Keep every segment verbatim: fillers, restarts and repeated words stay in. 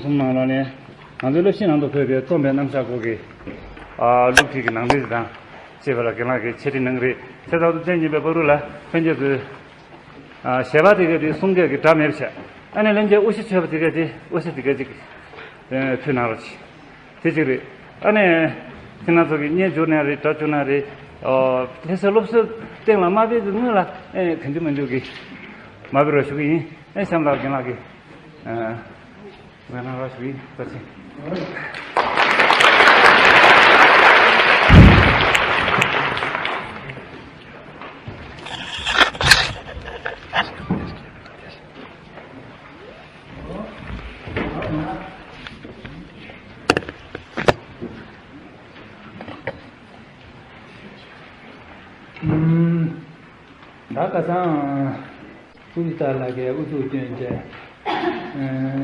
གསུམ་ནང་ལོགས་ནས་ང་ཚོའི་སློབ་གཞི་ནང་དུ་འཁོད་པའི་རྩོམ་པའི་རྣམ་གཞག་སྐོར་གྱི་ཨ་སློབ་ཁྲིད་ཀྱི་ནང་དོན་དེ་དང་བཅས་པ་ལ་རྒན་ལགས་ཀྱིས་འཆད་ཁྲིད་གནང་གི་རེད། ཚེ་ཐར་ཐུབ་བསྟན་སྙན་པའི་བར་དུ་ལ་ལྷན་རྒྱས་ཚོས་ཨ་ཞལ་པར་དེ་ག་དེ་གསུང་སྐད་ཀྱི་སྒྲ་མེད་པ་བྱས། ཨ་ནི་ལྷན་རྒྱས་དབུ་ཞྭ་མཆོད་པ་དེ་ག་དེ་དབུ་ཞྭ་དེ་ག་ཅིག་ཨ་ཕུལ་གནང་རོགས་གྱིས། དེ་གཅིག་རེད། ཨ་ནི་ཁྱེད་རང་ཚོ་གིས་བརྙན་བསྒྱུར་ན་རེད། སྒྲ་བསྒྱུར་ན་རེད། ཨོ་ལྷ་སའི་སློབ་གསོའི་སྟེང་ལ་མ་དཔེ་གི་སྔོན་ལ་ཨེ་གང་འདྲ་མི་འདུག་གི་མ་དཔེ་རོགས་ཞུ་གི་ཡིན། ཨེ་གཤམ་ལ་རྒན་ལགས་ཀྱིས་ཨ། ང་རང་ར་ཞུ་ཡིན་ད་ཅི། ད་ཁ་སང་། ཀུ་རི་ཏཱ་ལགས་ཀྱིས་ཨུ་ཚུགས་བསྐྱོན་བྱས། ཨ་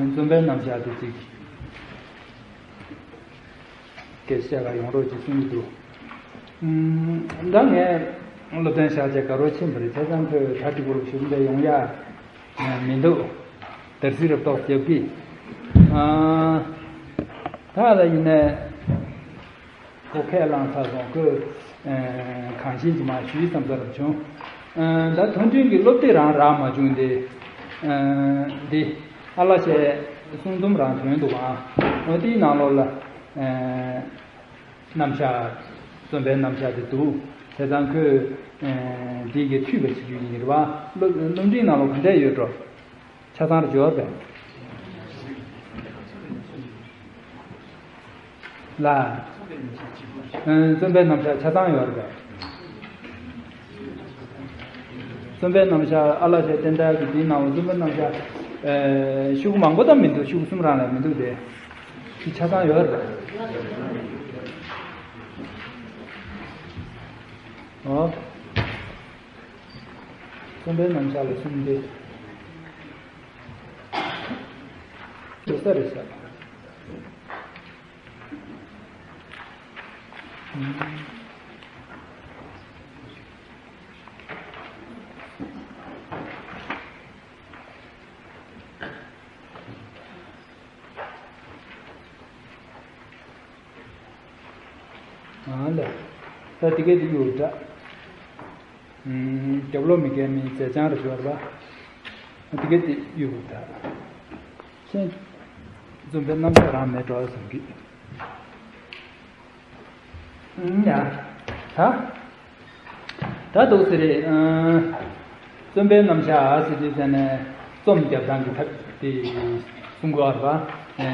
རྩོམ་པའི་རྣམ་གཞག་དེ་ཅིག་སྐད་ཆ་བཤད་ག་ཡོང་རོགས་ཅེས་གསུང་གི་འདུག་ཨ་ད་ངས་སློབ་སྟོན་བཞག་བྱས་དགའ་རོགས་ཕྱིན་པ་རེད། བྱས་ཙང་ཁོས་གྲ་སྒྲིག་པོ་ཞུ་འདོད་ཡོང་ཡ་མི་འདུག་དར་སྲི་རབ་ཏོག་རྒྱབ་ཀྱི། ཨ་ད་ལ་ཡིན་ནས། ཁོ་ཁས་བླངས་ཚར་སོང་། ཁོས་ཨ་གང་ཤེས་ཀྱི་མ་ཞུས་བསམ་ས་རབ་བྱུང་། ཨ་ད་མཐོ་འབྲིང་གི་སློབ་དེབ་རང་རག་མ་བྱུང་སྟེ། ཨ་འདི་ཨ་ལ་ཞེས་གསུང་རྩོམ་རང་ཐོན་འདུག་ཨང་། འོ་དེའི་ནང་ལོགས་ལ་ཨ་རྣམ་གཞག་རྩོམ་པའི་རྣམ་གཞག་དེ་འདུག་བྱས་ཙང་ཁོས་ཨ་འདི་གི་འཐུས་པ་བྱེད་རྒྱུ་ཡིན་རེད་བ། སློབ་སློབ་འབྲིང་ནང་ལོགས་ག་འདྲས་ཡོད་འགྲོ། ཆ་ཚང་རེ་འབྱོར་པས། ལ། ཨ་རྩོམ་པའི་རྣམ་གཞག་ཆ་ཚང་ཡོད་རེད་པས། རྩོམ་པའི་རྣམ་གཞག་ཨ་ལ་ཞེས་བསྟན་དར་གྱི་འདིའི་ནང་ལ་རྩོམ་པའི་རྣམ་གཞག་ཨ་ཤོག་གུ་མང་པོ་ད་མི་འདུག་ཤོག་གུ་གསུམ་རང་ལས་མི་འདུག་སྟེ། དེ་ཆ་ཚང་ཡོད་རེད་པས། ཨོ། རྩོམ་པའི་རྣམ་གཞག་ལ་གསུམ་སྟེ། ལོ་ས་རེད་ཤག་ཨ་ལས། ད་དེ་གས་དེ་ཡོད་འདྲ། ཨུམ། རྒྱབ་ལོགས་མི་རྒན་མིའི་མཛད་བྱང་རུ་འབྱོར་བ། དེ་གས་དེ་གཡུག་ད། ཤེས། རྩོམ་པའི་རྣམ་གཞག་རང་མེད་འགྲོ་བསམ་གི། ཨུམ་ཡ། ད། ད་འདུག་ཟེར་རེད། ཨ་རྩོམ་པའི་རྣམ་གཞག་ཟེར་དུས་ཙམ་ནས་རྩོམ་རྒྱབ་སྟངས་ཀྱི་ཐབས་དེ་གསུང་གི་ཡོད་རེད་པ། ཨ་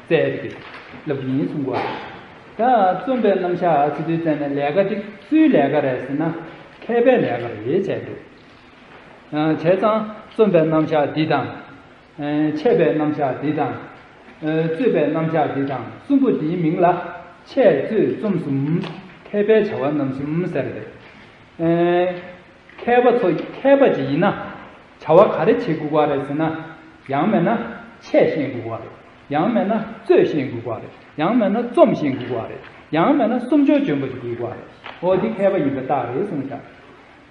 རྩལ་དེ་གས་ལབ་ཀྱི་ཡིན་གསུང་གི་ཡོད་རེད། ད་རྩོམ་པའི་རྣམ་གཞག་ཟེར་དུས་ཙམ་ནས་ལས་ཀ་དེ་སུའི་ལས་ཀ་རེད་ཟེར་ན། མཁས་པའི་ལས་ཀ་རེད་བྱས་འདུག་ཨ་བྱས་ཙང་རྩོམ་པའི་རྣམ་གཞག་འདི་དང་། ཨ་འཆད་པའི་རྣམ་གཞག་འདི་དང་། ཨ་རྩོད་པའི་རྣམ་གཞག་འདི་དང་གསུམ་པོ་འདིའི་མིང་ལ་འཆད་རྩོད་རྩོམ་གསུམ། མཁས་པའི་བྱ་བ་རྣམ་གསུམ་ཟེར་རེད། ཨ་མཁས་པ་ཚོ་མཁས་པ་ཅིག་ཡིན་ན་བྱ་བ་ག་རེ་བྱེད་དགོས་པ་རེད་ཟེར་ན། ཡང་མིན་ན་འཆད་ཤེས་དགོས་པ་རེད། ཡང་མིན་ན་རྩོད་ཤེས་དགོས་པ་རེད། ཡང་མིན་ན་རྩོམ་ཤེས་དགོས་པ་རེད། ཡང་མིན་ན་སུམ་ཅུ་འཇོན་པོ་ཅིག་དགོས་པ་རེད། འོ་འདི་མཁས་པ་ཡིན་པའི་རྟགས་རེད་གསུངས་ཤག་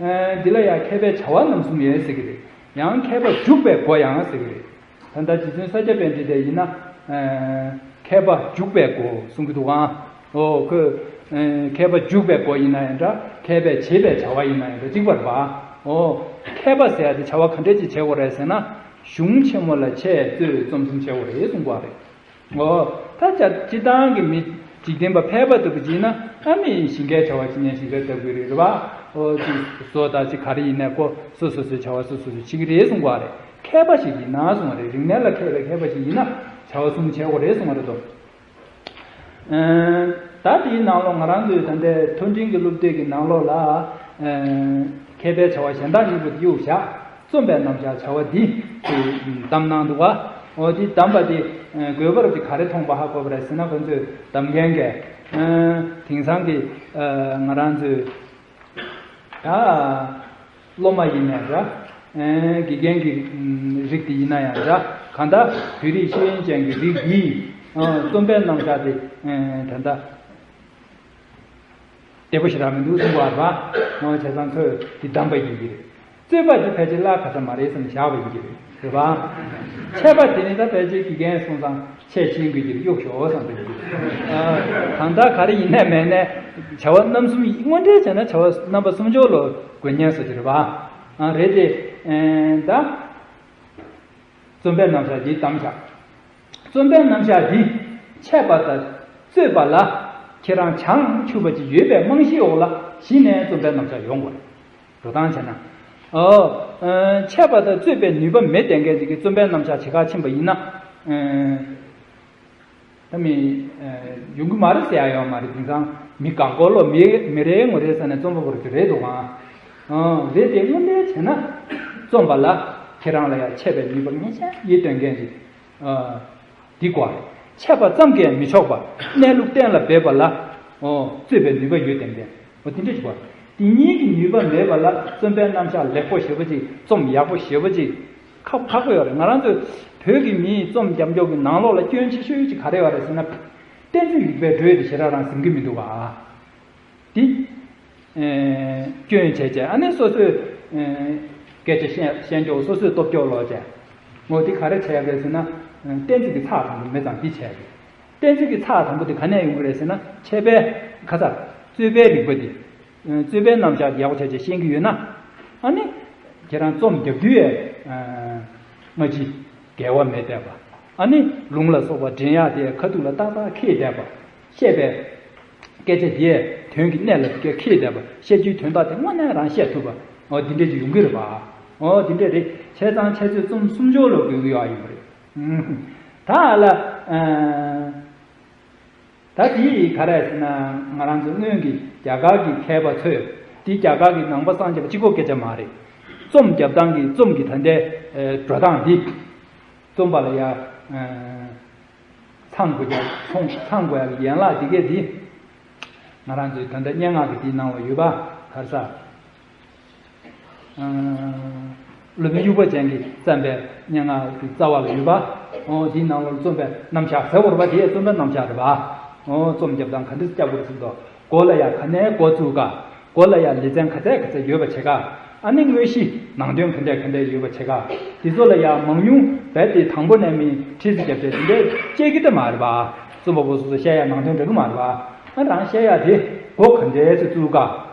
ཨ་འདི་ལ་ཡང་མཁས་པའི་བྱ་བ་རྣམ་གསུམ་ཡོད་ཟེར་གི་རེད། ཡང་མཁས་པ་འཇུག་པའི་སྒོ་ཡང་ཟེར་གི་རེད། ད་ལྟ་རྗེ་བཙུན་ས་སྐྱ་པཎྜི་ཏ་ཡིན་ན། ཨ་མཁས་པ་འཇུག་པའི་སྒོ་གསུང་གི་འདུག་ཨང་། ཨོ་ཁོས་ཨ་མཁས་པ་འཇུག་པའི་སྒོ་ཡིན་ན་ཡང་འདྲ། མཁས་པས་བྱེད་པའི་བྱ་བ་ཡིན་ན་ཡང་འདྲ་གཅིག་པ་རེད་པ། ཨོ་མཁས་པ་ཟེར་ཡ་དེ་བྱ་བ་ག་འདྲས་ཅིག་བྱེད་དགོས་རེད་ཟེར་ན། གཞུང་ཆེན་མོ་ལ་འཆད་རྩོད་རྩོམ་གསུམ་བྱེད་དགོས་རེད་གསུང་གི་རེད། ཨོ། ད་ཆ་སྤྱིར་བཏང་གི་མི་འཇིག་རྟེན་པ་ཕལ་པ་ལྟ་བུ་ཅིག་ཡིན་ན། ཨ་མི་ཞིང་ཁའི་བྱ་བ་ཅིག་ཉན་ཞིང་ཁ་ལྟ་བུ་རེད་པ། ཨོ་ཅིག་བཟོ་ལྟ་ཅིག་ག་རེ་ཡིན་ནའི་ཁོ་སོ་སོ་སོའི་བྱ་བ་སོ་སོ་སོས་བྱེད་ཀྱི་རེད་གསུང་གི་རེད། མཁས་པ་ཞིག་ཡིན་ན་གསུང་བ་རེད། རིག་གནས་ལ་མཁས་པའི་མཁས་པ་ཞིག་ཡིན་ན་བྱ་བ་གསུམ་བྱེད་དགོས་རེད་གསུང་བ་རེད་དོ། ཨ་ད་དེའི་ནང་ལོགས་ང་རང་ཚོའི་ད་ལྟའི་མཐོ་འབྲིང་གི་སློབ་དེབ་ཀྱི་ནང་ལོགས་ལ། ཨ་མཁས་པའི་བྱ་བ་གཞན་དག་གཉིས་པོ་དེ་གཡུག་བཞག་རྩོམ་པའི་རྣམ་གཞག་བྱ་བ་འདི་དེ་བདམས་གནང་འདུག་ག་ཨོ་དེ་བདམས་པ་དེ་དགོས་པ་རུ་དེ་ག་རེ་མཐོང་པ་ཧ་གོ་བ་རེད་ཟེར་ན། ཁོ་ཚོས་བདམས་མཁན་གྱི་ཨ་དེང་སང་གི་ཨ་ང་རང་ཚོའི་ད་སློབ་མ་ཡིན་ནའི་འདྲ། ཨ་དགེ་རྒན་གྱི་རིགས་དེ་ཡིན་ན་ཡང་འདྲ། གང་ལྟར་བོད་རིགས་ཤེས་ཡོན་ཅན་གྱི་རིགས་འདིས་ཨ་རྩོམ་པའི་རྣམ་གཞག་དེ་ཨ་ད་ལྟ། བདེ་པོ་ཞེ་དྲག་མི་འདུག་གསུང་བ་རེད་པ། འོ་བྱས་ཙང་ཁོས་འདི་བདམས་པ་ཡིན་གྱི་རེད། རྩོད་པ་འདི་ཕལ་ཆེར་བརླག་ག་ས་མ་རེད་བསམ་ནས་བཞག་པ་ཡིན་གྱི་རེད། རེད་པ། འཆད་པ་དེ་ནི་ད་ཕལ་ཆེར་དགེ་རྒན་སོང་ཙང་འཆད་ཤེས་དགོས་ཀྱི་གཡུག་ཞོག་བསམ་པའི་གི། ཨ། གང་ལྟར་ག་རེ་ཡིན་ནའི་མིན་ནའི་བྱ་བ་རྣམ་གསུམ་དངོས་འབྲེལ་བྱས་ན་བྱ་བ་རྣམ་པ་གསུམ་སྦྱོར་ལ་དགོས་ངེས་སུ་གྱུར་པ། ཨ། རེད་དེ། ཨེ། ད་རྩོམ་པའི་རྣམ་གཞག་འདི་གཏམ་བཞག་རྩོམ་པའི་རྣམ་གཞག་འདི་འཆད་པ་དང་རྩོད་པ་ལ་ཁྱེད་རང་བྱང་ཆུབ་པ་ཅིག་ཡོད་པའི་རྨང་གཞིའི་འོག་ལ་གཞི་ནས་རྩོམ་པའི་རྣམ་གཞག་ཡོང་དགོས། འགྲོ་སྟངས་བྱས་ན། ཨོ། ཨ། འཆད་པ་དང་རྩོད་པའི་ནུས་པ་མེད་བསྡད་མཁན་ཅིག་གིས་རྩོམ་པའི་རྣམ་གཞག་བྱེད་ཁ་ཕྱིན་པ་ཡིན་ན། ཨ། ད་མི། ཨ། ཡོང་གི་མ་རེད་ཟེར་ཡ་ཡོད་མ་རེད། དེང་སང་མི་གང་གོ་ལོ་མི་མི་རེ་ངོ་རེ་ཟེར་ནས་རྩོམ་པ་པོ་རེ་རེད་འདུག་ཨང་། ཨ། རེད་དེ་དངོས་འབྲེལ་བྱས་ན་རྩོམ་པ་ལ་ཁྱེད་རང་ལ་ཡང་འཆད་པའི་ནུས་པ་ངེས་ཅན་ཡོད་སྟོན་མཁན་ཅིག་ཨ། འདི་དགོས་རེད། འཆད་པ་ཙམ་གྱིས་མི་ཆོག་པ། གནས་ལུགས་གཏན་ལ་འབེབས་པ་ལ། ཨོ། རྩོད་པའི་ནུས་པ་ཡོད་ལྡན་པའི། འོ། དེ་འདྲ་ཞིག་དགོས་རེད། དེ་གཉིས་ཀྱི་ནུས་པ་མེད་པ་ལ་རྩོམ་པའི་རྣམ་གཞག་ལེགས་པོ་ཞེ་པོ་ཅིག་རྩོམ་ཡག་པོ་ཞེ་པོ་ཅིག་ཁག་ཁག་པོ་ཡོད་རེད། ང་རང་ཚོ་བོད་ཀྱི་མིའི་རྩོམ་རྒྱབ་འཇུག་གི་ནང་ལོགས་ལ་སྐྱོན་ཆེ་ཤོས་ཅིག་ག་རེ་ཡོད་རེད་ཟེར་ན། གཏན་ཚིགས་རིག་པའི་འགྲོས་དེ་ཞེ་དྲག་རང་ཟིན་གྱི་མི་འདུག་ག་དེ། ཨེ། སྐྱོན་བྱས་བྱས། ཨ་ནི་སོ་སོས། ཨེ། སྐད་ཆ་བཤད་བཤད་འཇོག་སོ་སོས་སྟོབས་སྐྱོ་ལོག་བྱས། ངོ་དེ་ག་རེ་བྱས་རེད་ཟེར་ན། ཨེ། གཏན་ཚིགས་ཀྱི་ཚགས་དང་པོ་མེད་ཙང་འདི་བྱས་རེད། གཏན་ཚིགས་ཀྱི་ཚགས་དང་པོ་དེ་ག་ནས་ཡོང་གི་རེད་ཟེར་ན། འཆད་པའི་ཁ་ཚ། རྩོད་པའི་རིག་པ་འདི། ཨེ། རྩོད་པའི་རྣམ་གཞག་ཡག་པོ་བྱས་བྱས་ཤེས་ཀྱི་ཡོད་ན། ཨ་ནི་ཁྱེད་རང་རྩོམ་རྒྱབ་དུས་ཡས། ཨེ། སྔ་ཕྱི་འགལ་བ་མེད་བསྡད་པ། ཨ་ནི་ལུང་ལ་སོགས་པ་འདྲེན་ཡག་དེ་ཁ་ཐུག་ལ་ཏག་ཏག་འཁེལ་བསྡད་པ། བཤད་པའི་སྐད་ཆ་དེ་དོན་གྱི་གནད་ལ་འཁེལ་བསྡད་པ། བཤད་རྒྱུའི་དོན་དག་དེ་དངོས་གནས་རང་བཤད་ཐུབ་པ། འོ། འདི་འདྲས་ཅིག་ཡོང་གི་རེད་པ། འོ། འདི་འདྲས་རེད། བྱས་ཙང་འཆད་རྩོད་རྩོམ་གསུམ་སྦྱོར་ལ་དགོས་ཀྱི་ཡོད་ཡིན་པ་རེད། ཨུམ། ད་ལ། ཨ། ད་དེ་ག་རེ་ཟེར་ན། ང་རང་ཚོ་སྔོན་གྱི་རྒྱ་གར་གྱི་མཁས་པ་ཚོས། དེ་རྒྱ་གར་གྱི་ནང་པ་སངས་རྒྱས་པ་གཅིག་པོ་སྐད་ཆ་མ་རེད། རྩོམ་རྒྱབ་སྟངས་ཀྱི་རྩོམ་གྱི་ད་ལྟའི། ཨེ། འགྲོ་སྟངས་འདི། རྩོམ་པ་ལ་ཡ། ཨེ། ཚང་དགོས་ཀྱང་ཚོང་ཚང་དགོས་ཡག་གི་ཡན་ལག་འདི་གས་འདི། ང་རང་ཚོའི་ད་ལྟ་སྙན་ངག་གི་འདིའི་ནང་ལ་ཡོད་པ། ག་རེ་ཟ། ཨ། སློབ་དཔོན་དབྱུག་པ་ཅན་གྱིས་བརྩམས་པའི་སྙན་ངག་གི་རྩ་བ་ལ་ཡོད་པ། འོ། འདིའི་ནང་ལ་རྩོམ་པའི་རྣམ་གཞག་ཟེར་བ་རེད་པ། དེ་ཡང་རྩོམ་པའི་རྣམ་གཞག་རེད་པ། འོ། རྩོམ་རྒྱབ་སྟངས་ག་འདྲ་རྒྱབ་དགོས་ཟེར་དུས། མགོ་ལ་ཡ་ག་ནས་འགོ་བཙུགས་ག་མགོ་ལ་ཡ་ལེ་ཚན་ག་ཚད་ག་ཚད་ཡོད་པ་བྱེད་ག་ཨ་ནི་དངོས་གཞི་ནང་དོན་ག་འདྲས་ག་འདྲས་ཡོད་པ་བྱེད་ག་དེ་ཚོ་ལ་ཡ་མང་ཉུང་རྦད་དེ་དང་པོ་ནས་མི་ཁྲིད་ཟིག་རྒྱབ་བྱས་དེ་འདྲས་བཤད་ཀྱི་ད་མ་རེད་པ། རྩོམ་པ་པོ་སོ་སོ་བཤད་ཡ་ནང་དོན་འདྲ་གི་མ་རེད་པ། ཨ། རང་བཤད་ཡ་དེ་མགོ་ག་འདྲས་སེ་བཙུགས་ག་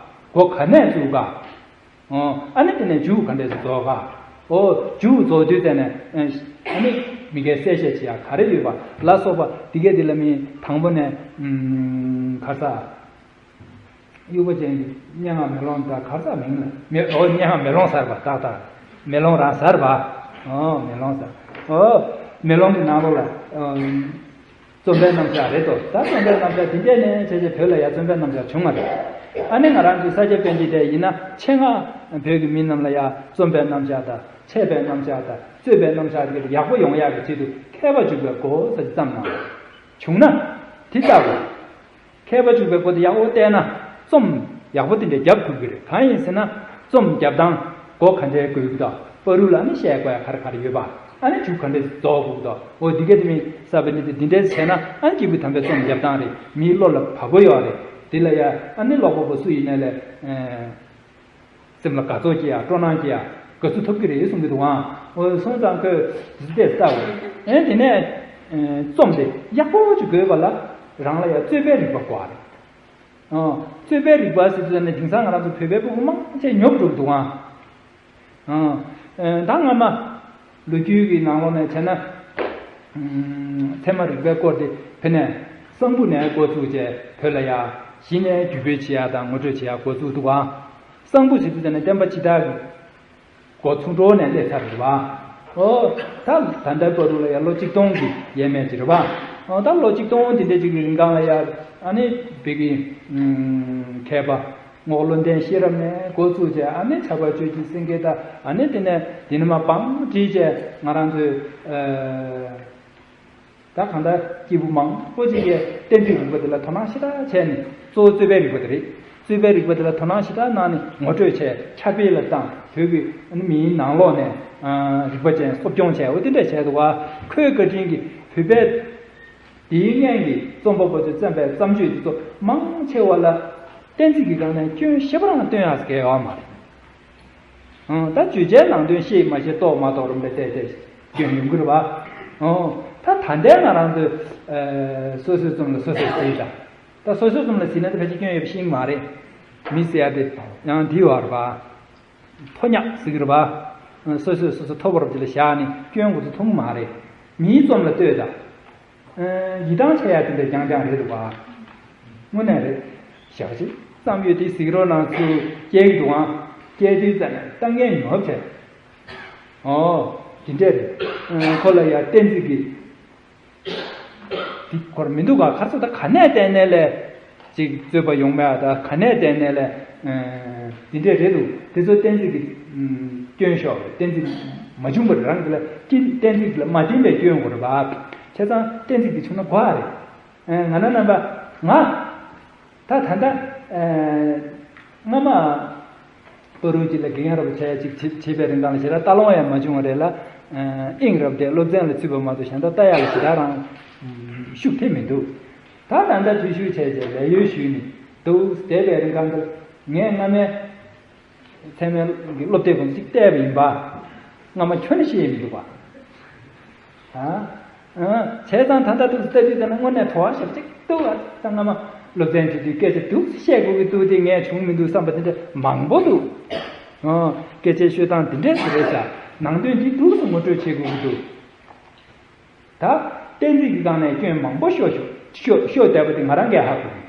མགོ་ག་ནས་བཙུགས་ག་འོ། ཨ་ནི་དེ་ནས་མཇུག་ག་འདྲས་སེ་རྫོགས་ག་འོ། མཇུག་རྫོགས་དུས་དེ་ནས། ཨ་ནི་མི་སྒེར་གསལ་བཤད་བྱེད་ཡ་ག་རེ་ཡོད་པ་ལ་སོགས་པ་དེ་གས་དེ་ལ་མི་དང་པོ་ནས། ཨུམ། ག་རེ་ཟ། དབྱུག་པ་ཅན་གྱི་སྙན་ངག་མེ་ལོང་དང་། ག་རེ་ཟ། མིང་ལ་མེ། འོ། སྙན་ངག་མེ་ལོང་ཟེར་བ། ཏག་ཏག་མེ་ལོང་རང་ཟེར་བ། འོ། མེ་ལོང་ཟེར། འོ། མེ་ལོང་གི་ནང་ལོགས་ལ། ཨ། རྩོམ་པའི་རྣམ་གཞག་རེད་དོ། ད་རྩོམ་པའི་རྣམ་གཞག་དེ་འདྲས་ནས་བྱས་བྱས་བོད་ལ་ཡ་རྩོམ་པའི་རྣམ་གཞག་བྱུང་བ་རེད། ཨ་ནི་ང་རང་ཚོའི་ས་སྐྱ་པཎྜི་ཏ་ཡིན་ན་ཆེད་མངགས་བོད་ཀྱི་མི་རྣམས་ལ་ཡ་རྩོམ་པའི་རྣམ་གཞག་དང་། འཆད་པའི་རྣམ་གཞག་དང་། རྩོད་པའི་རྣམ་གཞག་དེ་ཡག་པོ་ཡོང་ཡག་གི་ཆེད་དུ་མཁས་པ་འཇུག་པའི་སྒོ་ཟེར་བརྩམས་གནང་བྱུང་ན། དེ་ལྟ་བུ། མཁས་པ་འཇུག་པའི་སྒོ་དེ་ཡག་པོ་བལྟས་ན་རྩོམ་ཡག་པོ་དེ་འདྲ་རྒྱབ་ཐུབ་ཀྱི་རེད། གང་ཡིན་ཟེར་ན། རྩོམ་རྒྱབ་སྟངས་སྒོ་ག་འདྲའི་དགོས་ཀྱི་འདུག་བར་དུ་ལ་ནི་བཤད་དགོས་ཡ་ག་རེ་ག་རེ་ཡོད་པ། ཨ་ནི་མཇུག་ག་འདྲ་རྫོགས་དགོས་ཀྱི་འདུག་འོ། འདི་ག་དེ་མིན་ས་པཎྜི་ཏ་འདི་འདྲས་བྱས་ན། ཨ་ནི་སྐྱེས་བུ་དམ་པའི་རྩོམ་རྒྱབ་སྟངས་རེད། མིའི་བློ་ལ་བབས་པོ་ཡོད་རེད། དེ་ལ་ཡ་ཨ་ནི་ཀློག་པ་པོ་སུ་ཡིན་ནའི་ལས། ཨེ། སེམས་ལ་དགའ་ཚོར་སྐྱེ་ཡ། སྤྲོ་སྣང་སྐྱེ་ཡ། དགའ་བསུ་ཐོབ་ཀྱི་རེད་གསུང་གི་འདུག་ཨང་། འོ། སོང་ཙང་ཁོས་དེ་ལྟས་ལྟ་བ། ཨེ། དེ་ནས། ཨེ། རྩོམ་དེ་ཡག་པོ་ཅིག་དགོས་པ་ལ་རང་ལ་ཡ་རྩོད་པའི་རིག་པ་དགོས་རེད། ཨ། རྩོད་པའི་རིག་པ་ཟེར་དུས་ནི་དེང་སང་ང་རང་ཚོ་བོད་པའི་ཕྲུ་གུ་མང་ཆེ་ཉོབ་འགྲོ་གི་འདུག་ཨང་། ཨ། ཨེ། ད་སྔ་མ་ལོ་རྒྱུས་ཀྱི་ནང་ལོགས་ནས་བྱས་ན། ཨུམ། ཚད་མ་རིག་པའི་སྐོར་དེ་བོད་ནས་གསང་ཕུ་ནས་འགོ་བཙུགས་བྱས་བོད་ལ་ཡ་གཞི་ནས་བརྒྱུད་སྤེལ་བྱེད་ཡ་དང་ངོ་སྤྲོད་བྱེད་ཡ་འགོ་བཙུགས་འདུག་ཨང་། གསང་ཕུ་ཟེར་དུས་ཙམ་ནས་བསྟན་པ་སྤྱི་དར་གྱི་འགོ་ཚུགས་འགྲོ་ནས་སླེབས་ཚར་རེད་པ། ཨོ། ད་ད་ལྟའི་བར་དུ་ལ་ཡ་ལོ་གཅིག་སྟོང་གི་ཡས་མས་ཅིག་རེད་པ། ཨོ། ད་ལོ་གཅིག་སྟོང་དེ་འདྲ་ཅིག་གི་རིང་གང་ལ་ཡ། ཨ་ནི་བོད་ཀྱི། ཨུམ། མཁས་པ་རྔོག་བློ་ལྡན་ཤེས་རབ་ནས་འགོ་བཙུགས་བྱས། ཨ་ནི་ཕྱྭ་པ་ཆོས་ཀྱི་སེང་གེ་དང་། ཨ་ནི་དེ་ནས་དེ་ནས་མར་བང་བསྒྲིགས་བྱས་ང་རང་ཚོའི། ཨ། ད་གང་ལྟར་སྐྱེས་བུ་མང་པོ་ཅིག་གིས་གཏན་ཚིགས་རིག་པ་དེ་ལ་དོ་སྣང་ཞེ་དྲག་བྱས་ནས། གཙོ་བོ་རྩོད་པའི་རིག་པ་དེ་རེད། རྩོད་པའི་རིག་པ་དེ་ལ་དོ་སྣང་ཞེ་དྲག་གནང་ནས་ངོ་སྤྲོད་བྱས། ཁྱབ་སྤེལ་ལ་བཏང་། བོད་ཀྱི་མིའི་ནང་ལོགས་ནས། ཨ། རིག་པ་ཅན་གསོ་སྐྱོང་བྱས། འོ། དེ་འདྲ་བྱས་འདུག་པ། ཁོའི་བཀའ་དྲིན་གྱིས་བོད་པའི་དེའི་སྔོན་གྱི་རྩོམ་པ་པོ་ཚོས་བརྩམས་པའི་བརྩམས་ཆོས་དེ་ཚོ་མང་ཆེ་བ་ལ་གཏན་ཚིགས་ཀྱི་སྒང་ནས་སྐྱོན་ཞེ་པོ་རང་སྟོན་ཡག་གི་ཡོད་མ་རེད། ཨང་། ད་བརྗོད་བྱའི་ནང་དོན་ཤེས་མ་ཤེས་རྟོགས་མ་རྟོགས་རུམ་ལ་བལྟས་ཏེ་སྐྱོན་ཡོང་གི་རེད་པ། ཨང་། ད་ད་ལྟའི་ང་རང་ཚོས་ཨ་སོ་སོའི་རྩོམ་ལ་སོ་སོས་གཟིགས་དང་། ད་སོ་སོའི་རྩོམ་ལ་གཟིགས་ན་ད་ཕལ་ཆེར་སྐྱོན་ཡོད་པ་ཤེས་ཀྱི་མ་རེད། མི་ཟེར་ཡ་དེ་ཡང་འདི་བར་པ། མཐོ་ཉག་ཟེར་གི་རེད་པ། སོ་སོས་སོ་སོ་མཐོ་པོ་རབ་ཅིག་ལ་བཞག་ནས་སྐྱོན་འགོ་ཚུགས་ཐུབ་ཀྱི་མ་རེད། མིའི་རྩོམ་ལ་ལྟོས་དང་། ཡིད་ཐང་ཆད་ཡ་དེ་འདྲ་རྐྱང་རྐྱང་རེད་འདུག་པ། དངོས་གནས་རེད། ཞག་ཅིག་བསམ་ཡོད་དེ་གཟིགས་རོགས་གནང་ཚུལ་སྐྱེལ་གི་འདུག་ཨང་། སྐྱེལ་དུས་ཙམ་ནས་ལྟ་མཁན་ཉོབ་བྱས། ཨོ། དེ་འདྲས་རེད། ཁོ་ལ་ཡ་གཏན་ཚིགས་ཀྱི། དེ་ཁོར་མི་འདུག་ག་ཁར་ཚོ་ད་ག་ནས་བལྟས་ནས་ལས། ཅིག་རྩོད་པ་ཡོང་མེད་ད་ག་ནས་བལྟས་ནས་ལས། འདི་འདྲས་རེད་འདུག་དེ་ཚོ་གཏན་ཚིགས་ཀྱི་སྐྱོན་ཤོག་གཏན་ཚིགས་མ་བྱུང་བར་རང་གི་ལ་ཀྱི་གཏན་ཚིགས་ལ་མ་བརྟེན་པའི་སྐྱོན་དགོས་རེད་པ། བྱས་ཙང་གཏན་ཚིགས་དེ་བྱུང་ན་དགོས་རེད། ང་ན་རྣམ་པ་ང་། ད་ད་ལྟ། སྔ་མ། ལྟོ་རུ་གཅིག་ལ་དགེ་རྒན་རབ་བྱས་ཅིག་བྱེད་བྱེད་པའི་རིང་གང་ལ་ཞེ་དྲག་ལྟ་ལོང་ཡང་མ་བྱུང་བ་རེད་ལ། དབྱིངས་རབ་དེ་སློབ་ཚན་ལ་ཚུད་པ་མ་གཏོགས་གཞན་དག་ལྟ་ཡག་ལ་ཞེ་དྲག་རང་ཤུགས་ཐེབས་མི་འདུག་ད་ད་ལྟ་འཐུས་ཤུགས་བྱས་རྗེས་ལས་ཡོལ་ཞུས་ནས་འདུག་བསྡད་པའི་རིང་གང་དུ་ངས་སྔ་མའི་ཚད་མའི་སློབ་དེབ་ཁོང་ཅིག་བལྟས་པ་ཡིན་པ། སྔ་མ་ཁྱོན་ནས་ཤེས་མི་འདུག་པ། བྱས་ཙང་ད་ལྟ་འདུག་ལྟ་དུས་ཙམ་ན་དངོས་གནས་དྲོ་བ་ཞེ་པོ་ཅིག་འདུག་ད་སྔ་མ་སློབ་ཚན་བྱེད་དུས་སྐད་ཆ་འདུག་བཤད་དགོས་ཀྱི་འདུག་དེ་ངས་བྱུང་མི་འདུག་བསམ་པ་དེ་འདྲ་མང་པོ་འདུག་སྐད་ཆའི་ཤོད་སྟངས་འདི་འདྲས་སུ་རེད་ཤག་ནང་དོན་འདི་འདུག་སེ་ངོ་སྤྲོད་བྱེད་དགོས་ཀྱི་འདུག་ད་གཏན་ཚིགས་ཀྱི་སྒང་ནས་སྐྱོན་མང་པོ་ཤོར་ཤོར་ཤོར་ཤོར་བསྡད་པ་དེ་ང་རང་གིས་ཧ་གོ་གི།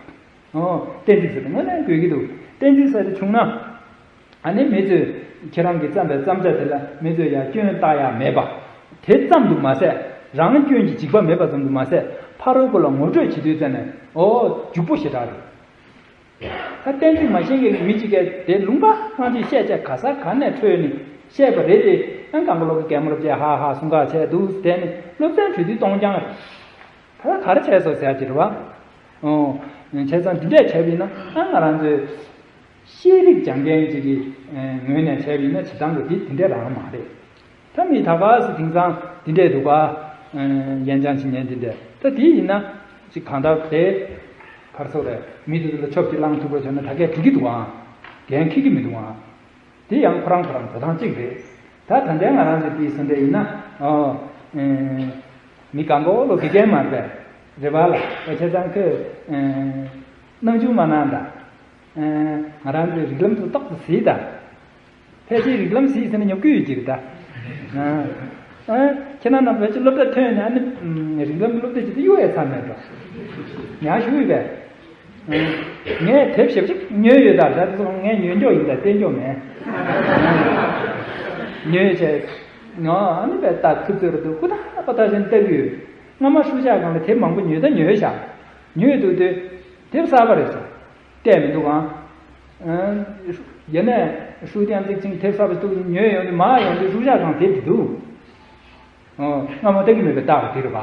ཨོ། གཏན་ཚིགས་ཟེར་དེ་དངོས་གནས་དགོས་ཀྱི་འདུག་གཏན་ཚིགས་ཟེར་དེ་བྱུང་ན། ཨ་ནི་མི་ཚོས་ཁྱེད་རང་གིས་བརྩམས་པའི་བརྩམས་བྱ་དེ་ལ་མི་ཚོས་ཡང་སྐྱོན་བཏགས་ཡ་མེད་པ། དེ་ཙམ་དུ་མ་ཟད་རང་སྐྱོན་གྱི་འཇིགས་པ་མེད་པ་ཙམ་དུ་མ་ཟད་ཕ་རོལ་པོ་ལ་ངོ་སྤྲོད་བྱེད་དུས་ཙམ་ནས་ཨོ་རྒྱུག་པོ་ཞེ་དྲག་རེད། ད་གཏན་ཚིགས་མ་ཤེས་མཁན་གྱི་མི་གཅིག་གིས་དེ་ལུང་པ་གང་ཅིག་བཤད་བྱས་ག་ས་ག་ནས་འཕྲོས་ནས་བཤད་པ་རེད་དེ། ཨང་གང་ག་ལོག་གི་གད་མོ་རབ་བྱས་ཧ་ཧ་གསུང་ག་བྱས་འདུག་དེ་ནི་སློབ་ཚན་གྲོལ་དུས་སྟོང་རྐྱང་རེད། ད་ལྟ་ག་རེ་བྱས་སོང་ཟེར་གྱི་རེད་བ། ཨོ། བྱས་ཙང་འདི་འདྲས་བྱས་པ་ཡིན་ན་ཨ་ང་རང་ཚོའི་ཤེས་རིག་སྦྱང་མཁན་ཅིག་གི་ངོས་ནས་བྱས་པ་ཡིན་ན་བྱེད་སྟངས་ཀྱི་འདི་འདི་འདྲས་རང་མ་རེད། ད་མི་ད་ག་སེ་དེང་སང་འདི་འདྲས་འདུག་ག་ཡན་ཅང་བྱེད་མཁན་འདི་འདྲས་ད་དེ་ཡིན་ན་ཅིག་གང་ལྟར་དེ་གར་སོགས་རེད་མི་དེ་ཚོ་ལ་ཆོབ་ཅིག་བླངས་ཐུབ་པ་བྱས་ན་ད་གས་འགྲིག་གི་འདུག་ཨང་། འགན་འཁྱེར་གྱི་མི་འདུག་ཨང་། དེ་ཡང་ཁོ་རང་ཁོ་རང་འགྲོ་སྟངས་གཅིག་རེད། ད་ད་ལྟའི་ང་རང་ཚོའི་དེའི་སོ་འདྲ་ཡིན་ན། ཨོ། ཨེ། མི་གང་ག་ལོ་དགེ་རྒན་མ་རེད་པས། རེད་པ་ལ། ཨོ་བྱས་ཙང་ཁོས། ཨེ། སྣང་ཆུང་མ་གནང་དང་། ཨེ། ང་རང་ཚོའི་རིགས་ལམ་དུ་ཏོག་ཙམ་གཟིགས་དང་། ཕལ་ཆེར་རིགས་ལམ་གཟིགས་ཟེར་ན་ཉོབ་ཀྱི་ཡོད་ཀྱི་རེད་ད། ཨ། ཨ། ཁྱེད་རང་རྣམས་ཕལ་ཆེར་སློབ་གྲྭ་ཐོན་ནས་ཨ་ནི། ཨམ། རིགས་ལམ་གྱི་སློབ་དེབ་ཅིག་ཏུ་གཡུག་ཡས་ཚར་མེད་འགྲོ། ཉག་ཞུ་ཡོད་པས། ངས་དེབ་ཞེ་པོ་ཅིག་ཉོས་ཡོད་ད། ད་དེ་ཚོ་ངས་ཉོས་འཇོག་ཡིན་ད་བསྟན་འཇོག་མེད། ཉོས་བྱས། ང་ཨ་ནི་པའི་ལྟ་ཐུབ་ཚོད་རེད་འདུག་ཧུར་ཐག་པ་ཐག་བཞིན་ལྟ་གི་ཡོད། སྔ་མ་ཧྲུའུ་ཅཱ་སྒང་ལ་དེབ་མང་པོ་ཉོས་ད་ཉོས་བཞག་ཉོས་འདུག་དུས། དེབ་གསར་པ་རེད་ཟེར། བལྟས་མི་འདུག་གང་། ཡིན་ནའི་ཧྲུའུ་ཏན་ཙིག་ཅིང་དེབ་གསར་པ་འདུག་ཉོས་ཡོང་དུས་མར་ཡོང་དུས་ཧྲུའུ་ཅཱ་སྒང་དེབ་དེ་འདུག་ཨོ། སྔ་མ་ལྟ་གི་མེད་པའི་རྟགས་དེ་རེད་པ།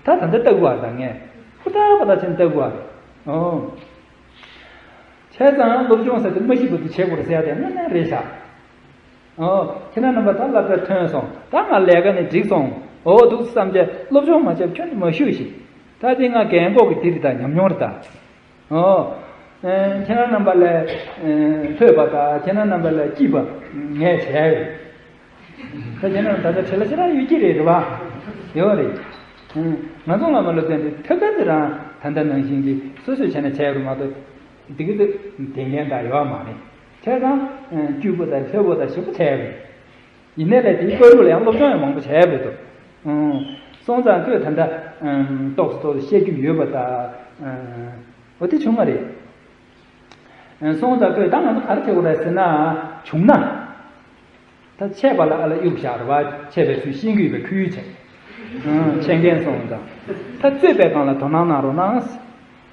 ད་ད་ལྟ་ལྟ་དགོས་པ་ད་ངས། ཧུར་ཐག་པ་ད་ཕྱིན་ལྟ་དགོས་པ་རེད། ཨོ། བྱས་ཙང་སློབ་སྦྱོང་ཟེར་དེ་མ་ཤེས་པ་དེ་བྱེད་དགོས་རེད་ཟེར་ཡ་དེ་དངོས་གནས་རེད་ཤག་ཨོ། ཁྱེད་རང་རྣམ་པ་ད་སློབ་གྲྭ་ཐོན་སོང་། ད་ང་ལས་ཀ་ནས་འགྲིག་སོང་། ཨོ་འདུག་བསམ་བྱས་སློབ་སྦྱོང་མ་བྱས་པ་ཁྱོན་ནས་མ་ཞུགས་ཤིག་ད་དེ་ང་རྒན་གོག་གི་དེ་རེད་ད་ཉམས་མྱོང་རེད་ད། ཨོ། ཨེ། ཁྱེད་རང་རྣམ་པ་ལས། ཨེ། ལྷོད་པ་དང་ཁྱེད་རང་རྣམ་པ་ལས་སྐྱིད་པ་ངས་བྱས་ཡོད། ད་ཁྱེད་རང་ད་ལྟ་བྲེལ་བ་ཞེ་དྲག་ཡོད་ཀྱི་རེད། རེད་པ། ཡོད་རེད། ཨེ། ང་ཚོ་སྔ་མ་སློབ་ཚན་དེ་ཐོབ་ཐང་དེ་རང་ད་ལྟ་ནང་བཞིན་གྱི་སོ་སོས་བྱས་ན་བྱས་རུ་མ་གཏོགས་འདི་གི་དེ་འགན་དང་ཡོད་མ་རེད། བྱས་ཙང་སྐྱིད་པོ་དང་ལྷོད་པོ་དང་ཞེ་པོ་བྱས་རེད། ཡིན་ནའི་ལས་དེའི་བར་དུ་ལ་ཡང་སློབ་སྦྱོང་ཡང་མང་པོ་བྱས་པ་རེད་འདུག་སོང་ཙང་ཁོས་ད་ལྟ་ཏོག་ཙམ་ཏོག་ཙམ་བཤད་རྒྱུ་ཡོད་པ་དང་། འོ་དེ་བྱུང་བ་རེད། སོང་ཙང་ཁོས་ད་ང་ཚོ་ག་རེ་བྱེད་དགོས་རེད་ཟེར་ན། བྱུང་ན། ད་ཆད་པ་ལ་ཨ་ལ་གཡུག་བཞག་རེད་པ། ཆད་པའི་ཚུལ་ཤེས་ཀྱི་ཡོད་པའི་ཁུལ་བྱས། འཆད་མཁན་སོང་ཙང་། ད་རྩོད་པའི་སྒང་ལ་དོ་སྣང་གནང་རོགས་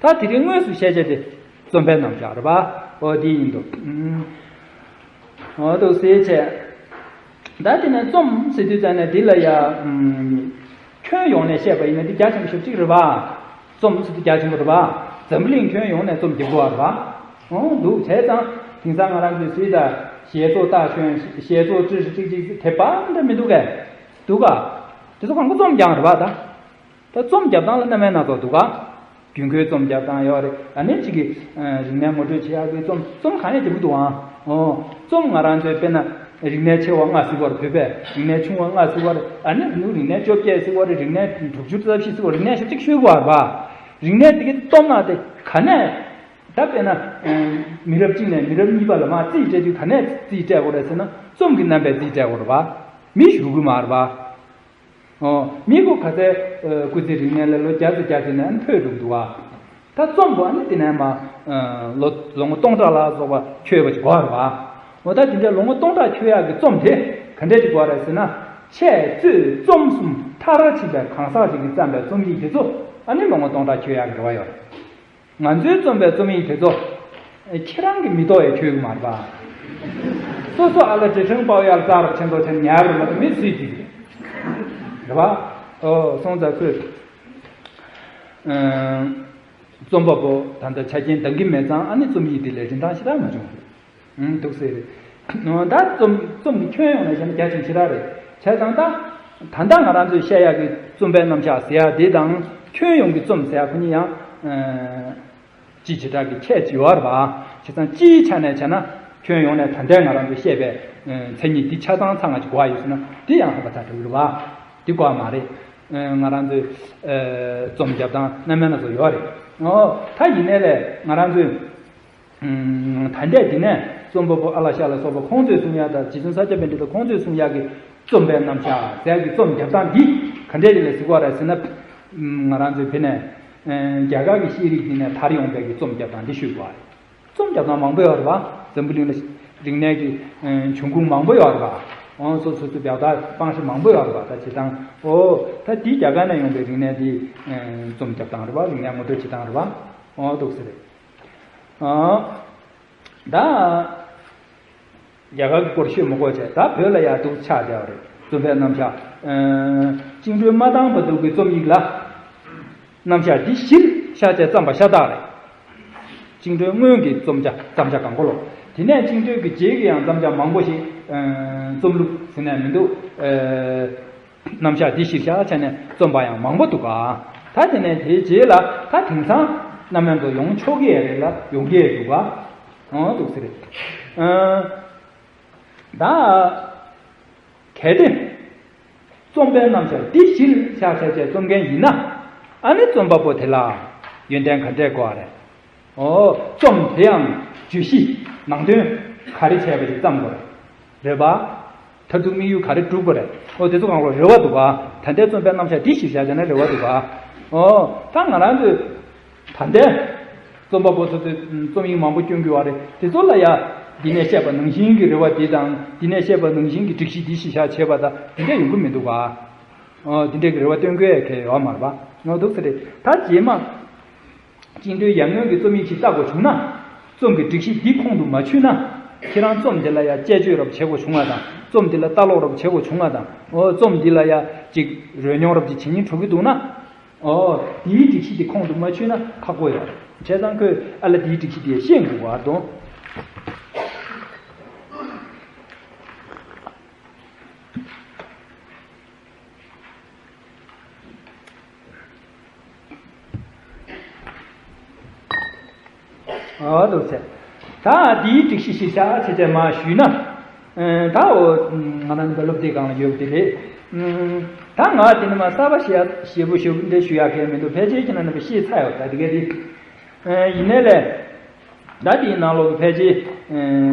གནང་། ད་དེ་རིང་དངོས་སུ་བཤད་བྱ་དེ་རྩོམ་པའི་རྣམ་གཞག་རེད་པ། འོ་དེ་ཡིན་འདུག་འོ་འདུག་ཟེར་བྱས། ད་དེ་ནས་རྩོམ་ཟེར་དུས་ཙམ་ནས་འདི་ལ་ཡ། ཁྱོན་ཡོངས་ནས་བཤད་པ་ཡིན་ན་འདི་རྒྱ་ཆེན་པོ་ཞེ་པོ་ཅིག་རེད་པ། རྩོམ་ཟེར་དུས་རྒྱ་ཆེན་པོ་རེད་པ། འཛམ་བུ་གླིང་ཁྱོན་ཡོངས་ནས་རྩོམ་རྒྱག་དགོས་པ་རེད་པ། འོ་འདུག་བྱས་ཙང་དེང་སང་ང་རང་ཚོའི་སྲིད་དང་ཞལ་ཚོགས་ལྟ་ཞོན་ཞལ་ཚོགས་ཀྲི་ཧྲི་ཅིག་ཅིག་དེ་པ་འདྲ་མི་འདུག་གས། འདུག་ག་དེ་ཚོ་གང་ག་རྩོམ་རྐྱང་རེད་པ་ད། ད་རྩོམ་རྒྱབ་སྟངས་ལ་རྣམ་པ་སྣ་ཚོགས་འདུག་ག་རྒྱུན་མཁོའི་རྩོམ་རྒྱབ་སྟངས་ཡོད་རེད། ཨ་ནི་གཅིག་གིས་རིག་གནས་ངོ་སྤྲོད་བྱེད་ཡག་གི་རྩོམ་རྩོམ་གང་ཡང་རྒྱབ་ཀྱི་འདུག་ཨང་། ཨོ། རྩོམ་ང་རང་ཚོའི་དཔེར་ན་ རིག་གནས་ཆེ་བ་ལྔ་ཟེར་བ་རེད། བོད་པས་རིག་གནས་ཆུང་བ་ལྔ་ཟེར་བ་རེད། ཨ་ནི་རིག་གནས་བཅོ་བརྒྱད་ཟེར་བ་རེད། རིག་གནས་དྲུག་ཅུ་རྩ་བཞི་ཟེར་བ་རེད། རིག་གནས་ཞེ་གཅིག་ཤོད་དགོས་པ་རེད་པ། རིག་གནས་དེ་གའི་སྟོབས་ན་དེ་ག་ནས། ད་དཔེར་ན། མི་རབས་གཅིག་ནས་མི་རབས་གཉིས་པ་ལ་མར་རྩིས་སྤྲད་དུས་ག་ནས་རྩིས་སྤྲད་དགོས་རེད་ཟེར་ན། རྩོམ་གྱི་རྣམ་པས་རྩིས་སྤྲད་དགོས་རེད་པ། མི་བཞུགས་ཀྱི་མ་རེད་པ། ཨོ། མི་ཁོ་ག་ཚད་སྐུ་ཚེ་རིང་ནས་ལ་ལོ་བརྒྱ་ཙམ་བརྒྱ་ཙམ་ནས་ཨ་ནི་འཕོས་འགྲོ་གི་འདུག་པ། ད་རྩོམ་པོ་ཨ་ནི་དེ་ནས་མར་ལོ་ལོ་ངོ་སྟོང་ཕྲག་ལ་སོགས་པ་འཁྱོལ་བ་ཅིག་དགོས་རེད་པ། འོ། ད་དེ་འདྲའི་ལོ་ངོ་སྟོང་ཕྲག་འཁྱོལ་ཡག་གི་རྩོམ་དེ་ག་འདྲས་ཅིག་དགོས་རེད་ཟེར་ན། འཆད་རྩོད་རྩོམ་གསུམ་མཐར་ཕྱིན་པའི་གང་ཟག་ཅིག་གིས་བརྩམས་པའི་རྩོམ་ཡིག་དེ་ཚོ་ཨ་ནི་ལོ་ངོ་སྟོང་ཕྲག་འཁྱོལ་ཡག་གི་རེ་བ་ཡོད་རེད། ང་ཚོའི་རྩོམ་པའི་རྩོམ་ཡིག་དེ་ཚོ་ཁྱེད་རང་གི་མི་ཐོག་ཡང་འཁྱོལ་གི་མ་རེད་པ། སོ་སོ་ཨ་ལ་ཅི་ཧྲེང་པའོ་ཡར་ཙག་ར་ཆེན་ཐོག་ཆེན་ཉར་རུ་མ་གཏོགས་མི་སུས་བྲིས་རེད་པ། ཨོ། སོང་ཙང་ཁོས། རྩོམ་པ་པོ་ད་ལྟ་ཆ་རྐྱེན་འདང་གི་མེད་ཙང་ཨ་ནི་རྩོམ་ཡིག་དེ་ལ་རིན་ཐང་ཞེ་དྲག་མ་བྱུང་། ཨང་། འདུག་ཟེར། ད་རྩོམ་རྩོམ་གྱི་ཁྱོན་ཡོངས་ནས་བཤད་ན་རྒྱ་ཆེན་ཞེ་དྲག་རེད། བྱས་ཙང་ད་ད་ལྟ་ང་རང་ཚོས་བཤད་ཡག་གི་རྩོམ་པའི་རྣམ་གཞག་ཟེར་ཡག་དེ་དང་ཁྱོན་ཡོངས་ཀྱི་རྩོམ་ཟེར་ཡག་ཁོ་གཉིས་ཡང་ཅི་ཞེ་དྲག་གི་ཁྱད་ཅིག་ཡོད་རེད་པ། བྱས་ཙང་སྤྱིའི་ཆ་ནས་བྱས་ན་ཁྱོན་ཡོངས་ནས་ད་ལྟའི་ང་རང་ཚོས་བཤད་པའི་མཚན་ཉིད་འདི་ཆ་ཚང་ཚང་ང་ཅིག་གོ་བ་ཡོད་ཟེར་ན་འདི་ཡང་ཧ་པ་ཚ་འགྲོ་གི་རེད་པ། འདི་གོ་བ་མ་རེད། ང་རང་ཚོའི་རྩོམ་རྒྱབ་སྟངས་རྣམ་པ་སྣ་ཚོགས་ཡོད་རེད། ཨོ། ད་ཡིན་ནའི་ལས་ང་རང་ཚོའི། ད་ལྟའི་འདི་ནས་རྩོམ་པ་པོ་ཨ་ལ་ཤ་ལ་སོགས་པ་ཁོང་ཚོས་གསུང་ཡག་དང་རྗེ་བཙུན་ས་སྐྱ་པཎྜི་ཏ་ཁོང་ཚོས་གསུང་ཡག་གི་རྩོམ་པའི་རྣམ་གཞག་ཟེར་ཡག་གི་རྩོམ་རྒྱབ་སྟངས་འདི་ག་འདྲས་རེད་ལ་ཟེར་གོ་རེད་ཟེར་ན། ང་རང་ཚོའི་བོད་ནས་རྒྱ་གར་གྱི་ཤེས་རིག་འདི་ནས་དར་ཡོང་བའི་གི་རྩོམ་རྒྱབ་སྟངས་འདི་ཤོད་དགོས་པ་རེད། རྩོམ་རྒྱབ་སྟངས་མང་པོ་ཡོད་རེད་པ། འཛམ་བུ་གླིང་ལ་རིག་གནས་ཀྱི་འབྱུང་ཁུངས་མང་པོ་ཡོད་རེད་པ། ཨོ། སོ་སོ་སོ་སྦྱར་སྟངས་སྤང་བྱ་མང་པོ་ཡོད་རེད་པ། ད་བྱེད་སྟངས། ཨོ། ད་འདི་རྒྱ་གར་ནས་ཡོང་པའི་རིག་གནས་འདི་རྩོམ་རྒྱབ་སྟངས་རེད་པ། རིག་གནས་ངོ་སྤྲོད་བྱེད་སྟངས་རེད་པ། ཨོ། འདུག་ཟེར་རེད། ཨ། ད་རྒྱ་གར་གྱི་སྐོར་ཤོད་མི་དགོས་བྱས། ད་བོད་ལ་ཡང་འདུག་ཆགས་བསྡད་པ་རེད། རྩོམ་པའི་རྣམ་གཞག་ཨ། བཅིངས་འགྲོལ་མ་བཏང་བར་དུ་གི་རྩོམ་ཡིག་ལ་རྣམ་གཞག་འདི་གཞིར་བཞག་བྱས་བརྩམས་པ་ཤ་སྟག་རེད། བཅིངས་འགྲོལ་སྔོན་གྱི་རྩོམ་བྱ་བརྩམས་བྱ་གང་གོ་ལོ། དེ་ནས་བཅིངས་འགྲོལ་གྱི་རྗེས་ཀྱི་ཡང་བརྩམས་བྱ་མང་པོ་ཞིག་ཨ། རྩོམ་ལུགས་ཟེར་ནས་མི་འདུག་ཨ། རྣམ་གཞག་འདི་གཞིར་བཞག་བྱས་ནས་རྩོམ་པ་ཡང་མང་པོ་འདུག་ག་ད་དེ་ནས་དེའི་རྗེས་ལ་ད་དེང་སང་རྣམ་སྨིན་དུ་ཡོང་ཆོག་གི་ཡོད་རེད་ལ་ཡོང་གི་ཡོད་འདུག་ག་འོ་འདུག་ཟེར། ཨ། ད་གལ་ཏེ་རྩོམ་པའི་རྣམ་གཞག་འདི་གཞིར་བཞག་བྱས་བྱས་རྩོམ་མཁན་ཡིན་ན། ཨ་ནི་རྩོམ་པ་པོ་དེ་ལ་ཡོན་ཏན་ག་འདྲས་དགོས་པ་རེད། ཨོ། རྩོམ་དེ་ཡང་བརྗོད་གཞི་ནང་དོན་ག་རེ་བྱས་པ་ཞིག་བརྩམས་དགོས་རེད། རེད་པ། མཐར་ཐུག་དམིགས་ཡུལ་ག་རེ་སྒྲུབ་དགོས་རེད། ཨོ། དེ་ཚོ་གང་རུང་རེ་བ་འདུག་ག་ད་ལྟའི་རྩོམ་པའི་རྣམ་གཞག་འདི་གཞིར་བཞག་བྱས་ན་རེ་བ་འདུག་ག་ཨོ། ད་ང་རང་ཚོས་ད་ལྟའི་རྩོམ་པ་པོ་ཚོ་ཚོས་རྩོམ་ཡིག་མང་པོ་སྐྱོན་གྱི་ཡོད་རེད། དེ་ཚོ་ལ་ཡ་འདི་ནས་བཤད་པ་ནང་བཞིན་གྱི་རེ་བ་འདི་དང་འདི་ནས་བཤད་པ་ནང་བཞིན་གྱི་སྒྲིག་གཞི་འདི་གཞིར་བཞག་བྱས་པ་དང་འདི་འདྲ་ཡོང་གི་མི་འདུག་ག་ཨོ། འདི་འདྲའི་རེ་བ་བཏོན་དགོས་ཡ་གལ་ཡོད་མ་རེད་པ། ནོར་འདུག་ཟེར་རེད། ད་རྗེས་མ། བཅིངས་འགྲོལ་ཡར་སྔོན་གྱི་རྩོམ་ཡིག་ཅིག་ལྟ་དགོས་བྱུང་ན། རྩོམ་གྱི་སྒྲིག་གཞི་འདི་ཁོང་དུ་མ་ཆུད་ན། ཁྱེད་རང་རྩོམ་འདི་ལ་ཡ་དཔྱད་བརྗོད་རབ་བྱེད་དགོས་བྱུང་བ་དང་། རྩོམ་འདི་ལ་ལྟ་ཀློག་རབ་བྱེད་དགོས་བྱུང་བ་དང་། འོ། རྩོམ་འདི་ལ་ཡ་ཅིག་རོལ་མྱོང་རབ་ཅིག་བྱེད་སྙིང་བྲོ་གི་འདུག་ན། འོ། དེའི་སྒྲིག་གཞི་འདི་ཁོང་དུ་མ་ཆུད་ན་ཁག་པོ་ཡོད་རེད། བྱས་ཙང་ཁོས་ཨ་ལ་དེའི་སྒྲིག་གཞི་དེ་ཤེས་དགོས་པ་དང་། འོ་འདུག་ཟེར། ད་འདིའི་སྒྲིག་གཞི་གཞིར་བཞག་བྱས་བྱས་མར་ཞུས་ན། ཨ། ད་འོ། ང་རང་ཚོ་སློབ་དེབ་སྒང་ལ་ཡོད་པ་དེ་རེད། ཨ། ད་ང་དེ་ནས་མར་གསར་པ་ཞེ་ཞེ་པོ་ཞེ་པོ་འདི་ཞུ་ཡག་གལ་མི་འདུག་ཕལ་ཆེར་ཁྱེད་རྣམ་པས་ཤེས་ཚར་ཡོད་ད་དེ་ག་དེ། ཨ། ཡིན་ནའི་ལས། ད་དེའི་ནང་ལོགས་ཀྱི་ཕལ་ཆེར། ཨ།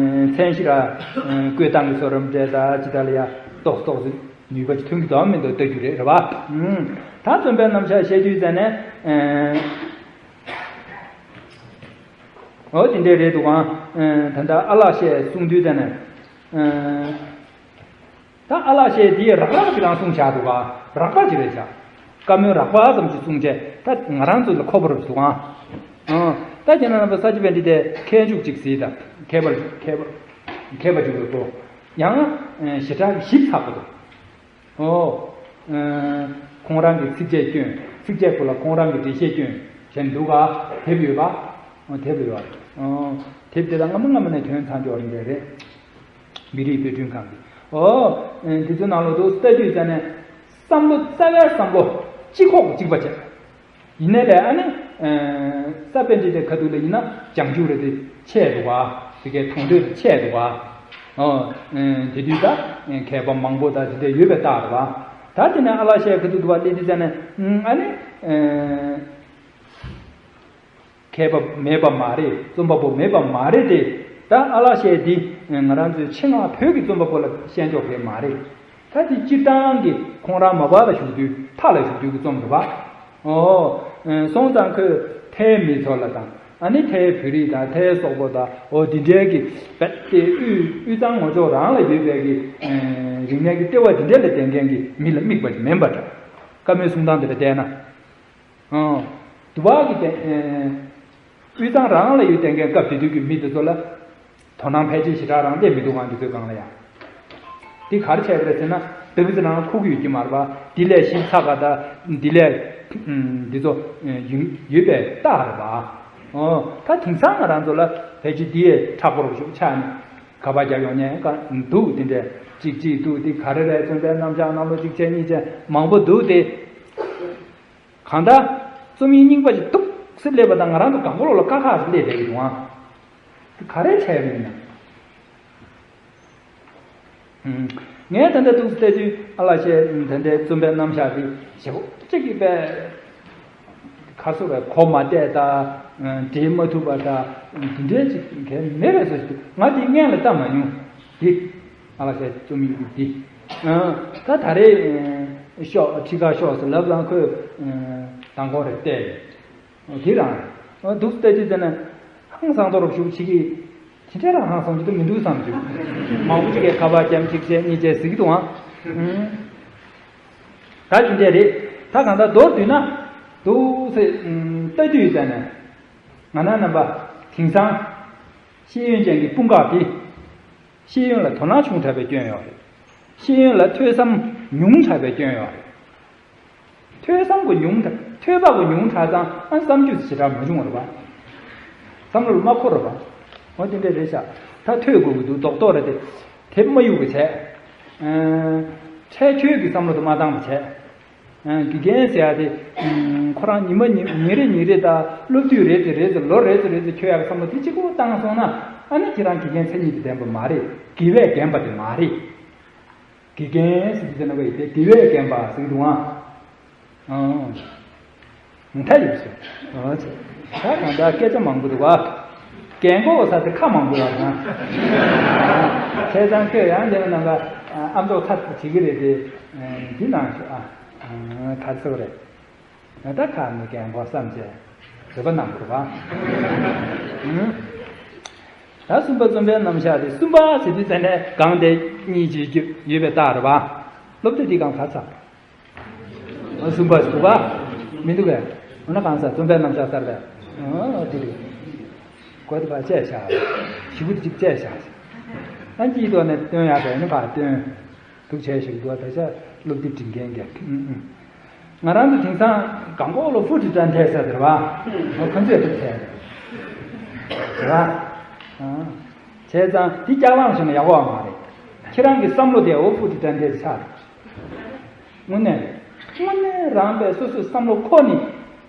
མཚན་གཞི་ར། ཨ། བཀོད་སྟངས་ཀྱི་བཟོ་འདྲ་འདྲ་ད་ཅི་ད་ལ་ཡ་ཏོག་ཙམ་ཏོག་ཙམ་ནུས་པ་ཅིག་ཐོན་གྱི་འདུག་མི་འདུག་ལྟ་རྒྱུ་རེད། རེད་པ། ཨུམ། ད་རྩོམ་པའི་རྣམ་གཞག་བཤད་དུས་ཙ་ནས། ཨ། འོ་དེ་འདྲས་རེད་འདུག་ག་ཨ། ད་ལྟ་ཨ་ལགས་བཤད་གསུང་དུས་ཙ་ནས། ཨ། ད་ཨ་ལགས་བཤད་དེ་རགས་རགས་ཅིག་རང་གསུངས་བཞག་འདུག་ག་རགས་པ་ཅིག་རེད་བཞག་བཀའ་མོལ་རགས་པ་ཙམ་ཅིག་གསུངས་བྱས་ད་ང་རང་ཚོ་ལ་མཁོ་པོ་རེད་འདུག་ག་ཨ། ད་ཁྱེད་རྣམ་པ་ས་སྐྱ་པཎྜི་ཏའི་མཁས་མཆོག་ཅིག་གཟིགས་དང་། མཁས་པ་མཁས་པ་མཁས་པ་ཅིག་ཡོད་པོ། ཡང་ཞེ་དྲག་གི་ཞིབ་ཚགས་པོ་འདུག་ཨོ། ཨ། ཁོང་རང་གི་ཚིགས་བཅད་སྐྱོན། ཚིགས་བཅད་པོ་ལ་ཁོང་རང་གི་འགྲེལ་བཤད་སྐྱོན་བྱས་འདུག་ག་དེབ་ཡོད་པ། ཨོ། དེབ་ཡོད་པ། ཨོ། དེབ་དེ་ལ་སྔ་མོ་སྔ་མོ་ནས་ཐོན་ཚར་འགྱོ་རེད་འདྲ་རེད། མི་རིགས་དཔེ་སྐྲུན་ཁང་གི། ཨོ། ཨ། དེ་ཚོའི་ནང་ལོགས་དུ་ལྟ་དུས་ཙ་ནས་བསམ་བློ་རྩ་བའི་བསམ་བློ་གཅིག་ཁོག་གཅིག་པ་བྱས། ཡིན་ནའི་ལས་ཨ་ནི། ཨ། ས་པཎྜི་ཏའི་ཁ་ཐུག་ལ་ཡིན་ན་བྱང་ཆུབ་རེད་དེ་ཆད་འདུག་ག་དེ་གའི་དང་དོད་དེ་ཆད་འདུག་ག་ཨོ། དེ་དུས་ད་མཁས་པ་མང་པོ་ད་དེ་འདྲ་ཡོད་པའི་རྟགས་རེད་པ། ད་དེ་ནས་ཨ་ལགས་བཤད་ག་དུས་འདུག་པ་སླེབས་དུས་ཙ་ནས་ཨ་ནི། མཁས་པ་མེད་པ་མ་རེད། རྩོམ་པ་པོ་མེད་པ་མ་རེད་དེ། ད་ཨ་ལགས་བཤད་འདི་ང་རང་ཚོའི་ཆེད་མངགས་བོད་ཀྱི་རྩོམ་པ་པོ་ལ་བཤད་འཇོག་གི་མ་རེད། ད་དེ་སྤྱིར་བཏང་གི་ཁོང་རང་མ་པ་ལ་བཞུགས་དུས་མཐའ་ལ་བཞུགས་དུས་ཀྱི་རྩོམ་རེད་པ། ཨོ། སོང་ཙང་ཁོས་ཐའི་མི་ཚོ་ལ་དང་ཨ་ནི་ཐའི་བོད་རིགས་དང་ཐའི་སོག་པོ་དང་ཨོ་འདི་འདྲའི་གི་རྦད་དེ་དབུས་དབུས་གཙང་ངོ་ཅོག་རང་ལ་ཡོད་པའི་གི་རིག་གནས་ཀྱི་ལྟེ་བ་འདི་འདྲ་ལ་བརྟེན་མཁན་གྱི་མི་ལ་དམིགས་པ་ཞིག་མིན་པ་འདྲ། བཀའ་མོལ་གསུང་སྟངས་འདི་ལ་བལྟས་ན། ཨང་། དུ་བ་གི་དེ། དབུས་གཙང་རང་ལ་ཡོད་བསྡད་མཁན་སྐབས་དེ་དུས་ཀྱི་མི་དེ་ཚོ་ལ། དོ་སྣང་ཕལ་ཆེར་ཞེ་དྲག་རང་བསྡད་མི་འདུག་གང་དེ་ཚོའི་སྒང་ལ་ཡང་། དེ་ག་རེ་བྱས་པ་རེད་ཟེར་ན་ད་གི་ཚེ་རང་ཁུག་གི་ཡོད་ཀྱི་མ་རེད་པ། དེ་ལས་ཞིབ་ཚགས་པ་དང་དེ་ལས། འདི་ཚོ། ཡོད་པའི་རྟགས་རེད་པ། ཨོ། ད་དེང་སང་ང་རང་ཚོ་ལ་ཕལ་ཆེར་དེ་ཡས་མཁྲེགས་པོ་རུ་ཞུགས་ཆགས་ནས། ག་པར་རྒྱག་ཡོང་ཉན་ག་འདུག་དེ་འདྲས་གཅིག་གཅིག་འདུག་དེ་ག་རེ་རེད། རྩོམ་པའི་རྣམ་གཞག་ནང་ལོ་གཅིག་བྱས་གཉིས་བྱས་མང་པོ་འདུག་དེ། གང་ལྟར། རྩོམ་ཡིག་རྙིང་པ་ཞིག་ཏོག་ཙམ་སླེབས་པ་དང་ང་རང་ཚོ་གང་པོ་ལོག་ལ་དཀའ་ཁག་ཞིག་སླེབས་བསྡད་ཀྱི་འདུག་ཨང་། དེ་ག་རེ་བྱས་པ་ཡིན་ན། ངས་ད་ལྟ་འདུག་སེ་བལྟས་དུས་ཨ་ལགས་བཤད་ད་ལྟའི་རྩོམ་པའི་རྣམ་གཞག་དེ་ཞེ་པོ་ཅིག་གི་པས། ཁ་སོ་བས་གོ་མ་བལྟས་ད། འགྲེལ་མ་ཐུབ་པ་ད། འདི་འདྲའི་ཅིག་གལ་མེད་པའི་བཟོ་ཞིག་འདུག་ང་དེ་སྔོན་ལ་ལྟ་མ་མྱོང་། འདི། ཨ་ལགས་བཤད་རྩོམ་ཡིག་འདི། ད་ད་རེས། ཤོག་ཁྲི་ཁ་ཤོག་ཟེར་ལབ་ཙང་ཁོས། མདང་དགོང་རེ་བལྟས། དེ་རང་། འདུག་སེ་བལྟས་དུས་ད་ནི། ཧང་སང་མདོག་རུ་ཞུགས་བྱེད་ཀྱི། དེ་འདྲ་རང་ཧང་སང་རྒྱུ་དེ་མི་འདུག་བསམ་རྒྱུ། མང་པོ་ཅིག་གིས་ཁ་པར་རྒྱབ་གཅིག་བྱས་གཉིས་བྱས་ཟེར་གྱི་འདུག་ཨང་། ད་དེ་འདྲ་རེད། ད་གང་ལྟར་མདོར་བསྡུས་ན། འདུག་སེ། ལྟ་དུས་ཙམ་ནས། ང་རང་རྣམ་པ། དེང་སང་། ཤེས་ཡོན་ཅན་གྱི་དཔུང་ཁག་དེ། ཤེས་ཡོན་ལ་དོ་སྣང་ཆུང་དྲགས་པའི་སྐྱོན་ཡོད་རེད། ཤེས་ཡོན་ལ་ཐོས་བསམ་ཉུང་དྲགས་པའི་སྐྱོན་ཡོད་རེད། ཐོས་བསམ་གྱི་ཉུང་དྲགས། ཐོས་པ་གི་ཉུང་དྲགས་ཙང་ཨ་བསམ་རྒྱུ་ཞེ་དྲག་མ་བྱུང་བ་རེད་པ། བསམ་བློ་ལ་མ་འཁོར་བ་རེད་པ། འོ་དེ་འདྲ་རེད་ཤག་ད་ཐོས་དགོས་ཀྱི་འདུག་རྡོག་རྡོག་རེད་དེ། དེབ་མ་གཡུག་པ་བྱས། འཕྲལ་ཆོས་ཀྱི་བསམ་བློ་དུ་མ་བཏང་བ་བྱས། དགེ་རྒན་ཟེར་ཡ་དེ། ཁོ་རང་ཉི་མ་ཉིན་ཉིན་རེ་ཉིན་རེ་དང་སློབ་དུས་རེ་ཙམ་རེ་ཙམ་ལོ་རེ་ཙམ་རེ་ཙམ་ཁྱོད་ཡག་བསམ་བློ་དེ་གཅིག་པོ་བཏང་སོང་ན་ཨ་ནི་ཁྱེད་རང་དགེ་རྒན་མཚན་ཉིད་དུ་ལྡན་པ་མ་རེད། དགེ་བས་རྒན་པ་དེ་མ་རེད། དགེ་རྒན་ཟེར་དུས་ན་བས་དེ་དགེ་བས་རྒན་པ་ཟེར་འདུག་ཨང་། མཐའ་ཡིན་ཟེར། ད་གང་ལྟར་སྐད་ཆ་མང་པོ་འདུག་བ། རྒན་གོག་ས་དེ་ཁ་མང་པོ་ཡོད་ན། བྱས་ཙང་ཁྱོད་ཡང་དེ་ནང་ལ་ཨ་མདོ་ཚ་ཚ་བྱེད་ཀྱི་རེད་དེ། འདི་ནང་ཞུ་ཨ། ག་ཚོད་རེད། ད་ཁ་ནི་རྒན་གོག་བསམ་བྱས་བཟོད་པ་གནང་དགོས་པ། ད་གསུམ་པ་རྩོམ་པའི་རྣམ་གཞག་དེ་གསུམ་པ་ཟེར་དུས་ཙམ་ནས་གང་དེ་གཉིས་ཀྱི་རྒྱུ་ཡོད་པའི་རྟགས་རེད་པ། སློབ་དེབ་འདི་གང་ག་ཚ། གསུམ་པ་ཟེར་དུས་པ། མི་འདུག་གས། འོ་ན་གང་ས་རྩོམ་པའི་རྣམ་གཞག་གསར་པས། འོ་དེ་རེད། གོ་དེ་པ་བཅད་བཞག་ཞི་བུ་དེ་གཅིག་བཅད་བཞག་ཨ་འདིའི་ཐོག་ནས་སྟོན་ཡག་གས་ནི་ཕར་སྟོན། འདུག་བྱས་ཞིག་འདུག་ད་ཆ་སློབ་དེབ་འབྲི་མཁན་གྱི། ང་རང་ཚོ་དེང་སང་གང་གོ་ལོ་ཧྥུ་ཀྲི་ཀྲན་ཐེ་ཟེར་དེ་རེད་བ། ཁོ་ཚོས་འདུག་བྱས། རེད་བ། བྱས་ཙང་དེ་ལྕགས་ལམ་བྱས་ན་ཡག་པོ་མ་རེད། ཁྱེད་རང་གི་བསམ་བློ་དེ་འོ་ཧྥུ་ཀྲི་ཀྲན་ཐེ་ཆགས་རེད། དངོས་གནས། དངོས་གནས་རང་པས་སོ་སོའི་བསམ་བློ་ཁོ་ནས་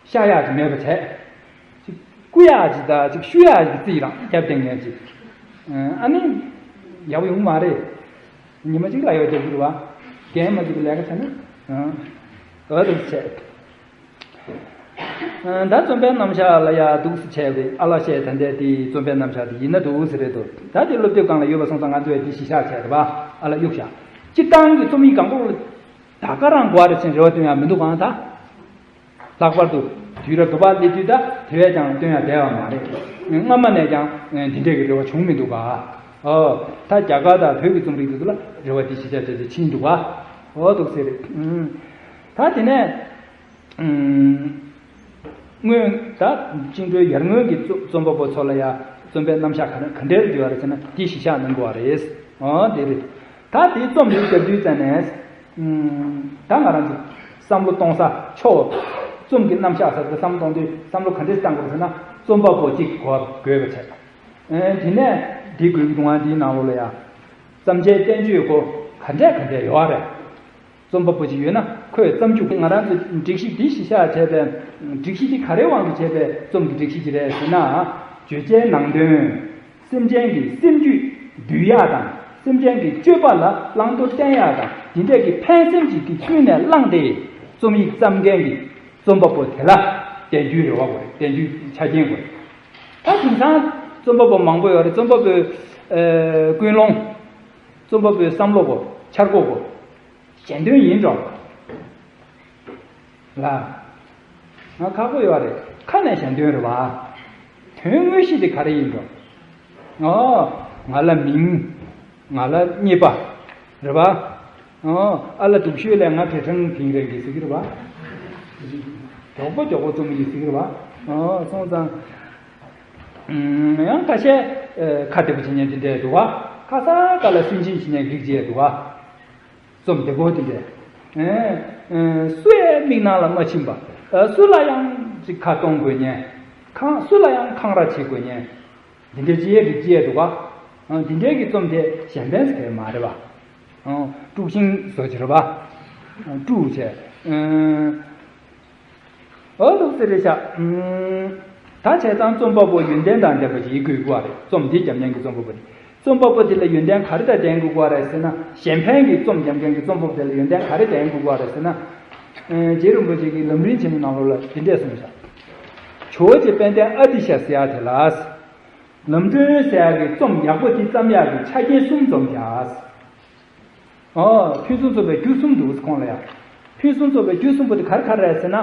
བཤད་ཡག་ཅིག་མེད་པ་བྱས། ཅིག་བསྐུར་ཡག་ཅིག་དང་ཅིག་ཞུ་ཡག་ཅིག་རྩིས་རང་རྒྱབ་བསྡད་མཁན་ཅིག་ཨ་ནི། ཡག་པོ་ཡོང་གི་མ་རེད། ཉི་མ་གཅིག་ལ་ཡོད་རྒྱབ་ཀྱི་རེད་བ། རྒན་མ་གཅིག་གི་ལས་ཀ་བྱས་ན། འོ་འདུག་བྱས། ད་རྩོམ་པའི་རྣམ་གཞག་ལ་ཡ་འདུག་སེ་བྱས་པའི་ཨ་ལགས་བཤད་ད་ལྟའི་དེའི་རྩོམ་པའི་རྣམ་གཞག་དེ་ཡིན་ན་འདུག་སེ་རེད་དོ། ད་དེ་སློབ་དེབ་སྒང་ལ་ཡོད་པ་སོང་ཙང་ང་ཚོས་དེ་གཞི་བཞག་བྱས་རེད་བ། ཨ་ལགས་གཡུག་བཞག་སྤྱིར་བཏང་གི་རྩོམ་ཡིག་གང་པོ་ད་ག་རང་དགོས་རེད་ཟེར་རེ་བ་བཏོན་ཡ་མི་འདུག་གང་ད། ལྷག་པར་དུ་དུས་རབས་དུ་བ་སླེབས་དུས་ད་དེ་བས་ཀྱང་སྟོན་ཡ་བསྡད་པ་མ་རེད། སྔ་མ་ནས་ཀྱང་འདི་འདྲས་ཀྱི་རེ་བ་བྱུང་མི་འདུག་ག་ཨོ། ད་རྒྱ་གར་དང་བོད་ཀྱི་རྩོམ་རིག་དེ་ཚོ་ལ་རེ་བ་དེ་གཞི་བཞག་བྱས་ཏེ་ཕྱིན་འདུག་ག་ཨོ་འདུག་སེ་རེད། ད་དེ་ནས། སྔོན་ད་བཅིངས་འགྲོལ་ཡར་སྔོན་གྱི་རྩོམ་རྩོམ་པ་པོ་ཚོ་ལ་ཡང་རྩོམ་པའི་རྣམ་གཞག་ག་ག་འདྲས་ཡོད་རེད་ཟེར་ན་འདི་གཞི་བཞག་གནང་དགོས་པ་རེད། འོ་དེ་རེད། ད་དེའི་རྩོམ་རིག་རྒྱབ་དུས་ཙམ་ནས། ད་ང་རང་ཚོ་བསམ་བློ་གཏོང་ས་ཕྱོགས། རྩོམ་གྱི་རྣམ་གཞག་ཟེར་ཏེ་བསམ་བློ་གཏོང་དུས་བསམ་བློ་ག་འདྲས་བཏང་དགོས་ཟེར་ན་རྩོམ་པ་པོ་གཅིག་གོ་དགོས་པ་བྱས། དེ་ནས་འདི་དགོས་ཀྱི་འདུག་ཨ། འདིའི་ནང་ལོགས་ལ་ཡང་། བརྩམས་བྱའི་བསྟན་བཅོས་སྐོར་ག་འདྲས་ག་འདྲས་ཡོད་རེད། རྩོམ་པ་པོ་ཅིག་ཡོད་ན་ཁོས་རྩོམ་རྒྱུགས་ང་རང་ཚོ་སྒྲིག་གཞི་འདི་གཞི་བཞག་བྱས་པའི་སྒྲིག་གཞི་འདི་ག་རེའི་དབང་དུ་བྱས་པའི་རྩོམ་གྱི་སྒྲིག་གཞི་ཅིག་རེད་ཟེར་ན། བརྗོད་བྱའི་ནང་དོན། སེམས་ཅན་གྱི་སེམས་རྒྱུད་འདུལ་ཡག་དང་ སེམས་ཅན་གྱི་སྤྱོད་པ་ལ་བླང་དོར་བསྟན་ཡག་དང་དེ་འདྲས་ཀྱི་ཕན་སེམས་ཅིག་གི་ཀུན་ནས་བསླངས་ཏེ་རྩོམ་ཡིག་བརྩམས་མཁན་གྱི་རྩོམ་པ་པོ་དེ་ལ་བསྟན་རྒྱུའི་རེ་བ་དགོས་རེད། བསྟན་རྒྱུའི་ཆ་རྐྱེན་དགོས་རེད། ད་དེང་སང་རྩོམ་པ་པོ་མང་པོ་ཡོད་རེད། རྩོམ་པ་པོའི་ཨ་ཀུན་སློང་། རྩོམ་པ་པོའི་བསམ་བློ་གོ་འཆར་སྒོ་གོ་ཞལ་འདོན་ཡིན་འགྲོ་ལ། ང་ཁག་པོ་ཡོད་རེད། ཁ་ནས་ཞལ་འདོན་རེད་བ། དོན་དངོས་གཞི་དེ་ག་རེ་ཡིན་འགྲོ། ཨོ། ང་ལ་མིང་། ང་ལ་རྙེད་པ། རེད་བ། ཨོ། ཨ་ལ་སྡུག་ཤོས་ལས་ང་བྲེལ་ཕྲེང་ཕིང་རེད་གི་ཟེར་གི་རེད་བ། མགྱོགས་པོ་མགྱོགས་པོ་རྩོམ་གི་ཟེར་གི་རེད་བ། ཨོ། སོང་ཙང་། ཡང་ཁ་ཤས་ཨ་ཁ་བདེ་པོ་བྱེད་མཁན་དེ་འདྲས་འདུག་བ། ཁ་སང་ཁ་ལ་སུན་འབྱིན་བྱེད་མཁན་རིགས་བྱས་འདུག་བ། རྩོམ་བདེ་པོ་དེ་འདྲས། ཨེ། ཨེ། སུའི་མིག་ནང་ལ་མ་ཕྱིན་པ། ཨ། སུ་ལ་ཡང་ཅིག་ཁ་གཏོང་དགོས་མཁན། ཁང་སུ་ལ་ཡང་འཁང་ར་བྱེད་དགོས་མཁན། འདི་འདྲའི་ཅི་ཡས་རིགས་ཅི་ཡས་འདུག་ག་ཨ། འདི་འདྲའི་གི་རྩོམ་དེ་གཞན་ཕན་ཟེར་མ་རེད་བ། ཨ། དཀྲུག་ཤིང་བཟོ་ཅི་རེད་བ། ཨ། དཀྲུག་བྱས། ཨ། ཨོ་ལུག་ཟེར་རེད་ཤག་ཨུམ། ད་བྱས་ཙང་རྩོམ་པ་པོ་ཡོན་ཏན་དང་ལྡན་པ་ཞིག་ཡིན་དགོས་ཀྱི་རེད། རྩོམ་འདི་རྒྱབ་མཁན་གྱི་རྩོམ་པ་པོ་དེ། རྩོམ་པ་པོ་དེ་ལ་ཡོན་ཏན་ག་རེ་དང་ལྡན་དགོས་ཀྱི་རེད་ཟེར་ན། གཞན་ཕན་གྱི་རྩོམ་རྒྱབ་མཁན་གྱི་རྩོམ་པ་པོ་དེ་ལ་ཡོན་ཏན་ག་རེ་ལྡན་དགོས་ཀྱི་རེད་ཟེར་ན། ཨེ། རྗེ་རིན་པོ་ཆེ་གིས་ལམ་རིམ་ཆེན་མོའི་ནང་ལོགས་ལ་འདི་འདྲས་གསུངས་ཤག་ཇོ་བོ་རྗེ་དཔལ་ལྡན་ཨ་ཏི་ཤ་ཟེར་ཡག་དེ་ལ། ལམ་སྒྲོན་ཟེར་ཡག་གི་རྩོམ་ཡག་པོ་དེ་བརྩམ་ཡག་གི་ཆ་རྐྱེན་གསུམ་འཛོམས་ཤག་ཨོ། ཕུན་སུམ་ཚོགས་པའི་རྒྱུ་གསུམ་འདུག་ཁོང་ལ་ཡ། ཕུན་སུམ་ཚོགས་པའི་རྒྱུ་གསུམ་པོ་དེ་ག་རེ་ག་རེ་རེད་ཟེར་ན།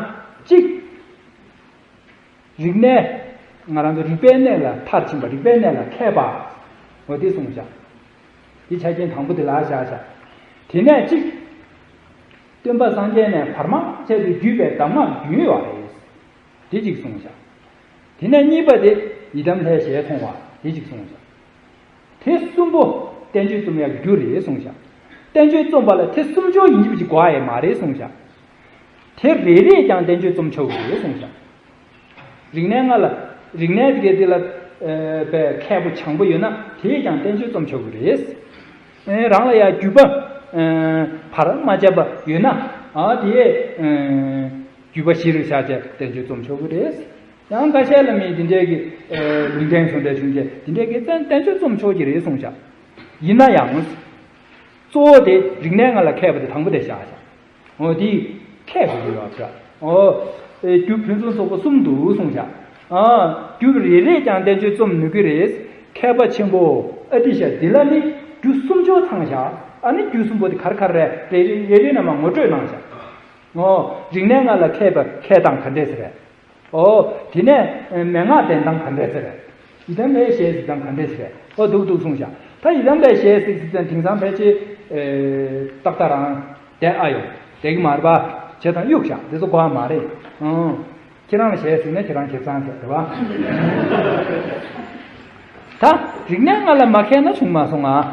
གཅིག་རིག་གནས། ང་རང་ཚོ་རིག་པའི་གནས་ལ་མཐར་ཕྱིན་པ། རིག་པའི་གནས་ལ་མཁས་པ། འོ་དེ་གསུངས་བཞག་དེ་ཆ་རྐྱེན་དང་པོ་དེ་ལ་བཞག་བཞག་དེ་ནས་གཅིག་སྟོན་པ་སངས་རྒྱས་ནས་བར་མ་ཆད་དུ་བརྒྱུད་པའི་གདམས་ངག་རྒྱུན་ཡོད་རེད། དེ་གཅིག་གསུངས་བཞག་དེ་ནས་གཉིས་པ་དེ་ཡི་དམ་ལྷའི་ཞལ་མཐོང་བ། དེ་གཅིག་གསུངས་བཞག་དེ་གསུམ་པོ་བསྟན་བཅོས་རྩོམ་ཡག་རྒྱུ་རེད་གསུངས་ཤག་བསྟན་བཅོས་རྩོམ་པ་ལ་དེ་གསུམ་ཆོག་ཡིན་གཅིག་པ་གཅིག་དགོས་ཡ་ཡས་མ་རེད་གསུངས་ཤག་དེ་རེ་རེས་ཀྱང་བསྟན་བཅོས་རྩོམ་ཆོག་གི་རེད་གསུངས་ཤག་རིག་གནས་ལྔ་ལ། རིག་གནས་དེ་གའི་དེ་ལ་ཨ་པའི་མཁས་པོ་བྱང་པོ་ཡོད་ན་དེས་ཀྱང་བསྟན་བཅོས་རྩོམ་ཆོག་གི་རེད། ཨེ། རང་ལ་ཡ་བརྒྱུད་པ་ཨ་བར་མ་ཆད་པ་ཡོད་ན། ཨ། དེས་ཨ་བརྒྱུད་པ་གཞི་རུ་བཞག་བྱས་བསྟན་བཅོས་རྩོམ་ཆོག་གི་རེད། ཡང་ཁ་ཤས་ལ་མི་འདི་འདྲའི་གི་ཨེ་ལུང་བསྟན་སུ་འདྲ་བྱུང་རྗེས་འདི་འདྲའི་གི་བཙན་བསྟན་བཅོས་རྩོམ་ཆོག་གི་རེད་གསུངས་ཤག་ཡིན་ན་ཡང་། གཙོ་བོ་དེ་རིག་གནས་ལྔ་ལ་མཁས་པ་དེ་དང་པོ་དེ་བཞག་ཤག་འོ་དེ་མཁས་དགོས་ཀྱི་ཡོད་པ། འོ། ཨེ་རྒྱུ་ཕུན་སུམ་ཚོགས་པ་གསུམ་འདུག་གསུངས་ཤག་ཨ། རྒྱུ་རེ་རེས་ཀྱང་བསྟན་བཅོས་རྩོམ་ནུས་ཀྱི་རེད། མཁས་པ་ཆེན་པོ་ཨ་ཏི་ཤ་འདི་ལ་ནི་རྒྱུ་གསུམ་ཆོག་ཚང་ཤག་ཨ་ནི་རྒྱུ་གསུམ་པོ་དེ་ག་རེ་ག་རེ་རེད། རེ་རེ་རེ་རེ་ནས་མར་ངོ་སྤྲོད་གནང་ཤག་ཨོ། རིག་གནས་ལྔ་ལ་མཁས་པ་མཁས་སྟངས་ག་འདྲས་ཟེར་རེད། ཨོ། དེ་ནས་མན་ངག་བསྟན་སྟངས་ག་འདྲས་ཟེར་རེད། ཡི་དམ་ལྷའི་ཞལ་གཟིགས་སྟངས་ག་འདྲས་ཟེར་རེད། ཨོ། འདུག་འདུག་གསུངས་ཤག་ད་ཡི་དམ་ལྷའི་ཞལ་གཟིགས་ཟེར་ཙང་དེང་སང་ཕལ་ཆེར་ཨེ་ཏག་ཏག་རང་བསྡད་ཨ་ཡོང་བསྡད་ཀྱི་མ་རེད་པ། བྱས་ཙང་གཡུག་ཤག་འདི་ཚོ་དགོས་པ་མ་རེད། ཨང་། ཁྱེད་རང་ལ་ཞལ་གཟིགས་ན་ཁྱེད་རང་ཁེ་བཟང་རེད་པ། ད་རིག་གནས་ལྔ་ལ་མ་མཁས་ན་བྱུང་མ་སོང་ང་།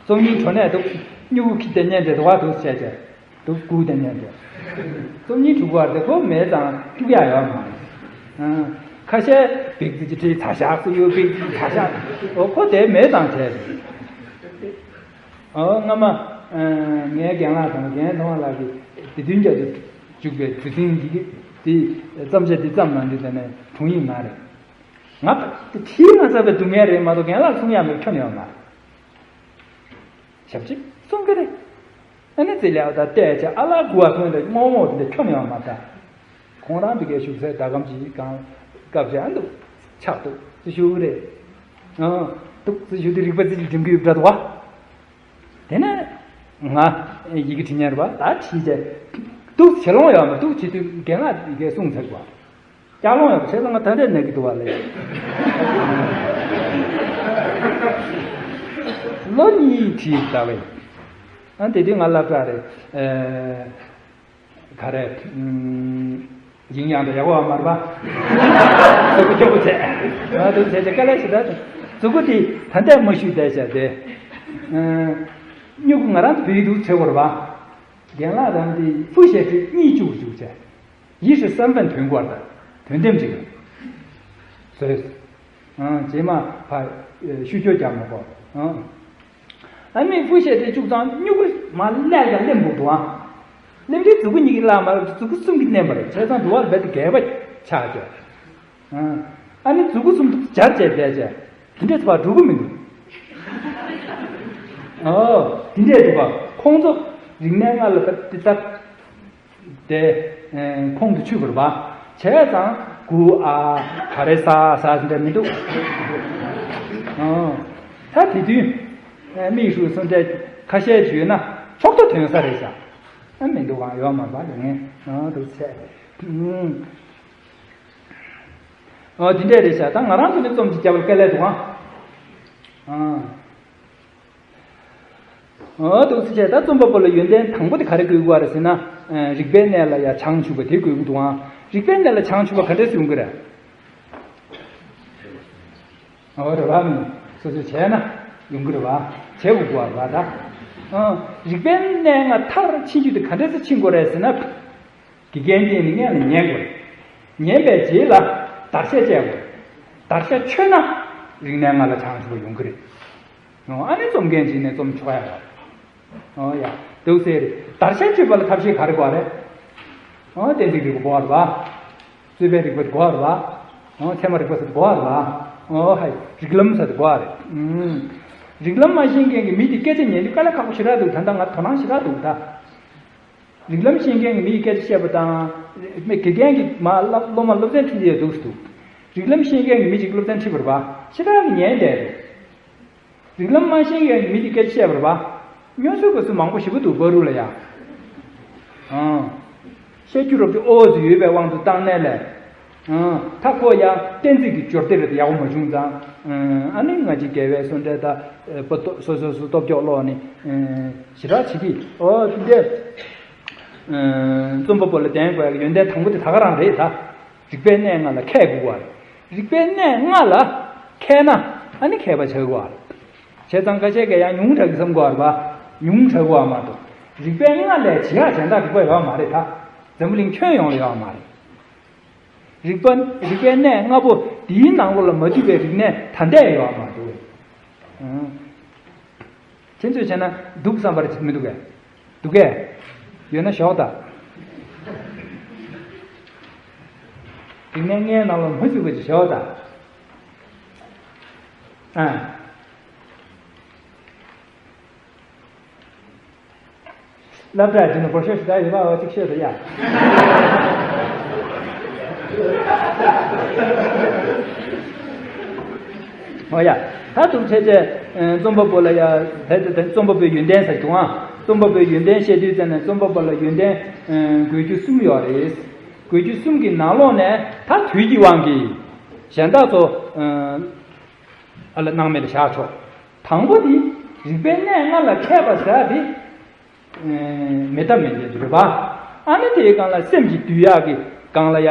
སང་ཉིན་གྲོ་ནས་འདུག་སྨྱུ་གུ་ཁྱི་དེ་ཉན་དེ་དོ་བ་འདུག་བྱས་བྱས། འདུག་སྒུག་བསྡད་མཁན་དེ། རྩོམ་ཡིག་དྲུག་པ་དེ་ཁོ་མེད་ཙང་བཅུག་ཡག་ཡོད་མ་རེད། ཨང་། ཁ་ཤས་བིག་ཙི་ཅི་ཁྲི་ཚ་ཤག་སུ་ཡོད་བིག་ཙི་ཚ་ཤག་ཨོ་ཁོ་དེ་མེད་ཙང་བྱས་རེད། ཨོ་སྔ་མ་ངའི་རྒན་ལགས་དང་རྒན་ཐོང་ལགས་ཀྱིས་དེ་བདུན་བརྒྱ་དུ་བཅུག་པའི་དུས་ཟིང་འདི་གི་དེ་བརྩམས་བྱ་འདི་བརྩམས་གནང་དུས་དེ་ནས་དྲུང་ཡིག་ང་རེད། ང་དེ་ཁྲིའི་ང་ཚ་བའི་སྡུག་བསྔལ་རེད་མ་གཏོགས་རྒན་ལགས་གསུང་ཡག་མེད་ཁྱོན་ཡོད་མ་རེད། ཞབས་ཕྱི་གསུང་གི་རེད། ཨ་ནི་ཙི་ལའོ་ད་བལྟས་བྱས་ཨ་ལ་གུ་བ་སོང་རེད་རྨོ་མོ་དེ་འདྲ་ཁྱོན་ནས་ཡང་མ་ལྟ། ཁོང་རང་དེ་གའི་བཞུགས་སའི་ཟླ་གམ་གྱི་གང་སྐབས་ཅིག་ཨ་འདུག་ཆག་འདུག་ཙི་ཞུ་གི་རེད། ཨང་། འདུག་ཙི་ཞུ་དེ་རིག་པ་ཙི་ཅིག་འགྲིམ་གི་ཡོད་འདྲ་འདུག་བ། དེ་ནས་ང་ཡི་གེ་བྲི་མཁན་རེད་བ། ད་བྲིས་བྱས་འདུག་བྱེད་ལོང་ཡོད་མ་འདུག་བྱེད་དུས་རྒན་ལགས་ཡི་གེ་གསུངས་ཚར་བ། སྐྱག་ལོང་ཡོད་པ་བྱས་ཙང་ང་ད་ལྟའི་ནད་ཀྱི་དུ་བ་ལས། ལོ་གཉིས་ཁྲིད་ལྟ་བས། ཨ་དེ་དུས་ང་སློབ་གྲྭ་རེད། ཨེ། ག་རེ། ཨུམ། ཡིན་ཡང་འདྲ་ཡག་པོ་མ་རེད་པ། སོ་གི་སྐྱོ་པོ་བྱས། ང་དུ་བྱས་ཏེ་དཀའ་ལས་ཞིག་ད། མཛུ་གུ་དེ་ད་ལྟའི་མ་ཞུས་བསྡད་བྱས་ཏེ། ཨུམ། སྨྱུ་གུ་ང་རང་དུ་བུད་འདུག་བྱེད་དགོས་རེད་པ། རྒན་ལགས་རང་དེ་ཕུ་ཞེ་ཁྲི་གཉིས་བཅུག་བཅུག་བྱས། ཡིད་ཧྲི་བསམ་པའི་དོན་གོ་བར་དང་དོན་དེམ་ཅིག་བཟོས། རྗེས་མ་ཕ་ཤུ་སྐྱོ་རྒྱག་མ་གོ། ཨ་མི་ཕུ་ཤེ་དེ་བཅུག་ཙང་སྨྱུ་གུ་མ་ལས་ཀྱང་ལེམ་འགུག་འདུག་ཨ། ལེམ་དུས་མཛུ་གུ་གཉིས་ཀྱི་ལ་མ་མཛུ་གུ་གསུམ་གྱིས་མནན་པ་རེད། བྱས་ཙང་འདུག་བ་རྦད་དེ་རྒས་པ་ཆགས་བྱས། ཨ་ནི་མཛུ་གུ་གསུམ་དུ་སྦྱར་བྱས་བསྡད་བྱས། དེ་འདྲས་ཚོ་བ་འགྲོ་གི་མི་འདུག་ཨོ། དེ་འདྲས་འདུག་པ། ཁོང་ཚོ་རིག་གནས་ལྔ་ལ་ད་དེ་ལྟར་དེ་ཁོང་དུ་ཆུད་པར་བ། བྱས་ཙང་གུ་ཨ་ག་རེ་ས་ས་འདྲ་མི་འདུག་ཨོ། ད་དེ་དུས་མིག་ཧྲུག་སོང་འདྲ་ཁ་ཤས་བརྗོད་ན་ཕྱོགས་མཐའ་ཐོན་ས་རེད་ཤག་ཨ་མི་འདུག་གང་ཡོད་མ་པ་ལ་ངས་ཨོ་འདུག་བྱས། ཨོ་དེ་འདྲས་རེད་ཤག་ད་ང་རང་ཚོ་ནི་རྩོམ་གྱི་རྒྱབ་ལ་སྐད་ལས་འདུག་ཨང་། ཨོ་འདུག་སེ་བྱས། ད་རྩོམ་པ་པོ་ལ་ཡོན་ཏན་དང་པོ་དེ་ག་རེ་དགོས་ཀྱི་རེད་ཟེར་ན། རིག་པའི་གནས་ལ་ཡ་བྱང་ཆུབ་པ་དེ་དགོས་ཀྱི་འདུག་ཨང་། རིག་པའི་གནས་ལ་བྱང་ཆུབ་པ་ག་འདྲས་སེ་ཡོང་གི་རེད། ཨོ་རེད་བ། མི་སོ་སོས་བྱས་ན་ཡོང་གི་རེད་བ། བྱེད་དགོས་ཀྱི་རེད་བ་ད། ཨང་། རིག་པའི་གནས་ལྔ་མཐར་ཕྱིན་རྒྱུ་དེ་ག་འདྲས་སེ་ཕྱིན་དགོས་རེད་ཟེར་ན། དགེ་རྒན་བསྟེན་ནས་སྔོན་ལ་ཉན་དགོས། ཉན་པའི་རྗེས་ལ་བརྡར་ཤ་བཅད་དགོས། བརྡར་ཤ་ཆོད་ན་རིག་གནས་ལྔ་ལ་བྱང་ཆུབ་པ་ཡོང་གི་རེད། ཨ་ནི་རྩོམ་མཁན་ཅིག་ནས་རྩོམ་ཆོག་ཡ་རེད། ཨོ་ཡ། འདུག་སེ་རེད། བརྡར་ཤ་གཅོད་པ་ལ་ཐབས་ཤེས་ག་རེ་དགོས་རེད། ཨོ་གཏན་ཚིགས་རིག་པ་དགོས་རེད་བ། རྩོད་པའི་རིག་པ་དགོས་རེད་བ། ཨོ་ཚད་མ་རིག་པ་ཟེར་དགོས་རེད་བ། ཨོ་ཧའི་རིགས་ལམ་ཟེར་དགོས་རེད། ཨུམ། རིགས་ལམ་མ་ཤེས་མཁན་གྱི་མི་དེ་སྐད་ཆ་ཉན་དུས་དཀའ་ལས་ཁག་པོ་ཞེ་དྲག་འདུག་ད་ལྟ་ང་དོ་སྣང་ཞེ་དྲག་འདུག་ད། རིགས་ལམ་ཤེས་མཁན་གྱི་མི་ཡིས་སྐད་ཆ་བཤད་པ་དང་། མི་དགེ་རྒན་གྱིས་མ་སློབ་སློབ་མ་སློབ་ཚན་ཁྲིད་ཡས་འདུག་སེ་འདུག་རིགས་ལམ་ཤེས་མཁན་གྱི་མི་གཅིག་སློབ་ཚན་ཁྲིད་པར་བ་ཞེ་དྲག་གི་ཉན་བསྡད་རེད། རིགས་ལམ་མ་ཤེས་མཁན་གྱི་མི་གཅིག་སྐད་ཆ་བཤད་པར་བ། སྨྱོ་ཚུལ་ག་ཚོད་མང་པོ་ཞེ་པོ་འདུག་བར་རུ་ལ་ཡ། ཨང་། བཤད་རྒྱུ་རོབ་ཀྱི་ཨོ་ཙི་ཡོད་པའི་དབང་དུ་བཏང་ནས་ལས། ཨང་། ད་ཁོ་ཡང་གཏན་ཚིགས་ཀྱི་སྦྱོར་སྡེ་རེད་ཡག་པོ་མ་བྱུང་ཙང་། ཨང་། ཨ་ནི་ང་ཅིག་དགེ་བའི་སོ་འདྲ་ད། པོ་ཏོ་སོ་སོ་སོ་སྟོབས་སྐྱོག་ལོག་ནི། ཨང་། ཞེ་དྲག་བྱེད་ཀྱི་ཨོ་དེ་འདྲས། རྩོམ་པ་པོ་ལ་ལྡན་དགོས་ཡག་ཡོན་ཏན་དང་པོ་དེ་ད་ག་རང་རེད་ད། རིག་པའི་གནས་ལྔ་ལ་མཁས་དགོས་པ་རེད། རིག་པའི་གནས་ལྔ་ལ་མཁས་ན་ཨ་ནི་མཁས་པ་ཆགས་དགོས་པ་རེད། བྱས་ཙང་ཁ་ཤས་ཀྱིས་ཡང་ཉུང་དྲགས་ཀྱི་བསམ་དགོས་པ་རེད་པ། ཉུང་དྲགས་དགོས་པ་མ་གཏོགས། རིག་པའི་ལྔ་ལས་ཇི་ཡག་གཞན་དག་རིག་པ་ཡོད་མ་རེད་ད། འཛམ་བུ་གླིང་ཁྱོན་ཡོངས་ལ་ཡོད་མ་རེད། རིག་པ་རིག་པའི་གནས་ལྔ་པོ་འདིའི་ནང་ལོགས་ལ་མ་འདུས་པའི་རིག་གནས་ད་ལྟ་ཡོད་མ་འདུག་ཨང་། ཁྱེད་ཚོས་བྱས་ན་འདུག་བསམ་པ་རེད་མི་འདུག་གས། འདུག་གས། ཡོད་ན་ཞོག་ད། རིག་གནས་ལྔའི་ནང་ལ་མ་འདུས་པ་ཅིག་ཞོག་ད། ཨ། སློབ་གྲྭར་འགྲིམ་ན་སྒོར་ཤོག་ཞིག་ད་ཡོད་པ་འོ་གཅིག་ཤོད་དོ་ཡ། འོ་ཡ། ད་དུང་ཚེ་ཚེ་རྩོམ་པ་པོ་ལ་ཡ་ད་ད་རྩོམ་པ་པོའི་ཡོན་ཏན་ཟེར་གྱི་འདུག་ཨ། རྩོམ་པ་པོའི་ཡོན་ཏན་བཤད་དུས་ཙམ་ནས་རྩོམ་པ་པོ་ལ་ཡོན་ཏན་དགོས་རྒྱུ་གསུམ་ཡོད་རེད། དགོས་རྒྱུ་གསུམ་གྱི་ནང་ལོགས་ནས་ད་དུས་ཀྱི་དབང་གིས་གཞན་དག་ཚོ་ཨ་ལ་སྣང་མེད་ལ་བཞག་ཆོག་དང་པོ་དེ་རིག་པའི་གནས་ལྔ་ལ་མཁས་པ་ཟེར་དེ། མེད་ཐབས་མེད་མཁན་ཅིག་རེད་པ། ཨ་ནི་དེའི་སྒང་ལ་སེམས་ཀྱི་འདུལ་ཡག་གི་སྒང་ལ་ཡ།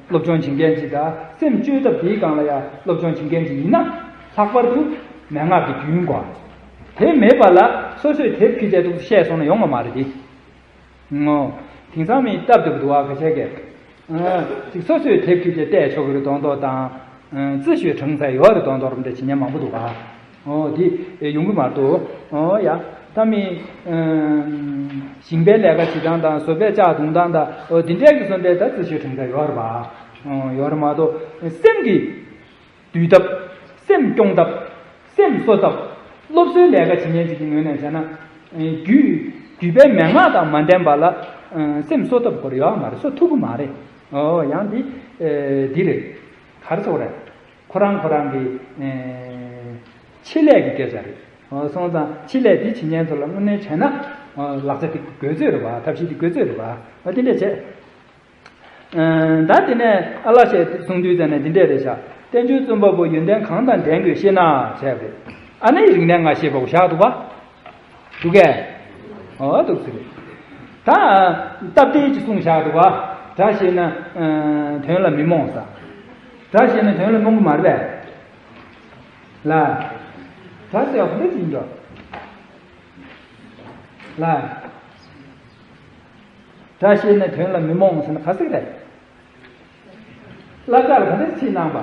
སློབ་སྦྱོང་བྱེད་མཁན་ཅིག་དང་སེམས་བཅོས་ཐབས་དེའི་སྒང་ལ་ཡ་སློབ་སྦྱོང་བྱེད་མཁན་ཅིག་ཡིན་ན། ལྷག་པར་དུ་མན་ངག་གི་རྒྱུན་དགོས། དེ་མེད་པ་ལ་སོ་སོས་དེབ་ཁྲིད་བྱས་འདུག་བཤད་སོང་ན་ཡོང་བ་མ་རེད་དེ། ངོ་། དེང་སང་མི་སྟབས་བདེ་པོ་འདུག་ཨ་ཁ་ཤས་ཀྱིས། ཅིག་སོ་སོའི་དེབ་ཁྲིད་དེ་བལྟས་ཆོག་གི་རེད་མདོག་མདོག་དང་། རྩིས་ཞུས་དྲངས་ཚར་ཡོད་རེད་མདོག་མདོག་རམ་འདྲ་བྱེད་མཁན་མང་པོ་འདུག་ག་ཨོ་དེ་ཡོང་གི་མ་གཏོགས། ཨོ་ཡ། ད་མི་ཞིང་པའི་ལས་ཀ་བྱེད་སྟངས་དང་བཟོ་པས་ལྕགས་བརྡུང་སྟངས་དང་ཨོ་དེ་འདྲས་ཀྱི་བཟོ་འདྲས་ད་རྩིས་ཞུས་དྲངས་ཚར་ཡོད་རེད་པ། ཨོ་ཡོད་རེད་མ་གཏོགས་སེམས་ཀྱི། འདུལ་ཐབས། སེམས་སྐྱོང་ཐབས། སེམས་གསོ་ཐབས། སློབ་གསོའི་ལས་ཀ་བྱེད་མཁན་ཅིག་གི་ངོས་ནས་བྱས་ན། རྒྱུད་རྒྱུད་པའི་མན་ངག་དང་མ་ལྡན་པ་ལ། སེམས་གསོ་ཐབས་སྐོར་ཡོད་མ་རེད་གསོ་ཐུབ་ཀྱི་མ་རེད། ཨོ་ཡང་འདི། འདི་རེད། ག་རེ་ཟེར་དགོས་རེད། ཁོ་རང་ཁོ་རང་གི། ཆེད་ལས་ཀྱི་སྐད་ཆ་རེད། ཨོ་སོང་ཙང་ཆེད་ལས་འདི་བྱེད་མཁན་ཚོ་ལ་དངོས་གནས་བྱས་ན། ལག་ཆ་འདི་དགོས་ཚོད་རེད་བ་ཐབས་ཤེས་འདི་དགོས་ཚོད་རེད་བ་ཨོ་དེ་འདྲས་བྱས། ད་དེ་ནས་ཨ་ལ་ཞེས་གསུང་དུས་ཙམ་ནས་འདི་འདྲས་རེད་ཤག་བསྟན་བཅོས་རྩོམ་པ་པོ་ཡོན་ཏན་གང་དང་ལྡན་དགོས་ཤེ་ན་བྱས་པས། ཨ་ནི་རིག་གནས་ལྔ་ཤེས་པ་བཞག་འདུག་ག་འདུག་གས། ཨོ་འདུག་ཟེར། ད་སྟབས་བདེ་ཅིག་གསུངས་བཞག་འདུག་ག་སྒྲ་ཤེས་ན་དོན་ལ་མི་རྨོངས་ས། སྒྲ་ཤེས་ན་དོན་ལ་རྨོངས་གི་མ་རེད་པས། ལ། སྒྲ་ཟེར་བ་ག་འདྲ་ཅིག་ཡིན་འགྲོ། ལ། སྒྲ་ཤེས་ན་དོན་ལ་མི་རྨོངས་ཟེར་ན་ག་ཟིག་རེད། བསླབ་བྱ་ལ་ག་འདྲ་ཚིག་གནང་པ།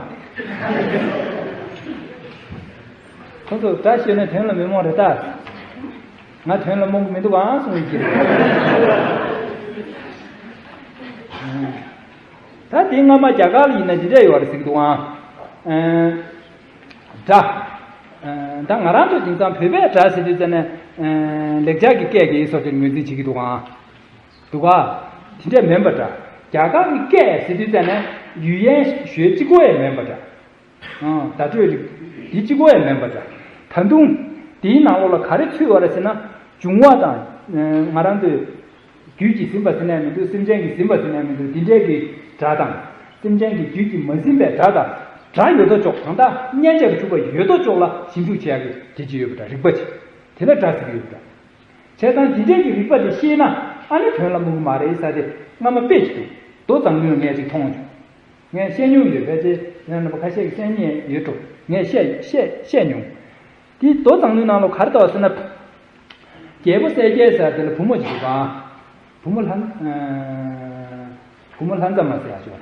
ཁོང་ཚོ་སྒྲ་ཤེས་ན་དོན་ལ་མི་རྨོངས་རེད་ད། ང་དོན་ལ་རྨོངས་གི་མི་འདུག་ཨང་གསུང་ཡི་གི་རེད། ད་དེ་སྔ་མ་རྒྱ་གར་ལ་ཡིན་ན་འདི་འདྲ་ཡོད་རེད་ཟེར་གི་འདུག་ཨང་། སྒྲ། ད་ང་རང་ཚོ་དེང་སང་བོད་པའི་སྒྲ་ཟེར་དུས་ཙམ་ནས་ལེགས་སྦྱར་གྱི་སྐད་ཀྱི་སོགས་དེར་ངོས་འཛིན་བྱེད་ཀྱི་འདུག་ཨང་། འདུག་ག་དེ་འདྲ་མིན་པ་འདྲ། རྒྱ་གར་གྱི་སྐད་ཟེར་དུས་ཙམ་ནས་语言学གཅིག་པོ་ཡང་མིན་པ་འདྲ། བརྡ་སྤྲོད་རིག་འདི་གཅིག་པོ་ཡང་མིན་པ་འདྲ། ད་དུང་དེའི་ནང་ལོགས་ལ་ག་རེ་ཚུད་པ་རེད་ཟེར་ན། འབྱུང་བ་དང་ང་རང་ཚོའི་རྒྱུད་ཀྱིས་ཟིན་པ་ཟེར་ནའི་མི་འདུག་སེམས་ཅན་གྱིས་ཟིན་པ་ཟེར་ནའི་མི་འདུག་འདི་འདྲའི་གི་སྒྲ་དང་། སེམས་ཅན་གྱི་རྒྱུད་ཀྱིས་མ་ཟིན་པའི་སྒྲ་དང་། སྒྲ་ཡོད་དོ་ཅོག་གང་ལྟར་མཉན་བྱར་གྱུར་པ་ཡོད་དོ་ཅོག་ལ་ཞིབ་འཇུག་བྱེད་ཡག་གི་དེ་ཅིག་ཡོད་པ་འདྲ། རིག་པ་ཅིག་དེ་ལ་སྒྲ་ཟེར་གྱི་ཡོད་པ་འདྲ། བྱས་ཙང་འདི་འདྲའི་གི་རིག་པ་དེ་ཤེས་ན་ཨ་ནི་དོན་ལ་མི་འགྲོ་གི་མ་རེད་ཟེར་ཏེ་སྔ་མ་དཔེ་ཅིག་འདུག་མདོ་མཛངས་བླུན་ངས་ཅིག་མཐོང་བྱུང་། ངས་བཤད་མྱོང་ཡོད། ཕལ་ཆེར་ཡང་རྣམ་པ་ཁ་ཤས་ཀྱིས་བཤད་མྱོང་ཡོད་འགྲོ། ངས་བཤད་བཤད་བཤད་མྱོང་། དེ་མདོ་མཛངས་བླུན་ནང་ལོགས་ག་རེ་འདུག་ཟེར་ན། རྒྱལ་པོ་གསལ་རྒྱལ་ཟེར་དེ་ལ་བུ་མོ་ཅིག་འདུག་ག་བུ་མོ་ལྷ། བུ་མོ་ལྷ་མཛངས་མ་ཟེར་ཡག་ཅིག་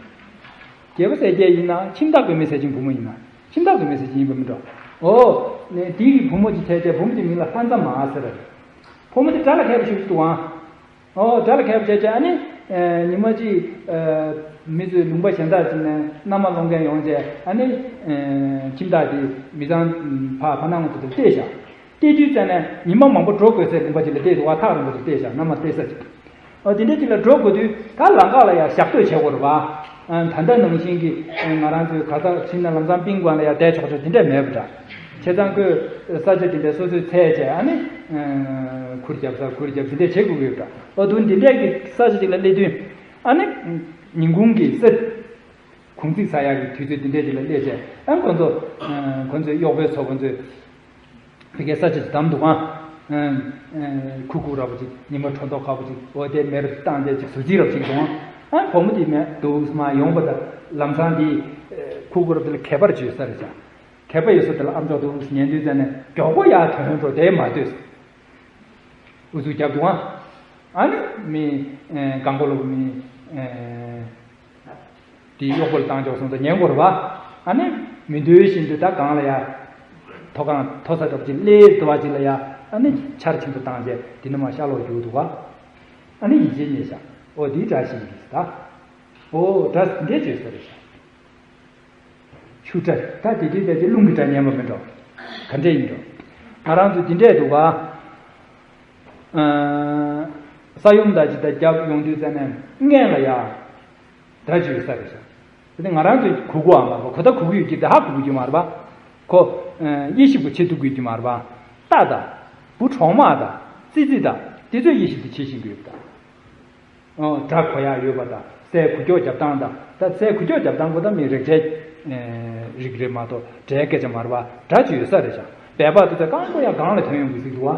རྒྱལ་པོ་གསལ་རྒྱལ་ཡིན་ན་ཁྱིམ་བདག་མགོན་མེད་ཟས་སྦྱིན་བུ་མོ་ཡིན་ན། ཁྱིམ་བདག་མགོན་མེད་ཟས་སྦྱིན་ཡིན་པ་མིན་འགྲོ། ཨོ། ནས་དེའི་བུ་མོ་ཅིག་བྱས་བྱས་བུ་མོ་དེའི་མིང་ལ་ལྷ་མཛངས་མ་ཟེར་རེད། བུ་མོ་དེ་དགྲ་ལ་མཁས་པ་ཞིག་འདུག་ཨང་། ཨོ་དགྲ་ལ་མཁས་པ་བྱས་བྱས་ཨ་ནི། ཉི་མ་གཅིག་མི་ཚོས་ལུང་པ་གཞན་དག་ཅིག་ནས་མནའ་མ་སློང་མཁན་ཡོང་བྱས་ཨ་ནི། ཁྱིམ་བདག་དེ་མི་ཚང་ཕ་ཕ་ནང་ངོ་དེ་ཚོ་བལྟས་བཞག་བལྟས་དུས་ཙམ་ནས་ཉི་མ་མང་པོ་འགྲོ་དགོས་སའི་ལུང་པ་ཅིག་ལ་བལྟས་འདུག་ག་ཐག་རིང་པོ་ཅིག་བལྟས་བཞག་མནའ་མ་བལྟས་ས་ཅིག་ཨོ་དེ་འདྲ་ཅིག་ལ་འགྲོ་དགོས་དུས་ད་ལམ་ཁ་ལ་ཡང་ཞག་སྡོད་བྱེད་དགོས་རེད་པ། ད་ལྟ་ནང་བཞིན་གྱི་ང་རང་ཚོའི་ག་ས་ཕྱིན་ན་ལམ་སང་པིང་གོང་ལ་ཡང་བསྡད་ཆོག་ཆོག་དེ་འདྲ་མེད་པ་འདྲ། བྱས་ཙང་ཁོས་ས་ཆ་དེ་འདྲ་སོ་སོས་འཚོལ་བྱས་ཨ་ནི། ཁུར་རྒྱབ་ས་ཁུར་རྒྱབ་དེ་འདྲ་བྱེད་དགོས་ཀྱི་ཡོད་འདྲ། ཨོ་དུ་འདི་འདྲ་གི་ས་ཆ་ཅིག་ལ་སླེབས་དུས་ཨ་ནི། ཉིན་གུང་གི་ས། གུང་ཚིགས་ཟ་ཡག་གི་དུས་ཚོད་འདི་འདྲ་ཅིག་ལ་སླེབས་བྱས་ཨ་ཁོ་ཚོ། ཁོ་ཚོའི་གཡོག་པོའི་ཚོ་ཁོ་ཚོས། ཕ་གིའི་ས་ཆ་ཅིག་བདམས་འདུག་ཨང་། ཁུག་ཁུག་ར་བ་ཅིག་ཉི་མ་དྲོ་ཐོག་ཁ་བ་ཅིག་འོ་དེ་མེར་བཏང་དེ་ཅིག་ཟུར་ཅིག་ར་བ་ཅིག་འདུག་ཨང་། ཨ་བུ་མོ་དེ་མེད་འདུག་མ་ཡོང་པ་ད་ལམ་སང་དེ་ཁུག་ཁུག་ར་བ་དེ་ལ་གད་པར་བྱོས་ས་རེད་ཤག་གད་པ་ཡོད་ས་དེ་ལ་ཨམ་ཅོག་འདུག་ཉན་དུས་ཙམ་ནས་མགྱོགས་པོ་ཡར་ཐོན་འགྲོ་དེ་མ་ལྟོས། ཨུ་ཚུགས་རྒྱབ་འདུག་ཨང་། ཨ་ནི་མི་གང་གོ་ལོག་མི། དེའི་གཡོག་པོ་ལ་བཏང་ཆོག་སོང་ཙང་ཉན་དགོས་རེད་པ། ཨ་ནི་མི་འདོད་བཞིན་དུ་ད་གང་ལ་ཡ། མཐོ་སྒང་མཐོ་ས་འདྲ་པོ་ཅིག་སླེབས་དུ་བ་ཅིག་ལ་ཡ། ཨ་ནི་ཆར་ཆེན་པོ་བཏང་རྗེས་དེ་ནས་མར་ཤར་ལོག་རྒྱུག་འདུག་ག་ཨ་ནི་ཡིད་ཆེས་རྙེད་ཤག་ཨོ་དེའི་སྒྲ་ཤེས་ཀྱི་ད། ཨོ་སྒྲ་འདྲེ་བརྗོད་ས་རེད་ཤག་ཆུ་སྒྲ་ད་དེ་དུས་ད་དེ་རླུང་གི་སྒྲ་ཉན་པ་མིན་འགྲོ། ག་འདྲས་ཡིན་འགྲོ། ང་རང་ཚོ་དེ་འདྲས་འདུག་ག་ས་ཡོམ་ད་ཅི་ད་རྒྱབ་ཡོང་དུས་ཙ་ནས་སྔན་ལ་ཡ། སྒྲ་བརྗོད་ས་རེད་ཤག་དེ་ང་རང་ཚོས་གུ་གུའམ་མ་རེད་པ། གོ་ད་གུ་གུ་ཡོད་ཀྱི་ད་ཧ་གུ་གུ་རྒྱུ་མ་རེད་པ། ཁོ། དབྱེ་ཞིབ་པོ་བྱེད་ཐུབ་དགོས་ཀྱི་མ་རེད་པ། རྟ་དང་། འབུ་གྲོག་མ་དང་། ཙི་ཙི་དང་དེ་ཚོས་དབྱེ་ཞིབ་དེ་བྱེད་ཤེས་ཀྱི་ཡོད་པ་དང་། སྒྲ་གོ་ཡག་ཡོད་པ་དང་སའི་འགུལ་སྐྱོད་རྒྱབ་སྟངས་དང་ད་སའི་འགུལ་སྐྱོད་རྒྱབ་སྟངས་ཁོ་ད་མི་རེག་བྱའི་རིགས་རེད་མ་གཏོགས་སྒྲའི་སྐད་ཆ་མ་རེད་པ། སྒྲ་ཅིག་ཡོད་ས་རེད་ཤག་སྦལ་པ་དེ་ཚོ་རྐང་པ་ཡང་སྒང་ལ་ཐོན་ཡོང་གི་ཟིག་འདུག་བ།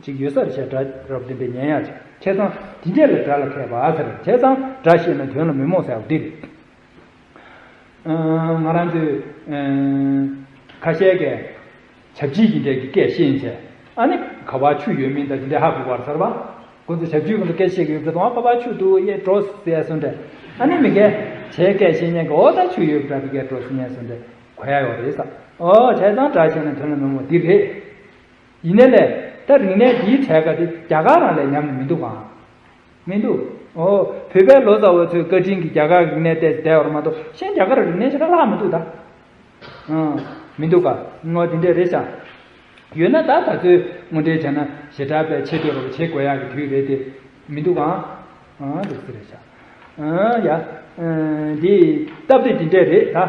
ཅིག་ཡོད་ས་རེད་ཤག་སྒྲ་རབ་བདེན་པའི་ཉན་ཡག་ཅིག་བྱས་ཙང་དེ་འདྲས་ལ་སྒྲ་ལ་མཁས་པ་ཟེར། བྱས་ཙང་སྒྲ་ཤེས་ན་དོན་ལ་མི་རྨོངས་ཟེར་བ་འདི་རེད། ང་རང་ཚོས་ཁ་ཤས་ཀྱིས་བྱབ་བྱིས་ཀྱི་འདྲས་ཀྱི་སྐད་ཤེས་བྱས་ཨ་ནི་ག་བ་ཆུ་ཡོད་མིན་དང་དེ་འདྲས་ཧ་གོ་བར་ཟེར་བ། ཁོ་ཚོ་བྱབ་བྱིས་ཁོ་ཚོ་སྐད་ཤེས་ཀྱི་ཡོད་པ་དང་ག་བ་ཆུ་འདུག་ཡེ་འགྲོ་ཟེར་སོང་འདྲས་ཨ་ནི་མི་སྐད་བྱས་སྐད་ཤེས་མཁན་གྱི་འོ་ད་ཆུ་ཡོད་པ་འདྲ་བའི་སྐད་འགྲོ་ཟེར་མཁན་སོང་འདྲས་གོ་ཡག་ཡོད་རེད་ས། ཨོ་བྱས་ཙང་སྒྲ་ཤེས་ན་དོན་ལ་མི་རྨོངས་འདི་རེད། ཡིན་ནའི་ལས་ད་རིག་གནས་འདིའི་གྲས་ཀ་དེ་རྒྱ་གར་རང་ལས་ཉམས་ནས་མི་འདུག་གམ། མི་འདུག་ཨོ་བོད་པའི་ལོ་ཙཱ་བ་ཚོས་བཀའ་དྲིན་གྱིས་རྒྱ་གར་རིག་གནས་བལྟས་བསྡད་ཡོད་རེད་མ་གཏོགས་གཞན་རྒྱ་གར་རིག་གནས་ཞེ་དྲག་ལྷག་མི་འདུག་ད། ཨང་། མི་འདུག་ག་ངོ་དེ་འདྲས་རེད་ཤག་ཡོད་ན་ད་ད་ཚོད་དངོས་འབྲེལ་བྱས་ན་ཞེ་དྲག་པའི་ཆེ་བསྟོད་རོགས་བྱེད་དགོས་ཡག་གི་དུས་རེད་དེ། མི་འདུག་གམ། ཨང་འདུག་སེ་རེད་ཤག་ཨང་ཡ། འདི་སྟབས་བདེ་འདི་འདྲས་རེད་ད།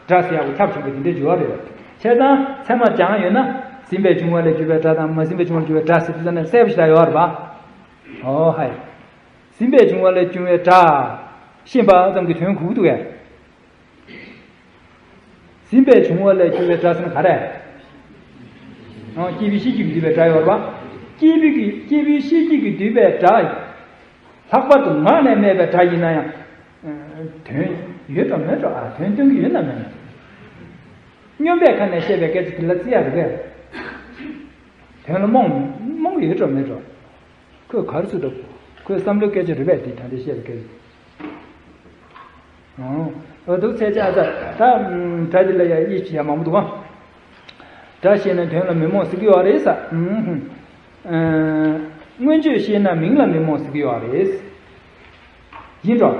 སྒྲ་ཟེར་ཡག་གི་ཁྱབ་ཆེན་པོ་འདི་འདྲས་འགྱུར་བ་རེད། བྱས་ཙང་ཚད་མ་སྦྱངས་ཡོད་ན་ཟིན་པས་བྱུང་བ་ལས་གྱུར་པའི་སྒྲ་དང་མ་ཟིན་པས་བྱུང་བ་ལས་གྱུར་པའི་སྒྲ་ཟེར་དུས་ཙམ་ནས་གསལ་པོ་ཞེ་དྲག་ཡོད་རེད་པ། ཨོ་ཧའི། ཟིན་པས་བྱུང་བ་ལས་བྱུང་བའི་སྒྲ། ཤེས་པ་ཙམ་གྱིས་དོན་གོ་གི་འདུག་གས། ཟིན་པས་བྱུང་བ་ལས་གྱུར་པའི་སྒྲ་ཟེར་ན་ག་རེ། ཨང་། སྐྱེས་བུའི་ཤེས་རྒྱུད་ཀྱིས་བསྡུས་པའི་སྒྲ་ཡོད་རེད་པ། སྐྱེས་བུ་གི་སྐྱེས་བུའི་ཤེས་རྒྱུད་ཀྱིས་བསྡུས་པའི་སྒྲ། ལྷག་པར་དུ་ངག་ནས་སྨྲས་པའི་སྒྲ་ཡིན་ན་ཡང་། དོན་ཡོད་འགྲོ་མེད་འགྲོ་ཨ་དོན་སྟོན་གྱི་ཡོད་ན་མེད་ན། སྨྱོན་པའི་ཁ་ནས་བཤད་པའི་སྐད་ཆ་དེ་ལ་བརྩི་ཡག་རེད་པས། དོན་ལ་རྨོངས་རྨོངས་ཡོད་འགྲོ་མེད་འགྲོ། ཁོས་ག་རེ་ཟེར་འདུག་ཁོའི་བསམ་བློའི་སྐད་ཆ་རེད་པས་དེ་ད་ལྟ་བཤད་པའི་སྐད་ཆ། ཨོ། འདུག་ཚེ་ཆ་ས་ད་སྒྲ་འདི་ལ་ཡང་དབྱེ་ཞིབ་ཡང་མང་པོ་འདུག་ཨང་། སྒྲ་ཤེས་ན་དོན་ལ་མི་རྨོངས་ཟེར་གྱི་ཡོད་རེད་ས། མངོན་བརྗོད་ཤེས་ན་མིང་ལ་མི་རྨོངས་ཟེར་གྱི་ཡོད་རེད། ཡིན་འགྲོ།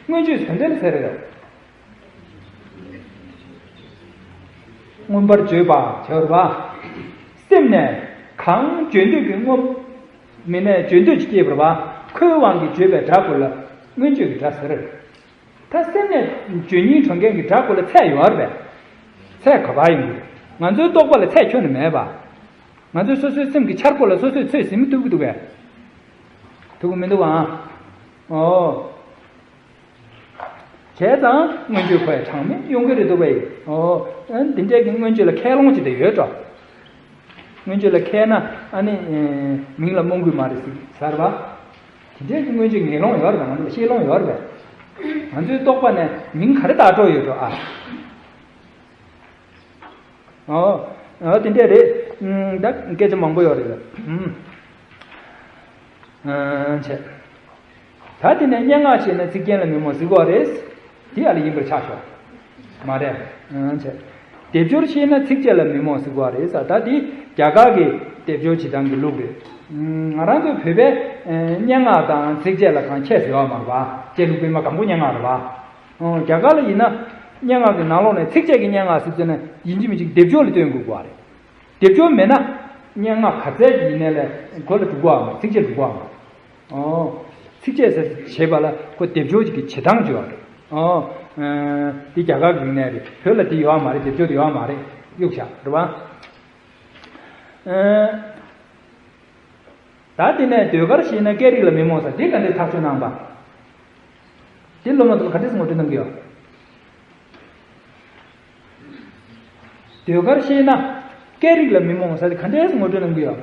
མངོན་བརྗོད་ཟེར་འདྲ་ལ་ཟེར་རེད། མངོན་པར་བརྗོད་པ་བྱ་བར་བ། སེམས་ནས་གང་བརྗོད་འདོད་ཀྱི་མངོན། མི་ནས་བརྗོད་འདོད་ཀྱི་སྐྱེས་པར་བ། ཁོའི་དབང་གིས་བརྗོད་པའི་སྒྲ་ཀུན་ལ་མངོན་བརྗོད་ཀྱི་སྒྲ་ཟེར། ད་སེམས་ནས་བརྗོད་སྙིང་བྲོ་མཁན་གྱི་སྒྲ་ཀུན་ལ་ཚད་ཡོད་རེད་པས། ཚད་ག་པར་ཡིན་དགོས། ང་ཚོའི་རྟོག་པ་ལ་ཚད་ཁྱོན་ནས་མེད་པ། ང་ཚོའི་སོ་སོའི་སེམས་ཀྱི་འཆར་སྒོ་ལ་སོ་སོས་ཚོད་ཟིན་མི་ཐུབ་ཀྱི་འདུག་གས། ཐུབ་ཀྱི་མི་འདུག་ཨང་། ཨོ། བྱས་ཙང་མངོན་བརྗོད་ཁོ་ཡང་གྲངས་མེད་ཡོང་གི་རེད་འདུག་པས། ཨོ། ཨ་འདི་འདྲས་ཀྱི་མངོན་བརྗོད་ལ་ཁས་ལོངས་ཅི་འདྲ་ཡོད་འགྲོ། མངོན་བརྗོད་ལ་མཁས་ན་ཨ་ནི་མིང་ལ་རྨོངས་དགོས་མ་རེད་ཟེར་བ། དེ་འདྲས་ཀྱི་མངོན་བརྗོད་ངེས་ལོང་ཡོད་རེད་པས། ང་ཚོ་ལ་ཤེས་ལོང་ཡོད་རེད་པས། ང་ཚོའི་རྟོག་པ་ནས་མིང་ག་རེ་བཏགས་འགྲོ་ཡོད་འགྲོ་ཨ། ཨོ། ཨོ་དེ་འདྲས་རེད། ཨུམ། ད་སྐད་ཆ་མང་པོ་ཡོད་རེད། ཨུམ། ཨ་བྱས། ད་དེ་ནས་སྙན་ངག་ཤེས་ན་ཚིག་རྒྱན་ལ་མི་རྨོངས་ཟེར་གྱི་ཡོད་རེད། དེ་ཡ་ལ་ཡིན་པར་ཆགས་ཤོག་མ་རེད། ཨ་བྱས། སྡེབ་སྦྱོར་ཤེས་ན་ཚིགས་བཅད་ལ་མི་རྨོངས་ཟེར་གྱི་ཡོད་རེད་ཟེར། ད་དེ་རྒྱ་གར་གྱི་སྡེབ་སྦྱོར་བྱེད་སྟངས་ཀྱི་ལུགས་རེད། ང་རང་ཚོའི་བོད་པའི་སྙན་ངག་དང་ཚིགས་བཅད་ལ་གང་ཁྱད་ཟེར་བ་མ་རེད་པ། བཅད་ལྷུག་སྤེལ་མ་གང་པོ་སྙན་ངག་རེད་པ། ཨོ། རྒྱ་གར་ལ་ཡིན་ན་སྙན་ངག་གི་ནང་ལོགས་ནས་ཚིགས་བཅད་ཀྱི་སྙན་ངག་ཟེར་ཚོད་ནས་ཡིན་གཅིག་མིན་གཅིག་སྡེབ་སྦྱོར་ལ་སྟོན་དགོས་པ་རེད། སྡེབ་སྦྱོར་མེད་ན་སྙན་ངག་ག་ཚད་ཀྱི་ཡིན་ནའི་ལས་གོ་ལ་འགྲོ་གི་ཡོད་མ་རེད། ཚིགས་བཅད་འགྲོ་གི་ཡོད་མ་རེད། ཨོ། ཚིགས་བཅད་ཟེར་བྱེད་པ་ལ་ཁོ་སྡེབ་སྦྱོར་གྱི་བྱེད་སྟངས་བརྗོད་པ་རེད། ཨོ། ཨ་འདི་རྒྱ་གར་གྱི་རིག་གནས་རེད། བོད་ལ་འདི་ཡོད་མ་རེད། སྡེབ་སྦྱོར་འདི་ཡོད་མ་རེད། གཡུག་བཞག་རེད་པ། ཨ། ད་དེ་ནས་ཟློས་གར་ཤེས་ན་སྐད་རིགས་ལ་མི་རྨོངས་ཟེར། འདི་ག་འདྲས་ཐག་གཅོད་གནང་པ། འདི་སློབ་མ་ཚོ་ལ་ག་འདྲས་ངོ་སྤྲོད་གནང་གི་ཡོད། ཟློས་གར་ཤེས་ན་སྐད་རིགས་ལ་མི་རྨོངས་ཟེར། འདི་ག་འདྲས་ངོ་སྤྲོད་གནང་གི་ཡོད།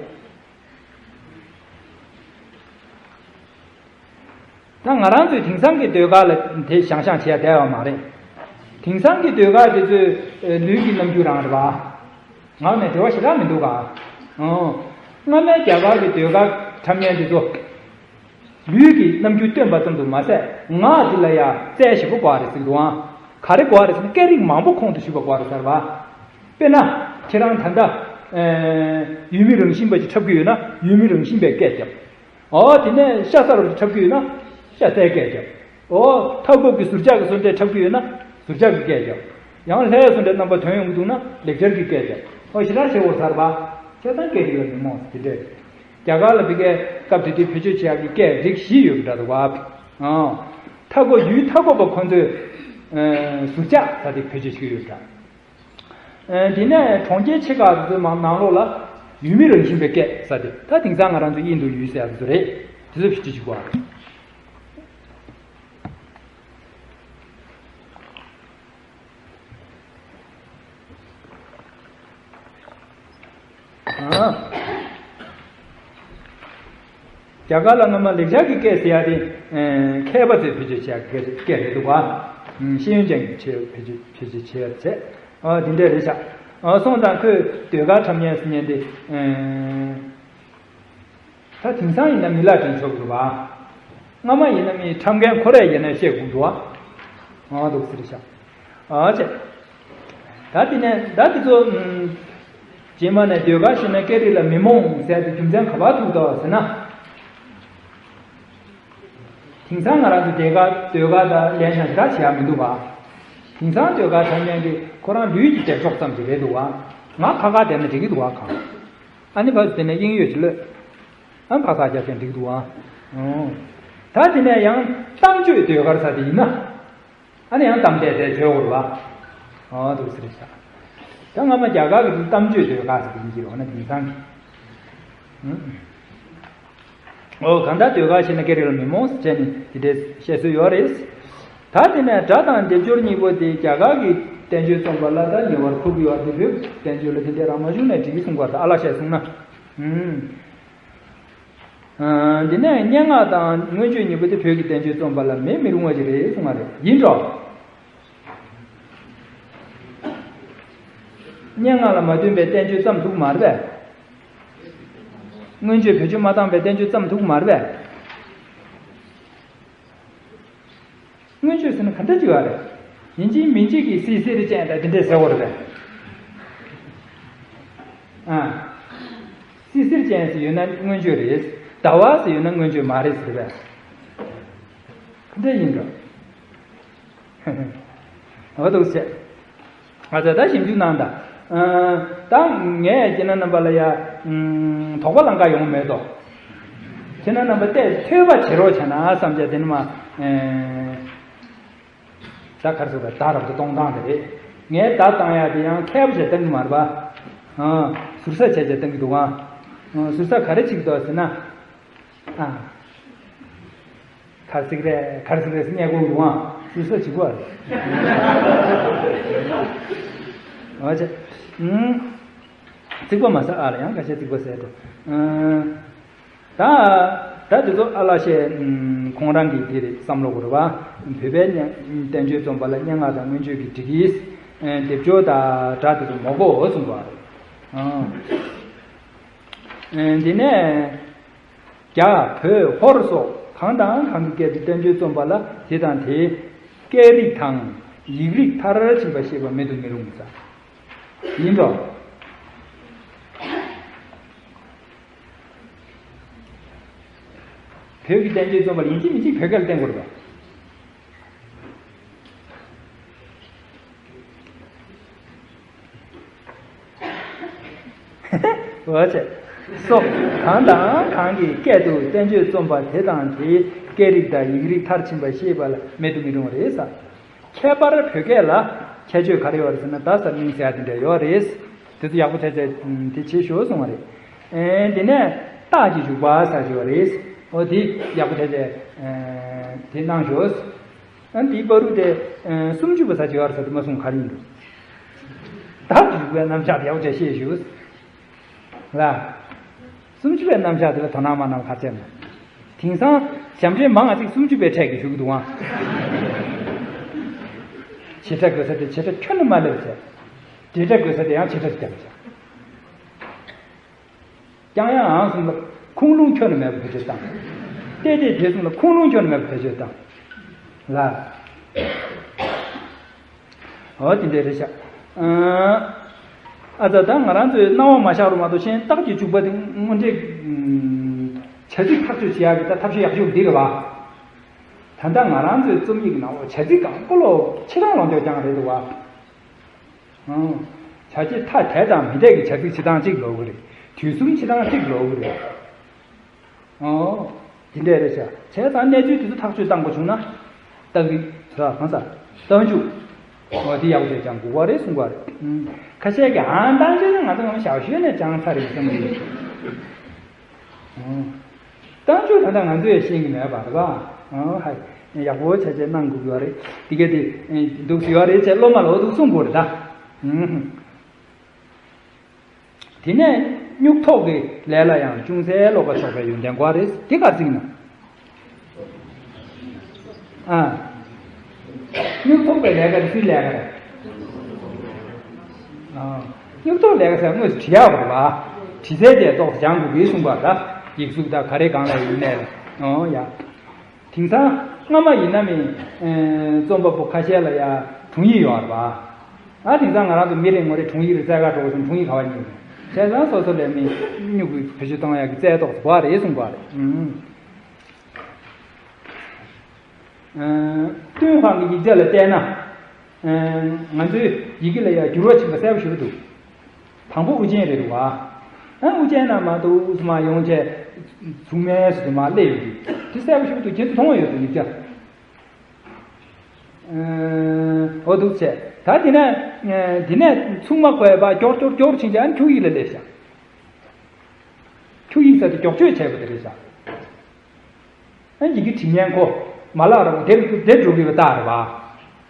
ད་ང་རང་ཚོས་དེང་སང་གི་ཟློས་གར་ལ་དེ་བཞེངས་བཞེངས་བྱས་བསྡད་ཡོད་མ་རེད། དེང་སང་གི་ཟློས་གར་དེ་ཚོས་ལུས་ཀྱི་རྣམ་འགྱུར་རང་རེད་པ། ངག་ནས་འབྲེལ་བ་ཞེ་དྲག་མི་འདུག་ག། ཨོ། སྔ་མའི་རྒྱ་གར་གྱི་ཟློས་གར་འཁྲབ་མཁན་དེ་ཚོ་ལུས་ཀྱི་རྣམ་འགྱུར་སྟོན་པ་ཙམ་དུ་མ་ཟད། ངག་དེ་ལ་ཡང་རྩལ་ཞེ་པོ་དགོས་རེད་ཟེར་གི་འདུག་ཨང་། ག་རེ་དགོས་རེད་ཟེར་ན་སྐད་རིགས་མང་པོ་ཁོང་དུ་ཞུགས་པ་དགོས་རེད་ཟེར་བ། དཔེར་ན། ཁྱེད་རང་ད་ལྟ་ཡུལ་མི་རང་བཞིན་པ་ཅིག་འཁྲབ་ཀྱི་ཡོད་ན་ཡུལ་མི་རང་བཞིན་པའི་སྐད་རྒྱབ། ཨོ། དེ་ནས་ཤ་ཚ་རུ་འཁྲབ་ཀྱི་ཡོད་ན་ཤ་ཚའི་སྐད་རྒྱབ། ཨོ། མཐའ་འཁོབ་ཀྱི་ཟུར་ལྕགས་ཀྱི་སོ་འདྲས་འཁྲབ་ཀྱི་ཡོད་ན་ཟུར་ལྕགས་ཀྱི་སྐད་རྒྱབ། ཡང་ལྷའི་སོ་འདྲས་རྣམ་པ་ཐོན་ཡོང་གི་འདུག་ན་ལེགས་སྦྱར་གྱི་སྐད་རྒྱབ། ཨོ། ཞེ་དྲག་ཆེ་བོ་ཟེར་བ། བྱས་ཙང་སྐད་རིགས་ལ་མི་རྨོངས་དེ་འདྲས། རྒྱ་གར་ལ་ཕ་གིའི་སྐབས་དེ་དུས་བེད་སྤྱོད་བྱེད་ཡག་གི་སྐད་རིགས་བཞི་ཡོད་པ་འདྲ་འདུག་བ། ཨོ། མཐའ་འཁོབ་ཡུལ་མཐའ་འཁོབ་པ་ཁོ་ཚོས་ཟུར་ལྕགས་ཟེར་དེ་བེད་སྤྱོད་བྱེད་ཀྱི་ཡོད་པ་འདྲ། ཨ། དེ་ནས་གྲོང་ཁྱེར་ཆེ་ཁག་དེ་ཚོའི་མང་ནང་ལོགས་ལ་ཡུལ་མི་རང་བཞིན་པའི་སྐད་ཟེར་དེ། ད་དེང་སང་ང་རང་ཚོ་དབྱིན་ཟློས་ཡུལ་ཟེར་ཡག་དེ་ཚོ་རེད། དེ་ཚོ་བེད་སྤྱོད་བྱེད་དགོས་པ། ཨ། རྒྱ་གར་ལ་སྔ་མ་ལེགས་སྦྱར་གྱི་སྐད་ཟེར་ཡག་དེ། ཨ། མཁས་པ་ཚོས་བེད་སྤྱོད་བྱེད་ཡག་གི་སྐད་རེད་འདུག་བ། ཨ། ཤེས་ཡོན་ཅན་གྱིས་བེད་སྤྱོད་བེད་སྤྱོད་བྱེད་ཡག་བྱས། ཨ། དེ་འདྲས་རེད་ཤག། ཨ། སོང་ཙང་ཁོས་ཟློས་གར་འཁྲབ་མཁན་ཟེར་མཁན་དེ། ཨ། ད་དེང་སང་ཡིན་ན་མི་ལ་དྲན་ཆོག་གི་རེད་པ། སྔ་མ་ཡིན་ན་མི་འཁྲབ་མཁན་ཁོ་རས་ཡིན་ན་བཤད་དགོས་འདུག་བ། ཨ། འདུག་ཟེར་ཤག། ཨ་ཅེ། ད་དེ་ནས་ད་དེ་ཚོ། ཨ། རྗེས་མ་ནས་ཟློས་གར་ཤེས་ན་སྐད་རིགས་ལ་མི་རྨོངས་ཟེར་དེ་རྒྱུ་མཚན་ག་པར་ཐུག་འདུག་ཟེར་ན། དེང་སང་ང་རང་ཚོ་ཟློས་གར་ཟློས་གར་དང་ལེན་ཞང་ཞེ་དྲག་བྱེད་ཡག་མི་འདུག་བ། དེང་སང་ཟློས་གར་འཁྲབ་མཁན་དེ་ཁོ་རང་ལུས་ཀྱི་སྡེབ་གྲོགས་ཙམ་ཞིག་རེད་འདུག་བ། ངག་ཁ་ཁ་བསྡད་ན་འགྲིག་གི་འདུག་བ་གང་། ཨ་ནི་ཕར་ཚུར་བསྡད་ན་དབྱིངས་ཡོད་ཅིག་གློད། ཨ་ནི་ཕར་ཚུར་རྒྱབ་བྱས་ན་འགྲིག་གི་འདུག་བ། ཨོ། ད་དེ་ནས་ཡང་གཏམ་བརྗོད་ཟློས་གར་ཟེར་དེ་ཡིན་ན། ཨ་ནི་ཡང་གཏམ་བཤད་དེ་བརྗོད་དགོས་རེད་བ། ཨོ། འདུག་ཟེར་ཤག། ད་སྔ་མ་རྒྱ་གར་གྱི་གཏམ་བརྗོད་ཟློས་གར་ཟེར་གྱི་ཡིན་གྱི་རེད། འོ་ན་དེང་སང་གི། ཨོ། གང་ལྟར་ཟློས་གར་ཤེས་ན་སྐད་རིགས་ལ་མི་རྨོངས་ཟེར་བྱས་ནས་དེ་འདྲའི་བཤད་སྲོལ་ཡོད་རེད། ད་དེ་ནས་སྒྲ་དང་སྡེབ་སྦྱོར་གཉིས་པོ་དེ་རྒྱ་གར་གྱི་བསྟན་བཅོས་རྩོམ་པ་ལ་ད་ཉེ་བར་མཁོ་གི་ཡོད་དེ། བོད་ཀྱི་བསྟན་བཅོས་ལ་དེ་འདྲའི་རག་མ་བྱུང་ནས་འགྲིག་གི་གསུང་གི་ཡོད་རེད། ཨ་ལགས་བཤད་སོང་ན། ཨུམ། ཨ། འདི་ནས་སྙན་ངག་དང་མངོན་བརྗོད་གཉིས་པོ་དེ་བོད་ཀྱི་བསྟན་བཅོས་རྩོམ་པ་ལ་མེད་མི་རུང་བ་ཞིག་རེད་གསུངས་པ་རེད། ཡིན་འགྲོ། སྙན་ངག་ལ་མ་བསྟུན་པའི་བསྟན་བཅོས་བརྩམས་ཐུབ་ཀྱི་མ་རེད་པས། མངོན་བརྗོད་བེད་སྤྱོད་མ་བཏང་བའི་བསྟན་བཅོས་བརྩམས་ཐུབ་ཀྱི་མ་རེད་པས། མངོན་བརྗོད་ཟེར་ན་ག་འདྲ་ཅིག་ཡོད་རེད། ཡིན་གཅིག་མིན་གཅིག་གིས་སིལ་སིལ་ཅན་དང་དེ་འདྲས་ཟེར་བ་རེད་པས། ཨ། སིལ་སིལ་ཅན་ཟེར་ཡོད་ན་མངོན་བརྗོད་རེད། ཟླ་བ་ཟེར་ཡོད་ན་མངོན་བརྗོད་མ་རེད་ཟེར་པས། ག་འདྲ་ཡིན་འགྲོ། འོ་འདུག་སེ། ཨ་ཙི། ད་ཞིབ་འཇུག་གནང་དང་ ད་ངས་ཁྱེད་རྣམ་པ་ལ་ཡ་དོགས་པ་ལང་ཀ་ཡོང་མེད་དོ། ཁྱེད་རྣམ་པ་ཏོག་ཙམ་ཐོས་པ་བྱེད་རོགས་བྱས་ན་བསམ་བྱས་དེ་ནི་མ། ད་ག་རེ་ཟེར་བ། ད་རབ་ཏུ་གཏོང་སྟངས་དེ་རེད། ངས་ད་བཏང་ཡ་དེ་ཡང་མཁས་པོ་བྱས་བཏང་གི་མ་རེད་པ། ཟུར་ཟ་བྱས་བྱས་བཏང་གི་འདུག་ཨང་། ཟུར་ཟ་ག་རེ་བྱེད་ཀྱི་འདུག་ཟེར་ན། ཨ། གར་སིག་རེད། གར་སིག་རེད་སྙད་གོ་རུང་ཨ་སུ་སུ་བྱེད་དགོས་རེད། འོ་ཅེ། ཨུམ། རྩིག་པ་མ་ཟ་ཨ་ལ་ཡང་ཁ་ཤས་རྩིག་པ་ཟས་འགྲོ། ཨུམ། ད་ད་དེ་ཚོ་ཨ་ལ་ཤས། ཨུམ། ཁོང་རང་གིས་དེ་རེད་བསམ་བློ་གོ་རེད་བ། བོད་པའི་བསྟན་བཅོས་རྩོམ་པ་ལ་སྙན་ངག་དང་མངོན་བརྗོད་ཀྱི་སྒྲིག་གཞི། སྡེབ་སྦྱོར་དང་སྒྲ་དེ་ཚོ་མ་གོ་གསུངས་པ་རེད། འདི་ནས། རྒྱ་བོད་ཧོར་སོགས་གང་དང་གང་གི་སྐད་དུ་བསྟན་བཅོས་རྩོམ་པ་ལ་དེ་དང་དེའི་སྐད་རིགས་དང་ཡིག་རིགས་མཐར་ཕྱིན་པ་ཤེས་པ་མེད་དུ་མི་རུང་ས། ཡིན་འགྲོ། བོད་ཀྱི་བསྟན་བཅོས་རྩོམ་པ་ལ་ཡིན་གཅིག་མིན་གཅིག་བོད་སྐད་ལ་བསྟན་དགོས་རེད་པ། འོ་ཅེ། སོགས་གང་དང་གང་གི་སྐད་དུ་བསྟན་བཅོས་རྩོམ་པ་དེ་དང་དེའི་སྐད་རིགས་དང་ཡིག་རིགས་མཐར་ཕྱིན་པ་ཤེས་པ་ལ་མེད་དུ་མི་རུང་བ་རེད་ཟེར། ཁྱད་པར་བོད་སྐད་ལ་ཁྱད་ཆོས་ག་རེ་ཡོད་རེད་ཟེར་ན། ད་ཟེར་མིང་ཟེར་ཡ་དེ་འདྲ་ཡོད་རེད། དེ་ཚོ་ཡག་པོ་བྱས་བྱས་དེ་བྱེད་ཤོག་གསུངས་པ་རེད། ཨེ། དེ་ནས་རྟགས་ཀྱི་འཇུག་པ་ཟེར་ཡོད་རེད། འོ་དེ་ཡག་པོ་བྱས་བྱས་དེ་གནང་ཤོག། ཨ། འདིའི་བར་དུ་དེ་སུམ་ཅུ་པ་ཟེར་གྱི་ཡོད་རེད་ཟེར་དུ་མ་གསུངས། ག་རེ་ཡིན་འདུག། བདག་གི་འཇུག་པའི་རྣམ་གཞག་དེ་ཡག་པོ་བྱས་ཤེས་ཞུ། ལ། སུམ་ཅུ་པའི་རྣམ་གཞག་དེ་ལ་དོ་སྣང་མ་གནང་ག་ཚད་མ། དེང་སང་ཞབས་འདྲེན་མང་ང་ཅིག་སུམ་ཅུ་པའི་ཕྲད་ཀྱི་ཞུ་གི་འདུག་ཨང་། བྱེད་སྒྲ་དགོས་ས་དེ་བྱེད་སྒྲ་ཁྱོན་ནས་མ་སླེབས་ཚེ། འབྲེལ་སྒྲ་དགོས་ས་དེ་ཡང་བྱེད་སྒྲ་ཞིག་བསྟན་པ་བྱ། ཀྱང་ཡང་ཨང་གསུམ་ལ་ཁུངས་ལུང་ཁྱོན་ནས་མེད་པ་བེད་སྤྱོད་བཏང་། ཏེ་ཏེ་དེ་གསུམ་ལ་ཁུངས་ལུང་ཁྱོན་ནས་མེད་པ་བེད་སྤྱོད་བཏང་། ལ། འོ་དེ་འདྲ་རེད་ཤག། ཨ་ཙ། ད་ང་རང་ཚོའི་སྣང་བ་མ་ཤར་རུ་མ་གཏོགས་གཞན་རྟགས་ཀྱི་འཇུག་པ་དེ་དངོས་འབྲེལ་བྱ་ཚིག་ཐག་གཅོད་བྱེད་ཡག་གི་ད་ཐབས་ཤེས་ཡག་ཤོས་འདི་རེད་བ། ད་ལྟ་ང་རང་ཚོའི་རྩོམ་ཡིག་ནང་འོ་བྱ་ཚིག་གང་པོ་ལོ་ཕྱི་རང་ལོ་འདོད་ཀྱང་རེད་འདུག་བ། བྱ་བྱེད་ཐ་དད་དང་མི་འཐད་ཀྱི་བྱ་ཚིག་བྱེད་སྟངས་གཅིག་ལོག་གི་རེད། དུས་གསུམ་བྱེད་སྟངས་གཅིག་ལོག་གི་རེད། ཨོ། དེ་འདྲས་རེད་ཤག། བྱས་ཙང་གནས་ཚུལ་དེ་ཚོ་ཐག་གཅོད་བཏང་དགོས་བྱུང་ན། རྟགས་རིགས་ཟ་གང་ཟ། རྟགས་འཇུག། ཨོ་དེ་ཡག་པོ་བྱས་ཀྱང་དགོས་པ་རེད་གསུང་གི་རེད། ཁ་ཤས་ཀྱིས་ཨང་རྟགས་འཇུག་ནི་ང་ཚོ་ངོ་ཞའོ་ཞུས་ནས་སྦྱངས་ཚར་རེད་བསམ་གི་ཡོད། རྟགས་འཇུག་ད་ལྟ་ང་ཚོས་ཤེས་ཀྱི་མེད་པ་རེད་པ། ཧ། ཡག་པོ་བྱས་བྱས་གནང་དགོས་ཀྱི་ཡོད་རེད། དེ་གས་དེ་འདུག་ཟེར་ཡོད་རེད་ཅེས་སློབ་མ་ལ་འོ་འདུག་གསུང་དགོས་རེད་ད། དེ་ནས་སྨྱུག་ཐོགས་ཀྱི་ལས་ལ་ཡང་ཅུང་ཟད་བློ་ཁ་ཕྱོགས་པའི་ཡོན་ཏན་དགོས་རེད། དེ་ག་རེ་ཟེར་ན། ཨ། སྨྱུག་ཐོགས་པའི་ལས་ཀ་དེ་སུའི་ལས་ཀ་རེད། ཨ། སྨྱུག་ཐོགས་ལས་ཀ་ཟེར་དངོས་སུ་བྲི་ཡག་རེད་པ། བྲི་རྩལ་དེ་ཏོག་ཙམ་སྦྱང་དགོས་ཀྱི་གསུངས་པ་འདྲ། ཡིག་གཟུགས་དང་ག་རེ་གང་ལ་ཡིན་ནའི་ལ། ཨོ་ཡ། དེང་སང་སྔ་མ་ཡིན་ན་མི། ཨེ། རྩོམ་པ་པོ་ཁ་ཤས་ལ་ཡ་དྲུང་ཡིག་ཡོད་རེད་པ། ཨ། དེང་སང་ང་རང་ཚོ་མི་རེ་ངོ་རེ་དྲུང་ཡིག་རེ་བཙལ་ག་འགྲོ་དགོས་སོང་། དྲུང་ཡིག་ག་པར་རྙེད་ཀྱི་རེད། བྱས་ཙང་སོ་སོ་ལས་མི་སྨྱུ་གུ་བེད་སྤྱོད་གཏོང་ཡག་གི་རྩལ་ཏོག་ཙམ་དགོས་རེད་གསུང་གི་རེད། ཨུམ། ཨ། ཏུན་ཧོང་གི་ཡིག་ཆ་ལ་བལྟས་ན། ཨ། ང་ཚོའི་ཡི་གེ་ལ་ཡ་འགྱུར་བ་ཕྱིན་པ་གསལ་པོ་ཞེ་པོ་འདུག། དང་པོ་དབུ་ཅན་རེད་འདུག་བ། ཨ། དབུ་ཅན་ནང་མར་འདུག་སེ་མར་ཡོང་བྱས་མཚུངས་མེད་སུ་དེ་མར་སླེབས་ཡོང་གི། དེ་གསལ་པོ་ཞེ་པོ་འདུག། ཁྱེད་ཚོ་མཐོང་བ་ཡོད་འདུག་ཡིག་ཆ། ཨ། འོ་འདུག་བྱས། ད་དེ་ནས། ཨ། དེ་ནས་མཚུངས་མ་དགོས་པ་མགྱོགས་མགྱོགས་མགྱོགས་ཕྱིན་བྱས་ཨ་ནི་ཁྱུག་ཡིག་ལ་སླེབས་ཤག། ཁྱུག་ཡིག་ཟེར་དེ་མགྱོགས་བཅོས་བྱས་པ་དེ་རེད་ཤག། ཨ། ཡི་གེ་བྲིས་མཁན་ཁོ་མ་ལག་ར་བོ་དེབ་དེབ་འགྲོ་གི་ཡོད་པ་ལྟར་རེད་པ།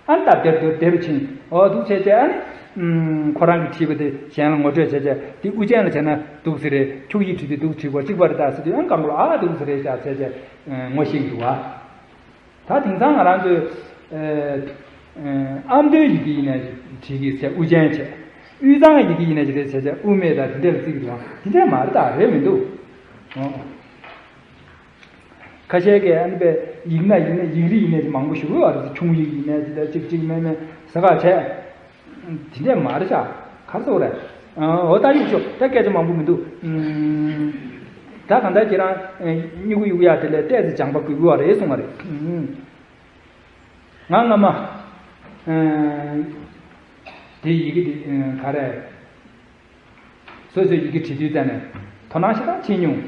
ཨ་ནི་ད་དེབ་དེབ་དེབ་ཕྱིན། འོ་འདུག་བྱས་བྱས་ཨ་ནི། ཨུམ། ཁོ་རང་གིས་བྲིས་པ་དེ་གཞན་ལ་ངོ་སྤྲོད་བྱས་བྱས་དེ་དབུ་ཅན་ལ་བྱས་ན་འདུག་སེ་རེད། ཁྱུག་ཡིག་བྲིས་དུས་འདུག་བྲིས་དགོས་གཅིག་པ་རེད་ད་ཟེར་དུས་ཨ་ནི་སྒང་ག་ལ་ཨ་འདུག་སེ་རེད་ཤག་བྱས་བྱས་ངོ་ཤེས་ཀྱི་འདུག་བ། ད་དེང་སང་ང་རང་ཚོས། ཨ། ཨ། ཨ་མདོའི་ཡི་གེ་ཡིན་ནའི་བྲིས་ཀྱི་ཟེར་དབུ་ཅན་བྱས། དབུས་གཙང་ཡི་གེ་ཡིན་ནའི་བྲིས་ཟེར་བྱས་དབུ་མེད་དང་དེ་འདྲ་ལ་བརྩི་གི་འདུག་ཨང་། དེ་འདྲ་མ་རེད་ད། རེད་མི་འདུག། ཨོ། ཁ་ཤས་ཀྱིས་ཨ་ནི་པའི་ཡིག་སྣ་ཡིག་སྣ་ཡིག་རིགས་ཡིན་ནའི་མང་པོ་ཞིག་ཡོད་རེད། ཁྱུང་ཡིག་ཡིན་ནའི་དེ་འདྲ་གཅིག་གཅིག་མེད་མེད་ཟེར་ག་བྱས། དེ་འདྲས་མ་རེད་ཤག། ག་རེ་ཟེར་དགོས་རེད། ཨ། འོ་ད་ཡིག་ཆོག་ད་སྐད་ཆ་མང་པོ་མི་འདུག། ཨུམ། ད་གང་ལྟར་ཁྱེད་རང་སྨྱུ་གུ་གཡུག་ཡག་དེ་ལ་ཏོག་ཙམ་སྦྱངས་པ་དགོས་ཀྱི་ཡོད་རེད་གསུངས་པ་རེད། ཨུམ། ང་སྔ་མ། ཨ། དེ་ཡི་གེ་དེ། ཨ། ག་རེ། སོ་སོའི་ཡི་གེ་བྲིས་དུས་ཙམ་ནས་དོ་སྣང་ཞེ་དྲག་བྱེད་མྱོང་།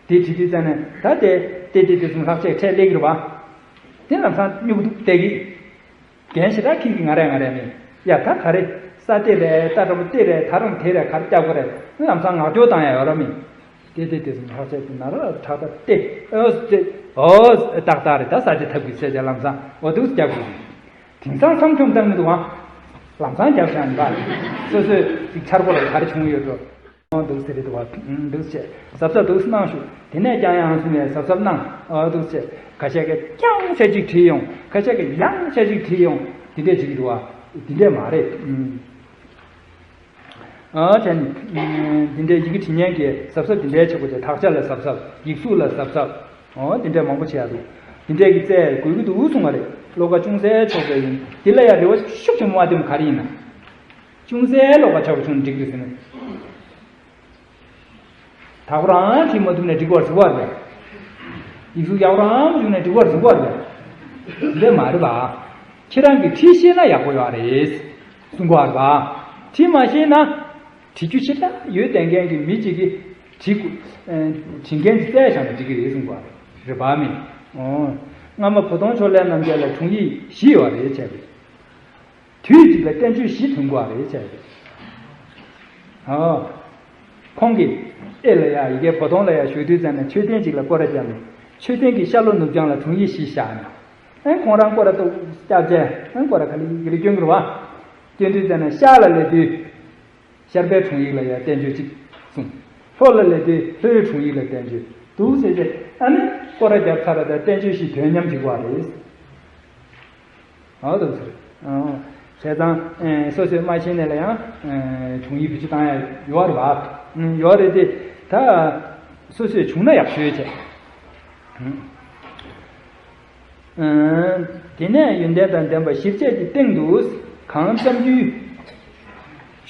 དེ་བྲིས་དུས་ཙམ་ནས་ད་དེ་དེ་དེ་དེ་གསུམ་ལྷག་བཅས་ཁྲལ་སླེབས་ཀྱི་རེད་པ། དེ་ལམ་སང་སྨྱུ་གུ་འདུག་བལྟས་ཀྱི། རྒན་ཞེ་དྲག་ཁྱི་གིས་ང་རེ་ང་རེ་མིན། ཡ་ད་ག་རེ། ས་དེ་རེད། རྟ་འདྲ་པོ་དེ་རེད། ད་རུང་དེ་རེད། ག་རེ་རྒྱག་དགོས་རེད། ལམ་སང་ངག་སྐྱོར་བཏང་ཡ་ཡོད་ར་མིན། དེ་དེ་དེ་གསུམ་ལྷག་བཅས་དེ་ན་ར་ཁྲག་ད་དེ་ཨོ་དེ་ཨོ་ཏག་ཏག་རེད། ད་ས་དེ་ཐབས་ཀྱིས་བཤད་བྱ་ལམ་སང་ཨོ་འདུག་རྒྱག་དགོས། དེང་སང་བསམ་བྱུང་བཏང་གི་འདུག་ཨང་། ལམ་སང་རྒྱབ་བཞག་ནས་ཕར། སོ་སོས་ཅིག་འཆར་སྒོ་ལ་ག་རེ་བྱུང་ཡོད་འགྲོ། འདུག་ཟེར་རེད་འདུག་བ། འདུག་བྱས་གཟབ་གཟབ་འདུག་གནང་ཞུ། དེ་ནས་ཀྱང་ཡང་སུ་ནས་གཟབ་གཟབ་གནང་། འདུག་བྱས་ཁ་ཤས་ཀྱིས་ཀྱང་ཆ་ཅིག་བྲིས་ཡོང་། ཁ་ཤས་ཀྱིས་ཡང་ཆ་ཅིག་བྲིས་ཡོང་། དེ་འདྲས་བྱེད་ཀྱི་འདུག་བ། དེ་འདྲས་མ་རེད། ཨ་དེ་ནི་འདི་འདྲའི་ཡི་གེ་བྲིས་མཁན་གྱི་གཟབ་གཟབ་འདི་འདྲའི་བྱེད་དགོས་ཀྱི། དག་ཆ་ལ་གཟབ་གཟབ། ཡིག་གཟུགས་ལ་གཟབ་གཟབ། འོ་འདི་འདྲའི་མང་པོ་བྱེད་ཡ་འདུག་འདི་འདྲའི་གི་རྩལ་དགོས་ཀྱི་འདུག་གསུང་བ་རེད། བློ་ཁ་ཅུང་ཟད་ཕྱོགས་པའི་ཡིན། འདི་ལ་ཡ་རེ་བ་ཤུགས་ཆེན་པོ་མ་བཏོན་ག་རེ་ཡིན་ན། ཅུང་ཟད་བློ་ཁ་ཕྱོགས་པ་བྱུང་འགྲིག་འདུག་ཟེར་ན། དག་པོ་རང་བྲིས་མ་ཐུབ་ནས་འགྲིག་པར་གཟིགས་པ་རེད། ཡིག་གཟུགས་ཡག་པོ་རང་བྱུང་ནས་འགྲིག་པར་གཟིགས་པ་རེད། འདི་མ་རེད་པ། ཁྱེད་རང་གིས་བྲིས་ཤེས་ན་ཡག་པོ་ཡོད་རེད། གསུང་གི་ཡོད་རེད་པ། བྲིས་མ་ཤེས་ན། བྲིས་རྒྱུ་ཞེ་དྲག་ཡོད་བསྡད་མཁན་གྱི་མི་གཅིག་གིས་བྲིས་དགོས། ཨ་བྲིས་མཁན་གྱི་རྩལ་བཞག་ན་འགྲིག་གི་རེད་གསུང་གི་ཡོད་རེད་པ། མི་འོ། སྔ་མ་བོ་དོང་ཕྱོགས་ལས་རྣམ་རྒྱལ་ལ་དྲུང་ཡིག་བཞི་ཡོད་རེད་བྱས་པས། དུས་གཅིག་ལ་བསྟན་བཅོས་བཞི་ཐོན་གྱི་ཡོད་རེད་བྱས་པས། ཨོ། ཁོང་གིས་ཨེ་ལ་ཡ་ཡི་གེ་བོ་དོང་ལ་ཡ་ཞུ་དུས་ཙམ་ནས་མཆོད་རྟེན་གཅིག་ལ་སྐོར་ར་བརྒྱབ་ནས། མཆོད་རྟེན་གྱི་ཤར་ལྷོ་ནུབ་བྱང་ལ་དྲུང་ཡིག་བཞི་བཞག་ནས། ཨེ་ཁོང་རང་སྐོར་ར་ཏོག་བརྒྱབ་རྗེས་ཨེ་སྐོར་ར་ག་ལེ་ག་ལེ་སྐྱོན་གྱི་རེད་པ། སྐྱོན་དུས་ཙམ་ནས་ཤར་ལ་སླེབས་དུས། ཤར་པའི་དྲུང་ཡིག་ལ་ཡ་བསྟན་བཅོས་གཅིག་གསུངས། ལྷོ་ལ་སླེབས་དུས་ལྷོའི་དྲུང་ཡིག་ལ་བསྟན་བཅོས་འདུག་ཟེར་རྗེས་ཨ་ནི་སྐོར་ར་བརྒྱབ་ཚར་ར་ད་བསྟན་བཅོས་བཞི་དོན་མཉམ་བྱེད་དགོས་པ་རེད། ཨོ་འདུག་ཟེར། ཨོ། བྱས་ཙང་། ཨེ། སོ་སོས་མ་ཤེས་ནས་ལ་ཡང་། ཨེ། དྲུང་ཡིག་བེད་སྤྱོད་བཏང་ཡ་ཡོད་རེད་པ། ཨུམ། ཡོད་རེད་དེ། ད། སོ་སོས་བྱུང་ན་ཡག་ཤོས་བྱས། ཨུམ། ཨུམ། དེ་ནས་ཡོན་ཏན་དང་ལྡན་པ་ཞིབ་དཔྱད་ཀྱི་སྟེང་དུ། གང་བསམ་རྒྱུའི།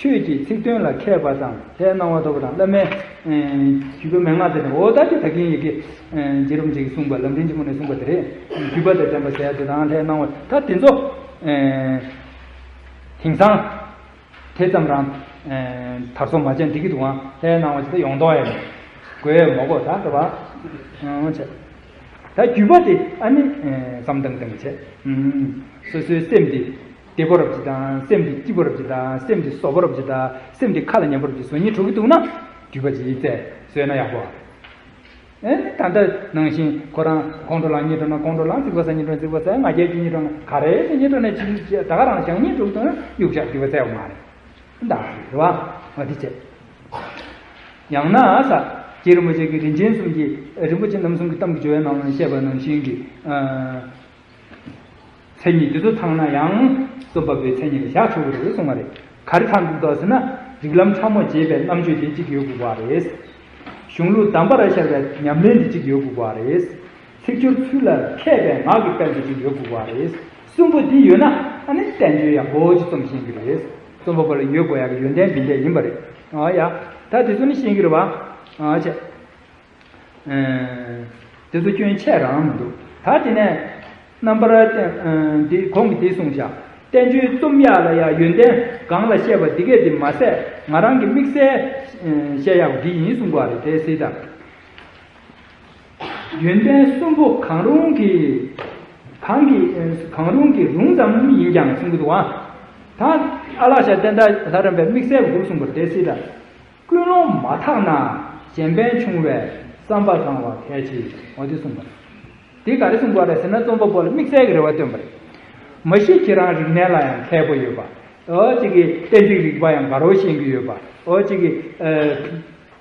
ཆོས་ཀྱི་ཚིག་དོན་ལ་མཁས་པ་དང་ལྷའི་སྣང་བ་ཐོབ་པ་དང་བླ་མའི། ཨེ། བརྒྱུད་པ་མན་ངག་དེ་དང་འོ་ད་དེ་ད་གིན་ཡི་གེ་ཨེ། རྗེ་རིན་པོ་ཆེས་གསུངས་པ་ལམ་རིམ་ཆེན་མོ་ནས་གསུངས་པ་དེ་རེད། བརྒྱུད་པ་དང་ལྡན་པ་ཟེར་ཡ་དེ་དང་ལྷའི་སྣང་བ་ད་དེ་ཚོ། ཨེ། དེང་སང་དེ་ཙམ་རང་ཨེ། དར་སོང་མ་བྱས་འགྲིག་གི་འདུག་ཨང་། ལྷའི་སྣང་བ་ཅིག་ད་ཡོང་མདོག་ཡ་མེད། དགོས་ཡ་མོ་གོ་ད་ད་བ། ཨང་བྱས། ད་བརྒྱུད་པ་དེ་ཨ་ནི་ཨེ། བསམ་དང་དང་བྱས། ཨུམ། སོ་སོའི་སེམས་དེ། བདེ་པོ་རབ་ཅིག་དང་སེམས་དེ་སྐྱིད་པོ་རབ་ཅིག་དང་སེམས་དེ་བཟོད་པོ་རབ་ཅིག་དང་སེམས་དེ་ཁ་ལ་ཉན་པོ་རབ་ཅིག་བཟོ་སྙིང་བྲོ་གི་འདུག་ན། བརྒྱུད་པ་ཅིག་བཙལ་བཟོས་ན་ཡག་པོ། ཨེ་ད་ལྟ་ནང་བཞིན་ཁོ་རང་ཁོང་ཁྲོ་ལངས་སྙིང་བྲོ་ན་ཁོང་ཁྲོ་ལངས། རྩིག་པ་ཟ་སྙིང་བྲོ་ན་རྩིག་པ་ཟ། ང་རྒྱལ་སྐྱེ་སྙིང་བྲོ་ན་ག་རེ་སྐྱེ་སྙིང་བྲོ་ན་ཅིག་ཅིག་ད་ག་རང་བཞག་སྙིང་བྲོ་གི་འདུག་ན་གཡུག་བཞག་བརྒྱུད་པ་བཙལ་བ་མ་རེད། ད་རེད་བ། འོ་དེ་བྱས། ཡང་ན་ས། རྗེ་རིན་པོ་ཆེ་གིས་རིན་ཆེན་གསུམ་གྱི་རིན་པོ་ཆེ་རྣམ་གསུམ་གྱི་གཏམ་གྱི་སྦྱོར་བའི་ནང་ལ་བཤད་པ་ནང་བཞིན་གྱི། ཨ། མཚན་ཉིད་འདི་ཚོ་ཚང་ན་ཡང་རྩོམ་པ་པོའི་མཚན་ཉིད་ལ་བཞག་ཆོག་གི་རེད་གསུངས་པ་རེད། ག་རེ་ཚང་འདུག་ད་ཟེར་ན། རིགས་ལམ་ཕྲ་མོ་འབྱེད་པའི་རྣམ་དཔྱོད་དེ་གཅིག་ཡོད་དགོས་པ་རེད། གཞུང་ལུགས་གདམས་པར་ཤར་བའི་ཉམས་ལེན་དེ་གཅིག་ཡོད་དགོས་པ་རེད། ཚིག་སྦྱོར་ཚུལ་ལ་མཁས་པའི་ངག་གི་དཔལ་དེ་གཅིག་ཡོད་དགོས་པ་རེད། གསུམ་པོ་འདི་ཡོད་ན་ཨ་ནི་བསྟན་བཅོས་ཡག་པོ་ཅིག་རྩོམ་ཤེས་ཀྱི་རེད། རྩོམ་པ་པོ་ལ་ཡོད་དགོས་ཡག་གི་ཡོན་ཏན་འདི་འདྲས་ཡིན་པ་རེད། ཨ་ཡ། ད་དེ་ཚོ་ནི་ཤེས་ཀྱི་རེད་བ། ཨ་ཅེ། ཨ། དེ་ཚོ་སྐྱོན་ཆེ་རང་མི་འདུག་ད་དེ་ནས་རྣམ་པར་བསྟན། ཨ། འདི་གོང་གི་འདི་གསུངས་བཞག་བསྟན་བཅོས་རྩོམ་ཡག་ལ་ཡང་ཡོན་ཏན་གང་ལ་བཤད་པ་འདི་གས་འདི་མ་ཟད་ང་རང་གི་དམིགས་བསལ་བཤད་ཡག་འདི་ཡིན་གསུང་གི་རེད་དེ་སྲིད་དང་། ཡོན་ཏན་གསུམ་པོ་གང་རུང་གི། གང་གི། གང་རུང་གི་རུང་ཙམ་ཡིན་ཀྱང་གསུང་གི་འདུག་ཨ། ད་ཨ་ལགས་ཤ་ཏན་ཏ་ལྷ་རམས་པའི་དམིགས་བསལ་གྱི་སྐོར་གསུངས་པ་རེད་དེ་སྲིད་དང་། ཀུན་སློང་མ་དག་ན་གཞན་ཕན་ཆུང་བས་བསམ་པ་བཟང་བ་གལ་ཆེ། འོ་དེ་གསུངས་པ་རེད། དེ་ག་རེ་གསུངས་པ་རེད་ཟེར་ན་རྩོམ་པ་པོ་ལ་དམིགས་བསལ་གྱི་རེ་བ་བཏོན་པ་རེད། མ་གཞི་ཁྱེད་རང་རིག་གནས་ལ་ཡང་མཁས་པོ་ཡོད་པ། འོ་གཅིག་གིས་གཏན་ཚིགས་རིག་པ་ཡང་དགའ་རོགས་ཤེས་ཀྱི་ཡོད་པ། འོ་གཅིག་གིས་ཨ།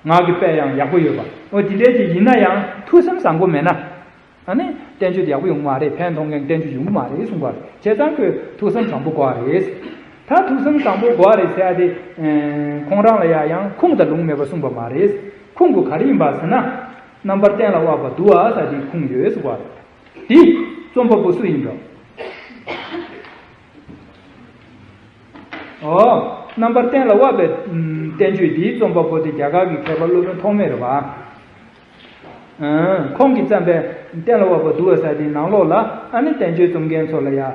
ངག་གི་དཔལ་ཡང་ཡག་པོ་ཡོད་པ། འོ་དེ་འདྲའི་ཅིག་ཡིན་ན་ཡང་ཐུགས་སེམས་བཟང་པོ་མེད་ན། ཨ་ནི་བསྟན་བཅོས་དེ་ཡག་པོ་ཡོང་གི་མ་རེད། ཕན་ཐོགས་མཁན་བསྟན་བཅོས་ཡོང་གི་མ་རེད་གསུངས་པ་རེད། བྱས་ཙང་ཁོས་ཐུགས་བསམ་བཟང་པོ་དགོས་པ་རེད། ད་ཐུགས་བསམ་བཟང་པོ་དགོས་པ་རེད་ཟེར་ཡ་དེ། ཨ། ཁོང་རང་ལ་ཡ་ཡང་ཁུངས་དང་ལུང་མེད་པ་གསུངས་པ་མ་རེད། ཁུངས་དེ་ག་རེ་ཡིན་པ་ཟེར་ན། རྣམ་པར་གཏན་ལ་དབབ་པ་དུ་བ་ཟེར་དེའི་ཁུངས་ཡོད་གསུངས་པ་རེད། དེ་རྩོམ་པ་པོ་སུ་ཡིན་འགྲོ། ཨོ། རྣམ་པར་གཏན་ལ་དབབ་པའི་བསྟན་བཅོས་འདིའི་རྩོམ་པ་པོ་དེ་རྒྱ་གར་གྱི་མཁས་པ་སློབ་དཔོན་ཐོགས་མེད་རེད་བ། ཨ། ཁོང་གིས་བརྩམས་པའི་གཏན་ལ་དབབ་པ་དུ་བ་ཟེར་དེའི་ནང་ལོགས་ལ་ཨ་ནི་བསྟན་བཅོས་རྩོམ་མཁན་ཚོ་ལ་ཡ། ཨ།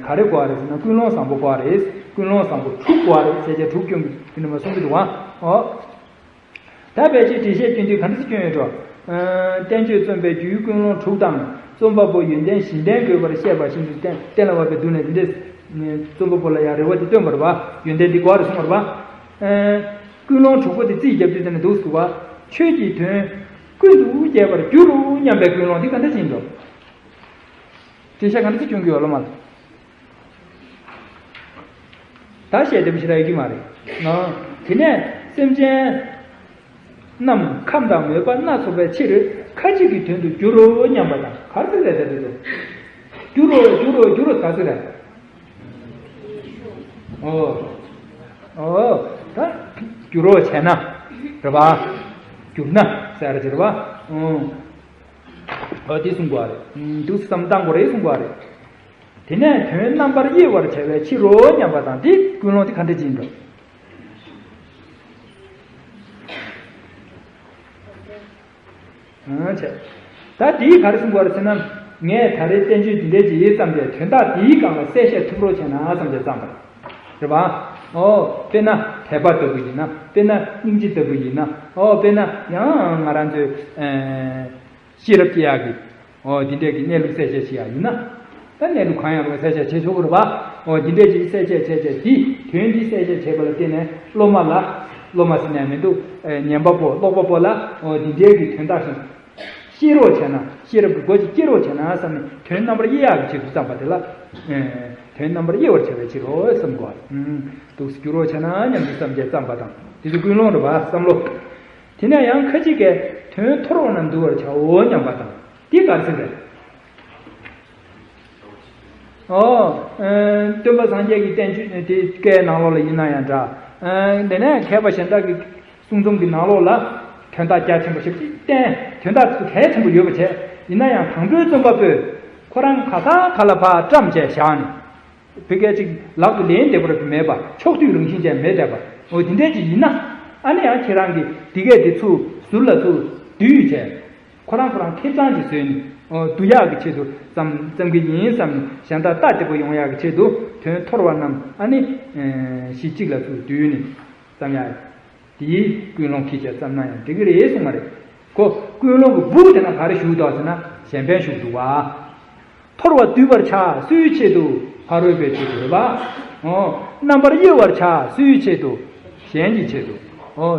ག་རེ་དགོས་པ་རེད་ཟེར་ན་ཀུན་སློང་བཟང་པོ་དགོས་པ་རེད། ཀུན་སློང་བཟང་པོ་དྲུག་དགོས་པ་རེད་ཟེར་བྱས་དྲུག་སྐྱོན་གྱི་དེ་ནི་མ་གསུང་གི་འདུག་བ། ཨོ། ད་ཕལ་ཆེར་འགྲེལ་བཤད་སྐྱོན་དུས་ག་འདྲ་ཞིག་སྐྱོན་ཡོད་འགྲོ། ཨ། བསྟན་བཅོས་རྩོམ་པའི་རྒྱུའི་ཀུན་སློང་དྲུག་དང་རྩོམ་པ་པོ་ཡོན་ཏན་གཞན་ལྡན་དགོས་པར་བཤད་པ་བཞིན་དུ་བསྟན་བསྟན་ལ་བབ་པའི་མདོ་ནས་འདི་འདྲས། རྩོམ་པ་པོ་ལ་ཡང་རེ་བ་དེ་བཏོན་པར་བ། ཡོན་ཏན་འདི་གོ་རེ་གསུངས་པར་བ། ཨ། ཀུན་སློང་དྲུག་པོ་དེ་རྩིས་རྒྱབ་དུས་དེ་ནས་འདུག་ཟེར་བ། ཆོས་ཀྱི་དོན་ཀུན་ཏུ་རྒྱས་པར་འགྱུར་རོ་སྙམ་པའི་ཀུན་སློང་འདི་ག་འདྲ་ཅིག་ཡིན་འགྲོ། འགྲེལ་བཤད་ག་འདྲ་ཅིག་སྐྱོན་གྱི་ཡོད་ལོ་མ། ད་བཤད་བདེ་པོ་ཞེ་དྲག་ཡོད་ཀྱི་མ་རེད། ཨ། དེ་ནས་སེམས་ཅན་རྣམས་ཁམས་དང་མོས་པ་སྣ་ཚོགས་པའི་ཕྱིར་ཁ་ཅིག་གི་དོན་དུ་འགྱུར་རོ་སྙམ་པ་དང་ག་རེ་ཟེར་རེད་ད་དེ་ཚོ། འགྱུར་རོ་འགྱུར་རོ་འགྱུར་རོ་ག་ཟེར་རེད། ཨོ། ཨོ། ད་འགྱུར་རོ་བྱས་ན་རེད་པ། འགྱུར་ན་ཟེར་རེད་པ། ཨོ། ཨོ་དེ་གསུང་དགོས་རེད། འདུག་བསམ་བཏང་དགོས་རེད་གསུང་དགོས་རེད། དེ་ནས་དོན་རྣམ་པར་དབྱེ་བར་བྱ་བའི་ཕྱིར་རོ་སྙམ་པ་དང་འདི་ཀུན་སློང་དེ་ག་འདྲ་ཅིག་ཡིན་འགྲོ། ཨང་། བྱས། ད་འདིས་ག་རེ་གསུང་གི་ཡོད་རེད་ཟེར་ན། ངས་ད་རེས་བསྟན་བཅོས་འདི་འདྲའི་ཅིག་ཡིག་བརྩམས་ཏེ་དོན་དག་འདིའི་སྒང་ལ་གསལ་བཤད་ཐུབ་རོགས་བྱས་ན་བསམ་བྱས་བརྩམས་པ་རེད་པ། ཨོ། དཔེར་ན་དད་པ་ལྟ་བུ་ཡིན་ན། དཔེར་ན་སྙིང་རྗེ་ལྟ་བུ་ཡིན་ན། ཨོ། དཔེར་ན་ཡང་ང་རང་ཚོའི་ཨེ། ཤེས་རབ་སྐྱེ་ཡག་གི། ཨོ། འདི་འདྲས་ཀྱི་གནས་ལུགས་གསལ་བཤད་བྱེད་ཡག་ཡིན་ན། ད་གནས་ལུགས་གང་ཡང་རུང་གསལ་བཤད་བྱེད་ཆོག་གི་རེད་པ། ཨོ། འདི་འདྲས་ཀྱི་གསལ་བཤད་བྱས་བྱས་འདི་དོན་འདི་གསལ་བཤད་བྱས་པ་ལ་བརྟེན་ནས་སློབ་མ་ལ། སློབ་མ་ཟེར་ནས་མི་འདུག་ཨེ། ཉན་པ་པོ་ཀློག་པ་པོ་ལ། ཨོ། འདི་འདྲས་ཀྱི་དོན་དག་ཞིག་ཤེས་རོགས་བྱས་ན། ཤེས་རབ་ཀྱི་སྒོ་ཅིག་སྐྱེ་རོགས་བྱས་ན་བསམ་ནས་དོན་རྣམ་པར་དབྱེ་ཡག་གི་ཆེད་དུ་བརྩམས་པ་དེ་ལ། ཨེ། དོན་རྣམ་པར་དབྱེ་བར་བྱ་བའི་ཕྱིར་རོ་བསམ་དགོས། ཨུམ། འདུག་སེ་འགྱུར་རོགས་བྱས་ན་སྙམ་དུ་བསམ་བྱས་བརྩམས་པ་དང་དེ་ཚོ་ཀུན་སློང་རེད་པ། བསམ་བློ། དེ་ནས་ཡང་ཁ་ཅིག་གིས་དོན་མཐོར་བ་རྣམས་བསྡུ་བར་བྱའོ་སྙམ་པ་དང་། འདི་ག་རེ་ཟེར་རེད། ཨོ། ཨ། སྟོན་པ་སངས་རྒྱས་ཀྱི་བསྟན་བཅོས་དེ་སྐད་ནང་ལོགས་ལ་ཡིན་ན་ཡང་འདྲ། ཨ། དེ་ནས་མཁས་པ་གཞན་དག་གི་གསུང་རྩོམ་གྱི་ནང་ལོགས་ལ་དོན་དག་རྒྱ་ཆེན་པོ་ཞིག་བསྟན། དོན་དག་གལ་ཆེན་པོ་ཡོད་པ་བྱས། ཡིན་ན་ཡང་དང་པོའི་རྩོམ་པ་པོས་ཁོ་རང་ག་ས་ག་ལ་ཕར་བཀྲམ་བྱས་བཞག་ནས། བོད་སྐད་ཅིག་ལག་ཏུ་ལེན་བདེ་བོར་མེད་པ། ཕྱོགས་བསྡུས་རང་བཞིན་ཅན་མེད་བསྡད་པ། འོ་དེ་འདྲས་ཅིག་ཡིན་ན། ཨ་ནི་ཡང་ཁྱེད་རང་གིས་འདི་གས་དེ་ཚུར་ཟུར་ལ་ཚུར་བསྡུས་བྱས། ཁོ་རང་ཁོ་རང་ཁེ་གཙང་ཅིག་བཟོས་ནས། འོ་བསྡུ་ཡག་གི་ཆེད་དུ་བརྩམས་བརྩམས་ཀྱི་ཡིན་བསམ་ནས། གཞན་དག་ལྟ་བདེ་པོ་ཡོང་ཡག་གི་ཆེད་དུ་དོན་མཐོར་བ་རྣམས་ཨ་ནི་གཞི་གཅིག་ལ་ཚུར་བསྡུས་ནས་བརྩམས་ཡག་དེའི་ཀུན་སློང་གིས་བྱས་བརྩམས་ན་ཡང་འགྲིག་གི་རེད་གསུངས་པ་རེད། ཁོ་ཀུན་སློང་གི་སྦུག་དེ་ན་ག་རེ་བཞུགས་འདུག་ཟེར་ན་གཞན་ཕན་བཞུགས་འདུག་བ། མཐོར་བ་བསྡུ་བར་བྱ། སུའི་ཆེད་དུ། ཕ་རོལ་པོའི་ཆེད་དུ་རེད་པ། ཨོ། རྣམ་པར་དབྱེ་བར་བྱ། སུའི་ཆེད་དུ། གཞན་གྱི་ཆེད་དུ། ཨོ།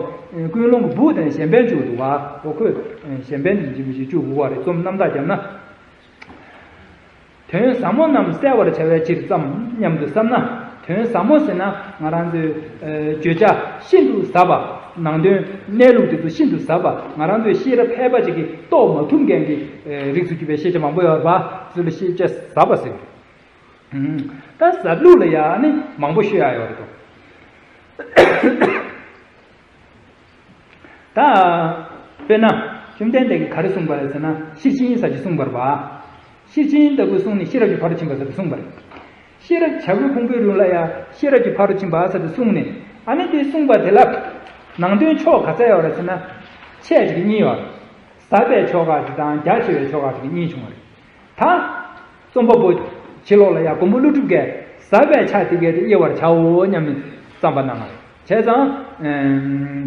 ཀུན་སློང་གི་སྦུག་དེ་ན་གཞན་ཕན་བཞུགས་འདུག་བ། ཨོ་ཁོས་གཞན་ཕན་དེ་འཇིགས་མི་ཞིག་བཅུག་དགོས་པ་རེད། རྩོམ་རྣམ་དག་བརྒྱབ་ན། དོན་ཟབ་མོ་རྣམས་གསལ་བར་བྱ་བའི་ཕྱིར་བརྩམས་སྙམ་དུ་བསམ་ན། དོན་ཟབ་མོ་ཟེར་ན་ང་རང་ཚོའི་ཨ་བརྗོད་བྱ་ཤིན་ཏུ་ཟབ་པ། ནང་དོན་གནས་ལུགས་དེ་ཚོ་ཤིན་ཏུ་ཟབ་པ། ང་རང་ཚོའི་ཤེས་རབ་ཕལ་པ་ཅིག་གིས་རྟོགས་མ་ཐུབ་མཁན་གྱི་ཨ་རིགས་སུ་གྱུར་པའི་ཤེས་བྱ་མང་པོ་ཡོད་རེད་པ། ཚུལ་ལ་ཤེས་བྱ་ཟབ་པ་ཟེར། ཨུམ། ད་ཟབ་ལུགས་ལ་ཡང་ནི་མང་པོ་ཤོད་ཡག་ཡོད་རེད་དོ། ད། དཔེར་ན། བཅོམ་ལྡན་འདས་ཀྱིས་ག་རེ་གསུངས་པ་རེད་ཟེར་ན། ཤེར་ཕྱིན་ཟེར་ཅིག་གསུངས་པ་རེད་པ། ཤེར་ཕྱིན་ལྟ་བུ་གསུངས་ནས་ཤེས་རབ་ཀྱི་ཕ་རོལ་ཕྱིན་པ་ཟེར་ཏེ་གསུངས་པ་རེད། ཤེས་རབ་བྱ་རྒོད་ཕུང་པོའི་རི་ལ་ཡང་ཤེས་རབ་ཀྱི་ཕ་རོལ་ཕྱིན་པ་ཟེར་ཏེ་གསུངས་ནས། ཨ་ནི་དེ་གསུངས་པ་དེ་ལ་ནང་དོན་ཕྱོགས་ག་ཚད་ཡོད་རེད་ཟེར་ན། ཆེ་ཆུང་གཉིས་ཡོད་རེད། ཟབ་པའི་ཕྱོགས་ཁག་ཅིག་དང་རྒྱ་ཆེ་བའི་ཕྱོགས་ཁག་ཅིག་གཉིས་བྱུང་བ་རེད། ད། རྩོམ་པ་པོ་ཕྱི་ལོགས་ལ་ཡང་མགོན་པོ་ཀླུ་སྒྲུབ་ཀྱིས་ཟབ་པའི་ཆ་དེ་གས་དེ་དབྱེ་བར་བྱའོ་སྙམ་ནས་བརྩམས་པ་གནང་བ་རེད། བྱས་ཙང་། ཨེམ།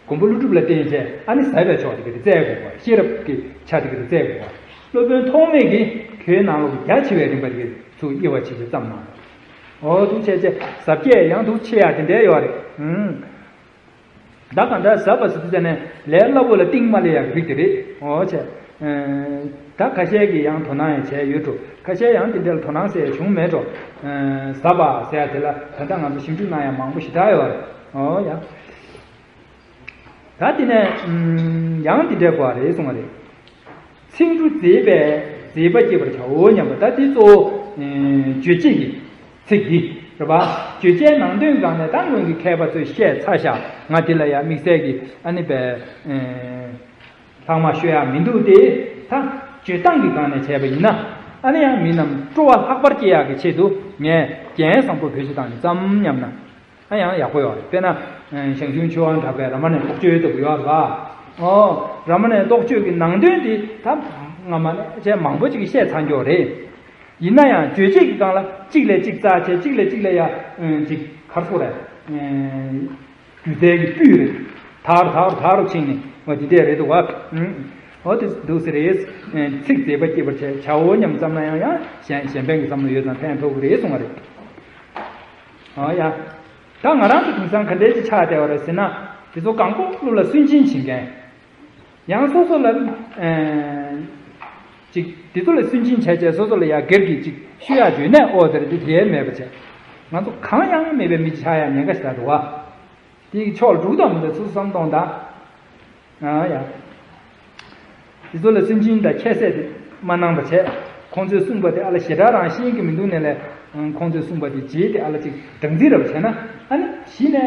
མགོན་པོ་ཀླུ་སྒྲུབ་ལ་བརྟེན་བྱས་ཨ་ནི་ཟབ་པའི་ཕྱོགས་དེ་གས་དེ་བཙལ་དགོས་པ། ཤེས་རབ་ཀྱི་ཆ་དེ་གས་དེ་བཙལ་དགོས་པ། སློབ་དཔོན་ཐོགས་མེད་ཀྱིས་ཁོའི་ནང་ལོགས་ཀྱི་རྒྱ་ཆེ་བའི་རིམ་པ་དེ་གས་ཚུར་དབྱེ་བ་ཕྱེ་བྱས་བརྩམས་གནང་བ་རེད། འོ་འདུག་བྱས་བྱས་ཟབ་རྒྱས་ཡང་འདུག་ཆེ་ཡག་དེ་འདྲའི་ཡོད་རེད། ཨུམ། ད་གང་ལྟར་ཟབ་པ་ཟེར་དུས་ཙ་ནས་ལས་སླ་པོ་ལ་གཏིང་མ་ལེན་ཡག་རིགས་དེ་རེད། འོ་བྱས། ཨ། ད་ཁ་ཤས་ཀྱིས་ཡང་དོ་སྣང་ཡང་བྱས་ཡོད་འགྲོ། ཁ་ཤས་ཡང་དེ་འདྲ་ལ་དོ་སྣང་ཟེར་ཡག་བྱུང་མེད་འགྲོ། ཨ། ཟབ་པ་ཟེར་ཡག་དེ་ལ་ད་ལྟ་ང་ཚོ་ཞིབ་འཇུག་གནང་ཡག་མང་པོ་ཞེ་དྲག་ཡོད་རེད། འོ་ཡ། ད་དེ་ནས་ཨུམ། ཡང་འདི་འདྲའི་བཀོད་པ་རེད་གསུངས་པ་རེད། ཚིག་འབྲུ་མཛེས་པས་མཛེས་པ་སྐྱེད་པར་བྱའོ་སྙམ་པ། ད་འདི་གཙོ་བོ་ཨེ་རྗོད་བྱེད་ཀྱི་ཚིག་འདི་རེད་པ། རྗོད་བྱའི་ནང་དོན་སྒང་ནས་ད་སྔོན་གྱི་མཁས་པ་ཚོས་བཤད་ཚར་ཤག་ང་འདི་ལ་ཡང་དམིགས་བསལ་གྱི་ཨ་ནི་པའི་ཨེ་ལྷག་མ་ཤོད་ཡག་མི་འདུག་སྟེ། ད་བརྗོད་སྟངས་ཀྱི་སྒང་ནས་བྱས་པ་ཡིན་ན། ཨ་ནི་ཡང་མི་རྣམས་སྤྲོ་བ་ལྷག་པར་སྐྱེ་ཡག་གི་ཆེད་དུ་ངས་རྒྱན་བཟང་པོ་བེད་སྤྱོད་བཏང་ནས་བརྩམས་སྙམ་ན། ཨ་ཡང་ཡག་པོ་ཡོད་རེད། དཔེར་ན། ཞང་ཞུང་ཆོས་དབང་གྲགས་པའི་རཱ་མ་ཎའི་རྟོགས་བརྗོད་ལྟ་བུ་ཡོད་རེད་པ། ཨོ། རཱ་མ་ཎའི་རྟོགས་བརྗོད་ཀྱི་ནང་དོན་འདི་ད་སྔ་མ་ནས་བྱས་མང་པོ་ཅིག་གིས་བཤད་ཚར་ཡོད་རེད། ཡིན་ན་ཡང་རྗོད་བྱེད་ཀྱི་སྒང་ལ་གཅིག་ལས་གཅིག་རྩ་ཆེ། གཅིག་ལས་གཅིག་ལ་ཡ་ཅིག་ག་རེ་ཟེར་དགོས་རེད། སྒྱུ་རྩལ་གྱི་སྤུས་རེད། ཐག་རུ་ཐག་རུ་ཐག་རུ་ཕྱིན་ནས་འོ་དེ་འདྲས་རེད་འདུག་བ། ཨུམ། འོ་དེ་འདུག་ཟེར་རེད། ཚིག་མཛེས་པ་སྐྱེད་པར་བྱ་བྱའོ་སྙམ་བསམ་ན་ཡང་ཡང་གཞན་གཞན་ཕན་གྱི་བསམ་བློ་ཡོད་ཙང་ཕན་ཐོགས་ཀྱི་རེད་གསུང་བ་རེད། ཨ་ཡ། ད་ང་རང་ཚོ་དེང་སང་ག་འདྲས་ཅིག་ཆགས་བསྡད་པ་རེད་ཟེར་ན། དེ་ཚོ་གང་པོ་བློ་ལ་སུན་འབྱིན་བྱེད་མཁན། ཡང་སོ་སོ་ལ་ཨེ། ཅིག་དེ་ཚོ་ལ་སུན་འབྱིན་བྱས་བྱས་སོ་སོ་ལ་ཡང་སྒེར་གྱི་ཅིག་ཤོད་ཡག་ཡོད་ན་ཨོ་དེར་དེ་དེ་མེད་པ་བྱས། ང་ཚོ་གང་ཡང་མེད་པའི་མི་ཅིག་ཆགས་ཡག་ཉེན་ཁ་ཞིག་ད་འདུག་བ། དེའི་ཕྱོགས་ལ་འགྲོ་དང་མི་འགྲོ་སོ་སོ་བསམ་གཏོང་དང་། ཨ་ཡ། དེ་ཚོ་ལ་སུན་འབྱིན་དང་ཁྱད་བསད་དེ་མ་གནང་བ་བྱས། ཁོང་ཚོས་གསུངས་པ་དེ་ཨ་ལ་ཞེ་དྲག་རང་ཤེས་ཀྱི་མི་འདུག་ནས་ལས། ཁོང་ཚོས་གསུངས་པ་དེ་བརྗེད་དེ་ཨ་ལ་ཅིག་སྦྲང་རྩི་རབ་བྱས་ན། ཨ་ནི་གཞི་ནས་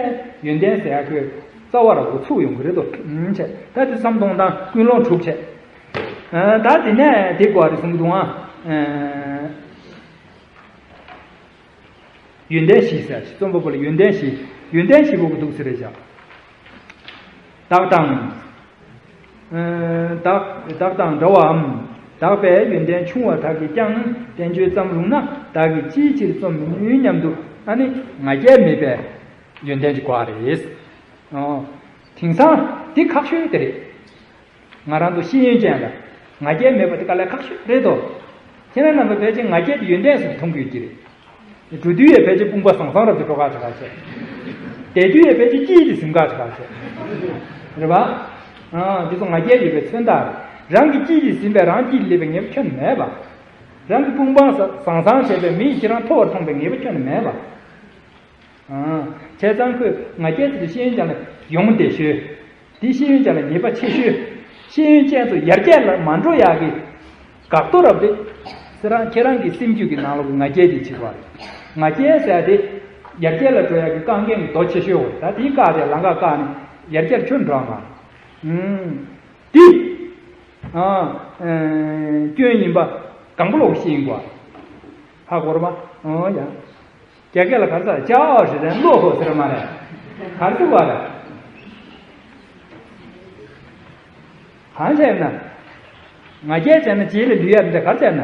ཡོན་ཏན་ཟེར་ཡག་གི་རྩ་བ་ར་བོ་ཚུགས་ཡོང་གི་རེད་དོ། ཨུམ་བྱས་ད་དེ་བསམ་གཏོང་དང་ཀུན་སློང་དྲུག་བྱས། ཨ་ད་དེ་ནས་དེ་དགོས་རེད་གསུང་གི་འདུག་ཨ། ཡོན་ཏན་བཞི་ཟེར། རྩོམ་པ་པོ་ལ་ཡོན་ཏན་བཞི། ཡོན་ཏན་བཞི་པོ་གི་འདུག་ཟེར་རེད་བཞག་བདག་དང་། ཨ་བདག་བདག་དང་འདྲ་བའམ། བདག་པས་ཡོན་ཏན་ཆུང་བ་དག་གིས་ཀྱང་བསྟན་བཅོས་བརྩམས་རུང་ན། བདག་གིས་ཅིའི་ཕྱིར་རྩོམ་མི་ནུས་སྙམ་དུ། ཨ་ནི་ང་རྒྱལ་མེད་པའི་ཡོན་ཏན་ཅིག་དགོས་རེད། ཨོ། དེང་སང་འདི་ཁག་ཤོས་དེ་རེད། ང་རང་ཚོ་ཤེས་ཡོན་ཅན་ལ་ང་རྒྱལ་མེད་པ་དེ་དཀའ་ལས་ཁག་ཤོས་རེད་དོ། ཁྱེད་རང་རྣམ་པ་ཕལ་ཆེར་ང་རྒྱལ་དེ་ཡོན་ཏན་ཟེར་མཐོང་གི་ཡོད་ཀྱི་རེད། འགྲོ་དུས་ཡང་ཕལ་ཆེར་དཔུང་པ་ཟང་ཟང་རབ་ཏུ་འགྲོ་ཁག་ཆེ་ཁག་ཆེ། བསྡད་དུས་ཡང་ཕལ་ཆེར་སྐྱིད་དེ་ཟིན་ཁག་ཆེ་ཁག་ཆེ། རེད་པ། ཨ་འདི་ཚོ་ང་རྒྱལ་ཡོད་པའི་མཚོན་རྟགས་རེད། རང་གི་སྐྱིད་དེ་ཟིན་པས་རང་སྐྱིད་སླེབས་པའི་ངེས་པ་ཁྱོན་ནས་མེད་པ། རང་གི་དཔུང་པ་ཟ་ཟང་ཟང་བྱས་པས་མི་ཡིས་ཁྱེད་རང་མཐོ་བར་མཐོང་པའི་ངེས་པ་ཁྱོན་ནས་མེད་པ། བྱས་ཙང་ཁོས་ང་རྒྱལ་ཟེར་དུས་ཤེས་ཡོན་ཅན་ལ་ཡོང་བདེ་ཤོས། འདི་ཤེས་ཡོན་ཅན་ལ་ཉེས་པ་ཆེ་ཤོས། ཤེས་ཡོན་ཅན་ཚོ་ཡར་རྒྱས་ལ་མ་འགྲོ་ཡག་གི་འགག་རྡོ་རབ་དེ། ཟེར་རང་ཁྱེད་རང་གི་སེམས་རྒྱུད་ཀྱི་ནང་ལོགས་ཀྱི་ང་རྒྱལ་དེ་ཕྱིར་བ་རེད། ང་རྒྱལ་ཟེར་ཡ་དེ་ཡར་རྒྱས་ལ་འགྲོ་ཡག་གི་རྐང་འགན་གྱི་རྡོ་ཆེ་ཤོས་འོ། ད་དེའི་བཀག་སྟེ་ལམ་ཁ་བཀག་ནས་ཡར་རྒྱས་ཁྱོན་འགྲོ་མ། ཨུམ། འདི། ཨ། སྐྱོན་ཡིན་པ་གང་པོ་ལོག་ཤེས་ཡིན་གོ། ཧ་གོ་ར་མ། ཨོ་ཡ། རྒྱ་སྐད་ལ་ག་རེ་ཟེར་ཅའོ་ཞེས་ཟེར་བློ་ཧོ་ཟེར་མ་རེད། ག་རེ་ཟེར་བ་རེད། གང་བྱས་ན། ང་རྒྱལ་བྱས་ན་རྗེས་ལ་ལུས་ཡ་མི་འདྲ་ག་རེ་བྱས་ན།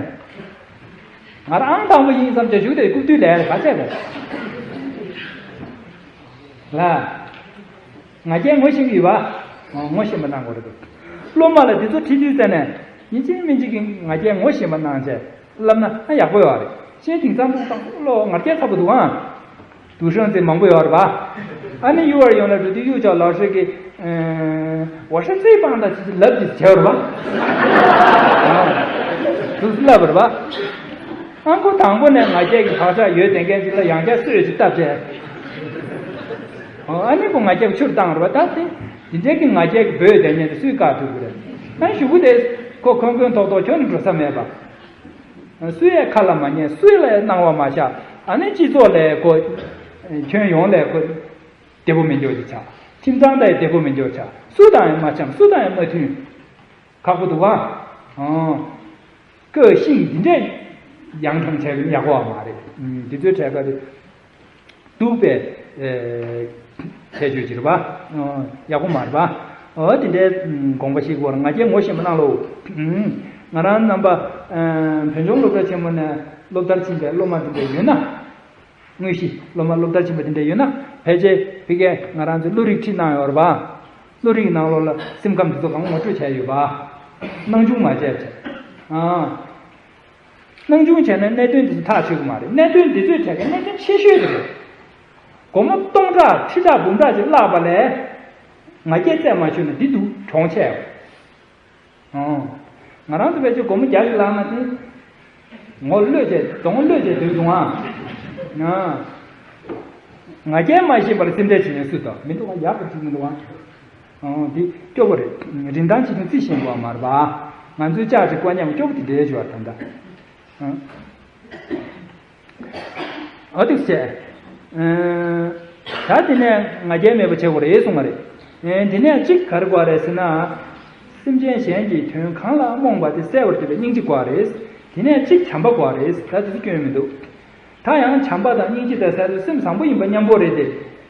ང་རང་ཨང་དང་པོ་ཡིན་བསམ་བྱས་བཞུགས་དེ་རྐུབ་སྟོད་ལས་ག་རེ་བྱས་པ། ལ། ང་རྒྱལ་ངོ་ཤེས་ཀྱི་ཡོད་པ། ངོ་ཤེས་པ་གནང་དགོས་རེད་འདུག་སློབ་མ་ལ་འདི་ཚོ་ཁྲིད་དུས་ཙམ་ནས་ཡིན་གཅིག་མིན་གཅིག་གིས་ང་རྒྱལ་ངོ་ཤེས་པ་གནང་བྱས་བསླབ་ན་ཨ་ཡག་པོ་ཡོད་རེད། ཤེས་དེང་སང་ཕུགས་བཏང་བློ་ང་རྒྱལ་ཚ་པོ་འདུག་ཨང་། དུ་ཧྲང་ཙེ་མང་པོ་ཡོད་རེད་པ། ཨ་ནི་ཡུ་བར་ཡོང་ལ་འགྲོ་དུས་ཡུ་ཅའོ་ལའོ་ཧྲི་གི་ཝ་ཧྲི་ཙེ་པང་ད་ཅི་ཅི་ལབ་ཅི་བྱས་རེད་པ། དུ་སུ་ལབ་རེད་པ། ཨང་ཁོ་དང་པོ་ནས་ང་རྒྱལ་གྱི་བག་ཆགས་ཡོད་དེ་མཁན་ཅིག་ལ་ཡང་བསྐྱར་གསོས་ཅིག་བཏབ་བྱས། ཨ་ནི་ཁོ་ང་རྒྱལ་ཆུར་བཏང་རེད་པ། ད་དེ་དེ་འདྲའི་གི་ང་རྒྱལ་གྱི་འབོད་དེ་ཉན་དེ་སུས་བཀག་ཐུབ་ཀྱི་རེད། ཨ་ནི་གཞུག་གུ་དེ་ཁོ་ཁོན་ཁོན་ཐོག་ཐོག་ཁྱོན་ནས་འགྲོ་ས་མེད་པ། སུའི་ཡང་ཁ་ལ་མ་ཉན། སུའི་ལ་ཡང་སྣང་བ་མ་ཤར། ཨ་ནི་སྤྱི་ཚོགས་ལ་ཁོ། ཁྱོན་ཡོངས་ལ་ཁོ། བདེ་པོ་མི་འཇོག་ཅིག་ཆགས། ཁྱིམ་ཚང་དང་ཡང་བདེ་པོ་མི་འཇོག་ཆགས། སུ་དང་ཡང་མ་འཆམ། སུ་དང་ཡང་མ་མཐུན། ཁག་པོ་འདུག་བ། ཨང་། ཀ་ཤིང་འདི་འདྲས་ཡང་ཐང་བྱས་ཡག་པོ་བ་མ་རེད། འདི་ཚོའི་གྲས་ཀ་རེད། སྡུག་པའི་ཁྱད་ཆོས་ཅིག་རེད་པ། ཡག་པོ་མ་རེད་པ། འོ་དེ་འདྲའི་དགོངས་པ་བཞེས་དགོས་རེད། ང་རྒྱལ་ངོ་ཤེས་པ་གནང་ལོ། ང་རང་རྣམ་པ་བོད་ལྗོངས་སློབ་གྲྭ་ཆེན་མོ་ནས་སློབ་མཐར་ཕྱིན་པའི་སློབ་མ་དེ་འདྲ་ཡོད་ན། དངོས་གཞི་སློབ་མ་སློབ་མཐར་ཕྱིན་པ་དེ་འདྲ་ཡོད་ན་ཕལ་ཆེར་ཕ་གིར་ང་རང་ཚོའི་བློ་རིག་ཁྲིད་གནང་ཡོད་རེད་པ། བློ་རིག་ནང་ལོགས་ལ་སེམས་ཁམས་འདི་ཚོ་གང་ངོ་སྤྲོད་བྱས་ཡོད་པ། སྣང་ཆུང་མ་བྱས་བྱས། ཨང་། སྣང་ཆུང་བྱས་ན་གནད་དོན་འདི་ཚོ་ཐག་ཆོད་ཀྱི་མ་རེད། གནད་དོན་འདི་ཚོའི་གྲས་ཀྱི་གནད་དོན་ཆེ་ཤོས་དེ་རེད། སྒོར་མོ་སྟོང་ཕྲག་ཁྲི་ཕྲག་འབུམ་ཕྲག་ཅིག་བརླགས་པ་ལས། ང་རྒྱལ་རྩད་མ་ཆོད་ན་འདི་འདུག་གྲོང་ཆེ། ཨང་། ང་རང་ཚོ་ཕལ་ཆེར་སྒོར་མོ་བརྒྱ་ཞིག་བརླགས་ན་དེ། ངོ་གློད་བྱས་གདོང་གློད་བྱས་སྡོད་འདུག་ཨང་། ཨང་། ང་རྒྱལ་མ་ཤེས་པར་སེམས་ཁྲལ་བྱེད་མཁན་སུ་དང་མི་འདུག་ཨང་། ཡག་པོ་ཅིག་མི་འདུག་ཨང་། ཨང་། འདི་སྐྱོ་པོ་རེད། རིན་ཐང་ཆེ་ཆུང་རྩིས་ཤེས་དགོས་པ་མ་རེད་པ། ང་ཚོའི་ལྕགས་ཀྱི་དཀོན་ཉམས་སྐྱོ་པོ་དེ་འདྲའི་ཞོར་ད་ལྟ། ཨང་། ཨ་ཏིག་བྱས། ད་དེ་ནས་ང་རྒྱལ་མེད་པ་བྱེད་དགོས་རེད་གསུངས་པ་རེད། དེ་ནས་གཅིག་ག་རེ་དགོས་རེད་ཟེར་ན། སེམས་ཅན་གཞན་གྱི་དོན་གང་ལ་རྨོངས་པ་དེ་གསལ་བར་འདོད་པའི་སྙིང་རྗེ་དགོས་རེད། དེ་ནས་གཅིག་བྱམས་པ་དགོས་རེད། ད་དེ་ཚོ་སྐྱོན་མི་འདུག་ད་ཡང་བྱམས་པ་དང་སྙིང་རྗེ་དང་ཟེར་དུས་སེམས་བཟང་པོ་ཡིན་པ་མཉམ་པོ་རེད་དེ།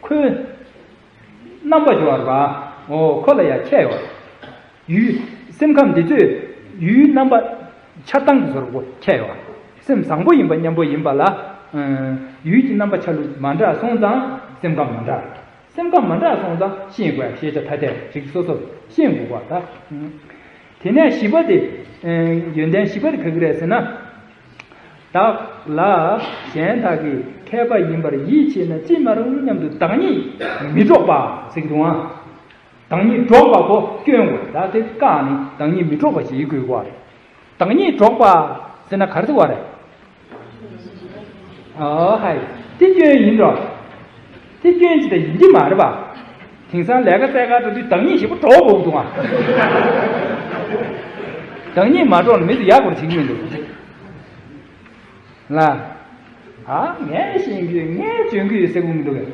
ཁོའི་རྣམ་པ་སྦྱོར་བ། འོ་ཁོ་ལ་ཡང་ཁྱད་ཡོད། ཡུལ། སེམས་ཁམས་འདི་ཚོས་ཡུལ་རྣམ་པ་ཆགས་སྟངས་ཀྱི་བཟོ་འདྲ་ཁྱད་ཡོད། སེམས་བཟང་པོ་ཡིན་པ་མཉམ་པོ་ཡིན་པ་ལ། ཡུལ་གྱི་རྣམ་པ་ཆ་ལུགས་མ་འདྲ་སོང་ཙང་སེམས་ཁམས་མ་འདྲ། སེམས་ཁམས་མ་འདྲ་སོང་ཙང་ཤེས་དགོས། ཤེས་བྱ་ཐ་དད་རིགས་སོ་སོར་ཤེས་དགོས་པ་ད། དེ་ནས་བཞི་པ་དེ། ཡོན་ཏན་བཞི་པ་དེ་ག་གི་རེད་ཟེར་ན། བདག་ལ་གཞན་དག་གི་མཁས་པ་ཡིན་པར་ཡིད་ཆེས་ན་ཅི་མ་རུང་སྙམ་དུ་བདག་ཉིད་མི་སྒྲོག་པ་ཟེར་གྱི་འདུག་ཨང་། བདག་ཉིད་སྒྲོག་པ་པོ་སྐྱོན་དགོས། ད་དེ་བཀག་ནས་བདག་ཉིད་མི་སྒྲོག་པ་ཞིག་དགོས་པ་རེད། བདག་ཉིད་སྒྲོག་པ་ཟེར་ན་ག་རེ་ཟེར་བ་རེད། ཨོ་ཧའི། དེ་སྐྱོན་ཡིན་འགྲོ། དེ་སྐྱོན་ཅི་ད་ཡིན་གྱི་མ་རེད་པ། དེང་སང་ལས་ཀ་བཙལ་ག་འགྲོ་དུས་བདག་ཉིད་ཞེ་པོ་སྒྲོག་དགོས་འདུག་ཨ། བདག་ཉིད་མ་སྒྲོག་ན་མི་ཚོ་ཡག་པོ་བྱེད་ཀྱི་མི་འདུག་ལ། ཨ་ངས་ཤེས་ཀྱི་ཡོད། ངས་འཇོན་གྱི་ཡོད་ཟེར་དགོས་མི་འདུག་གས།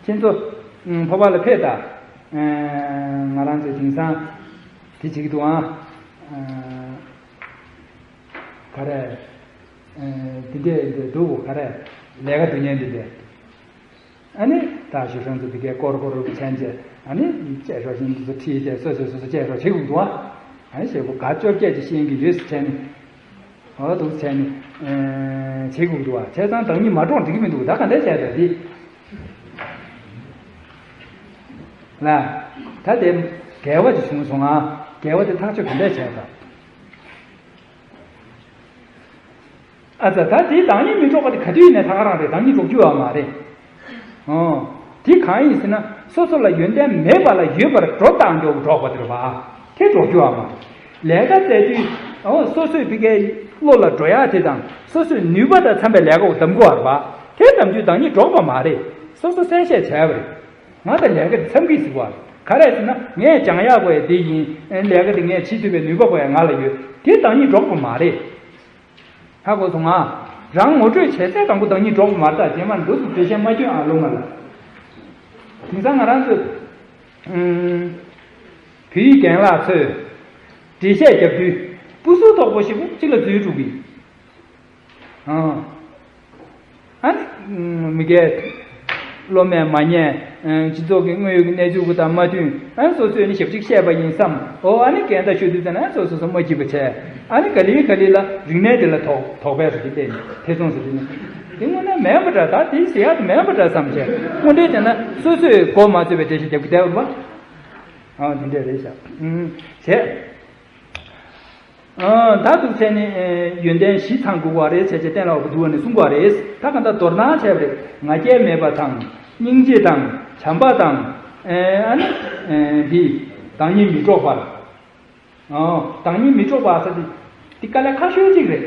ཁྱེད་ཚོ། ཨ། ཕོ་བ་ལ་ཕེབས་དང་། ཨ། ང་རང་ཚོའི་དེང་སང་། དེ་བྱེད་ཀྱི་འདུག་ཨང་། ཨ། ག་རེ། ཨ། འདི་འདྲས་འདི་འདུག་ག་རེ། ལས་ཀ་སྡུག་བསྔལ་འདི་འདྲས། ཨ་ནི་ད་ཞུ་ཧྲང་ཚོ་འདི་གའི་ཀོར་ཀོར་རུ་ཆན་ཅེ། ཨ་ནི་བཅད་ཤོག་བཞིན་འདི་ཚོ་ཁྲིད་དེ་སོ་སོས་སོ་སོ་བཅད་ཤོག་བྱེད་དགོས་འདུག་ཨ། ཨ་ནི་ཞེ་པོ་ག་བཅོ་བརྒྱད་ཅིག་ཤེས་ཀྱི་ཡོད་ཟེར་བྱས་ནས། འོ་འདུག་བྱས་ནས། ཨ། བྱེད་དགོས་འདུག་ཨ། བྱས་ཙང་བདག་ཉིད་མ་སྒྲོག་འགྲིག་གི་མི་འདུག་ད་ག་འདྲ་བྱས་ད་འདི། ལ། ད་དེ་འགལ་བ་ཅིག་བྱུང་སོང་ཨ། འགལ་བ་དེ་ཐག་གཅོད་ག་འདྲ་བྱས་ད། ཨ་ཙ། ད་དེའི་བདག་ཉིད་མི་སྒྲོག་པ་དེ་ག་དུས་ཡིན་ནའི་ད་ག་རང་རེད། བདག་ཉིད་སྒྲོག་རྒྱུ་ཡོད་མ་རེད། ཨོ། དེ་གང་ཡིན་ཟེར་ན། སོ་སོ་ལ་ཡོན་ཏན་མེད་པ་ལ་ཡོད་པར་སྒྲོ་བཏགས་འགྲོ་སྒྲོག་པ་དེ་རེད་པ། དེ་སྒྲོག་རྒྱུ་ཡོད་མ་རེད། ལས་ཀ་བཙལ་དུས། ཨོ། སོ་སོས་ཕ་གིའི་བློ་ལ་འགྲོ་ཡག་དེ་དང་སོ་སོའི་ནུས་པ་དང་འཚམ་པའི་ལས་ཀ་འོ་གདམ་དགོས་པ་རེད་པ། དེ་གདམ་རྒྱུ་བདག་ཉིད་སྒྲོག་པ་མ་རེད། སོ་སོ་གསལ་བཤད་བྱས་པ་རེད། ང་དང་ལས་ཀ་དེ་འཚམ་གྱི་ཟེར་བ། ག་རེ་ཟེར་ན་ངས་སྦྱང་ཡག་དགོས་ཡ་དེ་ཡིན། ལས་ཀ་དེ་ངས་བྱེད་ཐུབ་པའི་ནུས་པ་དགོས་ཡ་ང་ལ་ཡོད། དེ་བདག་ཉིད་སྒྲོག་པ་མ་རེད། ཧ་གོ་སོང་ང་། རང་ངོ་སྤྲོད་བྱེད་ཚད་དང་པོ་བདག་ཉིད་སྒྲོག་པ་མ་རེད། ད་རྗེས་མ་འདུག་སུ་བེད་སྤྱོད་མ་སྐྱོན་ཨ་ལོ་མ་ལ། དེང་སང་ང་རང་ཚོས། ཨུམ། བོད་ཡིག་རྒན་ལགས་ཚོས་འགྲེལ་བཤད་རྒྱབ་དུས་སྤུ་སུ་དོག་པོ་ཞིག་གཅིག་ལ་འཛུལ་འགྲོ་གི། ཨང་། ཨ་ནི། མི་སྒེར། སློབ་མས་མ་ཉན། སྤྱི་ཚོགས་ཀྱི་དངོས་ཡོད་ཀྱི་གནས་ཚུལ་དང་མ་མཐུན། ཨ་ནི་སོ་སོས་ནི་ཞབས་ཕྱི་བཤད་པ་ཡིན་བསམ། ཨོ། ཨ་ནི་འགལ་ཟླ་ཤོད་དུས་ཙམ་ན་སོ་སོ་སོ་མ་སྐྱིད་པ་བྱས། ཨ་ནི་ག་ལེ་ག་ལེ་ལ་རིག་གནས་དེ་ལ་དོགས་དོགས་པས་སུ་དེ་བལྟས་ནས་ཐེ་ཚོམ་སུ་དེ་ནི། དེ་དངོས་གནས་མེད་པ་འདྲ། ད་དེ་ཟེར་ཡག་དེ་མེད་པ་འདྲ་བསམ་བྱས། དངོས་འབྲེལ་བྱས་ན་སོ་སོས་མགོ་མ་ཚོས་པའི་འགྲེལ་བཤད་རྒྱབ་ཀྱི་བསྡད་པ། ཨ། དེ་འདྲས་རེད་ཤག་ཨུམ། བྱས། ཨ། ད་འདུག་བྱས་ནས། ཨེ། ཡོན་ཏན་བཞི་ཚང་དགོས་པ་རེད་ཟེར་བྱས་གཏན་ལ་དབབ་པ་འདུག་བ་ནས་གསུང་གི་བ་རེད། ད་ག་འདྲ་མདོར་ན་བྱས་པ་རེད། ང་རྒྱལ་མེད་པ་དང་། སྙིང་རྗེ་དང་། བྱམས་པ་དང་། ཨེ། ཨ་ནི། ཨེ། འདི། བདག་ཉིད་མི་སྒྲོག་པ། ཨོ། བདག་ཉིད་མི་སྒྲོག་པ་ཟེར་དེ། འདི་དཀའ་ལས་ཁག་ཤོས་གཅིག་རེད།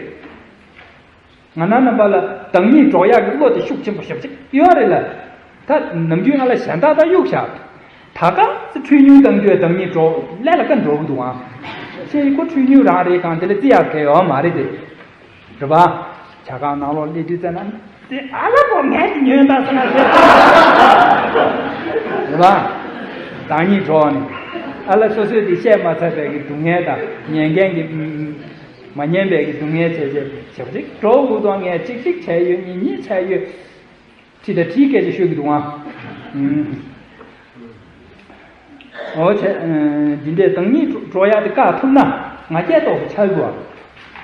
ང་རང་རྣམ་པ་ལ་བདག་ཉིད་སྒྲོག་ཡག་གི་བློ་དེ་ཤུགས་ཆེན་པོ་ཞེ་པོ་ཅིག་ཡོད་རེད་ལ། ད་ནམ་རྒྱུན་ང་ལ་གཞན་དག་ད་གཡུག་བཞག་ད་ག་ཚོད་འཁྲུལ་ཉུང་བཏང་རྒྱུ་བདག་ཉིད་སྒྲོག་ལས་ལ་ཀ་འགྲོ་གི་འདུག་ཨང་། ཤེས་ཁོ་འཁྲུལ་ཉུང་རང་རེད། གང་དེ་ལ་བརྩི་ཡག་གལ་ཡོད་མ་རེད་དེ། རེད་པ། ཇ་ཁང་ནང་ལོགས་སླེབས་དུས་ཙམ་ན་དེ་ཨ་ལ་པོ་ངས་དེ་ཉོས་ད་ཟེར་ན་ཟེར། རེད་པ། བདག་ཉིད་སྒྲོག་ནས་ཨ་ལ་སོ་སོས་དེ་བཤད་མ་ཚར་བའི་གི་སྡུག་བསྔལ་དང་ཉན་མཁན་གྱི། མ་ཉན་པའི་གི་སྡུག་བསྔལ་བྱས་བྱས་བྱས་པ་ཅིག་འགྲོ་འུ་ཐོག་ངས་གཅིག་གཅིག་བྱས་ཡོད། གཉིས་གཉིས་བྱས་ཡོད། ཁྲིད་དང་ཁྲིད་སྐད་ཆ་ཤོད་ཀྱི་འདུག་ཨང་། ཨོ་བྱས། འདི་འདྲའི་བདག་ཉིད་སྒྲོག་ཡག་དེ་བཀག་ཐུབ་ན་ང་རྒྱལ་ཏོག་ཙམ་འཆར་དགོས།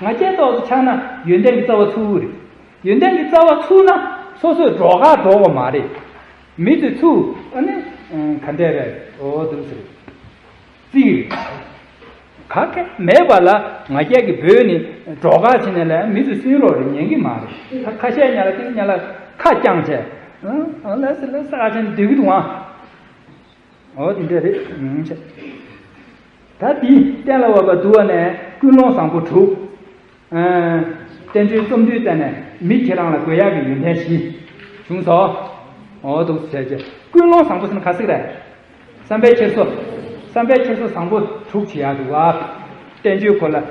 ང་རྒྱལ་ཏོག་ཙམ་འཆར་ན་ཡོན་ཏན་གྱི་རྩ་བ་ཚུགས་རེད། ཡོན་ཏན་གྱི་རྩ་བ་ཚུགས་ན་སོ་སོས་སྒྲོག་ག་སྒྲོག་པ་མ་རེད། མི་ཚོས་ཚུགས། ཨ་ནི། ག་འདྲས་རེད། ཨོ་འདུག་ཟེར། རྩིས། ག་གེ་མེད་པ་ལ་ང་རྒྱལ་གྱི་སྦོས་ནི་སྒྲོག་ག་བྱས་ནས་ལས་མི་ཚོས་སུན་རོགས་རེ་ཉན་གྱི་མ་རེད། ད་ཁ་ཤས་ཉ་ལ་ཏིག་ཉ་ལ་ཁ་བརྐྱངས་བྱས། ཨང་། ཨང་། ལ་སི་ལ་སི་ཨ་ཆེན་སྡོད་ཀྱི་འདུག་ཨང་། འོ་དེ་འདྲ་རེད། ཨང་། ད་དེ་གཏན་ལ་དབབ་པ་འདུག་བ་ནས་ཀུན་སློང་བཟང་པོ་དྲུག་ཨ། བསྟན་བཅོས་རྩོམ་དུས་ཙམ་ནས་མི་ཁྱེད་རང་ལ་དགོས་ཡག་གི་ཡོན་ཏན་བཞི་བྱུང་སོང་། འོ་འདུག་ཟེར་བྱས། ཀུན་སློང་བཟང་པོ་ཟེར་ན་ག་ཟིག་རེད། བསམ་པའི་འཁྱེར་སོ། བསམ་པའི་འཁྱེར་སོ་བཟང་པོ་དྲུག་བྱེད་ཡག་འདུག་བ། བསྟན་བཅོས་ཁོ་ལ། ཨ།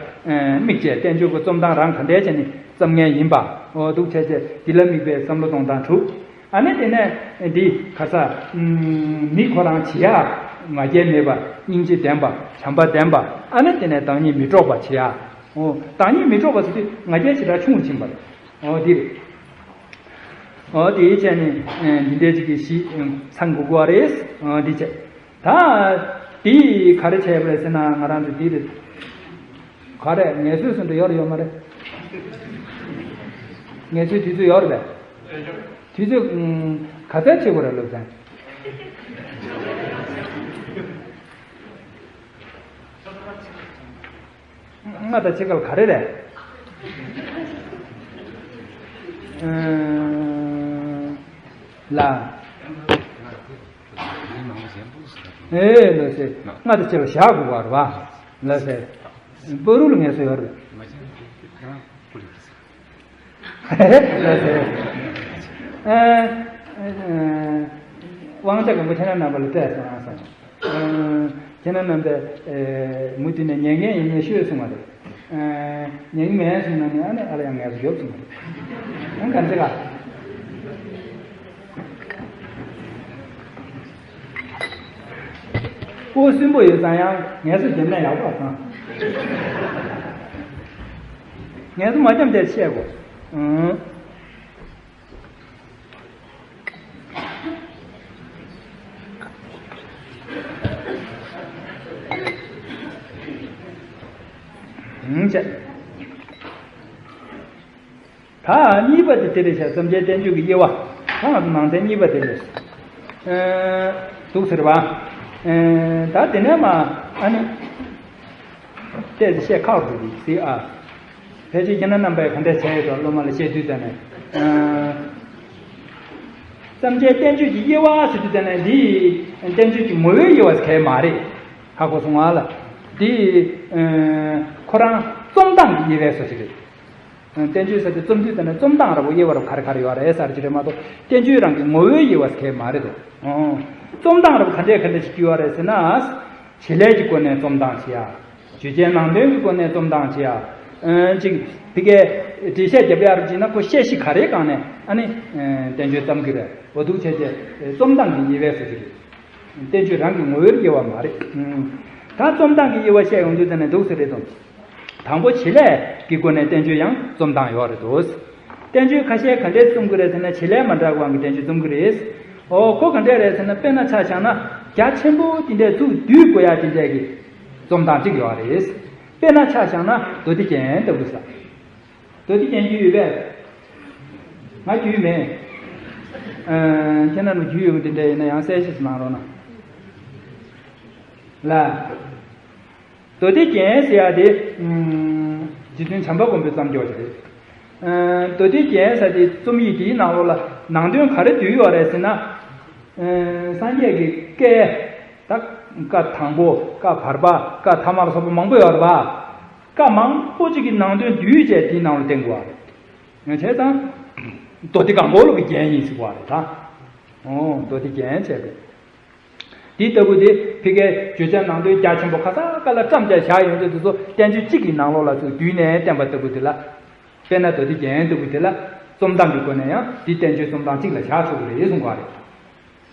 དམིགས་བྱས་བསྟན་བཅོས་ཁོ་རྩོམ་སྟངས་རང་ག་འདྲས་བྱས་ནས་རྩོམ་མཁན་ཡིན་པ། འོ་འདུག་བྱས་བྱས་འདི་ལ་དམིགས་པའི་བསམ་བློ་གཏོང་སྟངས་དྲུག་ཨ་ནི་དེ་ནས་འདི་ག་ས། ཨུམ། མི་ཁོ་རང་བྱེད་ཡག་ང་རྒྱལ་མེད་པ། སྙིང་རྗེ་ལྡན་པ། བྱམས་པ་ལྡན་པ། ཨ་ནི་དེ་ནས་བདག་ཉིད་མི་སྒྲོག་པ་བྱེད་ཡག་འོ། བདག་ཉིད་མི་སྒྲོག་པ་ཟེར་དུས་ང་རྒྱལ་ཞེ་དྲག་ཆུང་རུ་ཕྱིན་པ་རེད། འོ་འདི་རེད། འོ་དེའི་ཆ་ནས་འདི་འདྲའི་ཅིག་གི་གཞི་ཚང་དགོས་ཀྱི་རེད། འོ་འདི་བྱས། ད་འདི་ག་རེ་བྱས་པ་རེད་ཟེར་ན་ང་རང་ཚོ་འདི་རེད། ག་རེ་ངལ་གསོའི་ཟུར་དུ་ཡོད་རེད་ཡོད་མ་རེད། ངལ་གསོའི་དུས་ཚོད་ཡོད་རེད་པས། དུས་ཚོད། ཨུམ། ག་ཚད་ཆེ་བོ་རེད་སློབ་ཚན། ལྔ་དང་ཕྱེད་ཀ་ལ་ག་རེ་རེད། ཨ། ལ། ཨེ་ལོ་ཟེར། ལྔ་དང་ཕྱེད་ཀ་ལ་བཞག་དགོས་པ་རེད་པ། ལ་ཟེར། བོད་རིགས་ལ་ངལ་གསོ་ཡོད་རེད། ལ་ཟེར། ཨ། དབང་ཆ་གང་པོ་ཁྱེད་རང་རྣམ་པ་ལ་སྤྲད་སོང་ཨ་སོང་། ཁྱེད་རང་རྣམ་པས་མུ་མཐུད་ནས་ཉན་མཁན་ཡིན་ན་ཤོད་གསུང་བ་རེད། ཉན་གི་མེད་གསུང་ན་ནི་ཨ་ནི་ཨ་ལ་ཡང་ངལ་གསོ་ཡོད་གསུང་བ་རེད། ཨང་གང་ཅི་ག་སྤུ་གུ་སུན་པོ་ཡོད་ཙང་ཡང་ངལ་གསོ་བརྒྱབ་ན་ཡག་པ་དང་། ངལ་གསོ་མ་བརྒྱབ་དེ་བཤད་དགོས། ཨང་། ཨང་། བྱས། ད་གཉིས་པ་དེ་དེ་རེད་ཤག་བརྩམ་བྱའི་བསྟན་བཅོས་ཀྱི་དབྱེ་བ། ད་ང་ཚོ་ནང་ཚན་གཉིས་པ་དེ་རེད། ཨ། འདུག་ཟེར་བ། ཨ། ད་དེ་ནས་མ་ཨ་ནི། ཏོག་ཙམ་བཤད་ཁག་འགྲོ་གི་ཟེར་ཨ། ཕལ་ཆེར་ཁྱེད་རྣམ་པས་ག་འདྲ་བྱས་ཡོད་དོ་སློབ་མ་ལ་བཤད་དུས་ཙམ་ནས། ཨ། བརྩམ་བྱའི་བསྟན་བཅོས་ཀྱི་དབྱེ་བ་ཟེར་དུས་ཙམ་ནས་འདི་བསྟན་བཅོས་ཀྱི་ངོ་བོའི་དབྱེ་བ་ཟེར་གྱི་མ་རེད། ཧ་གོ་སོང་ང་ལ། འདི། ཨ། ཁོ་རང་རྩོམ་སྟངས་ཀྱི་དབྱེ་བའི་སོ་ཞིག་རེད། བསྟན་བཅོས་ཟེར་དེ་རྩོམ་དུས་ཙམ་ནས་རྩོམ་སྟངས་འདྲ་པོ་དབྱེ་བ་རབ་ག་རེ་ག་རེ་ཡོད་རེད་ཟེར་གྱི་རེད་མ་གཏོགས་བསྟན་བཅོས་རང་གི་ངོ་བོའི་དབྱེ་བ་ཟེར་མ་རེད་དོ། རྩོམ་སྟངས་རབ་ག་འདྲས་ག་འདྲས་ཤིག་ཡོད་རེད་ཟེར་ན། བྱེད་ལས་ཀྱི་སྒོ་ནས་རྩོམ་སྟངས་བྱེད་ཡ། བརྗོད་བྱའི་ནང་དོན་གྱི་སྒོ་ནས་རྩོམ་སྟངས་བྱེད་ཡ། ཅིག་དེ་གའི་འགྲེལ་བཤད་རྒྱབ་ཡ་རབ་ཅིག་ན་ཁོ་བཤད་གཞི་ག་རེའི་སྒང་ནས་ཨ་ནི་བསྟན་བཅོས་བརྩམ་གྱི་རེད། འོ་འདུག་བྱས་ཏེ་རྩོམ་སྟངས་ཀྱི་དབྱེ་བའི་སོ་ཞིག་རེད། བསྟན་བཅོས་རང་གི་ངོ་བོའི་དབྱེ་བ་མ་རེད། ད་རྩོམ་སྟངས་ཀྱི་དབྱེ་བ་བཤད་ཡོང་དུས་ཙམ་ནས་འདུག་ཟེར་རེད་དོ། དང་པོ་བྱེད་ལས་ཀྱི་སྒོ་ནས་བསྟན་བཅོས་ཡང་རྩོམ་སྟངས་ཡོད་རེད་དོ། བསྟན་བཅོས་ཁ་ཤས་ག་འདྲས་རྩོམ་གྱི་རེད་ཟེར་ན་བྱེད་ལས་མ་འདྲ་བའི་དབང་གིས་བསྟན་བཅོས་རྩོམ་གྱི་རེད། འོ་ཁོ་ག་འདྲས་རེད་ཟེར་ན་དཔེར་ན་ཆ་བཞག་ན་རྒྱ་ཆེན་པོ་དེ་འདྲས་ཚུར་བསྡུས་དགོས་ཡ་དེ་འདྲས་ཀྱི་རྩོམ་སྟངས་གཅིག་ཡོད་རེད། དཔེར་ན་ཆ་བཞག་ན་མདོ་སྡེ་རྒྱན་ལྟ་བུ་ས། མདོ་སྡེ་རྒྱན་རྒྱུས་ཡོད་པས། ང་རྒྱུས་མེད། ཨ། ཁྱེད་རྣམས་ལ་རྒྱུས་ཡོད་པ་དེ་འདྲ་ཡིན་ན་ཡང་གསལ་བཤད་ཅིག་གནང་རོགས་གནང་། ལ། མདོ་སྡེ་རྒྱན་ཟེར་ཡ་དེ། ཨ། རྗེ་བཙུན་བྱམས་པ་མགོན་པོས་བརྩམས་ཡོད་རེད། ཨ། མདོ་སྡེ་རྒྱན་ཟེར་དེ་རྩོམ་ཡིག་དེའི་ནང་ལོགས་ལ་ནང་དོན་ག་རེ་འདུས་ཡོད་རེད་ཟེར་ན། ཨ། སངས་རྒྱས་ཀྱི་བཀའ། ད་བཀའ་དང་པོ་བཀའ་བར་པ་བཀའ་ཐ་མ་ལ་སོགས་པ་མང་པོ་ཡོད་རེད་པ། བཀའ་མང་པོ་ཅིག་གི་ནང་དོན་བསྡུས་བྱས་དེའི་ནང་ལ་བསྟན་དགོས་པ་རེད། ཡང་བྱས་ཙང་། མདོ་སྡེ་གང་གོ་ལོ་གི་རྒྱན་ཡིན་ཟེར་བ་རེད་ད། ཨོ་མདོ་སྡེ་རྒྱན་བྱས་པས། འདི་ལྟ་བུ་དེ་ཕ་གིའི་བརྗོད་བྱ་ནང་དོན་རྒྱ་ཆེན་པོ་ག་ས་ག་ལ་བཀྲམ་བྱས་བཞག་ཡོང་དུས་དེ་ཚོ་བསྟན་བཅོས་གཅིག་གི་ནང་ལོགས་ལ་ཚུར་བསྡུས་ནས་བསྟན་པ་ལྟ་བུ་དེ་ལ། དཔེར་ན་མདོ་སྡེ་རྒྱན་ལྟ་བུ་དེ་ལ་རྩོམ་སྟངས་ཀྱི་སྒོ་ནས་ཡང་འདི་བསྟན་བཅོས་རྩོམ་སྟངས་གཅིག་ལ་བཞག་ཆོག་གི་རེད་གསུང་བ་རེད།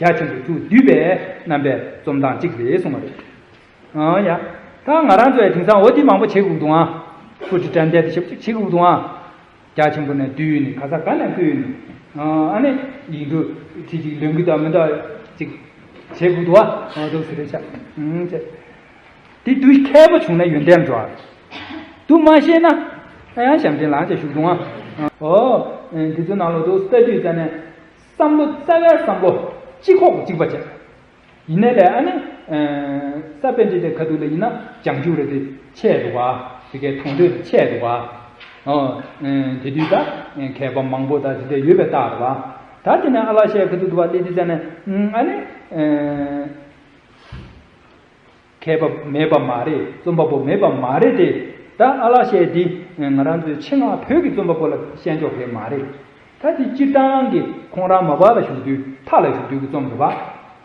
རྒྱ་ཆེན་པོ་ཚུར་བསྡུས་པའི་རྣམ་པའི་རྩོམ་སྟངས་གཅིག་རེད་གསུངས་པ་རེད། ཨང་ཡ། ད་ང་རང་ཚོས་དེང་སང་འོ་དེ་མང་པོ་བྱེད་དགོས་འདུག་ཨང་། ཧྥུ་ཀྲི་ཀྲན་ཏེ་དེ་ཞབས་ཅིག་བྱེད་དགོས་འདུག་ཨང་། རྒྱ་ཆེན་པོ་ནས་བསྡུས་ནས་ག་ས་ག་ནས་བསྐུར་ནས། ཨ་ནི་ཡིག་འབྲུ་ཁྲི་གཅིག་ལོན་གི་འདུག་མི་འདུག་ཅིག་བྱེད་དགོས་འདུག་ཨ། འོ་འདུག་ཟེར་རེད་ཤག་ཨང་བྱས། དེ་དུས་མཁས་པོ་བྱུང་ན་ཡོན་ཏན་འགྲོ་བ་རེད། དུ་མ་ཤེས་ན་ཨ་ཡང་ཞབས་འདྲེན་ལངས་བྱས་བཞུགས་འདུག་ཨ། ཨོ། འདི་ཚོ་ནང་ལོགས་འདུག་ལྟ་དུས་ཙ་ནས་བསམ་བློ་རྩ་བའི་བསམ་བློ་གཅིག་ཁོག་གཅིག་པ་བྱས། ཡིན་ནའི་ལས་ཨ་ནི། ས་པཎ་གྲི་ཏའི་ཁ་ཐུག་ལ་ཡིན་ན་བྱང་ཆུབ་རེད་དེ་ཆད་འདུག་བ། དེ་གའི་མཐོང་ཐོས་དེ་ཆད་འདུག་བ། ཨོ། དེ་དུས་ད་མཁས་པ་མང་པོ་ད་དེ་འདྲ་ཡོད་པའི་རྟགས་རེད་བ། ད་དེ་ནས་ཨ་ལགས་ཤའི་ཁ་ཐུག་ཏུ་བ་སླེབས་དུས་ཙ་ནས་ཨ་ནི། མཁས་པ་མེད་པ་མ་རེད། རྩོམ་པ་པོ་མེད་པ་མ་རེད་དེ། ད་ཨ་ལགས་ཤའི་འདི་ང་རང་ཚོའི་ཆེད་མངགས་བོད་ཀྱི་རྩོམ་པ་པོ་ལ་བཤད་འཇོག་གས་མ་རེད། ད་དེ་སྤྱིར་བཏང་གི་ཁོང་རང་མ་པ་ལ་བཞུགས་དུས་མཐའ་ལ་བཞུགས་དུས་ཀྱི་རྩོམ་རེད་བ།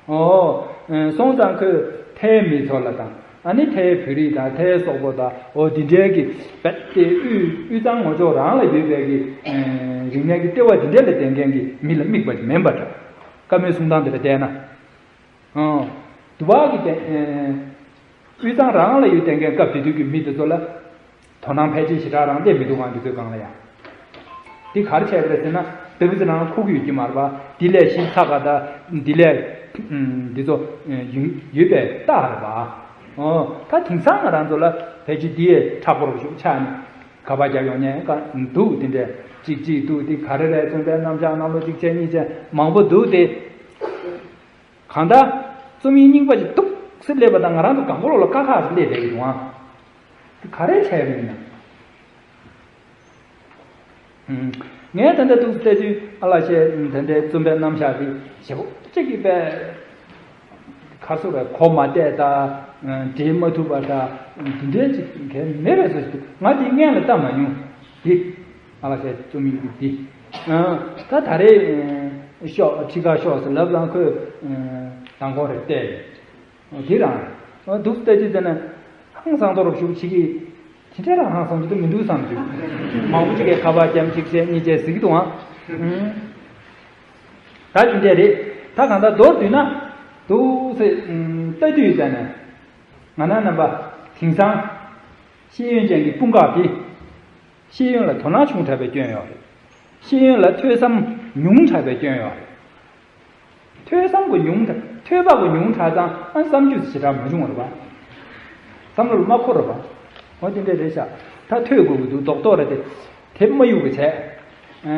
ཨོ། སོང་ཙང་ཁོས་ཐའི་མི་ཚོ་ལ་དང་ཨ་ནི་ཐའི་བོད་རིགས་དང་ཐའི་སོག་པོ་དང་འོ་འདི་འདྲའི་གི་བེད་དེ་དབུས་དབུས་གཙང་ངོ་ཅོག་རང་ལ་ཡོད་པའི་གི་རིག་གནས་ཀྱི་ལྟེ་བ་འདི་འདྲ་ལ་བརྟེན་མཁན་གྱི་མི་ལ་དམིགས་པ་ཞིག་མིན་པ་འདྲ། བཀའ་མོལ་གསུང་སྟངས་འདི་ལ་བལྟས་ན། ཨང་། དུ་བ་གི་སྟེང་། དབུས་གཙང་རང་ལ་ཡོད་བསྟན་མཁན་སྐབས་དེ་དུས་ཀྱི་མི་དེ་ཚོ་ལ། དོ་སྣང་ཕལ་ཆེར་ཞེ་དྲག་རང་བསྡད་མི་འདུག་གང་དུས་ཚོད་གང་ལ་ཡང་། འདི་ག་རེ་བྱས་པ་རེད་ཟེར་ན་ཏི་རི་ཙི་རང་ཁུག་གི་ཡོད་ཀྱི་མ་རེད་པ། འདི་ལས་ཞིབ་ཚགས་ཀ་ད་འདི་ལས། འདི་ཚོ། ཡོད་པའི་རྟགས་རེད་པ། ཨོ། ད་དེང་སང་ང་རང་ཚོ་ལ་ཕལ་ཆེར་འདི་ཡས་མཁྲེགས་པོ་རུ་ཞུགས་ཆགས་ནས། ག་པར་རྒྱབ་ཡོང་ཉན་ག་འདུག་དེ་འདྲས་གཅིག་གཅིག་འདུག་དེ་ག་རེ་རེད། བཙུན་པའི་རྣམ་གཞག་རྣམས་ལ་གཅིག་བྱས་གཉིས་བྱས་མང་པོ་འདུག་དེ། གང་ལྟར་རྩོམ་ཡིག་རྙིང་པ་ཅིག་འདུག་སེ་སླེབས་པ་དང་ང་རང་ཚོ་གང་པོ་ལོག་ལ་ཀ་ཁ་སེ་སླེབས་བསྡད་ཀྱི་འདུག་ཨང་། དེ་ག་རེ་བྱས་པ་ཡིན་ན། ངས་ད་ལྟ་འདུག་སེ་བལྟས་དུས་ཨ་ལ་ཤས་ད་ལྟའི་རྩོམ་པའི་རྣམ་གཞག་དེ་ཞེ་པོ་ཅིག་གིས་པས་ཁ་སོ་བས་གོ་མ་བལྟས་ད་འགྲེལ་མ་ཐུབ་པ་ད་དེ་འདྲའི་ཅིག་གལ་མེད་པའི་བཟོ་ཞིག་འདུག་ང་དེ་སྔོན་ལ་བལྟ་མ་མྱོང་། དེ་ཨ་ལ་ཤས་རྩོམ་ཡིག་དེ་ད་ད་རེས་ཤོག་ཁྲི་ཁ་ཤོག་ཟེར་ལབ་ཙང་ཁོས་མདང་དགོང་རེ་བལྟས། འོ་དེ་རང་འོ་འདུག་སེ་བལྟས་དུས་དེ་ནས་ཧང་སང་མདོག་རོབ་ཞུགས་བྱེད་ཀྱི། དེ་འདྲ་རང་ཧང་སང་རྒྱུ་དེ་མི་འདུག་བསམ་རྒྱུ། མང་པོ་ཅིག་གིས་ཁ་པར་རྒྱབ་གཅིག་བྱས་གཉིས་བྱས་ཟེར་གྱི་འདུག་ཨང་། ད་དེ་འདྲས་རེད། ད་གང་ལྟར་མདོར་བསྡུས་ན་འདུག་སེ་ལྟ་དུས་ཙམ་ནས་ང་རང་རྣམ་པ་དེང་སང་ཤེས་ཡོན་ཅན་གྱི་དཔུང་ཁག་དེ། ཤེས་ཡོན་ལ་དོ་སྣང་ཆུང་དྲགས་པའི་སྐྱོན་ཡོད་རེད། ཤེས་ཡོན་ལ་ཐོས་བསམ་ཉུང་དྲགས་པའི་སྐྱོན་ཡོད་རེད། ཐོས་བསམ་གྱི་ཉུང་དྲགས་ཐོས་པ་གི་ཉུང་དྲགས་ཙང་ཨ་བསམ་རྒྱུ་ཞེ་དྲག་མ་བྱུང་བ་རེད་པ། བསམ་བློ་ལ་མ་འཁོར་བ་རེད་པ། འོ་དེ་འདྲས་རེད་ཤག་ད་ཐོས་དགོས་ཀྱི་འདུག་རྡོག་རྡོག་རེད་དེ། དེབ་མ་གཡུག་གི་བྱས། ཨ་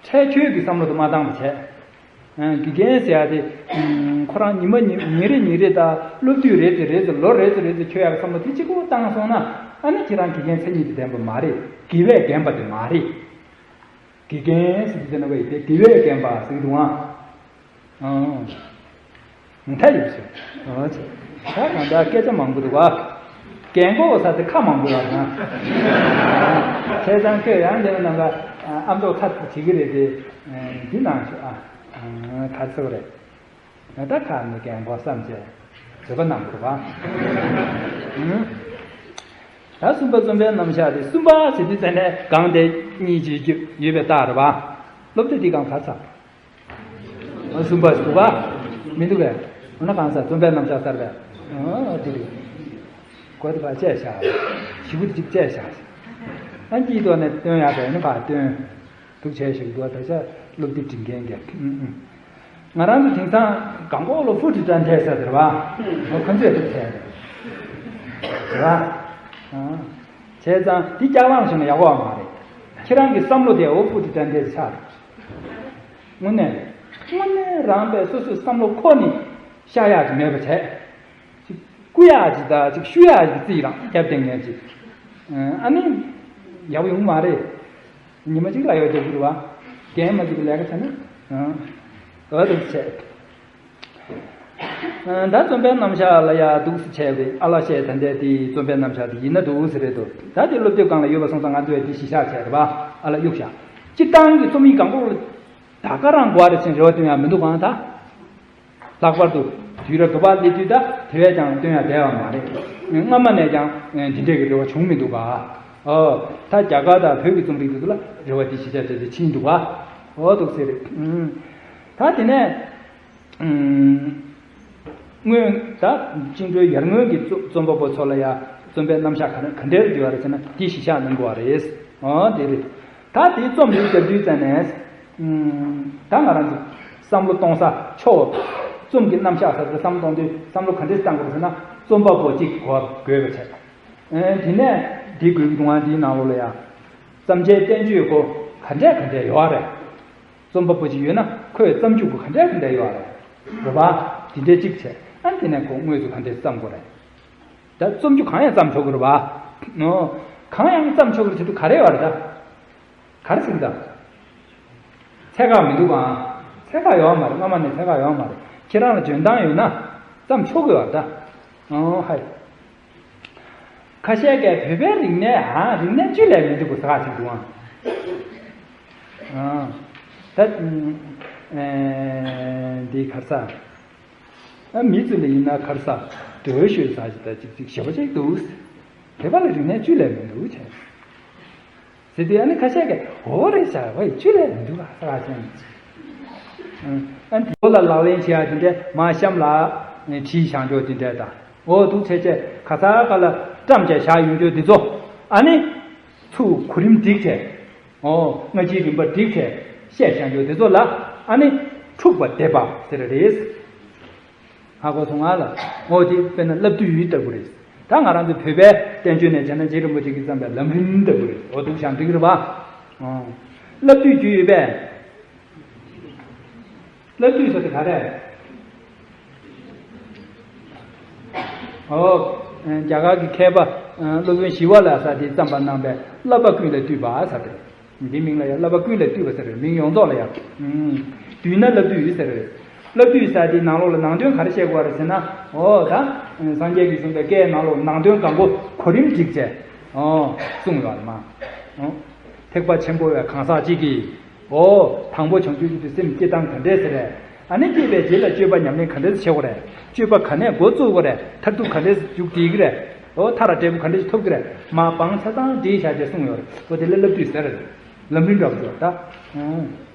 འཕྲལ་ཆོས་ཀྱི་བསམ་བློ་དེ་མ་བཏང་བ་བྱས། ཨ་དགེ་རྒན་ཟེར་ཡ་དེ་ཁོ་རང་ཉི་མ་ཉི་ཉིན་རེ་ཉིན་རེ་དང་སློབ་དུས་རེ་ཙམ་རེ་ཙམ་ལོ་རེ་ཙམ་རེ་ཙམ་འཁྱོལ་ཡག་བསམ་བློ་དེ་གཅིག་པོ་བཏང་སོང་ན་ཨ་ནི་ཁྱེད་རང་དགེ་རྒན་མཚན་ཉིད་དེ་ལྡན་པ་མ་རེད། དགེ་བས་རྒན་པ་དེ་མ་རེད། དགེ་རྒན་ཟེར་དུས་དེ་ན་བས་དེ་དགེ་བས་རྒན་པ་ཟེར་གི་འདུག་ཨང་། ཨང་། མཐའ་ཡོད་ཟེར། ཨང་ཟེར། ད་གང་ལྟར་སྐད་ཆ་མང་པོ་འདུག་ག་རྒན་གོག་ས་དེ་ཁ་མང་པོ་ཡོད་ན། བྱས་ཙང་ཁྱོད་ཡང་འདི་ནང་ག་ཨ་མདོ་ཚ་བྱེད་ཀྱི་རེད་དེ། འདི་ནང་ཆུ་ཨ། ག་ཚོད་རེད། ད་ཁ་ནས་རྒན་གོག་བསམ་བྱས་བཟོད་པ་གནང་དགོས་པ། ད་གསུམ་པ་རྩོམ་པའི་རྣམ་གཞག་དེ་གསུམ་པ་ཟེར་དུས་ཙམ་ནས་གང་དེ་གཉིས་ཀྱི་རྒྱུ་ཡོད་པའི་རྟགས་རེད་པ། སློབ་དེབ་འདི་གང་ག་ཚ། གསུམ་པ་ཞིག་འདུག་ག་མི་འདུག་གས། འོ་ན་གང་ས་རྩོམ་པའི་རྣམ་གཞག་གསར་པས། འོ་དེ་རེད། གོ་དེ་ཕར་བཅད་བཞག་ཞིབ་པོ་དེ་གཅིག་བཅད་བཞག་ཨ་འདིའི་ཐོག་ནས་སྟོན་ཡག་དེ་ནི་ཕར་སྟོན། འདུག་བྱས་ཤིག་འདུག་ད་ཆ་སློབ་དེབ་འབྲི་མཁན་གྱི་ཨུ་ཨུ། ང་རང་ཚོ་དེང་སང་གང་གོ་ལོ་ཧྥུ་ཏི་ཏྲན་ཐེ་ས་དེ་རེད་བ། ཁོ་ཚོས་འདུག་བྱས། རེད་བ། བྱས་ཙང་འདི་སྐྱག་ལངས་བྱུང་ན་ཡག་པོ་མ་རེད། ཁྱེད་རང་གི་བསམ་བློ་དེ་འོ་ཧྥུ་ཏི་ཏྲན་ཐེ་ཆགས་རེད། དངོས་གནས། དངོས་གནས་རང་པས་སོ་སོའི་བསམ་བློ་ཁོ་ནས་བཤགས་ཡག་ཅིག་མེད་པ་བྱས། ཅིག་བརྐུ་ཡག་ཅིག་དང་ཅིག་བཤུ་ཡག་ཅིག་རྩིས་རང་རྒྱབ་བསྡད་མཁན་ཅིག་ཨ་ནི། ཡག་པོ་ཡོང་གི་མ་རེད། ཉི་མ་གཅིག་ལ་ཡོད་རྒྱག་གི་རེད་བ། རྒན་མ་གཅིག་གི་ལས་ཀ་བྱས་ན། ཨ། འོ་འདུག་བྱས། ཨ། ད་རྩོམ་པའི་རྣམ་གཞག་ལ་ཡ་འདུག་སེ་བྱས་པའི་ཨ་ལ་བཤད་ད་འདས་དེ་རྩོམ་པའི་རྣམ་གཞག་དེ་ཡིན་ན་འདུག་སེ་རེད་དོ། ད་དེ་སློབ་དེབ་སྒང་ལ་ཡོད་པ་སོང་ཙང་ང་ཚོས་དེ་གཞི་བཞག་བྱས་རེད་བ། ཨ་ལ་གཡུག་བཞག་སྤྱིར་བཏང་གི་རྩོམ་ཡིག་སྒང་གོ་ལ་ད་ག་རང་གོ་བ་རེ་ཕྱིན་རེ་བ་བཏོན་ཡག་མི་འདུག་གང་ད། ལྷག་པར་དུ་དུས་རབས་དུ་བ་སླེབས་དུས་ད་དེ་བས་ཀྱང་བཏོན་ཡག་བསྡད་པ་མ་རེད། སྔ་མ་ནས་ཀྱང་འདི་འདྲས་ཀྱི་རེ་བ་བྱུང་མི་འདུག་ག་ཨོ། ད་རྒྱ་གར་དང་བོད་ཀྱི་རྩོམ་རིག་དེ་ཚོ་ལ་རེ་བ་དེ་གཞི་བཞག་བྱས་ཏེ་ཕྱིན་འདུག་ག་ཨོ་འདུག་སེ་རེད། ད་དེ་ནས། སྔོན་ད་བཅིངས་འགྲོལ་ཡར་སྔོན་གྱི་རྩོམ་རྩོམ་པ་པོ་ཚོ་ལ་ཡང་རྩོམ་པའི་རྣམ་གཞག་ག་ག་འདྲ་རེ་བསྡུས་པ་རེད་ཟེར་ན་འདི་གཞི་བཞག་གནང་དགོས་པ་རེད། འོ་དེ་རེད། ད་དེ་རྩོམ་རིག་རྒྱབ་དུས་ཙམ་ནས། ད་ང་རང་ཚོ་བསམ་བློ་གཏོང་ས་ཕྱོགས། རྩོམ་གྱི་རྣམ་གཞག་ཟེར་ཏེ་བསམ་བློ་གཏོང་དུས་བསམ་བློ་ག་འདྲས་བཏང་དགོས་རེད་ཟེར་ན་རྩོམ་པ་པོ་གཅིག་གོ་དགོས་པ་བྱས། དེ་ནས་འདི་དགོས་ཀྱི་འདུག་ཨང་འདིའི་ནང་ལོགས་ལ་ཡང་། བརྩམས་བྱའི་བསྟན་བཅོས་ཁོ་ག་འདྲས་ག་འདྲས་ཡོད་རེད། རྩོམ་པ་པོ་ཅིག་ཡོད་ན་ཁོས་བརྩམས་རྒྱུ་ཁོ་ག་འདྲས་ག་འདྲས་ཡོད་རེད། རེད་པ། དེ་འདྲས་གཅིག་བྱས། ཨ་དེ་ནས་ཁོ་དངོས་སུ་ག་འདྲས་བརྩམས་དགོས་རེད། ད་རྩོམ་རྒྱུ་གང་ཡང་བརྩམས་ཆོག་གི་རེད་པ། ནོ། གང་ཡང་བརྩམས་ཆོག་གི་རེད་ཟེར་དུས་ག་རེ་ཡོད་རེད་ད། ག་རེ་ཟེར་གི་ད། ཚད་བཀག་མི་འདུག་གམ། ཚད་བཀག་ཡོད་མ་རེད། སྔ་མ་ནས་ཚད་བཀག་ཡོད་མ་རེད། ཁྱེད་རང་ལ་འཇོན་ཐང་ཡོད་ན་བརྩམས་ཆོག་གི་ཡོད་རེད་ད། ཨོ་ཧའི། ཁ་ཤས་ཀྱིས་བོད་པའི་རིག་གནས་ཨ་རིག་གནས་བཅུད་ལས་མི་འདུག་གོ་ཟེར་ག་ཅིག་འདུག་ཨང་། ཨ། ད། ཨེ། འདི་ག་རེ་ཟ། ཨ་མི་ཚོ་ལ་ཡིན་ན་ག་རེ་ཟ། འདོད་ཤོས་ཟ་ཅིག་ད་ཅིག་ཅིག་ཞེ་པོ་ཅིག་འདུག་བོད་པ་ལ་རིག་གནས་བཅུད་ལས་མི་འདུག་བྱས། ཟེར་དུས་ཨ་ནི་ཁ་ཤས་ཀྱིས་འོ་རེད་ཤག་ཝེ་བཅུད་ལས་མི་འདུག་ག་ཟེར་ག་ཅིག་ཨ་ནི་དེ་ལ་ལག་ལེན་བྱེད་ཡ་དེ་འདྲས་མ་གཤམ་ལ་བྲིས་བཞག་འཇོག་དེ་འདྲས་དང་། འོ་འདུག་བྱས་བྱས་ག་ས་ག་ལ་བཀྲམ་བྱས་བཞག་ཡོང་རྒྱུ་དེ་ཚོ། ཨ་ནི། ཚུར་གོ་རིམ་སྒྲིག་བྱས། འོ། སྔ་ཕྱིའི་རིམ་པ་སྒྲིག་བྱས། བཤད་བཞག་རྒྱུ་དེ་ཚོ་ལ། ཨ་ནི། འཁྲུག་པ་འདེབས་པ་ཟེར་རེད། ཧ་གོ་སོང་ང་ལ། འོ་དེ་དཔེར་ན་བསླབ་བཏུས་ཡུལ་ལྟ་བུ་རེད། ད་ང་རང་ཚོ་བོད་པའི་ བསྟན་བཅོས་ནས་བྱས་ན་རྗེ་རིན་པོ་ཆེ་གིས་བརྩམས་པའི་ལམ་རིམ་ལྟ་བུ་རེད། འོ་འདུག་བཞག་འགྲིག་གི་རེད་པ། ཨང་། བསླབ་བཏུས་བརྒྱུད་ཡོད་པས། བསླབ་བཏུས་ཟེར་དེ་ག་རེ། ཨོ། རྒྱ་གར་གྱི་མཁས་པ་སློབ་དཔོན་ཞི་བ་ལྷ་ས་དེས་བརྩམས་པ་གནང་པའི་བསླབ་པ་ཀུན་ལས་བཏུས་པ་ཟེར་དེ། འདིའི་མིང་ལ་ཡང་བསླབ་པ་ཀུན་ལས་བཏུས་པ་ཟེར་བའི་མིང་ཡོངས་རྫོགས་ལ་ཡང་། བཏུས་ན་བསླབ་བཏུས་ཟེར་བའི། བསླབ་བཏུས་ཟེར་དེའི་ནང་ལོགས་ལ་ནང་དོན་ག་རེ་བཤད་དགོས་རེད་ཟེར་ན། ཨོ་ད། སངས་རྒྱས་ཀྱིས་གསུངས་པའི་བཀའི་ནང་ལོགས་ནང་དོན་གང་པོ་གོ་རིམ་བསྒྲིགས་བྱས། ཨོ། གསུངས་ཡོད་རེད་མ། ཨོ། ཐེག་པ་ཆེན་པོ་བའི་གང་ཟག་གཅིག་གིས། ཨོ། དང་པོ་བྱང་ཆུབ་ཀྱི་སེམས་བསྐྱེད་སྟངས་ག་འདྲས་ཟེར་རེད། ཨ་ནི་བསྐྱེད་པའི་རྗེས་ལ་སྤྱོད་པ་ཉམས་ལེན་ག་འདྲས་བྱེད་དགོས་རེད། སྤྱོད་པ་ག་ནས་འགོ་བཙུགས་དགོས་རེད། མཐར་ཐུག་ག་འདྲས་མཇུག་སྒྲིལ་གི་རེད། ཨོ་མཐར་འབྲས་བུ་ག་འདྲས་ཐོབ་ཀྱི་རེད། མ་པང་ཆ་ཚང་བསྒྲིགས་བཞག་ཅེས་གསུངས་ཡོད་རེད། ཨོ་དེ་ལ་བསླབ་བཏུས་ཟེར་རེད། ལམ་རིམ་འདྲ་པོ་ཟེར་ད།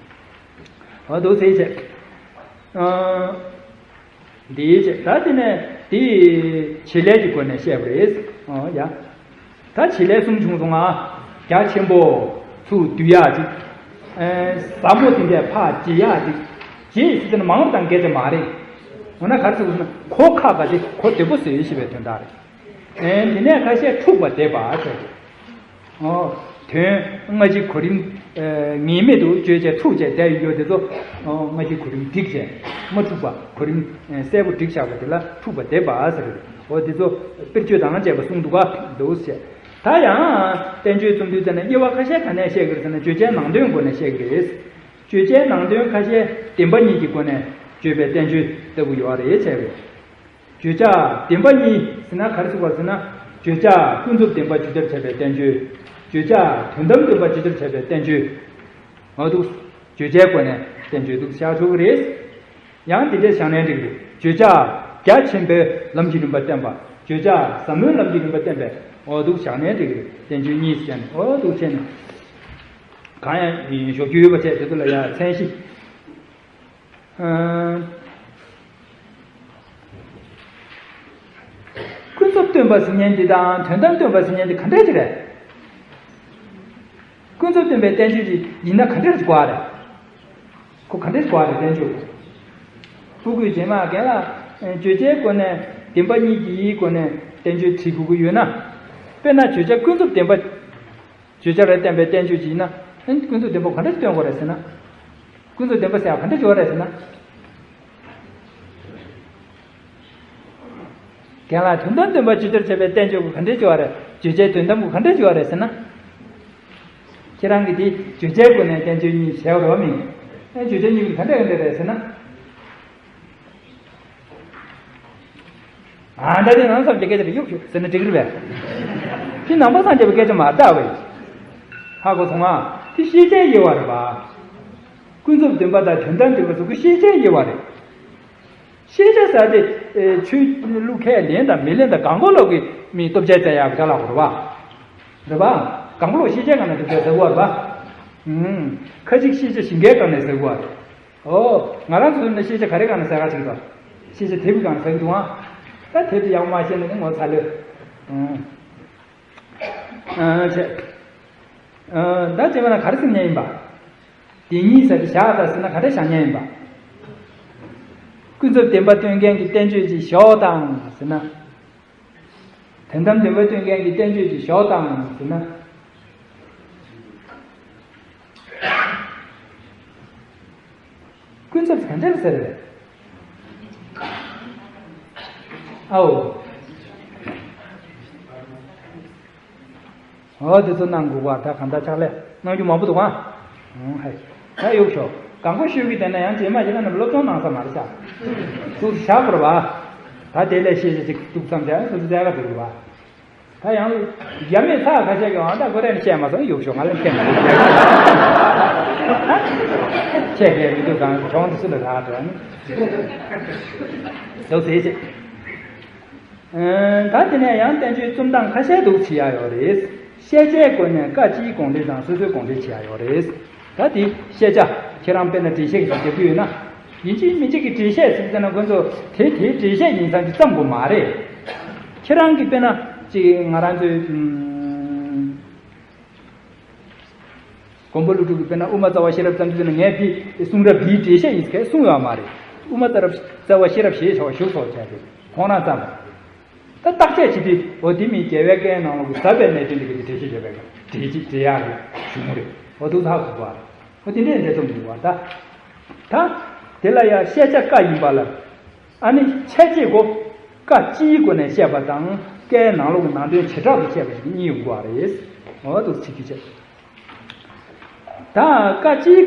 ཨོ་འདུག་ཟེར་བྱས། འདིའི་ཆེད་ད་དེ་ནས་དེའི་བྱེད་ལས་ཀྱི་སྒོ་ནས་བཤད་པ་རེད། ཨོ་ཡ། ད་བྱེད་ལས་གསུམ་བྱུང་སོང་ང་། རྒྱ་ཆེན་པོ་ཚུར་བསྡུ་ཡག་ཅིག་ཟབ་མོ་དེ་འདྲས་ཕར་བརྗེ་ཡག་ཅིག་བརྗེ་ཟེར་དེ་ནི་མང་པོ་དང་སྐད་ཆ་མ་རེད། འོ་ན་ག་རེ་ཟེར་དགོས་ན་གོ་ཁག་པ་དེ་གོ་བདེ་པོ་བཟོས་ཞེས་པའི་དོན་དག་རེད། དེ་ནས་ཁ་ཤས་འཁྲུགས་པ་འདེབས་པ་ཟེར། ཨོ། དོན་སྔ་ཕྱི་གོ་རིམ། ངེས་མེད་དུ་བརྗོད་བྱས་འཁྲུགས་བྱས་བསྡད་ཡོད་དེ་ཚོ། ཨོ། སྔ་ཕྱི་གོ་རིམ་བསྒྲིགས་བྱས་མ་འཁྲུགས་པ་གོ་རིམ་གསལ་པོ་བསྒྲིགས་བཞག་པ་དེ་ལ་འཁྲུགས་པ་འདེབས་པ་ཟེར། ཨོ་དེ་ཚོ་དཔེར་བརྗོད་དང་བཅས་པ་གསུངས་འདུག་ག་འདུག་ཟེར། ད་ཡང་བསྟན་བཅོས་རྩོམ་དུས་ཙམ་ན་དབྱེ་བ་ཁ་ཤས་ག་ནས་བཤད་ཀྱི་རེད་ཟེར་ན་བརྗོད་བྱའི་ནང་དོན་སྒོ་ནས་བཤད་ཀྱི་རེད། བརྗོད་བྱའི་ནང་དོན་ཁ་ཤས་བདེན་པ་གཉིས་ཀྱི་སྒོ་ནས་བརྗོད་པའི་བསྟན་བཅོས་ལྟ་བུ་ཡོད་རེད་བྱས་པས། བརྗོད་བྱ་བདེན་པ་གཉིས་ཟེར་ན་ག་རེ་ཟེར་བ་ཟེར་ན། བརྗོད་བྱ་ཀུན་རྫོབ་བདེན་པ་བརྗོད་བྱར་བྱ་བའི་བསྟན་བཅོས། བརྗོད་བྱ་དོན་དམ་བདེན་པ་བརྗོད་བྱར་བྱ་བའི་བསྟན་བཅོས། འོ་འདུག་བརྗོད་བྱའི་སྒོ་ནས་བསྟན་བཅོས་འདུག་བཞག་ཆོག་གི་རེད། ཡང་འདི་འདྲའི་བཞག་ནའི་འགྲིག་རེད། བརྗོད་བྱ་རྒྱ་ཆེན་པོའི་ལམ་གྱི་རིམ་པ་བསྟན་པ། བརྗོད་བྱ་ཟབ་མོའི་ལམ་གྱི་རིམ་པ་བསྟན་པས་འོ་འདུག་བཞག་ནའི་འགྲིག་རེད། བསྟན་བཅོས་གཉིས་བྱས་ནས་འོ་འདུག་བྱས་ནས། གང་ཡང་ཞོགས་རྒྱུ་ཡོད་པ་བྱས་དེ་ཚོ་ལ་ཡང་མཚན་གཞི། ཀུན་རྫོབ་སྟོན་པ་ཟེར་མཁན་འདི་དང་དོན་དམ་སྟོན་པ་ཟེར་མཁན་འདི་ག་འདྲ་ཅིག་རེད། ཀུན་རྫོབ་སྟོན་པའི་བསྟན་བཅོས་ཅིག་ཡིན་ན་ག་འདྲ་ཅིག་གོ་བ་རེད། ཁོ་ག་འདྲ་ཅིག་གོ་བ་རེད་བསྟན་བཅོས། ཕྲུ་གུས་རྗེས་མ་རྒན་ལགས་བརྗོད་བྱའི་སྒོ་ནས་བདེན་པ་གཉིས་ཀྱི་སྒོ་ནས་བསྟན་བཅོས་བྲིས་དགོས་ཀྱི་ཡོད་ན། དཔེར་ན་བརྗོད་བྱ་ཀུན་རྫོབ་བདེན་པ། བརྗོད་བྱ་ལ་བརྟེན་པའི་བསྟན་བཅོས་ཅིག་ཡིན་ན། ཨ་ནི་ཀུན་རྫོབ་བདེན་པ་ག་འདྲ་ཞིག་སྟོན་དགོས་རེད་ཟེར་ན། ཀུན་རྫོབ་བདེན་པ་ཟེར་ཡ་ག་འདྲ་ཞིག་ཡོད་རེད་ཟེར་ན། རྒན་ལགས་དོན་དམ་སྟོན་པ་བརྗོད་བྱར་བྱ་བའི་བསྟན་བཅོས་ཀྱི་ག་འདྲ་ཞིག་ཡོད་རེད། བརྗོད་བྱའི་དོན་དམ་གྱི་ག་འདྲ་ཞིག་ཡོད་རེད་ཟེར་ན། ཁྱེད་རང་གིས་དེ་བརྗོད་བྱའི་སྒོ་ནས་བསྟན་བཅོས་གཉིས་བྱས་པ་རེད་བ་མིན། ཨ་ནི་བརྗོད་བྱ་གཉིས་ཀྱི་ག་འདྲ་ག་འདྲ་རེད་ཟེར་ན། ཨ་ད་དེ་ནང་ཙམ་གྱི་སྐད་ཆ་རེ་གཡུག་གཡུག་ཟེར་ན་འགྲིག་གི་རེད་པས། དེ་ནང་པ་སངས་རྒྱས་པའི་སྐད་ཆ་མ་རེད་པས། ཧ་གོ་སོང་ང་། དེ་ཤེས་བྱའི་དབྱེ་བ་རེད་པ། ཀུན་རྫོབ་བདེན་པ་དང་དོན་དམ་བདེན་པ་སོགས་ཀྱི་ཤེས་བྱའི་དབྱེ་བ་རེད། ཤེས་བྱ་ཟེར་དེ་ཆོས་ལུགས་ཁས་ལེན་དང་མི་ལེན་དང་གང་གོ་ལོག་གི་མིའི་སྟོབས་ཆ་བཙལ་ཡག་གི་ལ་གོ་རེད་པ། རེད་པ། གང་གོ་ལོག་ཤེས་བྱའི་སྒང་ནས་སྟོབས་ཆ་བཙལ་དགོས་རེད་པ། ཁ་ཅིག་ཤེས་བྱ་ཞིང་ཁའི་སྒང་ནས་བཙལ་དགོས་རེད། ཨོ། ང་རང་ཚོ་ནི་ཤེས་བྱ་ག་རེ་སྒང་ནས་ཟ་ག་ཅིག་དང་། ཤེས་བྱ་དེབ་ཀྱི་སྒང་ནས་ཟ་གི་འདུག་ཨང་། ད་དེབ་དེ་ཡག་པོ་མ་ཤེས་ན་ནི་ངོ་ཚ་ལོས། ཨང་། ཨ་བྱས། ཨ་ད་བྱས་པ་ན་ག་རེ་ཟེར་མཁན་ཡིན་པ། དེ་གཉིས་ཟེར་ཏེ་བཞག་ད་ཟེར་ན་ག་འདྲ་བཞག་མཁན་ཡིན་པ། ཀུན་རྫོབ་བདེན་པ་སྟོན་མཁན་གྱི་བསྟན་བཅོས་ཅིག་ཞོག་དང་ཟེར་ན། དོན་དམ་བདེན་པ་སྟོན་མཁན་གྱི་བསྟན་བཅོས་ཅིག་ཞོག་དང་ཟེར་ན། ཀུན་རྫོབ་ག་འདྲ་ཟེར་རེད། ཨའོ། འོ་དེ་ཚོ་གནང་དགོས་པ་ད་གང་ལྟར་ཕྱག་ལས་གནང་རྒྱུ་མང་པོ་འདུག་ཨང་། ཧའི། ད་གཡུག་ཞོག་གང་པོ་ཤོད་ཀྱི་བསྡད་ན་ཡང་རྗེས་མ་ཡིན་ན་ནམ་སློབ་སྦྱོང་གནང་ས་མ་རེད་ཤག་ཐུགས་སུ་བཞག་དགོས་རེད་པ། ད་དེ་ལས་ཤེས་བྱ་ཅིག་ཐུགས་བསམ་བྱ་ཡང་ཐུགས་སུ་བཙལ་ག་འགྲོ་དགོས་པ། ད་ཡང་། རྒྱ་མིས་ཚ་ཁ་ཤས་ཀྱིས་ཨང་ད་ཁོ་རང་བཤད་མ་སོང་གཡུག་ཞོག་ང་ལ་བཤད་མ་སོང་། བཤད་མཁན་མི་འདུག་གང་གྱོང་དུ་སུ་ལ་རག་འགྲོ་ནི། འདུག་ཟེར་ཅིག་ད་དེ་ནས་ཡང་བསྟན་བཅོས་རྩོམ་སྟངས་ཁ་ཤས་འདུག་བྱེད་ཡ་ཡོད་རེད། ཤེས་བྱའི་སྒོ་ནས་བཀའ་སྤྱིའི་དགོངས་འགྲེལ་དང་སོ་སོའི་དགོངས་འགྲེལ་བྱེད་ཡ་ཡོད་རེད། ད་དེ་ཤེས་བྱ་ཁྱེད་རང་དཔེར་ན་འགྲེལ་བཤད་ཞིག་རྒྱབ་ཀྱི་ཡོད་ན། ཡིན་གཅིག་མིན་གཅིག་གི་འགྲེལ་བཤད་ཟེར་ཙམ་ན་ཁོ་ཚོ་དེ་དེའི་འགྲེལ་བཤད་ཡིན་ཙང་གི་བརྩམ་དགོས་མ་རེད། ཁྱེད་རང་གིས་དཔེར་ན་ཅིག་ང་རང་ཚོའི་ཨུམ། མགོན་པོ་ཀླུ་སྒྲུབ་ཀྱིས་དཔེར་ན་དབུ་མ་རྩ་བ་ཤེས་རབ་བརྩམས་དུས་ན་ངས་དེ་གསུང་རབ་འདིའི་འགྲེལ་བཤད་ཡིན་ཟེར་གསུངས་ཡོད་མ་རེད། དབུ་མ་རྩ་རབ་རྩ་བ་ཤེས་རབ་ཞེས་བྱ་བ་བཞུགས་སོ་བྱས་ཏེ་ཁོང་རང་བརྩམས་པ། ད་བརྟག་དཔྱད་བྱེད་དུས་འོ་དེ་མིན་རྒྱལ་བའི་བཀའི་ནང་ལོགས་ཀྱི་ཟབ་པའི་གནད་དོན་དེ་ག་དེ་འགྲེལ་བཤད་བྱེད་པའི་འགྲེལ་བཤད་འགྲེལ་ཡག་གི་གཞུང་རེད། འོ་འདུག་ཐག་ཐུག་པ་རེད། འོ་དེ་འདྲའི་འགྲེལ་རྩོམ་འདུག་བ། ད་ད་དེ་ལ་ཡང་ཤེས་བྱ་བཀའ་ཡིན་པ་ལ། ཨ་ནི་འཆད་བྱེད་སྒོ་བཀའ་སྤྱིའི་སྒོ་ནས་བཤད་པ་དང་བཀའི་ནང་ལོགས་ཀྱི་ནང་དོན་བྱེ་བྲག་ཏུ་བཤད་པ་ཞིག་གཉིས་ཡོང་གི་རེད། འོ་འདུག་ཚིག་གི་བྱས། ད་བཀའ་སྤྱིའི་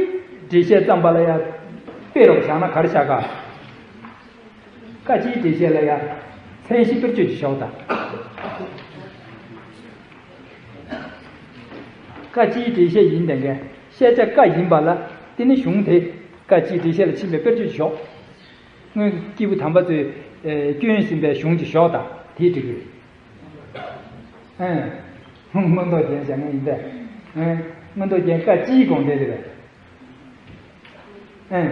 འགྲེལ་བཤད་བརྩམས་པ་ལ་ཡང་དཔེ་རོགས་བཞག་ན་ག་རེ་བཞག་ག་བཀའ་སྤྱིའི་འགྲེལ་བཤད་ལ་ཡང་མཚན་གཞི་དཔེར་བརྗོད་ཅིག་ཞོག་དང་། བཀའ་སྤྱིའི་འགྲེལ་བཤད་ཡིན་དེ་འགའི་ཤེས་བྱ་བཀའ་ཡིན་པ་ལ་དེ་ནི་གཞུང་དེ་བཀའ་སྤྱིའི་འགྲེལ་བཤད་ལ་ཕྱིན་པའི་དཔེར་བརྗོད་ཅིག་ཞོག་སྔོན་སྐྱེས་བུ་དམ་པ་ཚོས་ཨེ་སྐྱོན་ཟིན་པའི་གཞུང་ཅིག་ཞོག་དང་དེའི་འགྲིག་གི་རེད། ཨེ། མངོན་རྟོགས་རྒྱན་བཞག་མཁན་ཡིན་པས། ཨེ། མངོན་རྟོགས་རྒྱན་བཀའ་སྤྱིའི་དགོངས་འགྲེལ་རེད་པས། ཨེ།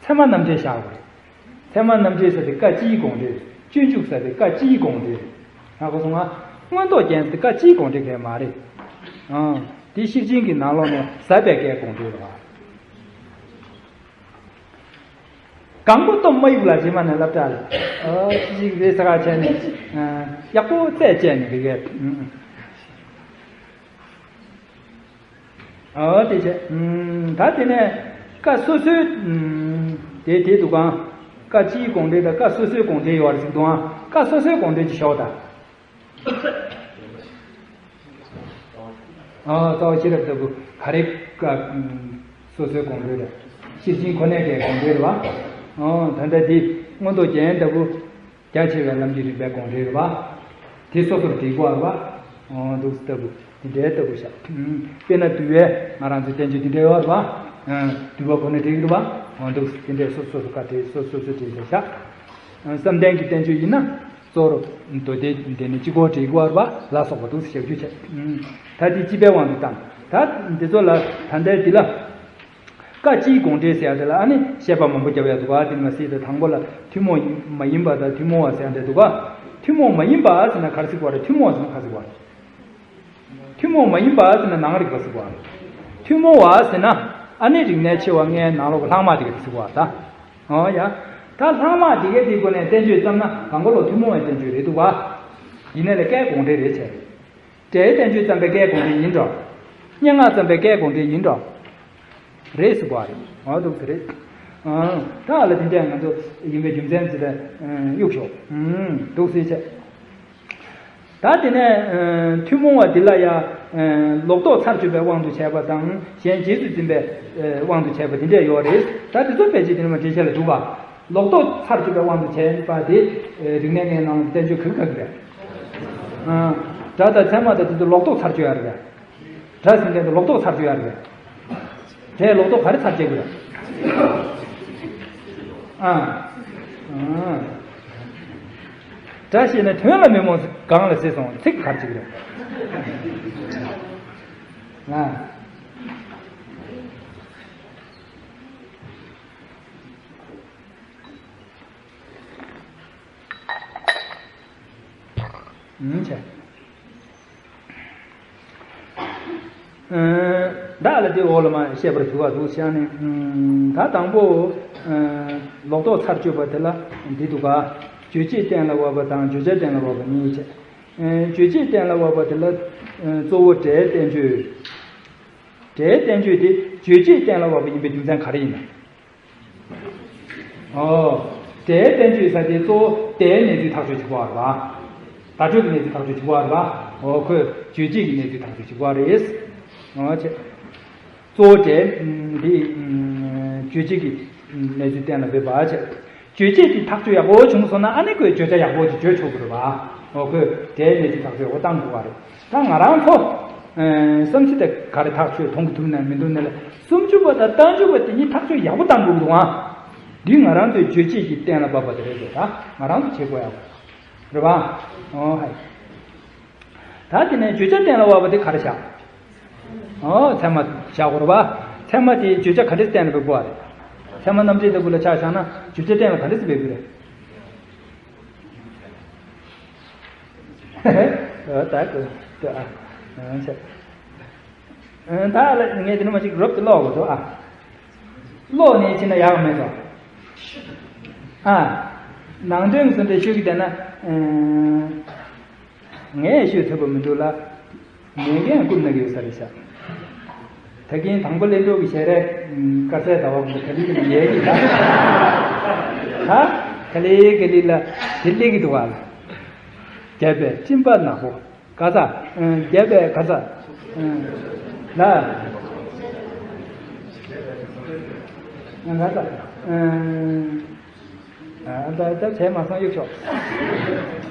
ཚད་མ་རྣམ་འགྲེལ་བཞག་དགོས་རེད། ཚད་མ་རྣམ་འགྲེལ་ཟེར་དེ་བཀའ་སྤྱིའི་དགོངས་འགྲེལ། སྤྱོད་འཇུག་ཟེར་དེ་བཀའ་སྤྱིའི་དགོངས་འགྲེལ། ཧ་གོ་སོང་ང་། མངོན་རྟོགས་རྒྱན་དེ་བཀའ་སྤྱིའི་དགོངས་འགྲེལ་གང་ཡང་མ་རེད། ཨང་། དེ་ཤེར་ཕྱིན་གྱི་ནང་ལོགས་ནས་ཟབ་པའི་བཀའི་དགོངས་འགྲེལ་རེད་བ། གང་པོ་སྟོབས་མ་ཡུག་ལ་རྗེས་མ་ནས་སློབ་གྲྭ་ལ། ཨོ་ཅི་ཞིག་རེད་ས་ཁ་བྱས་ནས། ཡག་པོ་རྩད་བཅད་ནས་རིག་གས། ཨོ་དེ་བྱས། ད་དེ་ནས་བཀའ་སོ་སོའི། དེ་དེ་འདུག་གང་། བཀའ་སྤྱིའི་དགོངས་འགྲེལ་དང་བཀའ་སོ་སོའི་དགོངས་འགྲེལ་ཡོད་རེད་ཟེར་འདུག་ཨང་། བཀའ་སོ་སོའི་དགོངས་འགྲེལ་ཅིག་ཞོག་དང་། ཨ་རྩ་བ་ཤེས་རབ་ལྟ་བུ་ག་རེ་བཀའ་སོ་སོའི་དགོངས་འགྲེལ་རེད། ཤེར་ཕྱིན་ཁོ་ནའི་གའི་དགོངས་འགྲེལ་རེད་བ། ཨོ་ད་ལྟ་འདི་མངོན་རྟོགས་རྒྱན་ལྟ་བུ་རྒྱ་ཆེ་བའི་ལམ་གྱི་རིམ་པའི་དགོངས་འགྲེལ་རེད་བ། དེ་སོ་སོར་འགྲིག་གོ་རེད་བ། ཨོ་འདུག་ལྟ་བུ་འདི་འདྲའི་ལྟ་བུ་བཞག་དཔེར་ན་འདུལ་བའི་ང་རང་ཚོའི་བསྟན་བཅོས་འདི་འདྲའི་ཡོད་རེད་བ། འདུལ་བ་ཁོ་ནའི་འགྲིག་རེད་བ། ཨོ་འདུག་འདི་འདྲའི་སོ་སོ་སོ་བཀའ་འགྲེལ་སོ་སོ་སོ་འགྲེལ་བྱས་བཞག་བསམ་གཏན་གྱི་བསྟན་བཅོས་ཡིན་ན། གཙོ་བོར་མདོ་སྡེ་འདི་ནི་གཅིག་གོ་དྲིལ་བར་བ་ལ་སོགས་པ་འདུག་ཞབས་ཞུ་བྱས། ད་འདི་སྤྱི་པའི་དབང་དུ་བཏང་། ད་འདི་ཚོ་ལ་ད་ལྟའི་འདི་ལ། བཀའ་སྤྱིའི་དགོངས་འགྲེལ་ཟེར་ཡ་དེ་ལ་ཨ་ནི་བཤད་པ་མང་པོ་རྒྱབ་ཡ་འདུག་ག་དེ་མ་ཟད་དེ་དང་པོ་ལ་ཐུན་མོང་མ་ཡིན་པ་དང་ཐུན་མོང་བ་ཟེར་ཡ་འདྲ་འདུག་ག་ཐུན་མོང་མ་ཡིན་པ་ཟེར་ན་ག་རེ་ཟེར་གོ་རེད། ཐུན་མོང་ཟེར་ན་ག་རེ་ཟེར་གོ་རེད། ཐུན་མོང་མ་ཡིན་པ་ཟེར་ན་ནང་རིག་པ་ཟེར་བ། ཐུན་མོང་བ་ཟེར་ན་ཨ་ནི་རིག་གནས་ཆེ་བ་ལྔའི་ནང་ལོགས་ཀྱི་ལྷག་མ་དེ་ག་ཟེར་བ་ད། ཨོ་ཡ། ད་ལྷག་མ་དེ་གའི་དེའི་སྒོ་ནས་བསྟན་བཅོས་བརྩམས་ན་གང་ག་ལོ་ཐུན་མོང་བའི་བསྟན་བཅོས་རེད་འདུག་བ། ཡིན་ནའི་ལས་བཀའི་དགོངས་འགྲེལ་རེད་བྱས། སྒྲའི་བསྟན་བཅོས་བརྩམས་པའི་བཀའི་དགོངས་འགྲེལ་ཡིན་འགྲོ། སྙན་ངག་བརྩམས་པའི་བཀའི་དགོངས་འགྲེལ་ཡིན་འགྲོ། རེད་ཟེར་བ་རེད། ཨོ་འདུག་ཟེར་རེད། ཨང་། ད་ལ་དེ་འདྲས་ང་ཚོ་ཡིན་པའི་རྒྱུ་མཚན་ཟེར་ཏེ་གཡུག་ཞོག་ཨང་། འདུག་ཟེར་བྱས། ད་དེ་ནས་ཐུན་མོང་བ་འདི་ལ་ཡང་ལོག་རྟོག་ཚར་གཅོད་པའི་དབང་དུ་བྱས་པ་དང་གཞན་རྗེས་སུ་འཛིན་པའི་དབང་དུ་བྱས་པ་འདི་འདྲས་ཡོད་རེད། ད་དེ་ཚོ་ཕལ་ཆེར་དེ་ནས་མ་འགྲེལ་བཤད་ལ་འདུག་པ། ལོག་རྟོག་ཚར་གཅོད་པའི་དབང་དུ་བྱས་པ་དེ་རིག་གནས་ལྔའི་ནང་དུ་བསྟན་བཅོས་ག་གི་ག་གི་རེད། སྒྲ་དང་ཚད་མ་དང་དེ་ཚོ་ལོག་རྟོག་ཚར་གཅོད་ཡ་རེད། སྒྲ་ཟེར་མཁན་དེ་ལོག་རྟོག་ཚར་གཅོད་ཡ་རེད། སྒྲས་ལོག་རྟོག་ག་རེ་ཚར་གཅོད་དགོས་རེད། ཨ། ཨ། སྒྲ་ཤེས་ན་དོན་ལ་མི་རྨོངས་གང་ལ་ཟེར་སོང་ཚིག་ག་རེ་གཅིག་རེད། ཨ། ཨུམ་ཆེ། ཨ། བདག་ལ་དེ་འོག་ལ་མ་བཤད་པར་ཞུ་བ་འདུག་བྱས་ནས། ཨུམ། ད་དང་པོ། ཨ། ལོག་རྟོག་ཚར་གཅོད་པ་དེ་ལ་འདི་འདུག་ག་བརྗོད་བྱེད་གཏན་ལ་དབབ་པ་དང་བརྗོད་བྱ་གཏན་ལ་དབབ་པ་གཉིས་བྱས། ཨ། བརྗོད་བྱེད་གཏན་ལ་དབབ་པ་དེ་ལ། ཨ། གཙོ་བོ་སྒྲའི་བསྟན་བཅོས། སྒྲའི་བསྟན་བཅོས་དེ་བརྗོད་བྱེད་གཏན་ལ་དབབ་པ་ཡིན་པའི་རྒྱུ་མཚན་ག་རེ་ཡིན་ན། ཨོ། སྒྲའི་བསྟན་བཅོས་ཟེར་དེ་གཙོ་བོ་སྒྲའི་གནས་ཚུལ་ཐག་གཅོད་བྱེད་པ་རེད་པ། བརྡ་སྤྲོད་ཀྱི་གནས་ཚུལ་ཐག་གཅོད་བྱེད་པ་རེད་པ། ཨོ་ཁོས་རྗོད་བྱེད་ཀྱི་གནས་ཚུལ་ཐག་གཅོད་བྱེད་པ་རེད། ཨོ་ཆེ། གཙོ་བོ་སྒྲའི་འདི་རྗོད་བྱེད་ཀྱི་གནས་ཚུལ་གཏན་ལ་འབེབས་པ་ཆེ། རྗོད་བྱེད་ཀྱི་ཐག་གཅོད་ཡག་པོ་བྱུང་སོང་ན་ཨ་ནི་ཁོས་བརྗོད་བྱ་ཡག་པོ་ཅིག་བརྗོད་ཆོག་གི་རེད་པ། ཨོ་ཁོས་སྒྲའི་གནས་ཚུལ་ཐག་གཅོད་ཡག་པོ་བཏང་དགོས་པ་རེད། ད་ང་རང་ཚོ། ཨ། བསམ་ཚུལ་དེ་ག་རེ་ཐག་ཆོད་མཐོང་གི་འདུག་ན་མི་འདུག་ན་ལ། སུམ་ཅུ་པ་དང་རྟགས་འཇུག་པ་དེ་གཉིས་ཐག་གཅོད་ཡག་པོ་བཏང་དགོས་ཀྱི་འདུག་ཨང་། འདི་ང་རང་ཚོའི་རྗོད་བྱེད་ཀྱི་གཏན་ལ་དབབ་པ་དེ་རེད་ཟེར། ད་ང་རང་ཚོ་བྱེད་དགོས་ཡག་རེད་པ། ཨོ་ཧའི། ད་དེ་ནས་བརྗོད་བྱ་གཏན་ལ་དབབ་པ་དེ་ག་རེ་བཞག་ཨོ་ཚད་མ་བཞག་དགོས་རེད་པ། ཚད་མ་དེ་བརྗོད་བྱ་ག་འདྲས་གཏན་ལ་འབེབས་དགོས་པ་རེད། ཚད་མ་རྣམ་འགྲེལ་ལྟ་བུ་ལ་ཆ་བཞག་ན་བརྗོད་བྱ་གཏན་ལ་ག་འདྲས་འབེབས་དགོས་རེད། ད་ཀོ་ཏོ་ཨ། ཨ་ཆ། ཨ་ད་ལ་ངས་དེ་ནི་མ་ཅིག་རོབ་ཏུ་ཀློག་དགོས་ཏོ་ཨ། ཀློག་ནས་ཕྱིན་ན་ཡག་མེད་དོ། ཨ། ནང་དོན་གསུམ་དེ་ཤོད་ཀྱི་བསྡད་ན། ངས་ཤོད་ཐུབ་པ་མི་འདུག་ལ། མེད་མཁན་རྐུབ་ན་གི་ཡོད་ས་རེད་ཤག་ད་གིན་དང་པོ་ལེན་འགྲོ་གི་ཞལ་རས། དཀར་ཟས་ཟླ་བ་གུང་ག་ལི་གི་ཡལ་གི་ད། ད་ག་ལི་ག་ལི་ལ་དེ་སླེབས་ཀྱི་འདུག་བ་ལ། རྒྱས་པའི་སྤྲིན་པ་ནག་པོ། ག་ས། རྒྱས་པའི་ག་ས། ལ། ག་ས། ད་ད་བྱས་མ་སོང་གཡུག་ཤོག་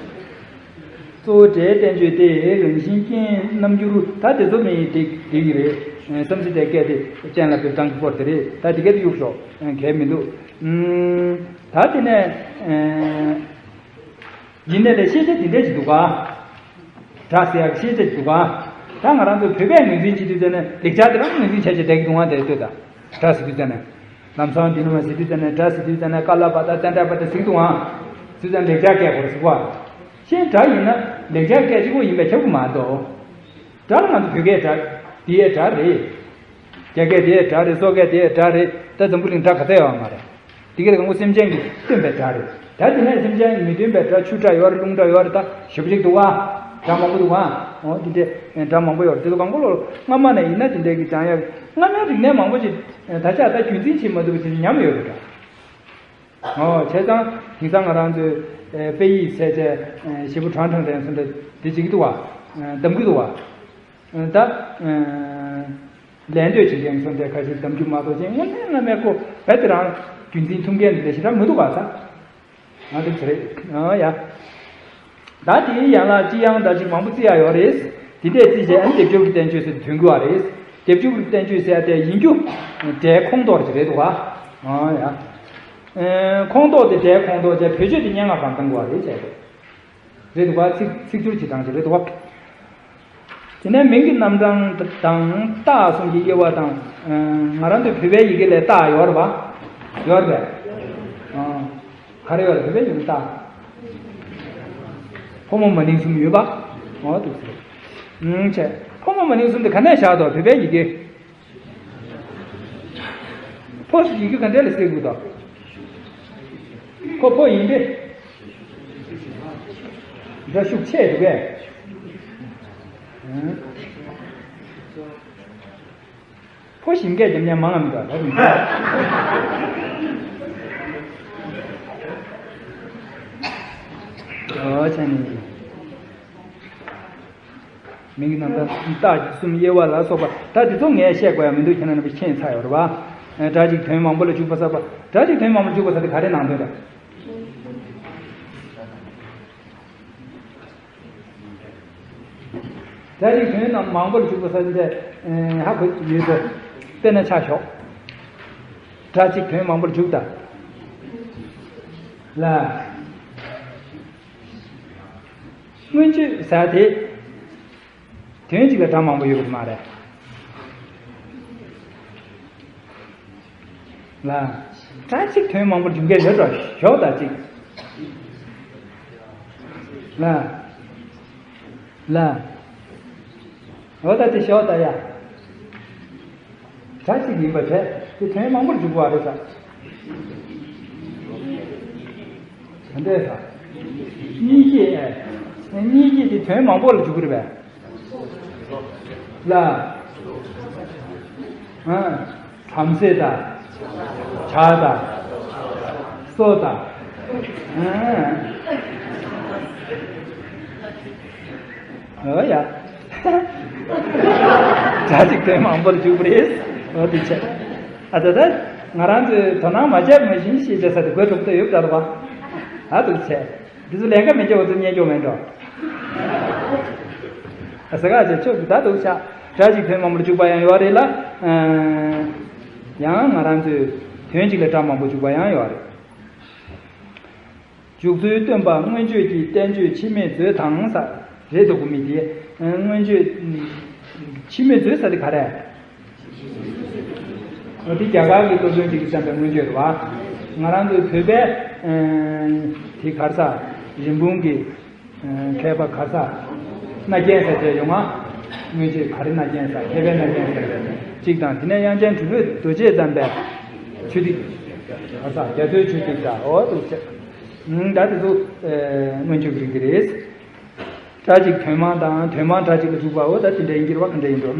གཙོ་བོ་སྒྲའི་བསྟན་བཅོས་ཏེ་རང་བཞིན་རྐྱེན་རྣམ་འགྱུར། ད་དེ་ཚོ་མི་འགྲིག་འགྲིག་གི་རེད། བསམ་ཚུལ་དེ་སྐད་དེ་སྤྱན་ལ་འབེབས་སྟངས་ཀྱི་སྐོར་དེ་རེད། ད་དེ་སྐད་དུ་གཡུག་ཤོག་གལ་མི་འདུག་ད་དེ་ནས་ཡིན་ནའི་ལས་ཤེས་བྱ་དེ་འདྲས་ཅིག་འདུག་ག་སྒྲ་ཟེར་ཡག་ཤེས་བྱ་ཅིག་འདུག་ག་ད་ང་རང་ཚོ་བོད་པས་ངོས་འཛིན་བྱེད་དུས་ཙམ་ནས་ལེགས་སྦྱར་དེ་རང་ངོས་འཛིན་བྱས་བྱས་བསྡད་ཀྱི་འདུག་ག་དེ་ལྟོས་ད། སྒྲ་ཟེར་དུས་ཙམ་ནས། ལམ་སང་འདི་ནི་མ་ཟེར་དུས་ཙམ་ནས་སྒྲ་ཟེར་དུས་ཙམ་ནས་ཀ་ལ་པ་ཏ་ཏན་ཏྲ་པ་ཏ་ཟེར་གྱི་འདུག་ཨང་། དུས་ཙམ་ལེགས་སྦྱར་སྐད་ཁོ་ར་ཟེར་གོ་ཨ། གཞན་སྒྲ་ཡིན་ན་ལེགས་སྦྱར་སྐད་གཅིག་པོ་ཡིན་པས་ཁྱབ་ཀྱི་མ་གཏོགས། སྒྲ་ལ་ང་ཚོ་བོད་སྐད་སྒྲ། འདི་ཡའི་སྒྲ་རེད། རྒྱ་སྐད་འདི་ཡའི་སྒྲ་རེད། སོག་སྐད་འདི་ཡའི་སྒྲ་རེད། ད་འཛམ་བུ་གླིང་སྒྲ་ག་ཚད་ཡོད་མ་རེད། འདི་ག་ལ་གང་པོ་སེམས་ཅན་གྱིས་སྟོན་པའི་སྒྲ་རེད། ད་དེ་ནས་སེམས་ཅན་གྱིས་མི་སྟོན་པའི་སྒྲ་ཆུ་སྒྲ་ཡོད་རེད། རླུང་སྒྲ་ཡོད་རེད། ད་ཞེ་པོ་ཅིག་འདུག་ཨ། སྒྲ་མང་པོ་འདུག་ཨ། འོ་འདི་འདྲའི་སྒྲ་མང་པོ་ཡོད་རེད། དེ་ཚོ་གང་པོ་ལོ་སྔ་མ་ནས་ཡིན་ན་དེ་འདྲའི་གི་སྦྱང་ཡག་སྔ་མའི་རིག་གནས་མང་པོ་ཅིག་ད་ཆ་ད་རྒྱུན་འཛིན་བྱེད་མ་ཐུབ་པ་ཅིག་ཉམས་ཡོད་རེད་ད། འོ་བྱས་ཙང་དེང་སང་ང་རང་ཚོའི་དཔེ་ཡིག་ཟེར་བྱས་ཞེ་པོ་གྲང་གྲང་དྲན་སོང་འདྲ་འདི་ཅིག་འདུག་བ། གདམ་གི་འདུག་བ། ད་ལན་ལྟོས་བྱེད་མཁན་ཚོ་འདྲ་ཁ་ཤས་གདམ་རྒྱུ་མ་གཏོགས་ཅན་དངོས་གནས་སྔ་མའི་ཁོ་བས་དེ་རང་རྒྱུན་འཛིན་ཐུབ་མཁན་འདི་འདྲ་ཞེ་དྲག་མི་འདུག་བ་ས། ང་འདུག་ཟེར་རེད། ཨ་ཡ། ད་དེའི་ཡན་ལག་སྤྱི་དབྱངས་སྒྲ་གཅིག་མང་པོ་བརྩི་ཡ་ཡོད་རེད། དེ་འདྲས་བརྩིས་བྱས་ཨ་ནི་སྡེབ་སྦྱོར་གྱི་བསྟན་བཅོས་ཟེར་དུ་ཐོན་གྱི་ཡོད་རེད། སྡེབ་སྦྱོར་གྱི་བསྟན་བཅོས་ཟེར་ཡ་དེ་ཡིན་རྒྱུ། སྒྲའི་ཁོངས་གཏོགས་ཅིག་རེད་འདུག་ག་ཨ་ཡ། ཁོངས་གཏོགས་དེ་སྒྲའི་ཁོངས་གཏོགས་བྱས་བེད་སྤྱོད་དེ་སྙན་ངག་གང་བཏང་དགོས་པ་རེད་བྱས་ཏེ། རེད་འདུག་ག་ཚིག་ཚིག་སྦྱོར་གྱི་གྲངས་ཀྱི་རེད་འདུག་ག་དེ་ནས་མིང་གི་རྣམ་གྲངས་དང་རྟགས་གསུམ་གྱི་དབྱེ་བ་དང་། ང་རང་ཚོའི་བོད་པའི་ཡི་གེ་ལ་རྟགས་ཡོད་རེད་པ། ཡོད་རེད་པས། ག་རེ་ཡོད་རེད། བོད་པའི་ཡི་གེ་རྟགས། ཕོ་མོ་མ་ནིང་གསུམ་ཡོད་པ། འོ་འདུག་ཟེར། བྱས། ཕོ་མོ་མ་ནིང་གསུམ་དེ་ག་ནས་བཞག་འདུག་བོད་པའི་ཡི་གེ། ཕོ་ཟེར་ཡི་གེ་ག་འདྲ་ལ་ཟེར་དགོས་དོ། ཁོ་ཕོ་ཡིན་ཏེ། སྒྲ་ཤུགས་ཆེ་འདུག་གས། ཕོ་ཞིམ་སྐད་རྒྱབ་མཁན་མང་ང་མི་འདུག་ད་རུང་། ཨོ་ཅན། མིང་གི་རྣམ་གྲངས་རྟགས་ཀྱི་གསུམ་དབྱེ་བ་ལ་སོགས་པ། ད་དེ་ཚོ་ངས་བཤད་དགོས་ཡ་མི་འདུག་ཁྱེད་རྣམ་པས་མཁྱེན་ཚར་ཡོད་རེད་པ། སྒྲ་གཅིག་དོན་མང་པོ་ལ་འཇུག་པ་ཟེར་བ། སྒྲ་གཅིག་དོན་མང་པོ་ལ་འཇུག་པ་ཟེར་དེ་ག་རེ་ནང་དོན་རེད། སྒྲ་གཅིག་དོན་རྣམས་མང་པོ་ལ་འཇུག་པ་ཟེར་དེ་ཧ་གོ་ཡོད་དོ། དཔེར་ན་ཆ་བཞག་སྒྲ་གཅིག་དོན་མང་པོ་ལ་འཇུག་ད། ལ། མངོན་བརྗོད་ཟེར་དེ། དོན་གཅིག་ལ་སྒྲ་མང་པོ་ཡོད་པ་མ་རེད། ལ། སྒྲ་གཅིག་དོན་མང་པོར་འཇུག་མཁན་ཡོད་འགྲོ་ཞོག་ད་གཅིག་ལ། ལ། འོ་ད་དེ་ཞོག་ད་ཡ། སྒྲ་གཅིག་ཡིན་པ་བྱས་དེ་དོན་མང་པོར་འཇུག་པ་རེད་ས། ག་འདྲས་ས། གཉིས་ཀྱིས་ཨེ། གཉིས་ཀྱིས་དེ་དོན་མང་པོ་ལ་འཇུག་གི་རེད་པས། ལ། ཨ། བྲམ་ཟེ་དང་། བྱ་དང་། སོ་དང་། ཨ། ཨོ་ཡ། སྒྲ་གཅིག་དོན་མང་པོར་འཇུག་པ་རེད། ཨོ་དེ་བྱས། ཨ་ད་ད། ང་རང་ཚོས་དོ་སྣང་མ་བྱས་པ་ནང་བཞིན་ཤེས་བྱ་ས་དེ་དགོད་བྲོ་པོ་ཡོད་པ་འདྲ་བ། ཨ་འདུག་བྱས། འདི་ཚོ་ལས་ཀ་མི་བྱེད་པ་ཚོ་རྙེད་རྒྱུ་མེད་འགྲོ། ཨ་ཟེར་ག་བྱས་ཆོག་གི་ད་འདུག་བྱས། སྒྲ་གཅིག་དོན་མང་པོར་འཇུག་པ་ཡང་ཡོད་རེད་ལ། ཡང་ང་རང་ཚོས་དོན་གཅིག་ལ་སྒྲ་མང་པོ་འཇུག་པ་ཡང་ཡོད་རེད། འཇུག་ཚུལ་སྟོན་པ་མངོན་བརྗོད་ཀྱི་བསྟན་བཅོས་འཆི་མེད་མཛོད་དང་ས་རེད་འདུག་གོ་མི་དེ། མངོན་བརྗོད། འཆི་མེད་མཛོད་ས་དེ་ག་རེ། འོ་དེ་རྒྱ་གར་གྱི་སློབ་དཔོན་ཅིག་གིས་བརྩམས་པའི་མངོན་བརྗོད་རེད་བ། ང་རང་ཚོའི་བོད་པའི། དེ་ག་རེ་ས། རིན་སྤུངས་ཀྱི། མཁས་པ་ག་རེ་ས། རྣ་རྒྱན་ཟེར་བྱས་ཡོང་ང་། མངོན་བརྗོད་ག་རེ་རྣ་རྒྱན་ས་མཁས་པའི་རྣ་རྒྱན་ཟེར་བྱས་གཅིག་དང་དེ་ནས་དབྱངས་ཅན་གྲུབ་པའི་རྡོ་རྗེས་བརྩམས་པའི། ཆོས་ཐིག་ག་རེ་ས་རྒྱ་མཚོའི་ཆོས་ཐིག་ད་འོ་འདུག་བྱས། ད་དེ་ཚོ་སྔོན་ཆད་ཀྱི་རིགས་དེ་རེད། སྒྲ་གཅིག་དོན་མང་དང་དོན་མང་སྒྲ་གཅིག་ལ་འཇུག་པའོ། ད་དེ་འདྲ་ཡིན་གྱི་རེད་པ། ག་འདྲ་ཡིན་འགྲོ།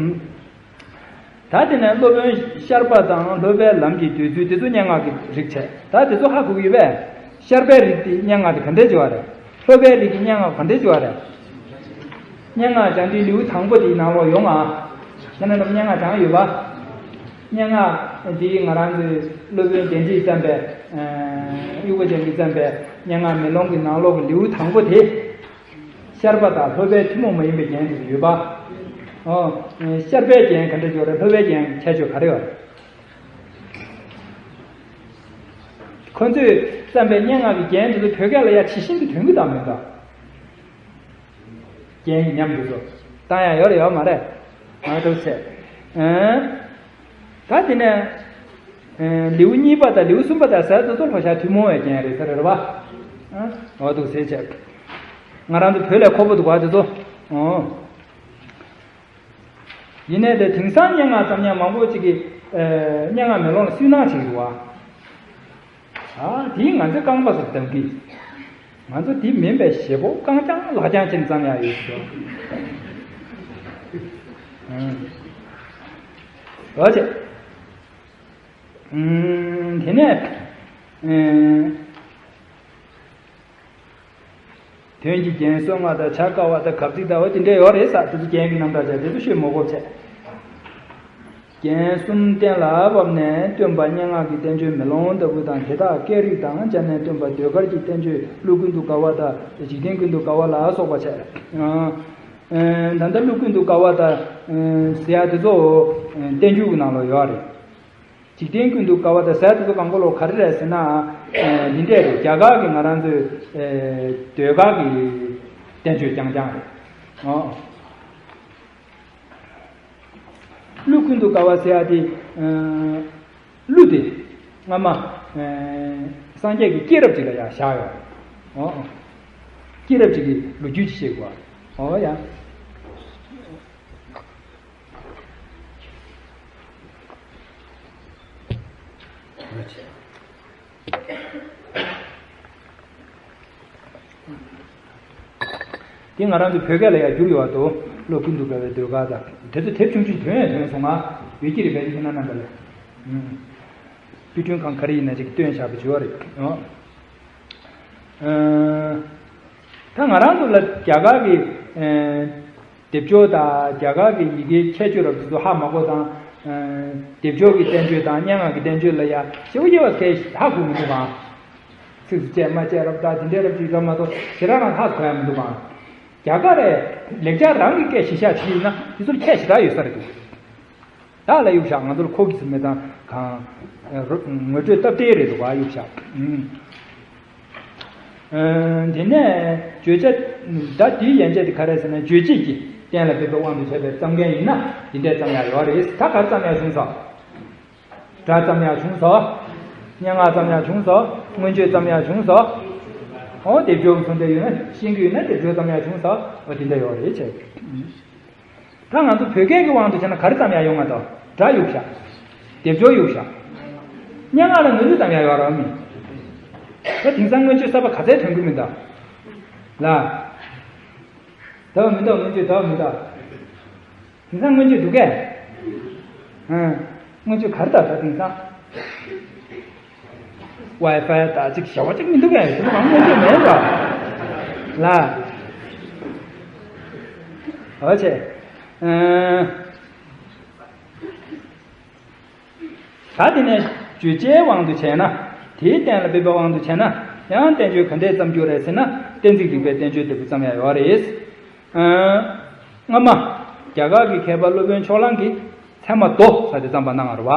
ད་དེ་ནས་སློབ་དཔོན་ཤར་པ་དང་སློབ་པའི་ལམ་གྱི་འདོད་ཚུལ་དེ་ཚོ་སྙན་ངག་གི་རིགས་བྱས། ད་དེ་ཚོ་ཧ་གོ་གི་ཡོད་པས། ཤར་པའི་རིགས་དེ་སྙན་ངག་དེ་ག་འདྲས་བྱེད་པ་རེད། སློབ་པའི་རིགས་ཀྱི་སྙན་ངག་ག་འདྲས་བྱེད་པ་རེད། སྙན་ངག་སྦྱང་དུས་ལེའུ་དང་པོ་དེའི་ནང་ལོགས་ཡོང་ང་། ཁྱེད་རྣམས་སྙན་ངག་སྦྱངས་ཡོད་པ། སྙན་ངག་དེ་ང་རང་ཚོའི་སློབ་དཔོན་དན་རྗེས་བརྩམས་པའི། ཨ། དབྱུག་པ་ཅན་གྱིས་བརྩམས་པའི་སྙན་ངག་མེ་ལོང་གི་ནང་ལོགས་ཀྱི་ལེའུ་དང་པོ་དེ། ཤར་པ་དང་སློབ་པའི་ཐུན་མོང་མ་ཡིན་པའི་རྒྱན་དེ་ཡོད་པ། ཨོ། ཤར་པའི་རྒྱན་ག་འདྲ་ཡོད་རེད། སློབ་པའི་རྒྱན་ཁྱད་ཆོས་ག་རེ་ཡོད་རེད། ཁོ་ཚོས་བརྩམས་པའི་སྙན་ངག་གི་རྒྱན་དེ་ཚོ་བོད་སྐད་ལ་ཡ་ཇི་བཞིན་དུ་དོན་གྱི་དང་མི་འདྲ། རྒྱན་གྱི་ཉམས་དེ་ཚོ་བཏང་ཡ་ཡོད་རེད་ཡོད་མ་རེད། མ་གཏོགས་བྱས། ཨ། ད་དེ་ནས། ཨ། ལེའུ་གཉིས་པ་དང་ལེའུ་གསུམ་པ་དང་ཟེར་དེ་ཚོ་ལྷོ་ཤར་ཐུན་མོང་བའི་རྒྱན་རེད་ཟེར་རེད་པ། ཨ། འོ་འདུག་ཟེར་བྱས། ང་རང་ཚོ་བོད་ལས་ཁོ་པོ་འདུག་པ་དེ་ཚོ། ཨོ། ཡིན་ནའི་དེ་དེང་སང་སྙན་ངག་བརྩམས་མཁན་མང་པོ་ཅིག་གིས། ཨ། སྙན་ངག་མེ་ལོང་ལ་སུན་སྣང་བྱེད་ཀྱི་འདུག་པ། ཨ། དེས་ང་ཚོའི་རྐང་པ་སུ་བསྡམས་ཀྱི། ང་ཚོ་དེ་མིན་པའི་བྱེད་པོ་རྐང་རྐྱང་ལག་རྐྱང་ཅན་བརྩམས་ཡག་ཡོད་ཤོག། ཨང་། འོ་བྱས། ཨང་། དེ་ནས། ཨང་། དོན་གྱི་རྒྱན་གསུང་བ་དང་བྱ་དཀའ་བ་དང་གབ་ཚིག་ལྟ་བུ་དེ་འདྲ་ཡོད་རེད་ས། དེ་ཚོ་རྒྱན་གྱི་རྣམ་གྲངས་བྱས་དེ་ཚོ་ཤོད་མ་དགོས་བྱས། རྒྱན་གསུམ་གཏན་ལ་ཕབ་ནས་སྟོན་པ་སྙན་ངག་གི་བསྟན་བཅོས་མེ་ལོང་ལྟ་བུ་དང་། དེ་དག་སྐད་རིགས་དང་སྦྱར་ནས་སྟོན་པ་ཟློས་གར་གྱི་བསྟན་བཅོས་གླུ་ཀུན་ཏུ་དགའ་བ་དང་འཇིག་རྟེན་ཀུན་ཏུ་དགའ་བ་ལ་སོགས་པ་བྱས། ཨ། ཨ། ད་ལྟ་གླུ་ཀུན་ཏུ་དགའ་བ་དང་ཟེར་ཡ་དེ་ཚོ་བསྟན་བཅོས་ཀྱི་ནང་ལ་ཡོད་རེད། འཇིག་རྟེན་ཀུན་ཏུ་དགའ་བ་དང་ཟེར་དེ་ཚོ་གང་ག་ལོ་ག་རེ་རེད་ཟེར་ན། ཨ། འདི་འདྲས་རེད། རྒྱ་གར་གྱི་ང་རང་ཚོའི། ཨ། ཟློས་གར་གྱི་བསྟན་བཅོས་རྐྱང་རྐྱང་རེད། ཨོ། གླུ་ཀུན་ཏུ་དགའ་བ་ཟེར་ཡ་དེ། ཨ། གླུ་དེ་སྔ་མ། ཨ། སངས་རྒྱས་ཀྱི་སྐྱེས་རབས་ཅིག་ལ་ཡང་བཞག་ཡོད། ཨོ། སྐྱེས་རབས་ཅིག་གི་ལོ་རྒྱུས་ཅིག་བཤད་དགོས། ཨོ་ཡ། དེ་ང་རང་ཚོ་བོད་སྐད་ལ་ཡང་བསྒྱུར་ཡོད་པ་འདུག། གླུ་ཀུན་ཏུ་དགའ་བའི་ཟློས་གར་དང་དེ་ཚོ་དེབ་ཆུང་ཆུང་ཐོན་ཡང་ཐོན་སོང་ང་། ཡོད་ཀྱི་རེད་པས། དེ་ཁྱེད་རྣམ་པ་ལ། ཨུམ། དཔེ་སྐྲུན་ཁང་ག་རེ་ཡིན་ན་ཅིག་སྟོན་བཞག་པ་བྱེད་པ་རེད། ཨོ། ཨ། ད་ང་རང་ཚོ་ལ་རྒྱ་གར་གྱི། ཨ། སྡེབ་སྦྱོར་དང་རྒྱ་གར་གྱི་ཡི་གེའི་ཁྱད་ཆོས་རབ་ཏུ་ཧ་མ་གོ་དང་། ཨ། སྡེབ་སྦྱོར་གྱི་བསྟན་བཅོས་དང་སྙན་ངག་གི་བསྟན་བཅོས་ལ་ཡ་ཞེ་པོ་དབྱེ་བ་ཕལ་ཧ་གོ་མི་འདུག་ག། ཚིགས་སུ་བཅད་མ་བཅད་རབ་དང་དེ་འདྲའི་རབ་ཅིག་རབ་མ་གཏོགས་ཞེ་དྲག་རང་ཧ་གོ་ཡ་མི་འདུག་ག། རྒྱ་གར་རེད། ལེགས་སྦྱར་རང་གི་སྐད་གཞི་བཞག་བྱས་ཡིན་ན་དེ་ཚོར་ཁྱད་ཞེ་དྲག་ཡོད་ས་རེད་འདུག། ད་ལ་གཡུག་བཞག། ང་ཚོར་ཁོག་གི་ཟིན་མེད་དང་གང་། ངོ་སྤྲོད་སྟབས་བདེ་རེད་འདུག་ག། གཡུག་བཞག། ཨུམ། ཨ། དེ་ནས་བརྗོད་བྱ། ད་དེའི་ཡན་ཆད་དེ་ག་རེ་ཟེར་ན། རྗོད་བྱེད་ཀྱི་གཏན་ལ་འབེབས་པའི་དབང་དུ་བྱས་པའི་བརྩམས་མཁན་ཡིན་ན་འདི་འདྲས་བརྩམས་ཡག་ཡོད་རེད། ད་ག་རེ་བརྩམས་ཡག་བྱུང་སོང་། སྒྲ་བརྩམས་ཡག་བྱུང་སོང་། སྙན་ངག་བརྩམས་ཡག་བྱུང་སོང་། མངོན་བརྗོད་བརྩམས་ཡག་བྱུང་སོང་། འོ། སྡེབ་སྦྱོར་གྱི་ཚོན་ཁྲ་ཡོད་ན་ཤེས་ཀྱི་ཡོད་ན་སྡེབ་སྦྱོར་བརྩམས་ཡག་བྱུང་སོང་། འོ། དེ་འདྲ་ཡོད་རེད་བྱས། ད་ང་ཚོ་བོད་སྐད་ཀྱི་དབང་དུ་བྱས་ན་ག་རེ་བརྩམས་ཡག་ཡོང་ང་། ད་སྒྲ་གཡུག་བཞག། སྡེབ་སྦྱོར་གཡུག་བཞག། སྙན་ངག་ལ་ངོས་འཛིན་བརྩམས་ཡག་ཡོད་རེད་མི། ད་དེང་སང་མངོན་བརྗོད་གསར་པ་ག་ཚད་ཐོན་གི་མི་འདུག་ལ། འདུག་མི་འདུག། མངོན་བརྗོད་འདུག་མི་འདུག། དེང་སང་མངོན་བརྗོད་འདུག་གས། ཨང་། མངོན་བརྗོད་ག་རེ་འདུག་ད་དེང་སང་། ཝའི་ཕའི་ད་ཅིག་བྱ་བ་ཅིག་མི་འདུག་གས། དེ་ཚོ་གང་མངོན་བརྗོད་མེད་འགྲོ། ལ། འོ་བྱས། ཨང་། ད་དེ་ནས་བརྗོད་བྱའི་དབང་དུ་བྱས་ན། དེའི་གཏན་ལ་འབེབས་པའི་དབང་དུ་བྱས་ན། ཡང་བསྟན་བཅོས་ག་འདྲས་བརྩམས་རྒྱུ་རེད་ཟེར་ན། གཏན་ཚིགས་རིག་པའི་བསྟན་བཅོས་ལྟ་བུ་བརྩམས་ཡག་ཡོད་རེད། ཨ། སྔ་མ་རྒྱ་གར་གྱི་མཁས་པ་སློབ་དཔོན་ཕྱོགས་གླང་གིས་ཚད་མ་མདོ་ཟེར་དེ་བརྩམས་པ་གནང་བ་རེད་པ།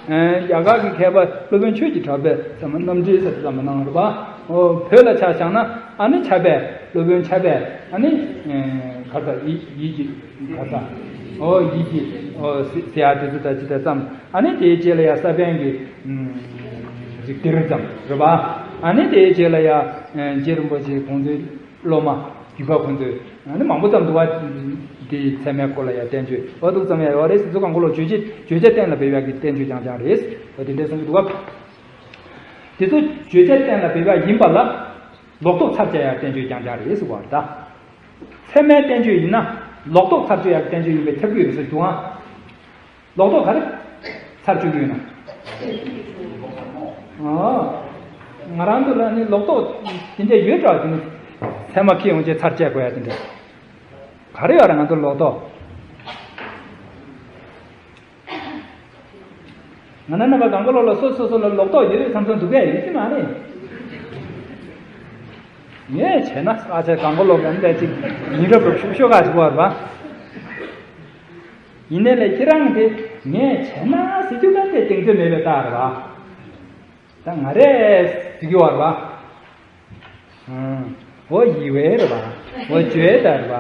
ཨ། རྒྱ་གར་གྱི་མཁས་པ་སློབ་དཔོན་ཆོས་ཀྱི་གྲགས་པས་ཚད་མ་རྣམ་འགྲེལ་ཟེར་དེ་བརྩམས་པ་གནང་བ་རེད་པ། ཨོ། བོད་ལ་ཆ་བཞག་ན་ཨ་ནི་ཕྱྭ་པས། སློབ་དཔོན་ཕྱྭ་པས་ཨ་ནི། ཨ། ག་རེ་ཟེར། ཡིད་ཀྱི། ག་རེ་ཟེར། ཨོ། ཡིད་ཀྱི། ཨོ། ཟེར་ཡག་དེ་ཚོ་ད་ཅི་ལྟར་བརྩམས། ཨ་ནི་དེའི་རྗེས་ལ་ཡ་ས་པཎ་གྱིས། ཨ། རིགས་གཏེར་བརྩམས་རེད་པ། ཨ་ནི་དེའི་རྗེས་ལ་ཡ། ཨ། རྗེ་རིན་པོ་ཆེ་ཁོང་ཚོའི་སློབ་མ་བརྒྱུད་པ་ཁོང་ཚོས་ཨ་ནི་མང་པོ་བརྩམས་འདུག་པ། དེའི་ཚད་མའི་སྐོར་ལ་ཡ་བསྟན་བཅོས་འོ་འདུག་བརྩམས་ཡག་ཡོད་རེད་ཟེར། ཚོ་གང་ག་ལོ་བརྗོད་བྱ། བརྗོད་བྱ་གཏན་ལ་འབེབས་ཡག་གི་བསྟན་བཅོས་རྐྱང་རྐྱང་རེད། འོ། དེ་འདྲས་གསུང་གི་འདུག་པ། དེ་ཚོ་བརྗོད་བྱ་གཏན་ལ་འབེབས་ཡག་ཡིན་པ་ལ། ལོག་རྟོག་ཚར་བཅད་ཡག་བསྟན་བཅོས་རྐྱང་རྐྱང་རེད་ཟེར་བ་རེད་ད། ཚད་མའི་བསྟན་བཅོས་ཡིན་ན་ལོག་རྟོག་ཚར་གཅོད་ཡག་བསྟན་བཅོས་ཡིན་པས་ཁྱབ་ཀྱི་ཡོད་ཟེར་འདུག་ཨང་། ལོག་རྟོག་ག་རེ་ཚར་གཅོད་ཀྱི་ཡོད་ན། ཨོ། ང་རང་ཚོ་ལ་ནི་ལོག་རྟོག་དེ་འདྲ་ཡོད་འདྲ་བ་དེ་ནི་ཚད་མ་ཁེ་ཡོང་ཆེད་ཚར་བཅད་དགོས་ཡ་དེ་འདྲ། ག་རེ་ཡོད་རེད་ང་ཚོ་ལོག་རྟོག་ང་ན་ན་བ་གང་ག་ལོག་ལ་སོ་སོ་སོ་ལ་ལོག་རྟོག་ཡོད་ཡོད་བསམ་བསམ་འདུག་གས་ཡོད་ཀྱི་མ་རེད། ངས་བྱས་ན་ཨ་ཅེ་གང་ག་ལོག་ག་འདྲ་ཅིག་ཡིན་རབས་རབས་ཤུགས་ཤོག་ག་ཅིག་བར་བ། ཡིན་ནའི་ལས་ཁྱེད་རང་དེ་ངས་བྱས་ན་ཟེར་རྒྱུ་ག་དེ་གདེང་ཚོད་མེད་པའི་རྟགས་རེད་བ། ད་ང་རས་ཟེར་རྒྱུ་བར་བ། ཨོ་ཡི་བས་རེད་བ། ཨོ་བརྗོད་ད་རེད་བ།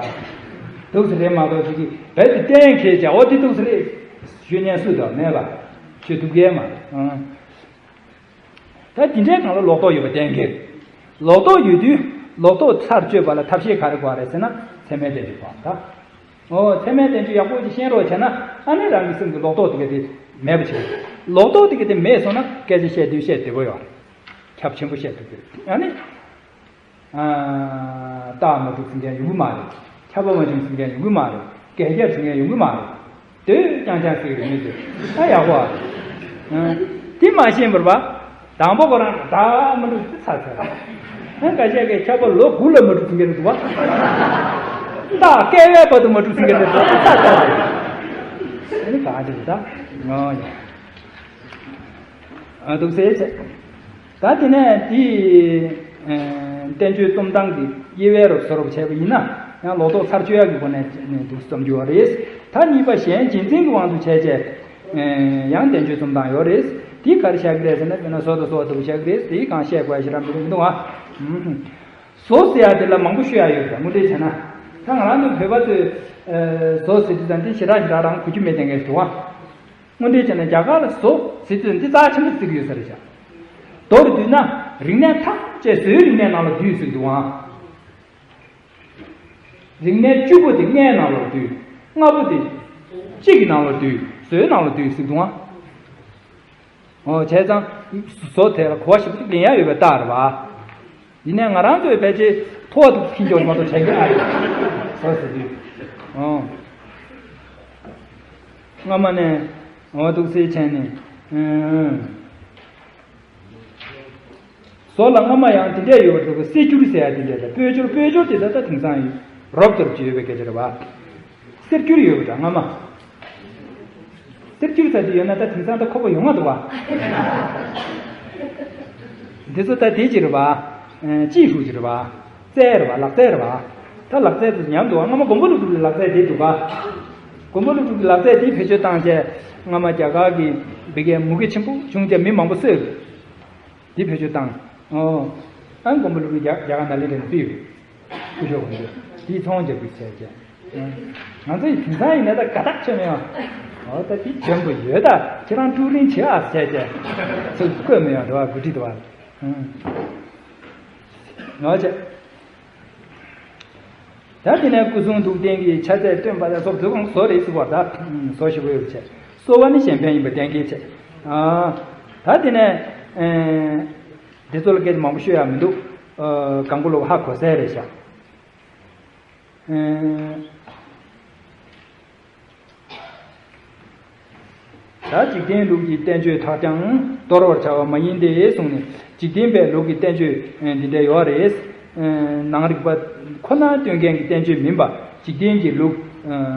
འདུག་ཟེར་རེད་མ་གཏོགས་ཅིག་གིས་རྦད་དེ་གཏན་འཁེལ་བྱ་ཨོ་དེ་འདུག་ཟེར་རེད། ཞུ་མཁན་སུ་དང་མེད་པ། ཞུ་ཐུབ་མཁན་མ་རེད། ད་དེ་འདྲའི་སྒང་ལ་ལོག་རྟོག་ཡོད་པ་གཏན་འཁེལ། ལོག་རྟོག་ཡོད་དུས་ལོག་རྟོག་ཚར་གཅོད་པ་ལ་ཐབས་ཤེས་ག་རེ་དགོས་རེད་ཟེར་ན་ཚད་མའི་བསྟན་བཅོས་དགོས་ད། ཨོ་ཚད་མའི་བསྟན་བཅོས་ཡག་པོ་ཅིག་ཤེས་རོགས་བྱས་ན་ཨ་ནི་རང་གི་སེམས་ཀྱི་ལོག་རྟོག་དེ་ག་དེ་མེད་པ་བྱེད། ལོག་རྟོག་དེ་ག་དེ་མེད་སོང་ན་སྐད་ཆ་བཤད་དུས་བཤད་བདེ་པོ་ཡོད་རེད། ཁྱབ་ཆེན་པོ་བཤད་ཐུབ་ཀྱི་རེད། ཨ་ནི། རྟགས་མ་གྲུབ་ཟེར་མཁན་ཡོང་གི་མ་རེད། ཁྱབ་པ་མ་བྱུང་ཟེར་མཁན་ཡོང་གི་མ་རེད། བརྒལ་རྒྱབ་ཟེར་མཁན་ཡོང་གི་མ་རེད། དེ་རྐྱང་རྐྱང་ཟེར་གི་རེད་མི་འདུག་ཨ་ཡག་པོ་ཨ། དེ་མ་ཤེས་པར་བ། དང་པོ་ཁོ་རང་རྟགས་མ་གྲུབ་ཚར་ཚར། ཨ་འགའ་ཤས་ཀྱིས་ཁྱབ་པ་ལོ་དགུ་ལ་མ་གྲུབ་ཟེར་མཁན་རེད་འདུག་བ། རྟགས་སྐྱེ་བའི་བར་དུ་མ་གྲུབ་ཟེར་མཁན་རེད་འདུག་ཚར་ཚར་རེད། ཨ་ནི་གང་ཅི་རེད་ད། ངོ་ཡ། ཨ་འདུག་ཟེར་བྱས། ད་དེ་ནས་དེ་བསྟན་བཅོས་རྩོམ་སྟངས་ཀྱི་དབྱེ་བའི་རོབ་བཟོ་རོབ་བྱས་པ་ཡིན་ན་ཡང་ལོག་རྟོག་ཚར་གཅོད་ཡག་གི་སྒོ་ནས་འདུག་རྩོམ་རྒྱུ་ཡོད་རེད། ད་གཉིས་པ་གཞན་རྗེས་འཛིན་གྱི་དབང་དུ་བྱས་བྱས་ཡང་བསྟན་བཅོས་རྩོམ་སྟངས་ཡོད་རེད། དེ་ག་རེ་བཞག་གི་རེད་ཟེར་ན་དཔེར་ན་བཟོ་དང་བཟོ་བ་ལྟ་བུ་བཞག་གི་རེད། དེ་གང་བཤད་དགོས་ཞེ་དྲག་མི་འདུག་མི་འདུག་ཨ། བཟོ་ཟེར་ཡག་དེ་ལ་མང་པོ་ཤོད་ཡག་ཡོད་རེད། དངོས་འབྲེལ་བྱས་ན་ད་ང་རང་ཚོ་བོད་པ་ཚོས་བཟོ་ཟེར་དུས་ཙང་དེ་ཞེ་དྲག་ཞེ་དྲག་རང་གོ་རྒྱུ་མེད་དེ་ངས་འདུག་ཨ། དངོས་འབྲེལ་བྱས་ན་རྒྱ་གར་ལ་བཟོ་ཟེར་དུས་འདི་རྩ་ཆེན་པོ་བརྩི་གི་ཡོད་ས་རེད་བཞག་མདོར་བསྡུས་ན་རིག་གནས་ཐམས་ཅད་བཟོའི་རིག་གནས་ནང་ལ་འདུས་ཟེར་འདུག་ཨང་། རིག་གནས་བཅུ་པོ་དེ་རྔའི་ནང་ལ་འདུས། ལྔ་པོ་དེ་གཅིག་གི་ནང་ལ་འདུས། བཟོའི་ནང་ལ་འདུས་ཟེར་འདུག་ཨང་། ཨོ་བྱས་ཙང་། བཟོ་དེ་ལ་གོ་བ་ཞིབ་ཏུ་ལེན་ཡ་ཡོད་པའི་རྟགས་རེད་བ། ཡིན་ནའི་ང་རང་ཚོའི་ཕལ་ཆེར་ཐོ་བ་དུ་ཕྱིན་འཇོག་མ་གཏོགས་བྱ་རྒྱུ་ཨ་ཡོད། བཟོ་ཟེར་དུས། ཨོ། སྔ་མ་ནས་ཨོ་འདུག་སེ་བྱས་ནས། ཨུམ། བཟོ་ལ་སྔ་མ་ཡང་དེ་འདྲས་ཡོད་པ་འདུག་གི་གསེར་འགྱུར་ཟེར་ཡ་དེ་འདྲས་དང་སྤོས་སྒྱུར་སྤོས་སྒྱུར་དེ་ད་ལྟ་དེང་སང་ཡིན་རོབ་ཙམ་ཅིག་ཡོད་པའི་སྐད་ཆ་རེད་བ། གསེར་འགྱུར་ཡོད་པ་འདྲ་སྔ་མ། གསེར་འགྱུར་ཟེར་དེ་ཡོད་ན་ད་དེང་སང་ད་ཁོ་པ་ཡོང་ང་འདུག་བ། འདི་ཚོ་ད་དེ་ཅི་རེད་བ། ཅི་ཧྲུའུ་ཅི་རེད་བ། རྩལ་རེད་བ་ལག་རྩལ་རེད་བ། ད་ལག་རྩལ་དེ་ཉམས་འདུག་བ། སྔ་མ་མགོན་པོ་ཀླུ་སྒྲུབ་ཀྱི་ལག་རྩལ་དེ་འདུག་བ། མགོན་པོ་ཀླུ་སྒྲུབ་ཀྱི་ལག་རྩལ་དེ་བེད་སྤྱོད་བཏང་བྱས་སྔ་མ་རྒྱ་གར་གྱི་བི་གའི་མུ་གེ་ཆེན་པོ་བྱུང་བྱས་མི་མང་པོ་གསོས། འདི་བེད་སྤྱོད་བཏང་། ཨོ། ཨ་མགོན་པོ་ཀླུ་སྒྲུབ་རྒྱ་རྒྱ་གར་ནཱ་ལེནྡྲ་ནས་ཕུལ་ཡོད། སྐུ་ཞབས་དགོངས་དོན་དེའི་ཚོང་རྒྱག་དགོས་ཟེར་བྱས། ང་ཚོ་ཡི་དེང་སང་ཡིན་ན་ད་དགའ་ཐག་ཆོད་མི་ཡོང་། ཨོ་ད་དེ་འཇོན་པོ་ཡོད་ད་ཁྱེད་རང་ཀྲུའུ་རིན་བྱེད་ཨ་ཟེར་བྱས། ཚུར་བཀོད་མི་ཡོང་འགྲོ་བ་འགོ་ཁྲིད་དུ་བ། ང་བྱས། ད་དེ་ནས་སྐུ་གསུང་ཐུགས་རྟེན་གྱི་ཕྱག་རྫས་སྟོན་པ་དང་སོགས་བསྡུ་གང་བཟོ་རེད་ཟེར་བ་ད། བཟོ་ཞིག་ཡོད་བྱས། གསོལ་བ་ནི་གཞན་ཕན་ཡིན་པ་གཏན་འཁེལ་བྱས། ཨ། ད་དེ་ནས། ཨེ། འདི་ཚོ་ལ་སྐད་ཆ་མང་པོ་ཤོད་ཡག་མི་འདུག་ཨ། གང་པོ་ལོ་ཧ་གོ་ས་རེད་ཤག་ཨེ། ད་འཇིག་རྟེན་ལུགས་ཀྱི་བསྟན་བཅོས་དག་ཀྱང་དོར་བར་བྱ་བ་མ་ཡིན་ཏེ་གསུངས་ནས་འཇིག་རྟེན་པའི་ལུགས་ཀྱི་བསྟན་བཅོས་འདི་འདྲ་ཡོད་རེད། ནང་རིག་པ་ཁོ་ན་སྟོན་མཁན་གྱི་བསྟན་བཅོས་མིན་པ་འཇིག་རྟེན་གྱི་ལུགས།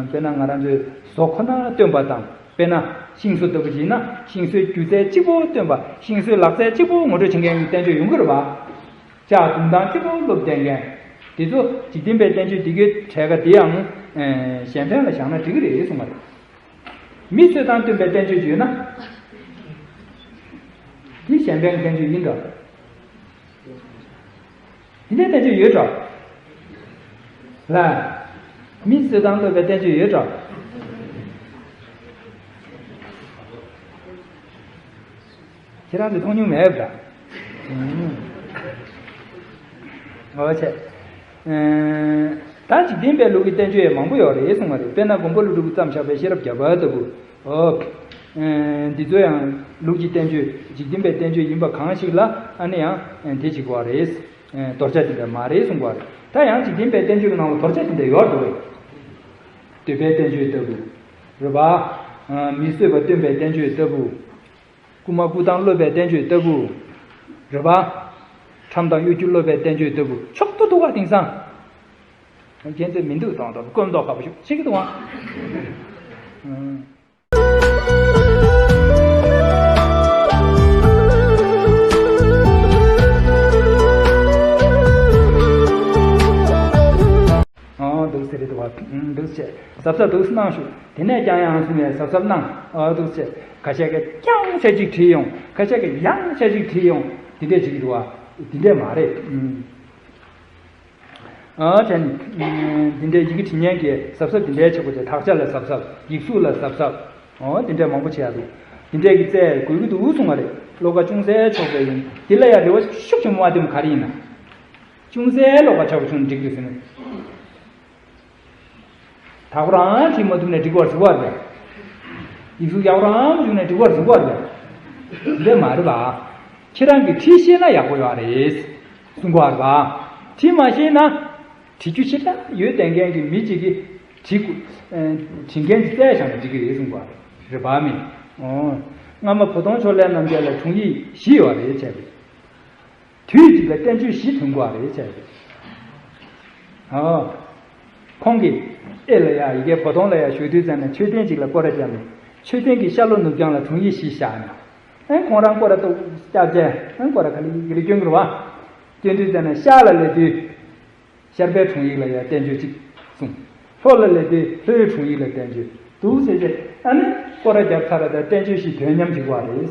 དཔེར་ན་ང་རང་ཚོའི་བཟོ་ཁོ་ན་སྟོན་པ་དང་དཔེར་ན་ཤིང་བཟོ་ལྟ་བུ་ཡིན་ན་ཤིང་བཟོའི་སྒྱུ་རྩལ་གཅིག་པོ་སྟོན་པ་ཤིང་བཟོའི་ལག་རྩལ་གཅིག་པོ་ངོ་སྤྲོད་བྱེད་མཁན་གྱི་བསྟན་བཅོས་ཡོང་གི་རེད་བ། ལྕགས་བརྡུང་སྟངས་གཅིག་པོ་སློབ་བསྡད་མཁན། དེ་ཚོ་འཇིག་རྟེན་པའི་བསྟན་བཅོས་འདི་གའི་གྲས་ཀ་དེ་ཡང་གཞན་ཕན་ལ་བཞག་ན་འགྲིག་གི་རེད་གསུངས་པ་རེད། མི་གསོད་སྟངས་སྟོན་པའི་བསྟན་བཅོས་ཅིག་ཡོད་ན། དེ་གཞན་ཕན་གྱི་བསྟན་བཅོས་ཡིན་འགྲོ། དེ་འདྲའི་བསྟན་བཅོས་ཡོད་འགྲོ། ལ། མི་གསོད་སྟངས་སློབ་པའི་བསྟན་བཅོས་ཡོད་འགྲོ། ཁྱེད་རང་ཚོས་མཐོང་མྱོང་མེད་པ་འདྲ། ཨོ་ཆེ། ད་འཇིག་རྟེན་པའི་ལུགས་ཀྱི་བསྟན་བཅོས་མང་པོ་ཡོད་རེད་གསུངས་པ་རེད། དཔེར་ན་མགོན་པོ་ཀླུ་སྒྲུབ་ཀྱིས་བརྩམས་བཞག་པའི་ཤེས་རབ་བརྒྱ་པ་ལྟ་བུ། ཨོ། འདི་ཚོ་ཡང་ལུགས་ཀྱི་བསྟན་བཅོས་འཇིག་རྟེན་པའི་བསྟན་བཅོས་ཡིན་པ་གང་ཞིག་ལ་ཨ་ནི་ཡང་དེ་བྱེད་དགོས་པ་རེད། དོར་བྱ་དེ་འདྲ་མ་རེད་གསུང་གི་རེད། ད་ཡང་འཇིག་རྟེན་པའི་བསྟན་བཅོས་ཀྱི་ནང་ལ་དོར་བྱ་དེ་འདྲ་ཡོད་འགྲོ་རེད། འདོད་པའི་བསྟན་བཅོས་ལྟ་བུ། རེད་པ། མི་གསོད་པ་སྟོན་པའི་བསྟན་བཅོས་ལྟ་བུ། རྐུ་མ་རྐུ་ཐང་སློབ་པའི་བསྟན་བཅོས་ལྟ་བུ། རེད་པ། ཁྲམ་དང་གཡོ་སྒྱུ་སློབ་པའི་བསྟན་བཅོས་ལྟ་བུ་མཆོག་ཏུ་འདུག་ག་དེང་སང་། ཁྱེད་ཚོས་མི་འདུག་དང་དང་སྐོམ་མདོག་ཁ་པོ་ཞིག་བྱེད་ཀྱི་འདུག་ཨང་། ཨང་། འདུག་ཟེར་རེད་འདུག་བ། འདུག་བྱས་གཟབ་གཟབ་འདུག་གནང་ཞུ། དེ་ནས་ཀྱང་ཡང་སུ་ནས་གཟབ་གཟབ་གནང་། ཨ་འདུག་བྱས་ཁ་ཤས་ཀྱིས་ཀྱང་ཆ་གཅིག་བྲིས་ཡོང་། ཁ་ཤས་ཀྱིས་ཡང་ཆ་གཅིག་བྲིས་ཡོང་། དེ་འདྲས་བྱེད་ཀྱི་འདུག་བ། དེ་འདྲས་མ་རེད། ཨ་དེ་ནི་འདི་འདྲའི་ཡི་གེ་བྲིས་མཁན་གྱི་གཟབ་གཟབ་འདི་འདྲའི་བྱེད་དགོས་ཏེ། དག་ཆ་ལ་གཟབ་གཟབ། ཡིག་གཟུགས་ལ་གཟབ་གཟབ། འོ་འདི་འདྲའི་མང་པོ་བྱེད་ཡ་འདུག་འདི་འདྲའི་གི་རྩལ་དགོས་ཀྱི་འདུག་གསུང་བ་རེད། བློ་ཁ་ཅུང་ཟད་ཕྱོགས་པའི་ཡིན། འདི་ལ་ཡ་རེ་བ་ཤུགས་ཆེན་པོ་མ་བཏོན་ག་རེ་ཡིན་ན། ཅུང་ཟད་བློ་ཁ་ཕྱོགས་པ་བྱུང་ན་འགྲིག་འདུག་ཟེར་ན། དག་པོ་རང་བྲིས་མ་ཐུབ་ནས་འགྲིག་པར་གཟིགས་པ་རེད། ཡིག་གཟུགས་ཡག་པོ་རང་བྱུང་ནས་འགྲིག་པར་གཟིགས་པ་རེད། འདི་མ་རེད་པ། ཁྱེད་རང་གིས་བྲིས་ཤེས་ན་ཡག་པོ་ཡོད་རེད། གསུང་གི་ཡོད་རེད་པ། བྲིས་མ་ཤེས་ན། བྲིས་རྒྱུ་ཞེ་དྲག་ཡོད་བསྡད་མཁན་གྱི་མི་གཅིག་གིས་བྲིས་དགོས། ཨ་བྲིས་མཁན་གྱི་རྩལ་བཞག་ན་འགྲིག་གི་རེད་གསུང་གི་ཡོད་རེད་པ། མི། ཨོ། སྔ་མ་བུ་སྟོན་ཕྱོགས་ལས་རྣམ་རྒྱལ་ལ་དྲུང་ཡིག་བཞི་ཡོད་རེད་བྱས་པས། དུས་གཅིག་ལ་བསྟན་བཅོས་བཞི་ཐོན་དགོས་པ་རེད་བྱས་ཏེ། ཨོ། ཁོང་གིས་ཨེ་ལ་ཡ་ཡི་གེ་བོ་དོང་ལ་ཡ་ཞུ་དུས་ཙམ་ནས་མཆོད་རྟེན་གཅིག་ལ་སྐོར་ར་བརྒྱབ་ནས། མཆོད་རྟེན་གྱི་ཤར་ལྷོ་ནུབ་བྱང་ལ་དྲུང་ཡིག་བཞི་བཞག་ནས། ཨེ་ཁོང་རང་སྐོར་ར་ཏོག་སྐྱབས་རྗེ་ཨེ་སྐོར་ར་ག་ལེ་ཡི་གེ་ལ་སྐྱོན་གྱི་རེད་བ། སྐྱོན་དུས་ཙམ་ནས་ཤར་ལ་སླེབས་དུས། ཤར་པའི་དྲུང་ཡིག་ལ་ཡ་བསྟན་བཅོས་གཅིག་གསུངས། ལྷོ་ལ་སླེབས་དུས་ལྷོའི་དྲུང་ཡིག་ལ་བསྟན་བཅོས་འདུག་ཟེར་རྗེས་ཨ་ནི་སྐོར་ར་བརྒྱབ་ཚར་ར་དང་བསྟན་བཅོས་བཞི་དོན་མཉམ་བྱེད་དགོས་པ་རེད།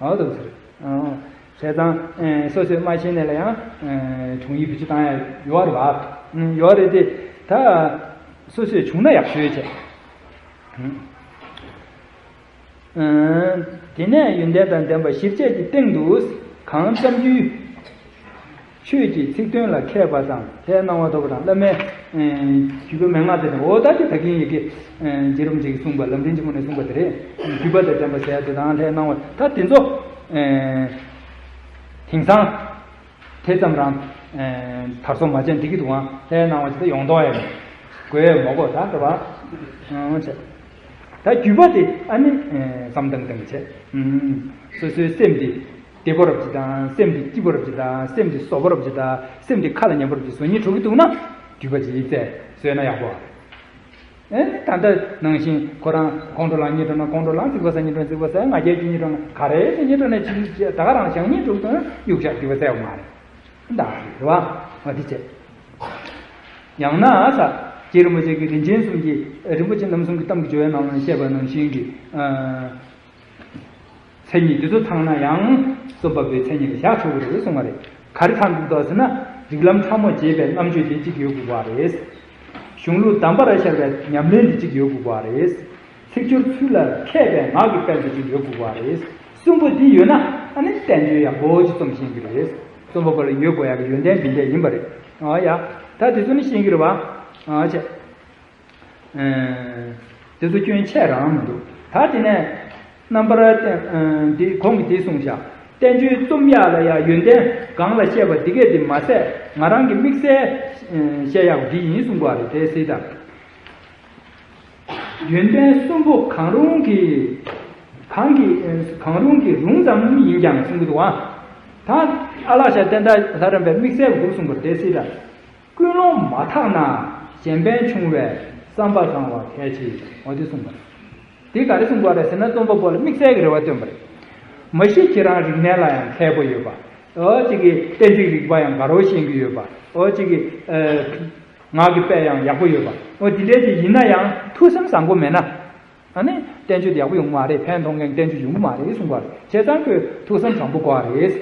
ཨོ་འདུག་ཟེར། ཨོ། བྱས་ཙང་ཨེ་སོ་སོས་མ་ཤེས་ནས་ལ་ཡང་ཨེ་དྲུང་ཡིག་བེད་སྤྱོད་བཏང་ཡ་ཡོད་རེད་བ། ཨུམ་ཡོད་རེད་དེ། ད་སོ་སོས་བྱུང་ན་ཡག་ཤོས་བྱས། ཨུམ། ཨུམ། དེ་ནས་ཡོན་ཏན་དང་ལྡན་པ་ཞིབ་དཔྱད་ཀྱི་སྟེང་དུ་གང་བརྩམས་རྒྱུའི། ཆོས་ཀྱི་ཚིག་དོན་ལ་མཁས་པ་དང་ལྷའི་སྣང་བ་ཐོབ་པ་དང་། བླ་མའི་ཨེ་བརྒྱུད་པ་མན་ངག་དེ་དང་། འོ་ད་དེ་ད་གིན་ཡི་གེ་ཨེ་རྗེ་རིན་པོ་ཆེ་གིས་གསུངས་པ་ལམ་རིམ་གྱི་སྒོ་ནས་གསུངས་པ་དེ་རེད། བརྒྱུད་པ་དང་ལྡན་པ་ཟེར་ཡ་དེ་དང་ལྷའི་སྣང་བ་ད་དེ་ཚོ་ཨེ་དེང་སང་དེ་ཙམ་རང་ཨེ་དར་སྲོལ་མ་ཆགས་འགྲིག་གི་འདུག་ཨང་། ལྷའི་སྣང་བ་ཅིག་ད་ཡོང་མདོག་ཡ་མེད། དགོས་ཡ་མོ་གོ་ད་རེད་བ། ཨང་བྱས། ད་བརྒྱུད་པ་དེ་ཨ་ནི་ཨེ་བསམ་བཏང་བཏང་བྱས། ཨུམ། སོ་སོའི་སེམས་དེ་བདེ་པོ་རབ་ཅིག་དང་། སེམས་དེ་སྐྱིད་པོ་རབ་ཅིག་དང་། སེམས་དེ་བཟོད་པོ་རབ་ཅིག་དང་། སེམས་དེ་ཁ་ལ་ཉན་པོ་རབ་ཅིག་བཟོ་སྙིང་བྲོ་གི་འདུག་ན། བརྒྱུད་པ་ཅིག་ཡིག་རྩལ་བཟོས་ན་ཡག་པོ། ཨེ་ད་ལྟ་ནང་བཞིན་ཁོ་རང་ཁོང་ཁྲོ་ལངས་སྙིང་བྲོ་ན་ཁོང་ཁྲོ་ལངས། རྩིག་པ་ཟ་སྙིང་བྲོ་ན་རྩིག་པ་ཟ། ང་རྒྱལ་སྐྱེ་སྙིང་བྲོ་ན་ག་རེ་སྐྱེ་སྙིང་བྲོ་ན་ཅིག་ད་ག་རང་བཞག་སྙིང་བྲོ་གི་འདུག་ན་གཡུག་བཞག་བརྒྱུད་པ་ཟ་ཡོང་མ་རེད། ད་རེད་བ། འོ་དེ་བྱས། ཡང་ན་ས། རྗེ་རིན་པོ་ཆེ་གིས་རིན་ཆེན་གསུམ་གྱི། རིན་པོ་ཆེ་རྣམ་གསུམ་གྱི་གཏམ་གྱི་སྦྱོར་བའི་ནང་ལ་བཤད་པ་ནང་བཞིན་གྱི་ཨ་མཚན་ཉིད་དེ་ཚོ་ཚང་ན་ཡང་རྩོམ་པ་པོའི་མཚན་ཉིད་ལ་བཞག་ཆོག་གི་རེད་གསུང་བ་རེད། ག་རེ་ཚང་འདུག་ཟེར་ན། རིགས་ལམ་ཕྲ་མོ་འབྱེད་པའི་རྣམ་དཔྱོད་དེ་གཅིག་ཡོད་དགོས་པ་རེད། གཞུང་ལུགས་གདམས་པར་ཤར་བའི་ཉམས་ལེན་དེ་གཅིག་ཡོད་དགོས་པ་རེད། ཚིག་སྦྱོར་ཚུལ་ལ་མཁས་པའི་ངག་གི་དཔལ་དེ་གཅིག་ཡོད་དགོས་པ་རེད། གསུམ་པོ་འདི་ཡོད་ན་ཨ་ནི་བསྟན་བཅོས་ཡག་པོ་ཅིག་རྩོམ་ཤེས་ཀྱི་རེད། རྩོམ་པ་པོ་ལ་ཡོད་དགོས་ཡག་གི་ཡོན་ཏན་འདི་འདྲས་ཡིན་པ་རེད། ཨ་ཡ། ད་དེ་ཚོ་ནི་ཤེས་ཀྱི་རེད་བ། ཨ་ཆེ། ཨེ། དེ་ཚོ་སྐྱོན་ཆེ་རང་མི་འདུག་ད་དེ་ནས་རྣམ་པར་བསྟན་ཨེ་འདི་གོང་གི་འདི་གསུངས་བཞག་བསྟན་བཅོས་རྩོམ་ཡག་ལ་ཡང་ཡོན་ཏན་གང་ལ་བཤད་པ་འདི་གས་དེ་མ་ཟད། ང་རང་གི་དམིགས་བསལ་ཨེ་བཤད་ཡག་འདི་ཡིན་གསུང་དགོས་པ་རེད་དེ་སྲིད་དང་། ཡོན་ཏན་གསུམ་པོ་གང་རུང་གི་གང་གི་གང་རུང་གི་རུང་ཙམ་ཡིན་ཀྱང་གསུང་གི་འདུག་ཨ། ད་ཨ་ལགས་ཤ་བསྟན་དར་ལྷ་རམས་པའི་དམིགས་བསལ་གྱི་སྐོར་གསུངས་པ་རེད་དེ་སྲིད་དང་། ཀུན་སློང་མ་དག་ན་གཞན་ཕན་ཆུང་བས་བསམ་པ་བཟང་བ་གལ་ཆེ། འོ་དེ་གསུངས་པ་རེད། དེ་ག་རེ་གསུངས་པ་རེད་ཟེར་ན། རྩོམ་པ་པོ་ལ་དམིགས་བསལ་གྱི་རེ་བ་བཏོན་པ་རེད། མ་གཞི་ཁྱེད་རང་རིག་གནས་ལ་ཡང་མཁས་པོ་ཡོད་པ། འོ་གཅིག་གིས་བསྟན་བཅོས་རིག་པ་ཡང་དགའ་རབ་ཤེས་ཀྱི་ཡོད་པ། འོ་གཅིག་གིས་ཨ་ངག་གི་དཔལ་ཡང་ཡག་པོ་ཡོད་པ། འོ་འདི་འདྲའི་ཅིག་ཡིན་ན་ཡང་ཐུགས་བསམ་བཟང་པོ་མེད་ན། ཨ་ནི་བསྟན་བཅོས་དེ་ཡག་པོ་ཡོང་གི་མ་རེད། ཕན་ཐོགས་མཁན་བསྟན་བཅོས་ཡོང་གི་མ་རེད་གསུང་གི་རེད། བྱས་ཙང་ཁོས་ཐུགས་བསམ་བཟང་པོ་དགོས་རེད།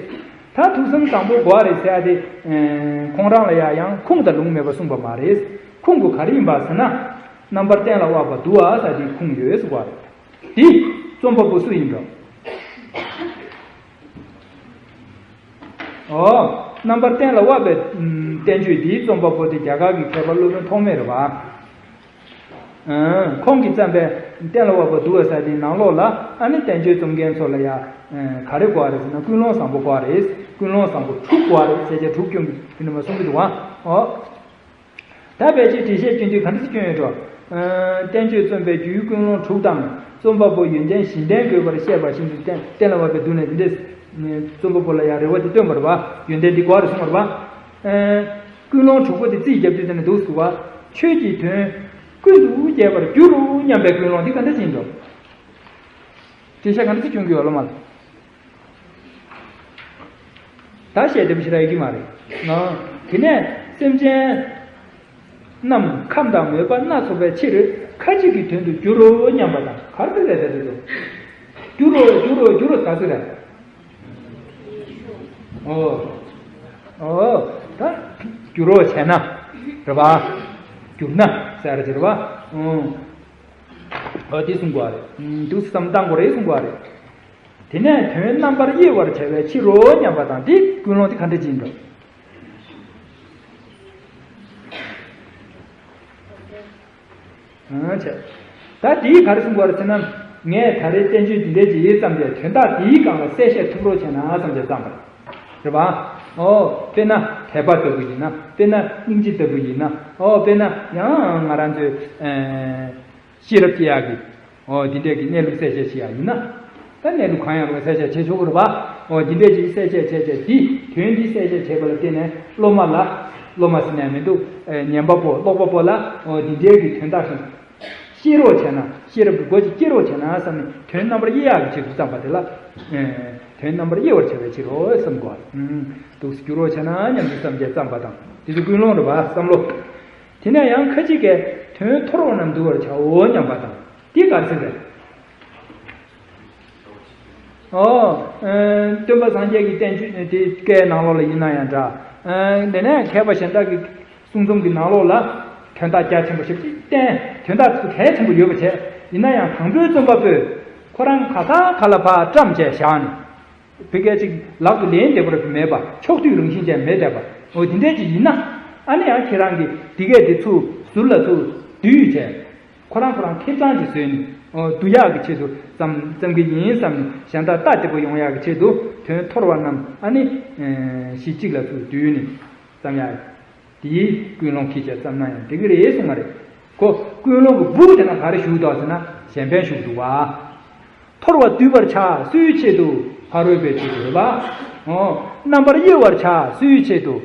ད་ཐུགས་བསམ་བཟང་པོ་དགོས་རེད་ཟེར་ཡ་དེ། ཨེ་ཁོང་རང་ལ་ཡ་ཡང་ཁུངས་དང་ལུང་མེད་པ་གསུངས་པ་མ་རེད། ཁུངས་དེ་ག་རེ་ཡིན་པ་ཟེར་ན། རྣམ་པར་གཏན་ལ་དབབ་པ་འདུལ་བ་ཟེར་དེའི་ཁུངས་ཡོད་གསུང་གི་རེད། དེ་རྩོམ་པ་པོ་སུ་ཡིན་འགྲོ། ཨོ། རྣམ་པར་གཏན་ལ་དབབ་པའི་ཨམ་བསྟན་བཅོས་འདིའི་རྩོམ་པ་པོ་དེ་རྒྱ་གར་གྱི་མཁས་པ་སློབ་དཔོན་ཐོགས་མེད་རེད་བ། ཨང་། ཁོང་གིས་བརྩམས་པའི་ གཏན་ལ་དབབ་པ་འདུག་བ་ཟེར་དེའི་ནང་ལོགས་ལ་ཨ་ནི་བསྟན་བཅོས་རྩོམ་མཁན་ཚོ་ལ་ཡ་ག་རེ་དགོས་རེད་ཟེར་ན། ཀུན་སློང་བཟང་པོ་དགོས་རེད། ཀུན་སློང་བཟང་པོ་དྲུག་དགོས་རེད། ཟེར་བྱས་དྲུག་སྐྱོང་གི་དེ་འདྲ་མ་གསུང་གི་འདུག་བ། ཨོ། ད་ཕལ་ཆེར་འགྲེལ་བཤད་སྐྱོན་དུས་ག་འདྲ་ཞིག་སྐྱོན་ཡོད་འགྲོ། ཨ། བསྟན་བཅོས་རྩོམ་པའི་རྒྱུའི་ཀུན་སློང་དྲུག་དང་། རྩོམ་པ་པོ་ཡོན་ཏན་བཞི་ལྡན་དགོས་པར་བཤད་པ་བཞིན་དུ་གཏན་གཏན་ལ་དབབ་པའི་མདོ་ནས་འདི་འདྲས། རྩོམ་པ་པོ་ལ་ཡང་རེ་བ་དེ་བཏོན་པ་རེད་པ། ཡོན་ཏན་འདི་དགོས་རེད་གསུངས་པ་རེད་པ། ཨ། ཀུན་སློང་དྲུག་པོ་དེ་རྩིས་རྒྱབ་དུས་དེ་ནས་འདུག་ཟེར་བ། ཆོས་ཀྱི་དོན་ཀུན་ཏུ་རྒྱས་པར་འགྱུར་རོ་སྙམ་པའི་ཀུན་སློང་འདི་ག་འདྲ་ཅིག་ཡིན་འགྲོ། འགྲེལ་བཤད་ག་འདྲ་ཅིག་སྐྱོན་གྱི་ཡོད་ལོ་མ། ད་བཤད་བདེ་པོ་ཞེ་དྲག་ཡོད་ཀྱི་མ་རེད། ཨ། དེ་ནས་སེམས་ཅན་རྣམས་ཁམས་དང་མོས་པ་སྣ་ཚོགས་པའི་ཕྱིར་ཁ་ཅིག་གི་དོན་དུ་འགྱུར་རོ་སྙམ་པ་དང་ག་རེ་ཟེར་རེད་ཟེར་དུས། འགྱུར་རོ་འགྱུར་རོ་འགྱུར་རོ་ག་ཟེར་རེད། ཨོ། ཨོ། ད་འགྱུར་རོ་བྱས་ན་རེད་པ། འགྱུར་ན་ཟེར་རེད་པ། ཨོ། ཨོ་དེ་གསུང་དགོས་རེད། འདུག་བསམ་བཏང་དགོས་རེད་གསུང་དགོས་རེད། དེ་ནས་དོན་རྣམ་པར་དབྱེ་བར་བྱ་བའི་ཕྱིར་རོ་སྙམ་པ་དང་། འདི་ཀུན་སློང་དེ་ག་འདྲ་ཅིག་ཡིན་འགྲོ། ཨ། བྱས། ད་འདིས་ག་རེ་གསུང་དགོས་རེད་ཟེར་ན། ངས་ད་རེས་བསྟན་བཅོས་འདི་འདྲའི་ཅིག་ཡིག་བརྩམས་ཏེ་དོན་དག་འདིའི་སྒང་ལ་གསལ་བཤད་ཐུབ་རོགས་བྱས་ན་བསམས་ཏེ་བརྩམས་པ་རེད་པ། ཨོ། དཔེར་ན་དད་པ་ལྟ་བུ་ཡིན་ན། དཔེར་ན་སྙིང་རྗེ་ལྟ་བུ་ཡིན་ན། ཨོ། དཔེར་ན་ཡང་ང་རང་ཚོའི་ཨ་ཤེས་རབ་སྐྱེ་ཡག་གི། ཨོ། འདི་འདྲས་ཀྱི་གནས་ལུགས་གསལ་བཤད་བྱེད་ཡག་ཡིན་ན། ད་གནས་ལུགས་གང་ཡང་རུང་གསལ་བཤད་བྱེད་ཆོག་གི་རེད་པ། ཨོ། འདི་འདྲས་ཀྱི་གསལ་བཤད་བྱས་བྱས་འདི་དོན་འདི་གསལ་བཤད་བྱས་པ་ལ་བརྟེན་ནས་སློབ་མ་ལ། སློབ་མ་ཟེར་ནས་མི་འདུག་ཨེ། ཉན་པ་པོ་ཀློག་པ་པོ་ལ། ཨོ། འདི་འདྲས་ཀྱི་དོན་དག་ཤེས་རོགས་བྱས་ན། ཤེས་རབ་ཀྱི་སྒོ་ཅིག་སྐྱེ་རོགས་བྱས་ན་བསམ་ནས་དོན་རྣམ་པར་དབྱེ་ཡག་གི་ཆེད་དུ་བརྩམས་པ་དེ་ལ། ཨེ། དོན་རྣམ་པར་དབྱེ་བར་བྱ་བའི་ཕྱིར་རོ་བསམ་དགོས། ཨུམ། འདུག་སེ་འགྱུར་རོགས་བྱས་ན་སྙམ་དུ་བསམ་བྱས་བརྩམས་པ་དང་། དེ་ཚོ་ཀུན་སློང་རེད་པ། བསམ་བློ། དེ་ནས་ཡང་ཁ་ཅིག་གིས་དོན་མཐོ་རོ་རྣམས་བསྡུ་བར་བྱའོ་སྙམ་པ་དང་། འདི་ག་རེ་ཟེར་རེད། ཨོ། ཨ། སྟོན་པ་སངས་རྒྱས་ཀྱི་བསྟན་བཅོས་དེ་སྐད་ནང་ལོགས་ལ་ཡིན་ན་ཡང་འདྲ། ཨ། དེ་ནས་མཁས་པ་གཞན་དག་གི་གསུང་རྩོམ་གྱི་ནང་ལོགས་ལ་དོན་དག་རྒྱ་ཆེན་པོ་ཞེ་པོ་ཅིག་བསྟན། དོན་དག་ཚོ་གལ་ཆེན་པོ་ཡོད་པ་བྱས། ཡིན་ན་ཡང་དང་པོའི་རྩོམ་པ་པོས་ཁོ་རང་ག་ས་ག་ལ་ཕར་བཀྲམ་བྱས་བཞག་ནས། བི་སྐད་ཅིག་ལག་ཏུ་ལེན་བདེ་པོ་ར་མེད་པ། ཕྱོགས་བསྡུས་རང་བཞིན་ཅན་མེད་བསྡད་པ། འོ་དེ་འདྲས་ཅིག་ཡིན་ན། ཨ་ནི་ཡང་ཁྱེད་རང་གིས་འདི་གས་འདི་ཚུར་ཟུར་ལ་ཚུར་བསྡུས་བྱས། ཁོ་རང་ཁོ་རང་ཁེ་གྲང་ཅིག་བཟོས་ནས། འོ་བསྡུ་ཡག་གི་ཆེད་དུ་བརྩམས་བརྩམས་ཀྱི་ཡིན་བསམ་ནས། གཞན་དག་ལྟ་བདེ་པོ་ཡོང་ཡག་གི་ཆེད་དུ་དོན་མཐོ་བ་རྣམས་ཨ་ནི་གཞི་གཅིག་ལ་ཚུར་བསྡུས་ནས་བརྩམས་ཡག་དེའི་ཀུན་སློང་གིས་བྱས་བརྩམས་ན་ཡང་འགྲིག་གི་རེད་གསུངས་པ་རེད། ཁོ་ཀུན་སློང་གི་སྦུག་དེ་ན་ག་རེ་ཞུགས་འདུག་ཟེར་ན་གཞན་ཕན་ཞུགས་འདུག་བ། མཐོ་བ་བསྡུ་བར་བྱ་སུའི་ཆེད་དུ། ཕ་རོལ་པོའི་ཆེད་དུ་རེད་པ། ཨོ། རྣམ་པར་དབྱེ་བར་བྱ་སུའི་ཆེད་དུ།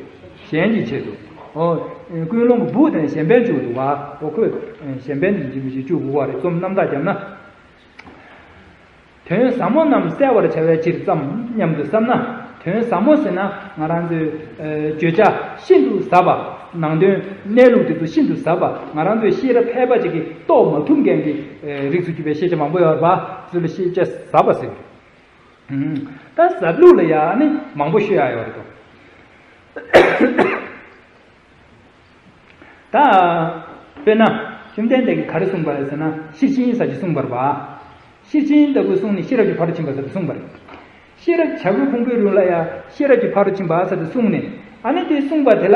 གཞན་གྱི་ཆེད་དུ། ཨོ། ཀུན་སློང་གི་སྦུག་དེ་ན་གཞན་ཕན་བཅུག་འདུག་བ། ཨོ་ཁོས་གཞན་ཕན་དེ་འཇིགས་མི་ཞིག་བཅུག་དགོས་པ་རེད། རྩོམ་རྣམ་དག་བརྒྱབ་ན། དོན་ཟབ་མོ་རྣམས་གསལ་བར་བྱ་བའི་ཕྱིར་བརྩམས་སྙམ་དུ་བསམ་ན། དོན་ཟབ་མོ་ཟེར་ན་ང་རང་ཚོའི་ཨ་བརྗོད་བྱ་ཤིན་ཏུ་ཟབ་པ། ནང་དོན་གནས་ལུགས་དེ་ཚོ་ཤིན་ཏུ་ཟབ་པ། ང་རང་ཚོའི་ཤེས་རབ་ཕལ་པ་ཅིག་གིས་རྟོགས་མ་ཐུབ་མཁན་གྱི་ཨ་རིགས་སུ་གྱུར་པའི་ཤེས་བྱ་མང་པོ་ཡོད་རེད་པ། ཚུལ་ལ་ཤེས་བྱ་ཟབ་པ་ཟེར། ཨུམ། ད་ཟབ་ལུགས་ལ་ཡང་ནི་མང་པོ་ཤོད་ཡག་ཡོད་རེད་དོ། ད། དཔེར་ན། བཅོམ་ལྡན་འདས་ཀྱིས་ག་རེ་གསུངས་པ་རེད་ཟེར་ན། ཤེར་ཕྱིན་ཟེར་གྱི་གསུངས་པ་རེད་པ། ཤེར་ཕྱིན་ལྟ་བུ་གསུངས་ནས་ཤེས་རབ་ཀྱི་ཕ་རོལ་ཕྱིན་པ་ཟེར་ཏེ་གསུངས་པ་རེད། ཤེས་རབ་བྱ་རྒོད་ཕུང་པོའི་རི་ལ་ཡང་ཤེས་རབ་ཀྱི་ཕ་རོལ་ཕྱིན་པ་ཟེར་ཏེ་གསུངས་ནས། ཨ་ནི་དེ་གསུངས་པ་དེ་ལ།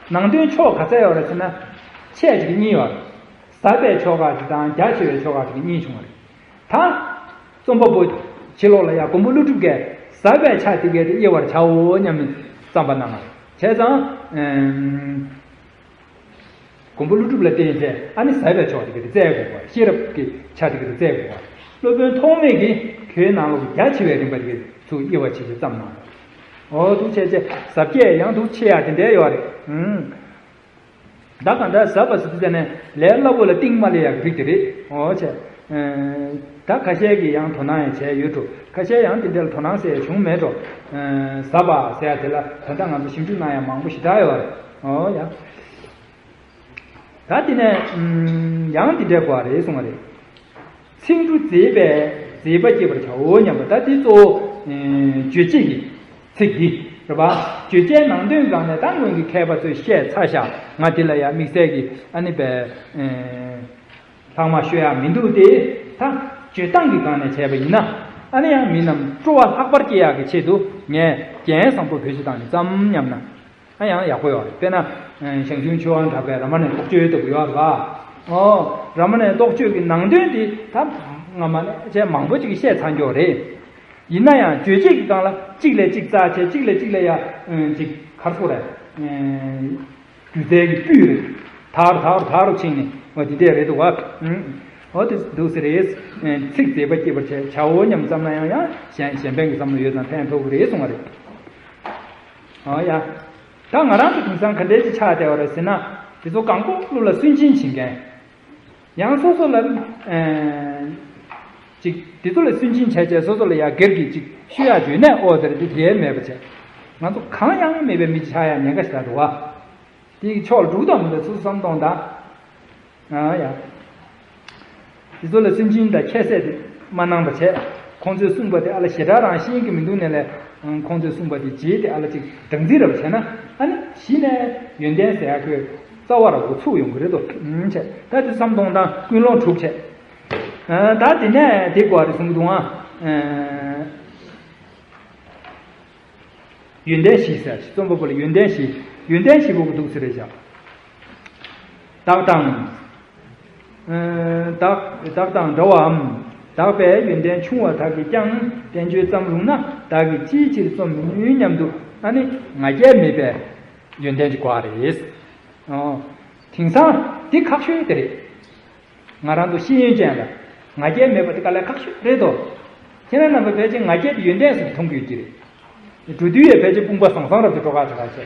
ནང་དོན་ཕྱོགས་ག་ཚད་ཡོད་རེད་ཟེར་ན། ཆེ་ཆུང་གཉིས་ཡོད་རེད། ཟབ་པའི་ཕྱོགས་ཁག་ཅིག་དང་རྒྱ་ཆེ་བའི་ཕྱོགས་ཁག་ཅིག་གཉིས་བྱུང་བ་རེད། ད། རྩོམ་པ་པོ་ཕྱི་ལོགས་ལ་ཡང་མགོན་པོ་ཀླུ་སྒྲུབ་ཀྱིས་ཟབ་པའི་ཆ་དེ་གས་དེ་དབྱེ་བར་བྱའོ་སྙམ་ནས་བརྩམས་པ་གནང་བ་རེད། བྱས་ཙང་། ཨེམ། མགོན་པོ་ཀླུ་སྒྲུབ་ལ་བརྟེན་ཏེ་ཨ་ནི་ཟབ་པའི་ཕྱོགས་དེ་གས་དེ་བཙལ་དགོས་པ། ཤེས་རབ་ཀྱི་ཆ་དེ་གས་དེ་བཙལ་དགོས་པ། སློབ་དཔོན་ཐོགས་མེད་ཀྱིས་ཁོའི་ནང་ལོགས་ཀྱི་རྒྱ་ཆེ་བའི་རིམ་པ་དེ་གས་ཚུར་དབྱེ་བ་ཕྱེ་ཕྱེ་བརྩམས་གནང་བ་རེད། འོ་འདུག་བྱས་བྱས་ཟབ་རྒྱས་ཡང་འདུག་ཆེ་ཡག་དེ་འདྲའི་ཡོད་རེད། ཨུམ། ད་གང་ལྟར་ཟབ་པ་ཟེར་དུས་ཙ་ནས་ལས་སླ་པོ་ལ་གཏིང་མ་ལེན་ཡག་རིགས་དེ་རེད། འོ་བྱས། ཨ། ད་ཁ་ཤས་ཀྱིས་ཡང་དོ་སྣང་ཡང་བྱས་ཡོད་འགྲོ། ཁ་ཤས་ཡང་དེ་འདྲ་ལ་དོ་སྣང་ཟེར་བྱུང་མེད་འགྲོ། ཨ། ཟབ་པ་ཟེར་ཡག་དེ་ལ་ད་ལྟ་ང་ཚོ་ཞིབ་འཇུག་གནང་ཡག་མང་པོ་ཞེ་དྲག་ཡོད་རེད། འོ་ཡ། ད་དེ་ནས་ཨམ། ཡང་དེ་འདྲའི་དགོས་པ་རེད་གསུངས་པ་རེད། ཚིག་འབྲུ་མཛེས་པས་མཛེས་པ་སྐྱེད་པར་བྱའོ་སྙམ་པ། ད་དེ་གཙོ་བོ་ཨེ་རྗོད་བྱེད་ཀྱི་ཚིག་འདི་རེད་པ། རྗོད་བྱའི་ནང་དོན་སྒང་ནས་ད་སྔོན་གྱི་མཁས་པ་ཚོས་བཤད་ཚར་ཤག་ང་དེ་ལ་ཡང་དམིགས་བསལ་གྱི་ཨ་ནི་པའི་ཨེ་ལྷག་མ་ཤོད་ཡག་མི་འདུག་སྟེ། ད་བརྗོད་སྟངས་ཀྱི་སྒང་ནས་བྱས་པ་ཡིན་ན། ཨ་ནི་ཡང་མི་རྣམས་སྤྲོ་བ་ལྷག་པར་སྐྱེ་ཡག་གི་ཆེད་དུ་ངས་རྒྱན་བཟང་པོ་བེད་སྤྱོད་བཏང་ནས་བརྩམས་སྙམ་ན། ཨ་ཡང་ཡག་པོ་ཡོད་རེད། དཔེར་ན། ཨ། ཞང་ཞུང་ཆོས་དབང་གྲགས་པའི་རཱ་མ་ཎའི་ལྷུག་བརྗོད་ལྟ་བུ་ཡོད་རེད་པ། ཨོ། ར་མ་ནའི་རྟོགས་བརྗོད་ཀྱི་ནང་དོན་དེ་ད་སྔ་མ་ནས་བྱས་མང་པོ་ཅིག་བཤད་ཚར་འགྱོག་རེད། ཡིན་ན་ཡང་རྗོད་བྱེད་ཀྱི་སྒང་ལ་གཅིག་ལས་གཅིག་རྩ་ཆེ། གཅིག་ལས་གཅིག་ལ་ཡ་ཅིག་གར་སོ་རེད། སྒྱུ་རྩལ་གྱི་སྤུས་རེད། དར་དར་དར་ཕྱིན་ནས་འོ་དེ་འདྲས་རེད་འདུག་བ། འོ་དེ་འདུག་ཟེར་རེད། ཚིག་མཛེས་པ་སྐྱེད་པར་བྱ་བྱའོ་སྙམ་བསམ་ན་ཡང་ཡང་གཞན་གཞན་ཕན་གྱི་བསམ་བློ་ཡོད་ཙང་ཕན་ཐོགས་ཀྱི་རེད་གསུངས་པ་རེད། ཨ་ཡ། ད་ང་རང་ཚོ་དེང་སང་ག་འདྲས་ཅིག་ཆགས་བསྡད་པ་རེད་ཟེར་ན། དེ་ཚོ་གང་པོ་བློ་ལ་སུན་འབྱིན་བྱེད་མཁན། ཡང་སོ་སོ་ལ་ཨེ་ཅིག་དེ་ཚོ་ལ་སུན་འབྱིན་བྱས་བྱས་སོ་སོ་ལ་ཡ་སྒེར་གྱི་ཅིག་ཤོད་ཡག་བརྗོད་ནས་ཨོ་ཟེར་དེ་དེ་མེད་པ་བྱས། ང་ཚོ་གང་ཡང་མེད་པའི་མི་ཅིག་ཆགས་ཡག་ཉེན་ཁ་ཞིག་ད་འདུག་བ། དེའི་ཕྱོགས་ལ་འགྲོ་གི་འདུག་མི་འདུག་སོ་སོ་བསམ་གཏོང་དང་། ཨ་ཡ། དེ་ཚོ་ལ་སུན་འབྱིན་དང་ཁྱད་བསད་དེ་མ་གནང་བ་བྱས། ཁོང་ཚོས་གསུངས་པ་དེ་ཨ་ལ་ཞེ་དྲག་རང་ཤེས་ཀྱི་མི་འདུག་ནས་ལས། ཁོང་ཚོས་གསུངས་པ་དེ་རྗེས་དེ་ཨ་ལ་ཅིག་སྦྲང་རྩི་ར་བ་བྱས་ན་ཨ་ནི་གཞི་ནས་ཡོན་ཏན་ཟེར་ཡག་གི་རྩ་བ་ར་བ་ཚུགས་ཡོང་གི་རེད་དོ། བྱས་ད་དེ་བསམ་གཏོང་དང་ཀུན་སློང་དྲུག་བྱས། ད་དེ་ནས་དེ་དགོས་རེད་གསུང་གི་འདུག་ཨ། ཡོན་ཏན་བཞི་ཟེར། རྩོམ་པ་པོ་ལ་ཡོན་ཏན་བཞི། ཡོན་ཏན་བཞི་པོ་གི་འདུག་ཟེར་རེད་བཞག། དག་དང་། ཨ་དག་དག་དང་འདྲ་བའམ། དག་པའི་ཡོན་ཏན་ཆུང་བ་དག་གིས་ཀྱང་བསྟན་བཅོས་བརྩམས་རུང་ན་བདག་གིས་ཅིའི་ཕྱིར་རྩོམ་མི་ནུས་སྙམ་དུ་ཨ་ནི་ང་རྒྱལ་མེད་པའི་ཡོན་ཏན་ཅིག་དགོས་རེད། ཨོ། དེང་སང་འདི་ཁག་ཤོས་དེ་རེད། ང་རང་ཚོ་ཤེས་ཡོན་ཅན་ལ་ང་རྒྱལ་མེད་པ་དེ་དཀའ་ལས་ཁག་ཤོས་རེད་དོ། ཁྱེད་རང་རྣམ་པ་ཕལ་ཆེར་ང་རྒྱལ་དེ་ཡོན་ཏན་ཟེར་གྱི་མཐོང་གི་ཡོད་ཀྱི་རེད། འགྲོ་དུས་ཡང་ཕལ་ཆེར་དཔུང་པ་ཟང་ཟང་རབ་ཏུ་འགྲོ་ཁག་ཆེ་ཁག་ཆེ།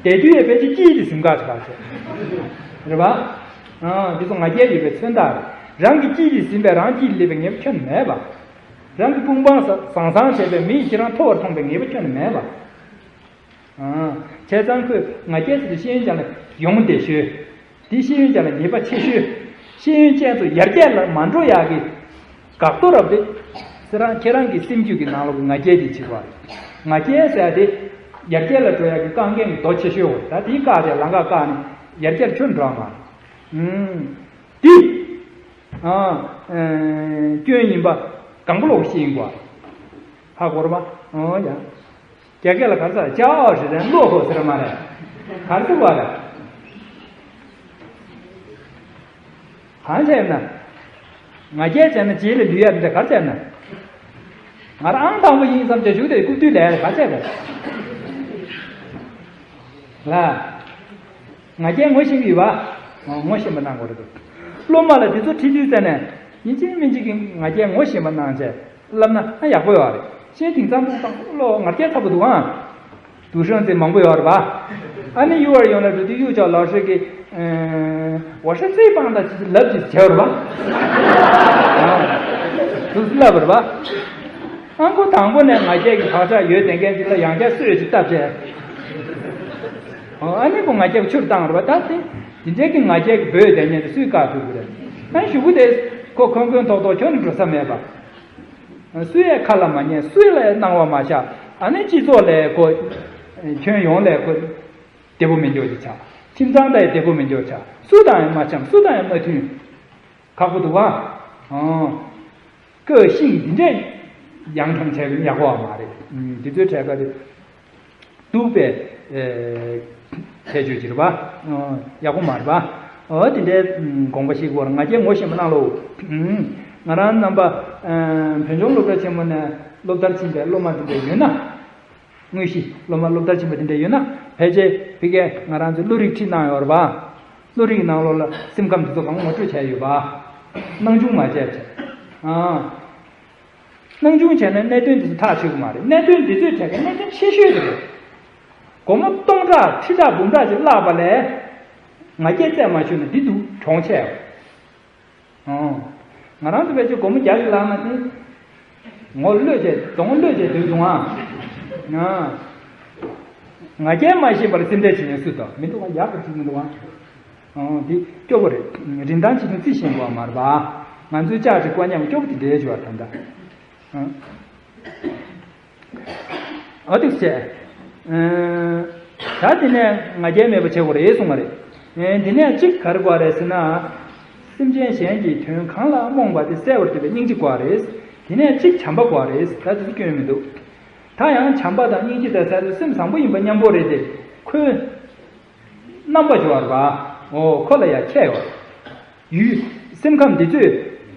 བསྡད་དུས་ཡང་ཕལ་ཆེར་སྐྱིད་དེ་ཟིན་ཁག་ཆེ་ཁག་ཆེ། རེད་པ། ཨ་འདི་ཚོ་ང་རྒྱལ་ཡོད་པའི་མཚོན་རྟགས་རེད། རང་གི་སྐྱིད་དེ་ཟིན་པས་རང་སྐྱིད་སླེབས་པའི་ངེས་པ་ཁྱོན་ནས་མེད་པ། རང་གི་དཔུང་པ་ཟང་ཟང་བྱས་པའི་མི་ཡིས་ཁྱེད་རང་མཐོ་བར་མཐོང་པའི་ངེས་པ་ཁྱོན་ནས་མེད་པ། བྱས་ཙང་ཁོས་ང་རྒྱལ་ཟེར་དུས་ཤེས་ཡོན་ཅན་ལ་ཡོང་བདེ་ཤོས། དེ་ཤེས་ཡོན་ཅན་ལ་ཉེས་པ་ཆེ་ཤོས། ཤེས་ཡོན་ཅན་ཚོ་ཡར་རྒྱས་ལ་མ་འགྲོ་ཡག་གི་འགག་རྡོ་རབ་རེད། ཟེར་རང་ཁྱེད་རང་གི་སེམས་རྒྱུད་ཀྱི་ནང་ལོགས་ཀྱི་ང་རྒྱལ་དེ་བྱེད་དགོས་རེད། ང་རྒྱལ་ཟེར་ཡ་དེ་ཡར་རྒྱས་ལ་འགྲོ་ཡག་གི་རྐང་འགན་གྱི་རྡོ་ཆེ་ཤོས་འོ་ད་དེའི་བཀག་བྱས་ལམ་ཁ་བཀག་ནས་ཡར་རྒྱས་ཁྱོན་འགྲོ་ཡག་མ་རེད། དེ། ཨ། སྐྱོན་ཡིན་པ་གང་པོ་ལོག་ཤེས་ཡིན་དགོས། ཧ་གོ་རེད་པ། ཨོ་ཡ། རྒྱ་སྐད་ལ་ག་རེ་ཟེར་ཅའོ་ཞེས་དན་བློ་ཧོ་ཟེར་མ་རེད། ག་རེ་ཟེར་བ་རེད། གང་བྱས་ན། ང་རྒྱལ་བྱས་ན་རྗེས་ལ་ལུས་ཡ་འདི་ག་རེ་བྱས་ན། ང་རང་ཨང་དང་པོ་ཡིན་བསམ་བྱས་བཞུགས་དེ་རྐུབ་བཏུད་ལས་ག་རེ་བྱས་པ་རེད། ལ། ང་རྒྱལ་ངོ་ཤེས་ཀྱི་ཡོད་པ། ངོ་ཤེས་པ་གནང་དགོས་རེད་འདུག་སློབ་མ་ལ་དེ་ཚོ་ཁྲིད་དུས་ཙ་ནས་ཡིན་གཅིག་མིན་གཅིག་གི་ང་རྒྱལ་ངོ་ཤེས་པ་གནང་བྱས་བསླབ་ན་ཨ་ཡག་པོ་ཡོད་རེད། གཞན་དེང་སང་ཕྲུ་གུ་དང་པོ་བློ་ང་རྒྱལ་ཚ་པོ་འདུག་ཨང་། དུ་ཧྲང་ཙེ་མང་པོ་ཡོད་རེད་པ། ཨ་ནི་ཡུ་ཨར་ཡོང་ལ་འགྲོ་དུས་ཡུ་ཅའོ་ལའོ་ཧྲི་གི་ཝ་ཧྲི་ཙེ་པང་ད་ཅི་ལབ་ཅིག་བྱས་རེད་པ། དུ་སུ་ལབ་རེད་པ། ཨང་ཁོ་དང་པོ་ནས་ང་རྒྱལ་གྱི་བག་ཆགས་ཡོད་དེ་མཁན་ཅིག་ལ་ཡང་བསྐྱར་གསོས་ཅིག་བཏབ་བྱས། ཨ་ནི་ཁོ་ང་རྒྱལ་ཆུར་བཏང་རེད་པ། ད་དེ་འདི་འདྲའི་གི་ང་རྒྱལ་གྱི་བོད་དེ་ཉན་དུ་སུས་བཀག་ཐུབ་ཀྱི་རེད། ཨ་ཞུ་གུ་དེ་ཁོ་ཁོན་ཁོན་ཐོག་ཐོག་ཁྱོན་ནས་འགྲོ་ས་མེད་པ། སུའི་ཡས་ཁ་ལ་མ་ཉན། སུའི་ལ་ཡས་སྣང་བ་མ་བཞག་ཨ་ནི་སྤྱི་ཚོགས་ལས་ཁོ། ཁྱོན་ཡོངས་ལས་ཁོ། བདེ་པོ་མི་འཇོག་ཅིག་ཆགས། ཁྱིམ་ཚང་ད་ཡང་བདེ་པོ་མི་འཇོག་ཆགས། སུ་དང་ཡང་མ་འཆམ། སུ་དང་ཡང་མ་མཐུན། ཁག་པོ་འདུག་ཨ། ཨོ། ཀོ་ཤིང་འདི་འདྲས་ཡང་ཐང་བྱས་པ་ཡག་པོ་བ་མ་རེད། འདི་ཚོའི་གྲས་ཀ་དེ་སྡུག་པའི་ཁྱད་ཆོས་ཅིག་རེད་པ། ཡག་པོ་མ་རེད་པ། འོ་དེ་འདྲའི་དགོངས་པ་བཞེས་དགོས་རེད། ང་རྒྱལ་ངོ་ཤེས་པ་གནང་ལོ། ང་རང་རྣམ་པ་བོད་ལྗོངས་སློབ་གྲྭ་ཆེན་མོ་ནས་སློབ་མཐར་ཕྱིན་པའི་སློབ་མ་དེ་འདྲ་ཡོད་ན། དངོས་གཞི་སློབ་མ་སློབ་མཐར་ཕྱིན་པ་དེ་འདྲ་ཡོད་ན་ཕལ་ཆེར་ཕ་གིར་ང་རང་ཚོས་བློ་རིག་ཁྲིད་གནང་ཡོད་རེད་པ། བློ་རིག་ནང་ལོགས་ལ་སེམས་ཁམས་དེ་ཚོ་གང་ངོ་སྤྲོད་བྱས་ཡོད་པ། སྣང་ཆུང་མ་བྱས་བྱས། ཨ། སྣང་ཆུང་བྱས་ན་གནད་དོན་དེ་ཚོ་ཐག་ཆོད་ཀྱི་མ་རེད། གནད་དོན་འདི་ཚོའི་གྲས་ཀྱི་གནད་དོན་ཆེ་ཤོས་དེ་རེད། སྒོར་མོ་སྟོང་ཕྲག་ཁྲི་ཕྲག་འབུམ་ཕྲག་ཅིག་བརླགས་པ་ལས། ང་རྒྱལ་རྩད་མ་ཆོད་ན་འདི་འདུག་གྲོང་ཆེ། ཨོ། ང་རང་ཚོ་ཕལ་ཆེར་སྒོར་མོ་བརྒྱ་ཞིག་བརླགས་ན་དེ། ངོ་གློད་བྱས་གདོང་གློད་བྱས་སྡོད་འདུག་ཨ། ང་རྒྱལ་མ་ཤེས་པར་སེམས་ཁྲལ་བྱེད་མཁན་སུ་དང་མི་འདུག་ཨ། ཡག་པོ་བྱེད་མི་འདུག་ཨ། ཨོ། འདི་སྐྱོ་པོ་རེད། རིན་ཐང་བྱེད་མཁན་རྩིས་ཤེས་དགོས་པ་མ་རེད་པ། ང་ཚོའི་ལྕགས་ཀྱི་དཀའ་ཉམས་སྐྱོ་པོ་དེ་འདྲའི་བྱུང་བ་ད་ལྟ། ཨ། ཨ་ཏིག་བྱས། ད་དེ་ནས་ང་རྒྱལ་མེད་པ་བྱེད་དགོས་རེད་གསུངས་པ་རེད། དེ་ནས་གཅིག་ག་རེ་དགོས་རེད་ཟེར་ན། སེམས་ཅན་གཞན་གྱི་དོན་གང་ལ་རྨོངས་པ་དེ་གསལ་བར་འདོད་པའི་སྙིང་རྗེ་དགོས་རེད། དེ་ནས་གཅིག་བྱམས་པ་དགོས་རེད། ད་དེ་ཚོ་སྐྱོན་མི་འདུག་ད་ཡང་བྱམས་པ་དང་སྙིང་རྗེ་དང་ཟེར་དུས་སེམས་བཟང་པོ་ཡིན་པ་མཉམ་པོ་རེད་དེ། ཁོའི་རྣམ་པ་སྦྱོར་བ། འོ་ཁོ་ལ་ཡ་ཁྱད་ཡོད། ཡུལ། སེམས་ཁམས་འདི་ཚོས་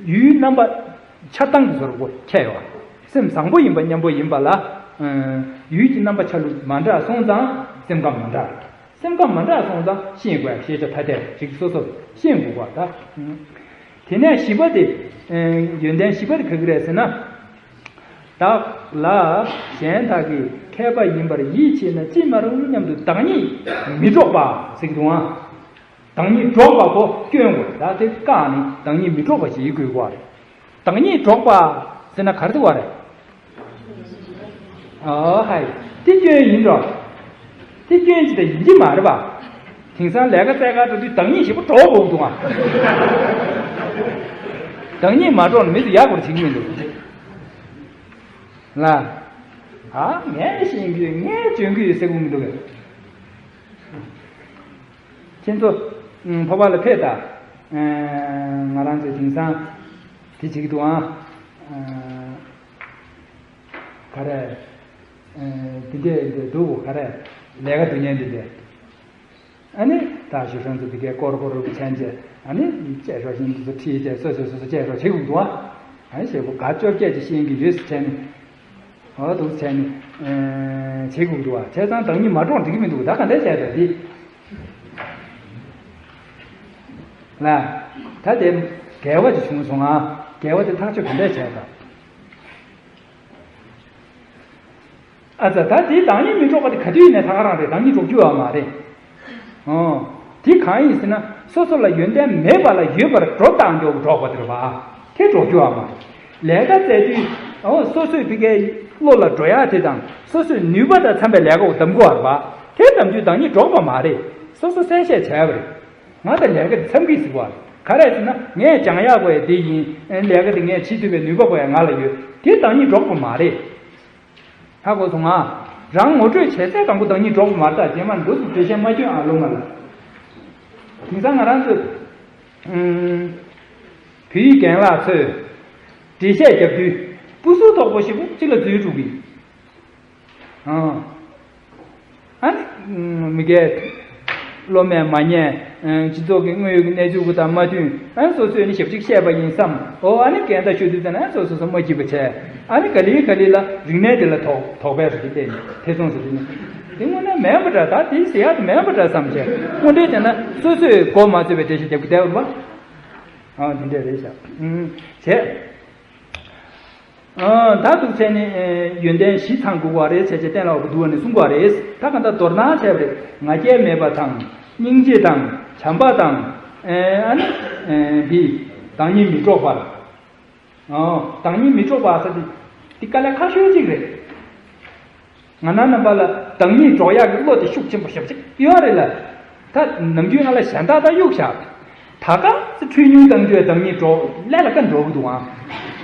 ཡུལ་རྣམ་པ་ཆགས་སྟངས་ཀྱི་བཟོ་འདྲ་ཁྱད་ཡོད། སེམས་བཟང་པོ་ཡིན་པ་མཉམ་པོ་ཡིན་པ་ལ། ཡུལ་གྱི་རྣམ་པ་ཆ་ལུགས་མ་འདྲ་སོང་ཙང་སེམས་ཁམས་མ་འདྲ། སེམས་ཁམས་མ་འདྲ་སོང་ཙང་ཤེས་དགོས། ཤེས་བྱ་ཐ་དད་རིགས་སོ་སོར་ཤེས་དགོས་པ་ད། དེ་ནས་བཞི་པ་དེ། ཡོན་ཏན་བཞི་པ་དེ་ག་གི་རེད་ཟེར་ན། བདག་ལ་གཞན་དག་གི་མཁས་པ་ཡིན་པར་ཡིད་ཆེས་ན་ཅི་མ་རུང་སྙམ་དུ་བདག་ཉིད་མི་སྒྲོག་པ་ཟེར་གྱི་འདུག་ཨང་། བདག་ཉིད་སྒྲོག་པ་པོ་སྐྱོན་དགོས། ད་དེ་བཀག་ནས་བདག་ཉིད་མི་སྒྲོག་པ་ཞིག་དགོས་པ་རེད། བདག་ཉིད་སྒྲོག་པ་ཟེར་ན་ག་རེ་ཟེར་བ་རེད། ཨོ་ཧའི། དེ་སྐྱོན་ཡིན་འགྲོ། དེ་སྐྱོན་ཅི་ད་ཡིན་གྱི་མ་རེད་པ། དེང་སང་ལས་ཀ་བཙལ་ག་འགྲོ་དུས་བདག་ཉིད་ཞེ་པོ་སྒྲོག་དགོས་འདུག་ཨ། བདག་ཉིད་མ་སྒྲོག་ན་མི་ཚོ་ཡག་པོ་བྱེད་ཀྱི་མི་འདུག་ལ། ཨ་ངས་ཤེས་ཀྱི་ཡོད། ངས་འཇོན་གྱི་ཡོད་ཟེར་དགོས་མི་འདུག་གས། ཁྱེད་ཚོ། ཕོ་བ་ལ་ཕེབས་དང་། ང་རང་ཚོའི་དེང་སང་དེ་བྱེད་ཀྱི་འདུག་ཨང་། ག་རེ། འདི་འདྲས་འདི་འདུག་ག་རེ། ལས་ཀ་སྡུག་བསྔལ་འདི་འདྲས། ཨ་ནི་ད་ཞུ་ཧྲང་ཚོ་འདི་གའི་ཀོར་ཀོར་རུ་ཆན་ཅེ་ཨ་ནི་བཅད་ཤོག་ཤིང་འདི་ཚོ་ཁྲིད་ཅེ་སོ་སོ་སོ་སོ་བཅད་ཤོག་བྱེད་དགོས་འདུག་ཨ། ཨ་ནི་ཞེ་པོ་ག་བཅོ་བརྒྱད་ཅིག་ཤེས་ཀྱི་ཡོད་ཟེར་བྱས་ནས། འོ་འདུག་བྱས་ནས་བྱེད་དགོས་འདུག་ཨ། བྱས་ཙང་བདག་ཉིད་མ་སྒྲོག་འགྲིག་གི་མི་འདུག་ད་ག་འདྲས་བྱས་ད་འདི་ལ། ད་དེ་འགལ་བ་ཅིག་བྱུང་སོང་ཨ། འགལ་བ་དེ་ཐག་གཅོད་ག་འདྲས་བྱས་ད། ཨ་ཙ། ད་དེའི་བདག་ཉིད་མི་སྒྲོག་པ་དེ་ག་དུས་ནས་ད་ག་རང་རེད། བདག་ཉིད་སྒྲོག་རྒྱུ་ཡོད་མ་རེད། ཨོ། དེ་གང་ཡིན་ཟེར་ན་སོ་སོ་ལ་ཡོན་ཏན་མེད་པ་ལ་ཡོད་པར་སྒྲོ་བཏགས་འགྱོ་སྒྲོག་པ་དེ་རེད་པ། དེ་སྒྲོག་རྒྱུ་ཡོད་མ་རེད། ལས་ཀ་བཙལ་དུས་ཨོ་སོ་སོའི་ཕི་ཀའི་བློ་ལ་འགྲོ་ཡག་དེ་དང་སོ་སོའི་ནུས་པ་དང་འཚམ་པའི་ལས་ཀ་འོ་གདམ་དགོས་པ་རེད་པ། དེ་གདམ་དུས་བདག་ཉིད་སྒྲོག་པ་མ་རེད། སོ་སོ་གསལ་བཤད་བྱས་པ་རེད། ང་དང་ལས་ཀ་དེ་འཚམ་གི་ཟེར་བ་རེད། ག་རེ་ཟེར་ན་ངས་སྦྱང་ཡག་དགོས་ཡ་དེ་ཡིན། ལས་ཀ་དེ་ངས་བྱེད་ཐུབ་པའི་ནུས་པ་དགོས་ཡ་ང་ལ་ཡོད། དེ་བདག་ཉིད་སྒྲོག་པ་མ་རེད། ཧ་གོ་སོང་ང་། རང་ངོ་སྤྲོད་བྱེད་ཚད་དང་པོ་བདག་ཉིད་སྒྲོག་པ་མ་རེད། ད་རྗེས་མ་འདུག་སེ་འགྲེལ་བཤད་མ་སྐྱོན་ཨ་ལོ་མ་ལ། དེང་སང་ང་རང་ཚོས། ཨུམ། བོད་ཡིག་རྒན་ལགས་ཚོས། འགྲེལ་བཤད་རྒྱབ་དུས། སྤུ་སུ་དོག་པོ་ཞེ་པོ་གཅིག་ལ་འཛུལ་འགྲོ་གི། ཨང་། ཨ་ནི། མི་སྒེར། སློབ་མས་མ་ཉན། སྤྱི་ཚོགས་ཀྱི་དངོས་ཡོད་ཀྱི་གནས་ཚུལ་དང་མ་མཐུན། ཨ་ནི་སོ་སོས་ནི་ཞབས་ཕྱི་བཤད་པ་ཡིན་བསམ། ཨོ་ཨ་ནི་འགལ་ཟླ་ཤོད་དུས་ཙམ་ན་སོ་སོ་སོ་མ་སྐྱིད་པ་བྱས། ཨ་ནི་ག་ལེ་ག་ལེ་ལ་རིག་གནས་དེ་ལ་དོགས་དོགས་པས་རེ་བལྟས་ནས་ཐེ་ཚོམ་ཟེར་དུས་ནི། དེ་དངོས་གནས་མིན་པ་འདྲ། ད་དེ་ཟེར་ཡག་དེ་མིན་པ་འདྲ་བསམ་བྱས། དངོས་འབྲེལ་བྱས་ན་སོ་སོས་མགོ་མ་ཚོས་པའི་འགྲེལ་བཤད་རྒྱབ་ཀྱི་བསྡད་པ་རེད་པ། ཨ་འདི་འདྲ་རེད་ཤག་ཨུམ། བྱས། ཨ་ད་འདུག་བྱས་ནས་ཡོན་ཏན་བཞི་ཚང་དགོས་པ་རེད་ཟེར་བྱས་གཏན་ལ་དབབ་འདུག་བ་ནས་གསུང་གི་རེད། ད་ག་འདྲ་མདོར་ན་བྱས་པ་རེད། ང་རྒྱལ་མེད་པ་དང་། སྙིང་རྗེ་དང་། བྱམས་པ་དང་། ཨ་ནི། འདི། བདག་ཉིད་མི་སྒྲོག་པ། ཨོ། བདག་ཉིད་མི་སྒྲོག་པ་ཟེར་དེ། འདི་དཀའ་ལས་ཁག་ཤོས་གཅིག་རེད། ང་རང་རྣམ་པ་ལ་བདག་ཉིད་སྒྲོག་ཡག་གི་བློ་དེ་ཤུགས་ཆེན་པོ་ཞེ་པོ་ཅིག་ཡོད་རེད་ལ། ད་ནམ་རྒྱུན་ང་ལ་གཞན་དག་ད་གཡུག་བཞག་ད་ག་ཚོད་འཁྲུལ་ཉུང་བཏང་རྒྱུའི་བདག་ཉིད་སྒྲོག་ལས་ལ་ཀ་འགྲོ་གི་འདུག་ཨང་།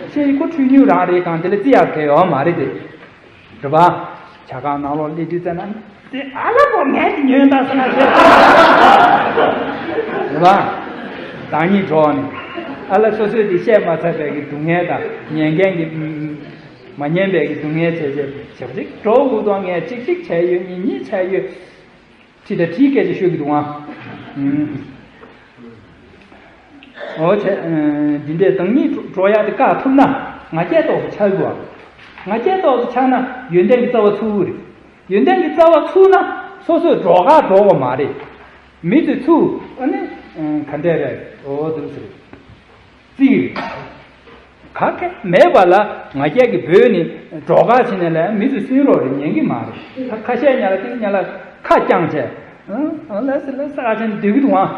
ཤེས་ཁོ་འཁྲུལ་ཉུང་རང་རེད་གང་དེ་ལ་བརྩི་ཡག་གལ་ཡོད་མ་རེད་དེ། རེད་པ། ཇ་ཁང་ནང་ལོགས་སླེབས་དུས་ཙམ་ན་དེ་ཨ་ལ་པོ་ངས་དེ་ཉོས་ད་ཟེར་ན་ཟེར། རེད་པ། བདག་ཉིད་སྒྲོག་ནས་ཨ་ལ་སོ་སོས་དེ་བཤད་མ་ཚར་བའི་གི་སྡུག་བསྔལ་དང་ཉན་མཁན་གྱི། མ་ཉན་པའི་གི་སྡུག་བསྔལ་བྱས་བྱས་ཞབས་ཕྱི་འགྲོ་དགོས་དང་། ངས་གཅིག་གཅིག་བྱས་ཡོད། གཉིས་གཉིས་བྱས་ཡོད། ཁྲི་དང་ཁྲིའི་སྐད་ཆ་ཤོད་ཀྱི་འདུག་ཨང་། འོ་བྱས། འདི་འདྲའི་བདག་ཉིད་སྒྲོག་ཡག་དེ་བཀག་ཐུབ་ན་ང་རྒྱལ་ཏོག་ཙམ་ཆགས་དགོས། ང་རྒྱལ་ཏོག་ཙམ་ཆགས་ན་ཡོན་ཏན་གྱི་རྩ་བ་ཚུགས་རེད། ཡོན་ཏན་གྱི་རྩ་བ་ཚུགས་ན་སོ་སོས་སྒྲོག་ག་སྒྲོག་པ་མ་རེད། མི་ཚོས་ཚུགས་ཨ་ནི། ག་འདྲས་རེད། འོ་འདུག་ཟེར། རྩིས། ག་གེ་མེད་པ་ལ་ང་རྒྱལ་གྱི་སྦོས་ནི་སྒྲོག་ག་བྱས་ནས་ལས་མི་ཚོས་སུན་རོགས་རེད་ཉན་གྱི་མ་རེད། ད་ཁ་ཤས་ཉ་ལ་ཏིང་ཉ་ལ་ཁ་བརྐྱངས་བྱས། ཨང་ཨང་ལ་སི་ལ་ས་ཨ་ཆེན་སྡོད་ཀྱི་འདུག་ཨང་།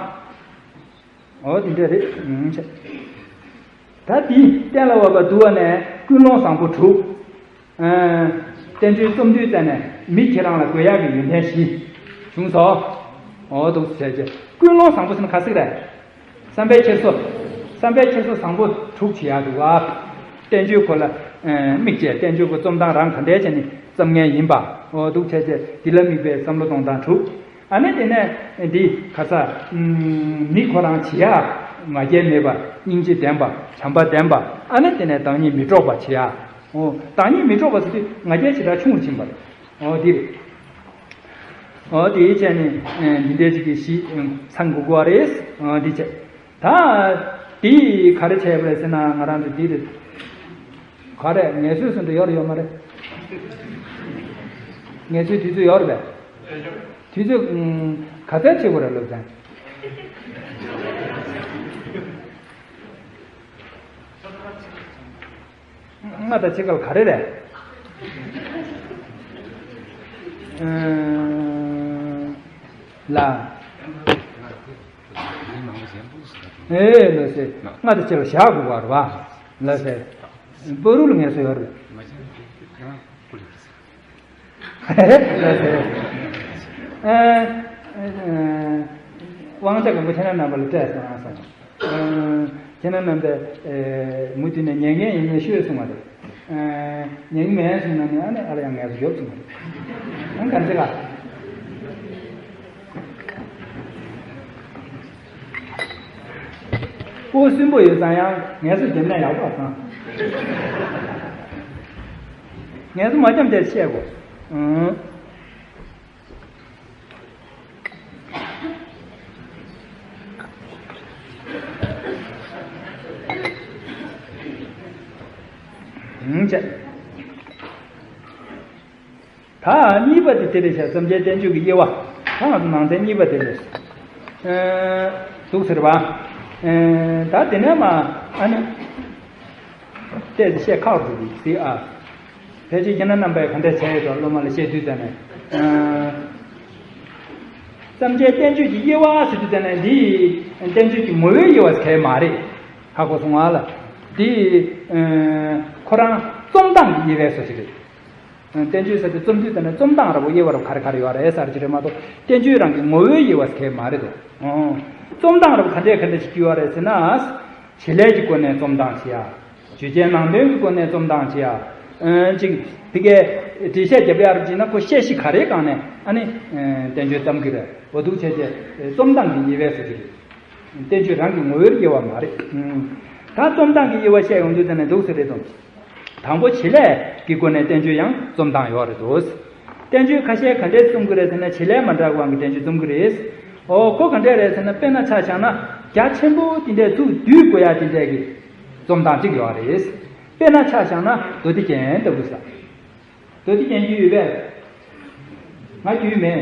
འོ་དེ་འདྲ་རེད། ཨང་ཆེ། ད་དེ་གཏན་ལ་དབབ་པ་འདུག་བ་ནས་ཀུན་སློང་བཟང་པོ་དྲུག་ཨ། བསྟན་བཅོས་རྩོམ་དུས་ཙམ་ནས་མི་ཁྱེད་རང་ལ་དགོས་ཡག་གི་ཡོན་ཏན་བཞི་བྱུང་སོང་། འོ་འདུག་ཟེར་བྱས། ཀུན་སློང་བཟང་པོ་ཟེར་ན་ག་ཟིག་རེད། བསམ་པའི་འཁྱེར་སོ། བསམ་པའི་འཁྱེར་སོ་བཟང་པོ་དྲུག་བྱེད་ཡག་འདུག་བ། བསྟན་བཅོས་ཁོ་ལ། ཨ། དམིགས་བྱས་བསྟན་བཅོས་ཁོ་རྩོམ་སྟངས་རང་ག་འདྲས་བྱས་ནས་རྩོམ་མཁན་ཡིན་པ། འོ་འདུག་བྱས་བྱས་འདི་ལ་དམིགས་པའི་བསམ་བློ་གཏོང་སྟངས་དྲུག་ཨ་ནི་དེ་ནས་འདི་ག་ས། ཨུམ། མི་ཁོ་རང་བྱེད་ཡག་ང་རྒྱལ་མེད་པ། སྙིང་རྗེ་ལྡན་པ། བྱམས་པ་ལྡན་པ། ཨ་ནི་དེ་ནས་བདག་ཉིད་མི་སྒྲོག་པ་བྱེད་ཡག་འོ། བདག་ཉིད་མི་སྒྲོག་པ་ཟེར་དུས་ང་རྒྱལ་ཇི་ལྟར་ཆུང་རུ་ཕྱིན་པ་རེད། འོ་འདི་རེད། འོ་དེའི་ཆ་ནས་འདི་འདྲའི་ཅིག་གི་གཞི་ཚང་དགོས་ཀྱི་རེད། འོ་འདི་བྱས། ད་དེ་ག་རེ་བྱས་པ་རེད་ཟེར་ན། ང་རང་ཚོ་འདི་རེད། ག་རེ་ངལ་གསོའི་ཟིན་བྲིས་ཡོད་རེད་ཡོད་མ་རེད། ངལ་གསོའི་དུས་ཚོད་ཡོད་རེད་པས། དུས་ཚོད་ཨུམ། ག་ཚད་བྱེད་དགོས་རེད་སློབ་ཚན། ལྔ་དང་ཕྱེད་ཀ་ལ་ག་རེ་རེད། ཨུམ། ལ། ཨེ་ལགས་སེ། ལྔ་དང་ཕྱེད་ལ་བཞག་དགོས་པ་རེད་པ། ལགས་སེ། བར་དུ་ལ་ངལ་གསོ་ཡོད་རེད། ཨེ། ཨེ། དབང་ཆ་གང་པོ་ཁྱེད་རང་རྣམ་པ་ལ་སྤྲད་སོང་ཨ་སོང་། ཨེ། ཁྱེད་རང་རྣམ་པས་ཨེ། མུ་མཐུད་ནས་ཉན་མཁན་ཡིན་ན་ཤོད་གསུང་བ་རེད། ཨེ། ཉན་གི་མེད་གསུང་ན་ནི་ཨ་ནི་ཨ་ལ་ཡང་ངལ་གསོ་རྒྱོབ་གསུང་བ་རེད། ཨ་གང་ཅི་ག་ཨོ་སུན་པོ་ཡོད་ཙང་ཡང་ངལ་གསོ་རྒྱབ་ན་ཡག་པ་དང་། ངལ་གསོ་མ་རྒྱབ་དེ་བཤད་དགོས། ཨང་། ཨང་། བྱས། ད་གཉིས་པ་དེ་དེ་རེད་ཤག་བརྩམས་བྱའི་བསྟན་བཅོས་ཀྱི་དབྱེ་བ། ད་ང་ཚོ་ནང་ཚན་གཉིས་པ་དེ་རེད། ཨ། འདུག་ཟེར་བ། ཨ། ད་དེ་ནས་མ་ཨ་ནི། ཏོག་ཙམ་བཤད་ཁག་འདུག་ཟེར་ཨ། ཕལ་ཆེར་ཁྱེད་རྣམ་པས་ག་འདྲ་བྱས་ཡོད་དོ་སློབ་མ་ལ་བཤད་དུས་ཙམ་ནས། ཨ། བརྩམས་བྱའི་བསྟན་བཅོས་ཀྱི་དབྱེ་བ་ཟེར་དུས་ཙམ་ནས་འདི་བསྟན་བཅོས་ཀྱི་ངོ་བོའི་དབྱེ་བ་ཟེར་མཁན་མ་རེད། ཧ་གོ་སོང་ང་ལ། འདི། ཨ། ཁོ་རང་རྩོམ་སྟངས་ཀྱི་དབྱེ་བའི་སོ་ཞིག་རེད། བསྟན་བཅོས་ཟེར་དུས་རྩོམ་དུས་ཙམ་ནས་རྩོམ་སྟངས་ར་བོ་དབྱེ་བ་ར་བོ་ག་རེ་ག་རེ་ཡོད་རེད་ཟེར་གྱི་རེད་མ་གཏོགས་བསྟན་བཅོས་རང་གི་ངོ་བོའི་དབྱེ་བ་ཟེར་མཁན་མ་རེད་དོ། ཨོ། རྩོམ་སྟངས་ར་བོ་ག་འདྲས་ག་འདྲས་ཞིག་ཡོད་རེད་ཟེར་ན། བྱེད་ལས་ཀྱི་སྒོ་ནས་རྩོམ་སྟངས་བྱེད་ཡ། བརྗོད་བྱའི་ནང་དོན་གྱི་སྒོ་ནས་རྩོམ་སྟངས་བྱེད་ཡ། ཨ། ཅིག་དེ་གའི་འགྲེལ་བཤད་རྒྱབ་ཡ་ར་བྱས་ན་ཁོ་བཤད་གཞི་ག་རེའི་སྒང་ནས་ཨ་ནི། ཨ། བསྟན་བཅོས་བརྩམས་ཀྱི་རེད། འོ་འདུག་བྱས་རྗེས་རྩོམ་སྟངས་ཀྱི་དབྱེ་བས་ཟེར་གྱི་རེད། བསྟན་བཅོས་རང་གི་ངོ་བོའི་དབྱེ་བ་མ་རེད། ད་རྩོམ་སྟངས་ཀྱི་དབྱེ་བ་བཤད་ཡོང་དུས་ཙམ་ནས་འདུག་ཟེར་རེད་དོ། དང་པོ་བྱེད་ལས་ཀྱི་སྒོ་ནས་བསྟན་བཅོས་ཡང་རྩོམ་སྟངས་ཡོད་རེད་དོ། བསྟན་བཅོས་ཁ་ཤས་ག་འདྲས་རྩོམ་གྱི་རེད་ཟེར་ན་བྱེད་ལས་མ་འདྲ་བའི་དབང་གིས་བསྟན་བཅོས་རྩོམ་གྱི་རེད། འོ་ཁོ་ག་འདྲས་རེད་ཟེར་ན་དཔེར་ན་ཆ་བཞག་ན་རྒྱ་ཆེན་པོ་དེ་འདྲས་ཚུར་བསྡུས་དགོས་ཡ་དེ་འདྲས་ཀྱི་རྩོམ་སྟངས་གཅིག་ཡོད་རེད། དཔེར་ན་ཆ་བཞག་ན་མདོ་སྡེ་རྒྱན་ལྟ་བུ་ས། མདོ་སྡེ་རྒྱན་རྒྱུས་ཡོད་པས། ང་རྒྱུས་མེད།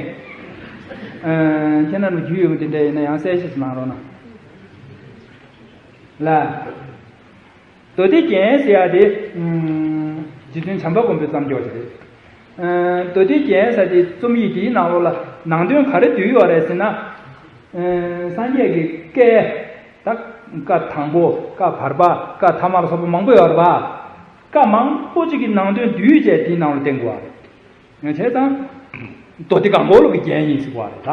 ཨ། ཁྱེད་རྣམས་ལ་རྒྱུས་ཡོད་པ་དེ་འདྲ་ཡིན་ན་ཡང་གསལ་བཤད་ཅིག་གནང་རོགས་གནང་། ལ། མདོ་སྡེ་རྒྱན་ཟེར་ཡ་དེ། ཨུམ། རྗེ་བཙུན་བྱམས་པ་མགོན་པོས་བརྩམས་ཡོད་ཀྱི་རེད། ཨ། མདོ་སྡེ་རྒྱན་ཟེར་དེ་རྩོམ་ཡིག་དེའི་ནང་ལོགས་ལ་ནང་དོན་ག་རེ་འདུས་ཡོད་རེད་ཟེར་ན། ཨ། སངས་རྒྱས་ཀྱི་བཀའ། ད་བཀའ་དང་པོ། བཀའ་བར་པ། བཀའ་ཐ་མ་ལ་སོགས་པ་མང་པོ་ཡོད་རེད་པ། བཀའ་མང་པོ་ཅིག་གི་ནང་དོན་བསྡུས་བྱས་དེའི་ནང་ལ་བསྟན་དགོས་པ་རེད། ཡང་བྱས་ཙང་། མདོ་སྡེ་གང་པོ་ལོ་གི་རྒྱན་ཡིན་ཟེར་བ་རེད་ད།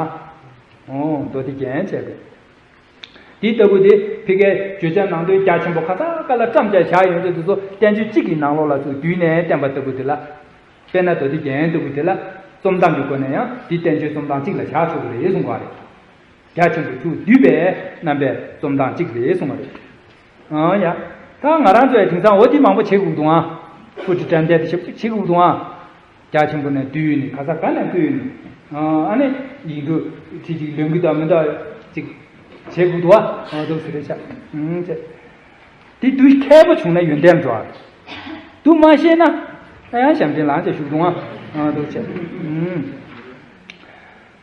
ཨོ། མདོ་སྡེ་རྒྱན་བྱས་པས། དེ་ལྟ་བུ་དེ་ཕ་གིའི་བརྗོད་བྱ་ནང་དོན་རྒྱ་ཆེན་པོ་ག་ས་ག་ལ་བཀྲམ་བྱས་བཞག་ཡོད་དུས་དེ་ཚོ་བསྟན་བཅོས་གཅིག་གི་ནང་ལོགས་ལ་ཚུར་བསྡུས་ནས་བསྟན་པ་ལྟ་བུ་དེ་ལ། དཔེར་ན་མདོ་སྡེ་རྒྱན་ལྟ་བུ་དེ་ལ་རྩོམ་སྟངས་ཀྱི་སྒོ་ནས་ཡང་དེ་བསྟན་བཅོས་རྩོམ་སྟངས་གཅིག་ལ་བཞག་ཆོག་གི་རེད་གསུང་བ་རེད། རྒྱ་ཆེན་པོ་ཚུར་བསྡུས་པའི་རྣམ་པའི་རྩོམ་སྟངས་གཅིག་རེད་གསུངས་པ་རེད། ཨང་ཡ། ད་ང་རང་ཚོས་དེང་སང་འོ་དེ་མང་པོ་བྱེད་དགོས་འདུག་ཨང་། ཧྥུ་ཀྲི་ཀྲན་ཏེ་དེ་ཞེ་པོ་བྱེད་དགོས་འདུག་ཨང་། རྒྱ་ཆེན་པོ་ནས་བསྡུས་ནས་ག་ས་ག་ནས་བསྐུར་ནས། ཨ་ནི་ཡིག་འབྲུ་ཁྲི་གཅིག་ལོན་གི་དང་མི་འདྲ་ཅིག་བྱེད་དགོས་འདུག་ཨ། འོ་འདུག་ཟེར་རེད་ཤག་ཨང་བྱས། དེ་དུས་མཁས་པོ་བྱུང་ན་ཡོན་ཏན་འགྲོ་ཨ། དུ་མ་ཤེས་ན། ཨ་ཡང་ཞབས་འདྲེན་ལངས་བྱས་བཞུགས་འདུག་ཨ། འོ་འདུག་བྱས། ཨང་།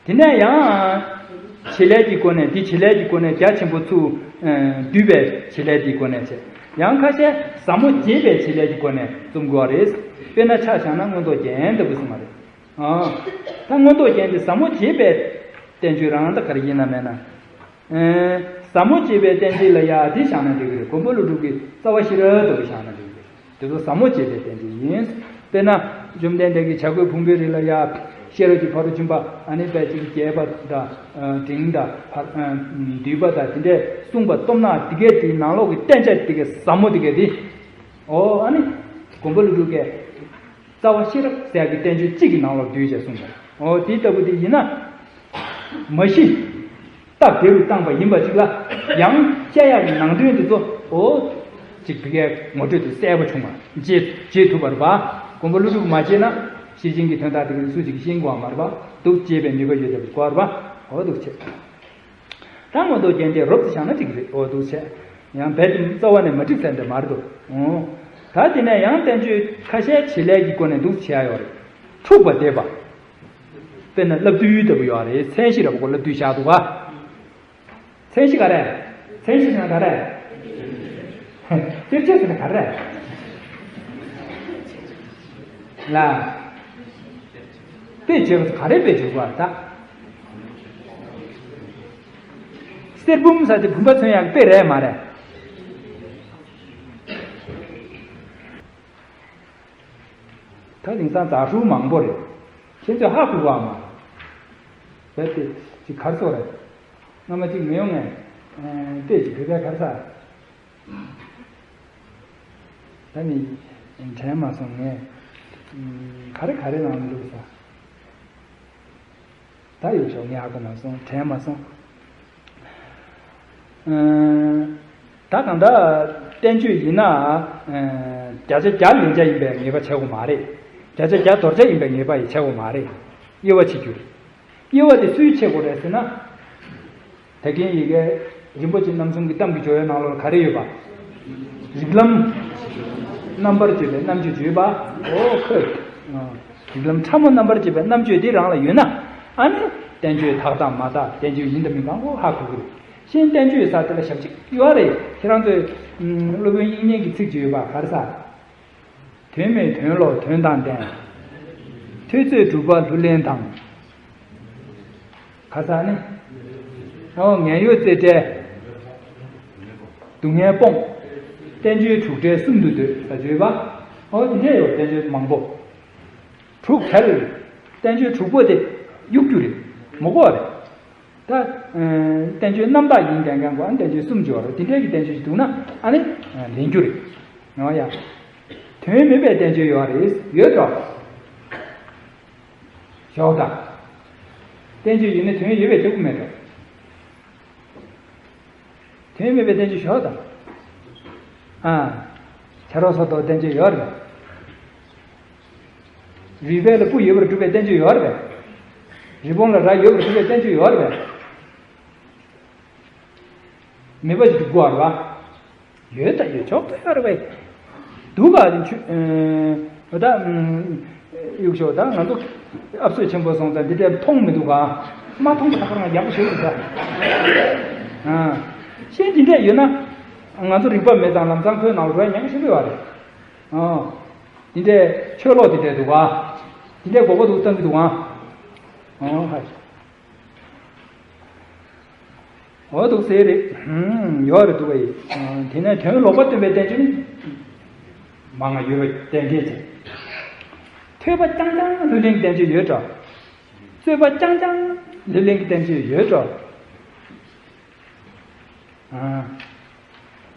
དེ་ནས་ཡང་། བྱེད་ལས་ཀྱི་སྒོ་ནས་དེ་བྱེད་ལས་ཀྱི་སྒོ་ནས་རྒྱ་ཆེན་པོ་ཚུར། ཨ། བསྡུས་པའི་བྱེད་ལས་དེའི་སྒོ་ནས་བྱས། ཡང་ཁ་ཤས་ཟབ་མོ་རྒྱས་པའི་བྱེད་ལས་ཀྱི་སྒོ་ནས་རྩོམ་དགོས་པ་རེད། དཔེར་ན་ཆ་བཞག་ན་མངོན་རྟོགས་རྒྱན་ལྟ་བུ་གསུངས་པ་རེད། ཨ། ད་མངོན་རྟོགས་རྒྱན་དེ་ཟབ་མོ་རྒྱས་པའི་བསྟན་བཅོས་རང་ད་ག་རེ་ཡིན་ན་མེད་ན། ཨ། ཟབ་མོ་རྒྱས་པའི་བསྟན་བཅོས་ལ་ཡ་དེ་བཞག་ན་འགྲིག་གི་རེད། མགོན་པོ་ཀླུ་སྒྲུབ་ཀྱི་རྩ་བ་ཤེས་རབ་ལྟ་བུ་བཞག་ན་འགྲིག་གི་རེད། དེ་ཚོ་ཟབ་མོ་བྱས་པའི་བསྟན་བཅོས་ཡིན། དཔེར་ན། བཅོམ་ལྡན་འདས་ཀྱིས་བྱ་རྒོད་ཕུང་པོའི་རི་ལ་ཡ། ཤེས་རབ་ཀྱི་ཕ་རོལ་ཕྱིན་པ་ཨ་ནི་དཔེ་ཅིག་རྒྱས་པ་དང་། འབྲིང་དང་། བསྡུས་པ་དང་དེ་འདྲས་གསུངས་པ་སྟོབས་ན་དེ་གས་དེའི་ནང་ལོགས་ཀྱི་བསྟན་བྱ་དེ་གས་ཟབ་མོ་དེ་གས་དེ། ཨོ་ཨ་ནི། མགོན་པོ་ཀླུ་སྒྲུབ་ཀྱིས། རྩ་བ་ཤེས་རབ་ཟེར་ཡག་གི་བསྟན་བཅོས་གཅིག་གི་ནང་ལོགས་བསྡུས་བྱས་གསུངས་པ། ཨོ་དེ་ལྟ་བུ་དེ་ཡིན་ན། མ་གཞི། སྟབས་བདེ་རུ་བཏང་པ་ཡིན་པ་ཅིག་ལ། ཡང་བཤད་ཡག་གི་ནང་དོན་དེ་ཚོ། ཨོ། ཅིག་བི་གའི་ངོ་སྤྲོད་དུ་གསལ་པོ་བྱུང་བ། བརྗེད་བརྗེད་ཐུབ་པ་རེད་པ། མགོན་པོ་ཀླུ་སྒྲུབ་མ་བརྗེད་ན། ཤེར་ཕྱིན་གྱི་དོན་དག་དེ་ག་སུ་ཞིག་གིས་ཤེས་དགོས་པ་མ་རེད་པ། འདུག་བརྗེད་པའི་ནུས་པ་ཡོད་བསྡད་པ་ཞིག་དགོས་པ་རེད་པ། ཨོ་འདུག་བྱས། ད་མངོན་རྟོགས་རྒྱན་དེ་རོབ་ཙམ་བཞག་ན་འགྲིག་གི་རེད། འོ་འདུག་བྱས། ཡང་རྦད་དེ་རྩ་བ་ནས་མ་འགྲིག་ས་འདྲ་མ་རེད་དོ། འོ། ད་དེ་ནས་ཡང་བསྟན་བཅོས་ཁ་ཤས་བྱེད་ལས་ཀྱི་སྒོ་ནས་འདུག་བྱེད་ཡ་ཡོད་རེད། འཁྲུགས་པ་འདེབས་པ། དཔེར་ན་བསླབ་བཏུས་ལྟ་བུ་ཡོད་རེད། མཚན་གཞི་ར་བ་གོ་བསླབ་བཏུས་བཞག་འདུག་ག་མཚན་གཞི་ག་རེ། མཚན་གཞི་ཟེར་ན་ག་རེ། གཏེར་ཆོས་ཟེར་ན་ག་རེ། ལ། དཔེ་བྱས་པ་ག་རེ་དཔེ་བྱས་པ་ད། གསེར་བུམ་ཟེར་དེ་བུམ་པ་མཚོན་ཡག་དཔེ་རེད་མ་རེད། ད་དེང་སང་ཛ་དྲག་མང་པོ་རེད། ཁྱེད་ཚོས་ཧ་གོ་བ་མ། རྦད་དེ་ཅིག་གར་སོ་རེད། སྔ་མ་ཅིག་མི་ཡོང་ངས། ཨ། ལྟས་ཅིག་བོད་པའི་གར་ས། ད་ནི་དྲན་མ་སོང་ངས། ཨ། ག་རེ་ག་རེ་ནང་འདུག་ས། ད་ཡོད་ཤོག་ངས་ཧ་གོ་མ་སོང་། དྲན་མ་སོང་། ཨ། ད་གང་ལྟར་བསྟན་བཅོས་ཡིན་ན། ཨ། བརྒྱ་ཆ་བརྒྱ་ལན་ཆགས་ཡིན་པའི་ངེས་པ་བྱེད་དགོས་མ་རེད། བརྒྱ་ཆ་བརྒྱ་དོར་ཆགས་ཡིན་པའི་ངེས་པ་ཡང་བྱེད་དགོས་མ་རེད། དབྱེ་བ་ཕྱེ་རྒྱུ་རེད། དབྱེ་བ་དེ་སུས་ཕྱེ་དགོས་རེད་ཟེར་ན། ད་གིན་ཡི་གེ་རིན་པོ་ཆེ་རྣམ་གསུམ་གྱི་གཏམ་གྱི་སྦྱོར་བའི་ནང་ལོགས་ལ་ག་རེ་ཡོད་པ། རིགས་ལམ་རྣམ་པར་དཔྱོད་པའི་རྣམ་དཔྱོད་ཅིག་ཡོད་པ། འོ་ཁོས། རིགས་ལམ་ཕྲ་མོ་རྣམ་པར་དཔྱོད་པའི་རྣམ་དཔྱོད་དེ་རང་ལ་ཡོད་ན། ཨ་ནི་བསྟན་བཅོས་དག་དང་མ་དག་བསྟན་བཅོས་ཡིན་དང་མིན་གང་གོ་ཧ་གོ་གི་རེད། གཞན་བསྟན་བཅོས་ས་དེ་ལ་ཞབས་ཕྱི་ཡོད་རེད། ཁྱེད་རང་ཚོས། ཨ། སློབ་དཔོན་དབྱིག་གཉེན་གྱི་ཚིག་ཅིག་ཡོད་པ་ག་རེ་ཟེར། དོན་མེད་དོན་ལོག་དོན་དང་ལྡན། ཐོས་ཚོད་གྲུབ་པ་ལྷུར་ལེན་དང་། ག་རེ་ཟེར་ནི། ཨོ། ངན་གཡོ་རྩེ་གྲས། སྡུག་བསྔལ་སྤོང་། བསྟན་བཅོས་དྲུག་གྲས་གསུམ་དུ་འདོད་ཟེར་བརྗོད་པ། ཨོ། དེ་འདྲས་ཡོད། བསྟན་བཅོས་མང་པོ། དྲུག་བྲལ། བསྟན་བཅོས་དྲུག་པོ་དེ་གཡུག་རྒྱུ་རེད། མི་དགོས་པ་རེད། ད། ཨ། བསྟན་བཅོས་རྣམ་དག་ཡིན་མཁན་མཁན་གོ། ཨ། བསྟན་བཅོས་གསུམ་སྦྱོར་དེ་འདྲའི་གི་བསྟན་བཅོས་ཤིག་འདུག་ན། ཨ་ནི། ཨ། ལེན་རྒྱུ་རེད། ཨོ་ཡ། དོན་མེད་པའི་བསྟན་བཅོས་ཡོད་རེད། ཡོད་འགྲོ། ཞོག་དང་། བསྟན་བཅོས་ཡོད་ན་དོན་ཡོད་པའི་ཆགས་ཀྱི་མེད་འགྲོ། དོན་མེད་པའི་བསྟན་བཅོས་ཞོག་དང་། ཨ། ཆ་རོགས་སོགས་ཐོག་བསྟན་བཅོས་ཡོད་རེད། རུས་སྦལ་ལ་སྤུ་ཡོད་པར་སྒྲུབ་པའི་བསྟན་བཅོས་ཡོད་རེད་པས། རི་བོང་ལ་རྭ་ཡོད་པར་སྒྲུབ་པའི་བསྟན་བཅོས་ཡོད་རེད་པས། མེད་པ་ཞིག་སྒྲུབ་དགོས་རེད་པ། ཡོད་ད་ཡོད། ཆོག་ཏུ་ཡོད་རེད་པས། འདུག་ག་དེ་ཆུ། ཨ། ད། ཨ། གཡུག་ཞོག་ད་ང་ཚོ་ཨབ་སོ་ཆེན་པོ་སོང་ཙང་འདི་འདྲ་མཐོང་མི་འདུག་ག་མ་མཐོང་པ་ད་ཁོ་རང་ཡག་པོ་ཞིག་འདུག་ད། ཨ། ཤེས་འདི་འདྲ་ཡོད་ན། ང་ཚོ་རིག་པ་མེད་ཙང་ལམ་སང་ཁོའི་ནང་ལ་འགྲོ་ཡ་ཉག་གི་ཞིག་འདུག་བ་རེད། ཨ། འདི་འདྲའི་ཆོས་ལོག་འདི་འདྲའི་འདུག་ག་འདི་འདྲའི་མགོ་སྐོར་འདུག་བཏང་གི་འདུག་ག་ཨོ་ཧ། འོ་འདུག་ཟེར་རེད། ཧུམ། ཡོད་རེད་འདུག་བས། དེ་ནས་དོན་ལོག་པ་སྟོན་པའི་བསྟན་བཅོས་ནི་མང་ང་ཡོད་པ་གཏན་འཁེལ་བྱས། ཐོས་པ་རྐྱང་རྐྱང་ལྷུར་ལེན་གྱི་བསྟན་བཅོས་ཡོད་འགྲོ། རྩོད་པ་རྐྱང་རྐྱང་ལྷུར་ལེན་གྱི་བསྟན་བཅོས་ཡོད་འགྲོ། ཨ།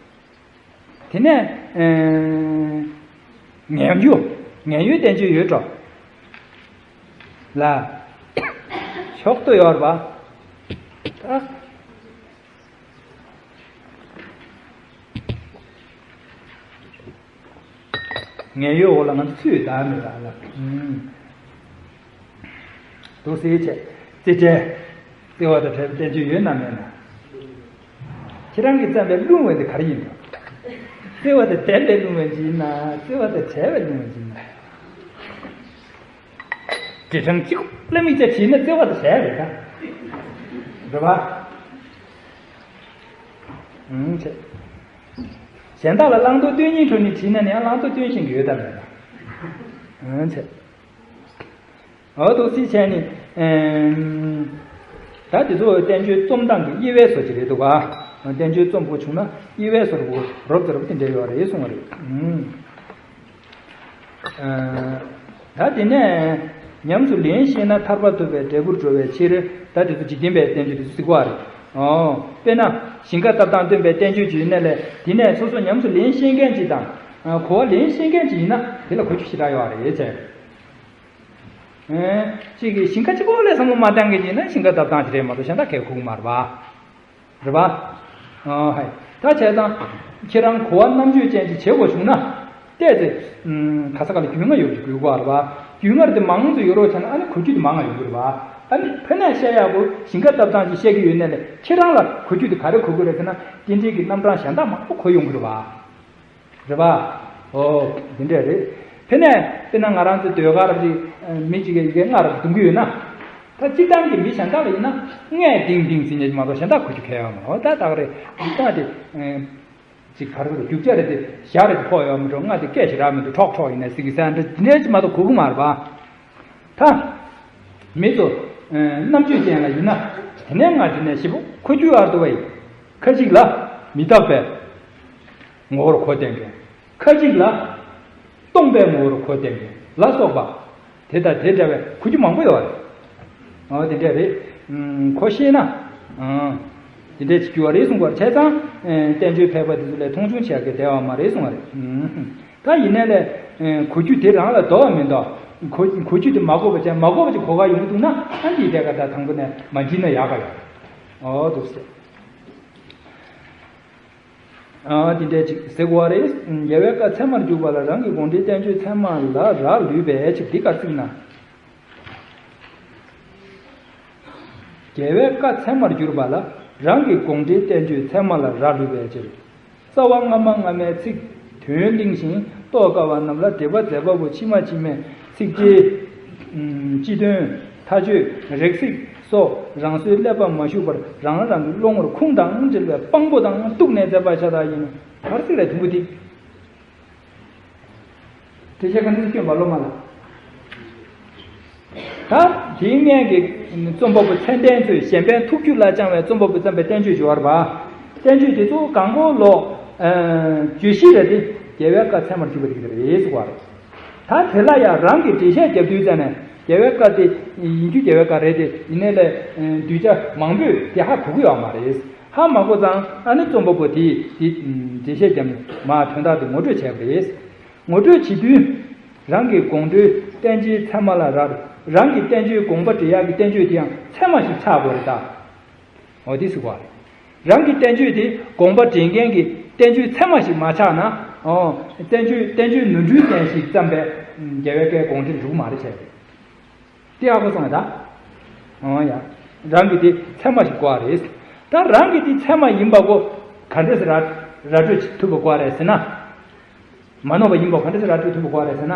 དེ་ནས། ཨ། ངན་གཡོ། ངན་གཡོའི་བསྟན་བཅོས་ཡོད་འགྲོ། ལ། ཞོག་ཏུ་ཡོད་རེད་པ། ད། ངན་གཡོའི་འོག་ལ་ང་ཚོ་ཚུད་ད་མེད་ད་ལ། ཨུམ། འདུག་སེ་བྱས། རྩེ་གྲས། བརྩེ་བ་དང་བྲལ་བའི་བསྟན་བཅོས་ཡོད་ན་མེད་ན། ཁྱེད་རང་གིས་བརྩམས་པའི་རླུང་བ་འདི་ག་རེ་ཡིན་ནམ། བརྩེ་བ་དང་ལྡན་པའི་རླུང་བ་ཅིག་ཡིན་ན། བརྩེ་བ་དང་བྲལ་བའི་རླུང་བ་ཅིག་ཡིན་ན། དྲི་བྲང་གཅིག་པུ་ལ་དམིགས་བྱས་བྱས་ན་བརྩེ་བ་དང་བྲལ་རེད་ད། རེད་པ། ཨང་། བྱས། གཞན་དག་ལ་བླང་དོར་སྟོན་སྙིང་བྲོ་ནས་བྲིས་ན་ནི་ཡང་བླང་དོར་སྟོན་ཤེས་ཀྱི་ཡོད་དམ་མེད་དམ། ཨང་། བྱས། འོ་འདུག་སེ་བྱས་ནས། ཨེམ། ད་དེ་ཚོ་བསྟན་བཅོས་རྩོམ་སྟངས་ཀྱི་དབྱེ་བའི་བཟོ་ཅིག་རེད་འདུག་ག་བསྟན་བཅོས་རྩོམ་དགོས་བྱུང་ན་དབྱེ་བའི་བཟོ་རུ་རོབ་ཙམ་རོབ་དེ་འདྲ་ཡོད་རེད་གསུངས་པ་རེད། ཨུམ། ཨ། ད་དེ་ནས་ཉམས་སུ་ལེན་ཤེས་ན་ཐར་པ་ཐོབ་པའི་འབྲས་བུར་འགྲོ་བའི་ཕྱིར། ད་དེ་ཚོ་འཇིག་རྟེན་པའི་བསྟན་བཅོས་དེ་ཚོ་གཟིགས་པ་རེད། ཨོ། དཔེར་ན་ཞིང་ཁ་བཏབ་སྟངས་སྟོན་པའི་བསྟན་བཅོས་ཅིག་ཡོད་ན་ལས། དེ་ནས་སོ་སོ་ཉམས་སུ་ལེན་ཤེས་མཁན་ཅིག་དང་། ཨ། གོ་བ་ལེན་ཤེས་མཁན་ཅིག་ཡིན་ན་དེ་ལ་གོ་རྒྱུ་ཞེ་དྲག་ཡོད་རེད་ཟེར། ཨེ། གཅིག་གིས་ཞིང་ཁ་གཅིག་པོ་ལ་བསམ་བློ་མ་བཏང་མཁན་ཅིག་ཡིན་ན་ཞིང་ཁ་བཏབ་སྟངས་ཅིག་རེད་མ་གཏོགས་གཞན་དག་གས་གོ་གི་མ་རེད་པ། རེད་པ། ཨོ་ཧེ། ད་བྱས་ཙང་ཁྱེད་རང་གོ་བ་རྣམ་དཔྱོད་ཅན་ཅིག་བྱེད་དགོས་བྱུང་ན། བལྟས་ཚེ། ཨུམ། ག་ས་ག་ལ་རྒྱུས་མངའ་ཡོད་ཅིག་དགོས་ཀྱི་རེད་པ། རྒྱུས་མངའ་དེ་མང་ཙམ་ཡོད་རོགས་བྱས་ན་ཨ་ནི་གོ་རྒྱུ་དེ་མང་ང་ཡོང་གི་རེད་པ། ཨ་ནི་ཕ་ནས་བཤད་ཡག་པོ་ཞིང་ཁ་བཏབ་སྟངས་ཀྱི་བཤད་ཀྱི་ཡོད་ནའི་ལས་ཁྱེད་རང་ལ་གོ་རྒྱུ་དེ་ག་རེ་གོ་གི་རེད་ཟེར་ན། སྐྱེ་འབྲས་ཀྱི་རྣམ་གྲངས་གཞན་དག་མང་པོ་གོ་ཡོང་གི་རེད་བ། རེད་པ། ཨོ། འདི་འདྲས་རེད། དེ་ནས་དཔེར་ན་ང་རང་ཚོའི་ཟློས་གར་གྱི་མི་གཅིག་གིས་ཡི་གེ་ལྔ་རུ་བརྡུང་གི་ཡོད་ན། ད་སྤྱིར་བཏང་གི་མི་གཞན་དག་ལ་ཡིན་ན་ལྔས་ལྡིང་ལྡིང་ཟེར་མཁན་ཅིག་མ་གཏོགས་གཞན་དག་གོ་རྒྱུ་གལ་ཡོད་མ་རེད། ད་ད་ག་རེད། སྤྱིར་བཏང་དེ་ཅིག་ག་རེ་རེད། རྒྱུ་ཆ་རེད་དེ་ཞྭ་རེད་དེ་ཕོག་ཡོད་མི་འགྲོ། ལྔ་དེ་སྐད་ཞེ་དྲག་མི་འདུག་ཁྲོག་ཁྲོག་ཡིན་ནའི་ཟིག་གི་ཟེར་འདྲ་འདི་འདྲས་ཅིག་མ་གཏོགས་གོ་གི་མ་རེད་པ། ད་མི་ཚོ་རྣམ་དཔྱོད་ཅན་ལ་ཡིན་ན་དེ་ནས་ང་དེ་ནས་ཞེ་པོ་གོ་རྒྱུ་ཨར་དུ་བ་ཡིན། ཁ་ཅིག་ལ་མི་རྟག་པའི་ངོ་བོར་གོ་བསྟན་མཁན། ཁ་ཅིག་ལ་སྟོང་པའི་ངོ་བོར་གོ་བསྟན་མཁན་ལ་སོགས་པ། དེ་དང་དེ་འདྲ་བའི་གོ་རྒྱུ་མང་པོ་ཡོད་རེད། ཨོ་དེ་འདྲ་རེད། ཨུམ། གོ་ཤེས་ན། ཨང་། དེ་འདྲ་ཅིག་གྱུར་བ་རེད་གསུང་གི་ཡོད་རེད། བྱས་ཙང་བསྟན་བཅོས་ཕལ་པ་དེ་ཚོ་ལས་མཐོང་ཆུང་བྱེད་ཡག་གི་བདེ་བ་མ་རེད་གསུང་བ་རེད། ཨུམ། ད་ཡིན་ནའི་ལས་གོ་རྒྱུ་དེ་རང་ལ་དོགས་པ་མི་འདུག་གོ་གོ་རྒྱུ་དེ་མ་གོ་བ་བྱས། མ་གོ་བ་ཅིག་གོ་ག་ཡོང་གི་འདུག་ན། ཨ་འདིའི་ཐད་ཀ་ད་དང་པོ་ནས་མ་འཇིགས་ན་ཡག་ག་ཡོད། ཨོ་འདུག་སེ། ཨ་དེ་འདྲ་ཅིག་ཟེར་གོ་བ་རེད། རྒྱལ་བའི་བཀའ་ཚད་མར་གྱུར་པ་ལ། རང་གི་དགོངས་འགྲེལ་བསྟན་བཅོས་ཚད་མ་ལ་རག་ལུས་པའི་ཕྱིར། འདི་ག་རེ་ཟེར་ན། རྒྱལ་བའི་བཀའ་ཚད་མར་གྱུར་པ་ལ། རང་གི་དགོངས་འགྲེལ་བསྟན་བཅོས་ཚད་མ་ལ་རག་ལུས་པའི་ཕྱིར། རྩ་བ་སྔ་མ་སྔ་མའི་ཚིག་དོན་གླེང་ཞིང་རྟོགས་དཀའ་བ་རྣམས་ལ་འགྲེལ་པ་མཛད་པ་པོ་ཕྱི་མ་ཕྱི་མའི་ཚིག་འགྲེལ། སྤྱི་དོན། མཐའ་དཔྱོད། རེག་ཚིག་སོགས་རང་སོའི་ཀླད་པ་མ་ཞུགས་པར་རང་རང་གི་བློ་ངོར་ཁུངས་དང་འབྲེལ་བའི་དཔང་པོ་དང་གཏུགས་ནས་མཛད་པ་ཤ་སྟག་ཡིན། ག་རེ་ཟེར་རེད་དུམ་བུ་དེ། དེ་བཤད་ག་འདྲ་སྐྱོན་པ་སློབ་མ་ལ། ད་དེའི་སྔན་གྱི་རྩོམ་པ་པོ་མཚན་ལྡན་ཚོས་གཞན་ཕན་ཐུགས་རྒྱུད་ལ་བཅངས་པའི་རྩོམ་པ་པོས་བརྩམས་པའི་བསྟན་བཅོས་ཞུ་བར་བ། བསྟན་བཅོས་དེ་ཚོ་གང་གོ་ལོག་བརྗོད་གཞི་རེད་དེ། རྒྱལ་བའི་བཀའ་ཚད་མར་གྱུར་པ་དེ་རེད་ཟེར་བ་རེད། ད་དེ་ལ་ཡང་རང་གི་འགྲེལ་བཤད་རྒྱབ་དུས་ཙ་ནས་རྒྱལ་བའི་བཀའ་དེ་ཡིན་རྒྱུ་རྒྱལ་བའི་བཀའ་རེད་དེ། ཡིན་ནའི་ལས་གདུལ་བྱ་མང་པོས་དེ་ཧ་གོ་གི་ཡོད་མ་རེད། ཧ་མ་གོ་ཙང་ཨ་ནི་རྩོམ་པ་པོ་དེས་དེ་འགྲེལ་བཤད་བརྒྱབ་ནས་མར་དོན་དག་དེ་ངོ་སྤྲོད་བྱས་པ་རེད། ངོ་སྤྲོད་བྱེད་དུས། རང་གི་དགོངས་འགྲེལ་བསྟན་བཅོས་ཚད་མ་ལ་རག་རང་གི་བསྟན་བཅོས་དགོངས་པ་འགྲེལ་ཡག་གི་བསྟན་བཅོས་དེ་ཡང་ཚད་མ་ཞིག་ཆགས་དགོས་རེད་ད། འོ་དེ་ཟེར་བ་རེད། རང་གི་བསྟན་བཅོས་དེ་དགོངས་པ་འགྲེལ་མཁན་གྱི་བསྟན་བཅོས་ཚད་མ་ཞིག་མ་ཆགས་ན། ཨོ། བསྟན་བཅོས་བསྟན་བཅོས་ནོར་འཁྲུལ་ཅན་ཞིག་བརྩམས་པའི་རྒྱལ་བའི་བཀའི་དགོངས་འགྲེལ་འགྲུབ་མ་རེད་བྱས་པས། དེ་ཨ་ཁོ་སོང་བས་ད། ཨོ་ཡ། རང་གི་དེ་ཚད་མ་ཞིག་དགོས་པ་རེད། ད་རང་གི་དེ་ཚད་མ་ཡིན་པ་གོ་ག་འདྲས་སེ་ར་ར་སྤྲོད་ཐུབ་པ་དགོས་པ་རེད་ཟེར་ན། མ་ནོར་བ་ཡིན་པ་ག་འདྲ་ཞིག་ར་སྤྲོད་ཐུབ་པ་དགོས་རེད་ཟེར་ན།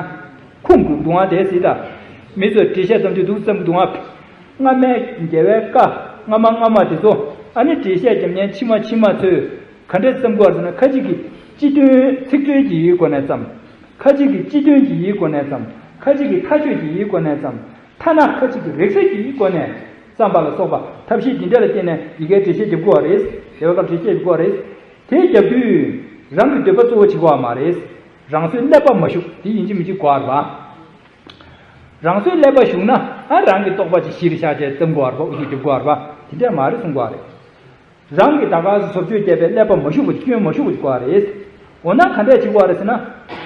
ཁུངས་དགོས་འདུག་ཨང་དེ་ཟེར་ད། མི་ཚོས་འགྲེལ་བཤད་བརྩམས་དུས་འདུག་བརྩམས་འདུག་ཨང་། སྔ་མའི་རྒྱལ་བའི་བཀའ་སྔ་མ་སྔ་མ་དེ་ཚོ། ཨ་ནི་འགྲེལ་བཤད་རྒྱབ་མཁན་ཕྱི་མ་ཕྱི་མ་ཚོས་ག་འདྲས་བརྩམས་དགོས་ཟེར་ན། ཁ་ཅིག་གིས་སྤྱི་དོན་ཚིག་མཛོད་ཀྱི་སྒོ་ནས་བརྩམས། ཁ་ཅིག་གིས་སྤྱི་དོན་གྱི་སྒོ་ནས་བརྩམས། ཁ་ཅིག་གིས་མཐའ་དཔྱོད་ཀྱི་སྒོ་ནས་བརྩམས། ཐ་ན་ཁ་ཅིག་གིས་རིགས་གསལ་གྱི་སྒོ་ནས་བརྩམས་པ་ལ་སོགས་པ་ཐབས་ཤེས་འདི་འདྲ་ལ་བརྟེན་ནས་ཡི་གེའི་འགྲེལ་བཤད་རྒྱབ་དགོས་པ་རེད། རྒྱལ་བའི་བཀའ་འགྲེལ་བཤད་རྒྱབ་དགོས་པ་རེད། དེ་རྒྱབ་དུས་རང་གི་འདོད་པ་གཙོ་བོ་བྱེད་དགོས་པ་མ་རེད། རང་སོའི་ཀླད་པ་མ་ཞུགས་དེ་ཡིན་གཅིག་མིན་གཅིག་དགོས་པ་རེད་པ། རང་སོའི་ཀླད་པ་ཞུགས་ན་ཨ་རང་གི་རྟོག་པ་ཅིག་གཞིར་བཞག་བྱས་བརྩམས་དགོས་པ་རེད་པ། འུ་ཚོས་རྒྱབ་དགོས་པ་རེད་པ། དེ་འདྲ་མ་རེད་གསུང་དགོས་པ་རེད། རང་གིས་ད་ག་སེ་བཟོ་བཅོས་བརྒྱབ་པའི་ཀླད་པ་མ་ཞུགས་པ་སྐྱོན་མ་ཞུགས་པ་ཞིག་དགོས་པ་རེད། འོ་ན་ག་འདྲས་བྱེད་དགོས་པ་རེད་ཟེར་ན།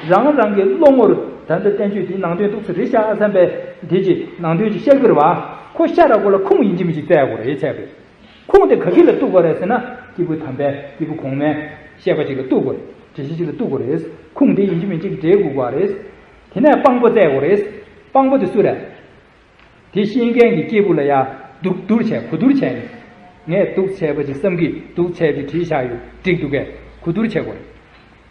རང་རང་གི་བློ་ངོར་ད་ལྟ་བསྟན་བཅོས་འདིའི་ནང་དོན་འདུག་སེ་རེད་ཤག་བསམ་པའི་དེ་ཅིག་ནང་དོན་ཅིག་ཤར་གྱི་རེད་པ། ཁོ་ཤར་ར་གོ་ལ་ཁུངས་ཡིན་གཅིག་མིན་གཅིག་བཙལ་དགོས་རེད་བྱས་པས། ཁུངས་དེ་ག་གི་ལ་གཏུག་དགོས་རེད་ཟེར་ན། སྐྱེས་བུ་དམ་པའི་སྐྱེས་བུ་གོང་མའི་བཤད་པ་ཅིག་ལ་གཏུག་དགོས་རེད། འགྲེལ་བཤད་ཅིག་ལ་གཏུག་དགོས་རེད། ཁུངས་དེ་ཡིན་གཅིག་མིན་གཅིག་འགྲེལ་དགོས་པ་རེད། དེ་ནས་དཔང་པོ་བཙལ་དགོས་རེད། དཔང་པོ་དེ་སུ་རེད། དེ་ཤེས་མཁན་གྱི་སྐྱེས་བུ་ལ་ཡ་སྡུག་སྡུར་བྱས་གོ་བསྡུར་བྱས་ནས། ངས་སྡུག་བྱས་པ་ཅིག་བསམ་གི་སྡུག་བྱས་པ་ཅིག་བྲིས་བཞག་ཡོད་འགྲིག་འདུག་གས་གོ་བསྡུར་བྱས་དགོས་རེད།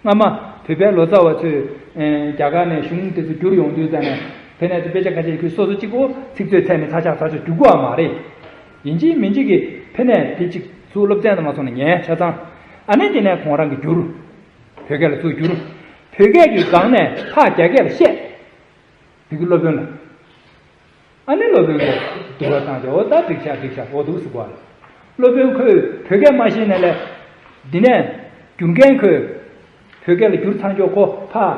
སྔ་མ་བོད་པའི་ལོ་ཙཱ་བ་ཚོས་རྒྱ་གར་ནས་གཞུང་དེ་ཚོ་བསྒྱུར་ཡོང་དུས་ཙ་ནས་ཕ་ནས་དེ་དཔེ་ཆ་ཁ་ཤས་ཁོས་སོ་སོ་གཅིག་པོ་ཚིག་མཛོད་བཙལ་ནས་ཚར་ཆག་ཚར་ཆག་བསྒྱུར་དགོས་པ་མ་རེད། ཡིན་གཅིག་མིན་གཅིག་གིས་ཕ་ནས་དེ་གཅིག་ཚུར་སློབ་ཚན་དུ་མ་སོང་ནས་ཉན་ཆ་ཚང་། ཨ་ནི་དེ་ནས་ཁོང་རང་གིས་བསྒྱུར། བོད་སྐད་ལ་ཚུར་བསྒྱུར། བོད་སྐད་ཀྱི་སྒང་ནས་ཕར་རྒྱ་སྐད་ལ་བཤད། བོད་ཀྱི་སློབ་དཔོན་ལ། ཨ་ནི་སློབ་དཔོན་གྱིས་སྡུག་པ་བཏང་སྟེ་འོ་ད་འགྲིག་ཤག་འགྲིག་ཤག་འོ་འདུག་ཟེར་བ་རེད། སློབ་དཔོན་ཁོས་བོད་སྐད་མ་ཤེས་ནའི་ལས། འདི་ནས་བསྒྱུར་མཁན་ཁོས་བོད་སྐད་ལ་བསྒྱུར་ཚར་མགྱོགས་ཁོ་ཕར་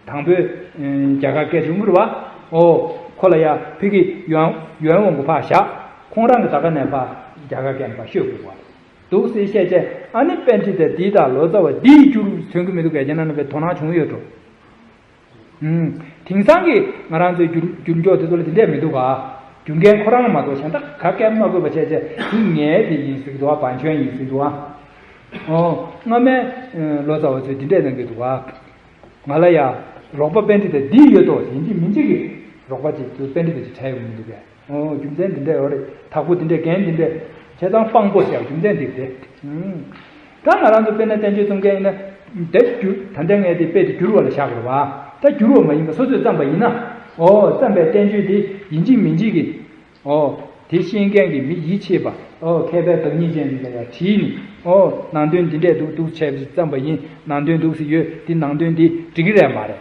དང་པོའི་རྒྱ་གར་སྐད་བྱུང་གི་རེད་པ། འོ་ཁོ་ལ་ཡ་བོད་ཀྱི་ཡོན་ཡོན་དབང་གོ་ཕར་བཞག་ཁོང་རང་གི་ད་ག་ནས་ཕར་རྒྱ་གར་སྐད་ནས་ཕར་ཤོད་དགོས་པ་རེད། འདུག་ཟེར་བཤད་བྱས་ཨ་ནི་པཎྜི་ཏ་འདི་དང་ལོ་ཙཱ་བ་འདིས་བསྒྱུར་མཚོན་གྱི་མི་འདུག་གས་རྒྱ་ནག་ནང་པའི་དོ་སྣང་བྱུང་ཡོད་འགྲོ། ཨུམ། དེང་སང་གི་ང་རང་ཚོའི་བསྒྱུར་བསྒྱུར་འཇོག་དེ་ཚོ་ལ་དེ་འདྲས་མི་འདུག་ག་བསྒྱུར་མཁན་ཁོ་རང་མ་གཏོགས་གཞན་དག་ག་གེ་མ་དགོས་པ་བྱས་བྱས་དེ་ངའི་དེ་ཡིན་ཟེར་གྱི་འདུག་ག་བན་ཆོན་ཡིན་ཟེར་གྱི་འདུག་ག་ཨོ། སྔ་མའི་ལོ་ཙཱ་བ་ཚོས་དེ་འདྲས་གནང་གི་འདུག་ག་ང་ལ་ཡ་རོགས་པ་པཎྜི་ཏ་འདི་ཡོད་དོ་ཡིན་གཅིག་མིན་གཅིག་གི་རོགས་པ་ཅིག་ཏུ་པཎྜི་ཏ་ཅིག་བྱས་ཡོང་གི་མི་འདུག་གས། ཨོ། རྒྱུ་མཚན་འདི་འདྲ་ཡོད་རེད། དྭགས་པོ་འདི་འདྲ་རྒན་འདི་འདྲ་བྱས་ཙང་དཔང་པོ་བྱས། རྒྱུ་མཚན་འདི་རེད། ཨུམ། ད་ང་རང་ཚོ་དཔེར་ན་བསྟན་བཅོས་རྩོམ་མཁན་ཡིན་ན། དེ་རྒྱུ་ད་ལྟ་ངས་དེ་དཔེ་དེ་བསྒྱུར་བ་ལ་བཞག་དགོས་པ། ད་བསྒྱུར་བ་མ་ཡིན་པ་སོ་སོས་བརྩམས་པ་ཡིན་ན། ཨོ། བརྩམས་པའི་བསྟན་བཅོས་དེ་ཡིན་གཅིག་མིན་གཅིག་གིས། ཨོ། དེ་ཤེས་མཁན་གྱི་མི་ཡིད་ཆེས་པ། ཨོ། མཁས་པའི་བདག་ཉིད་ཅན་ལ་ཡང་དྲིས་ནས། ཨོ། ནང་དོན་འདི་འདྲས་འདུག་འདུག་བྱས་བརྩམས་པ་ཡིན། ནང་དོན་འདུག་སེ་ཡོད། འདི་ནང་དོན་འདི་འགྲིག་གི་རེད་མ་རེད།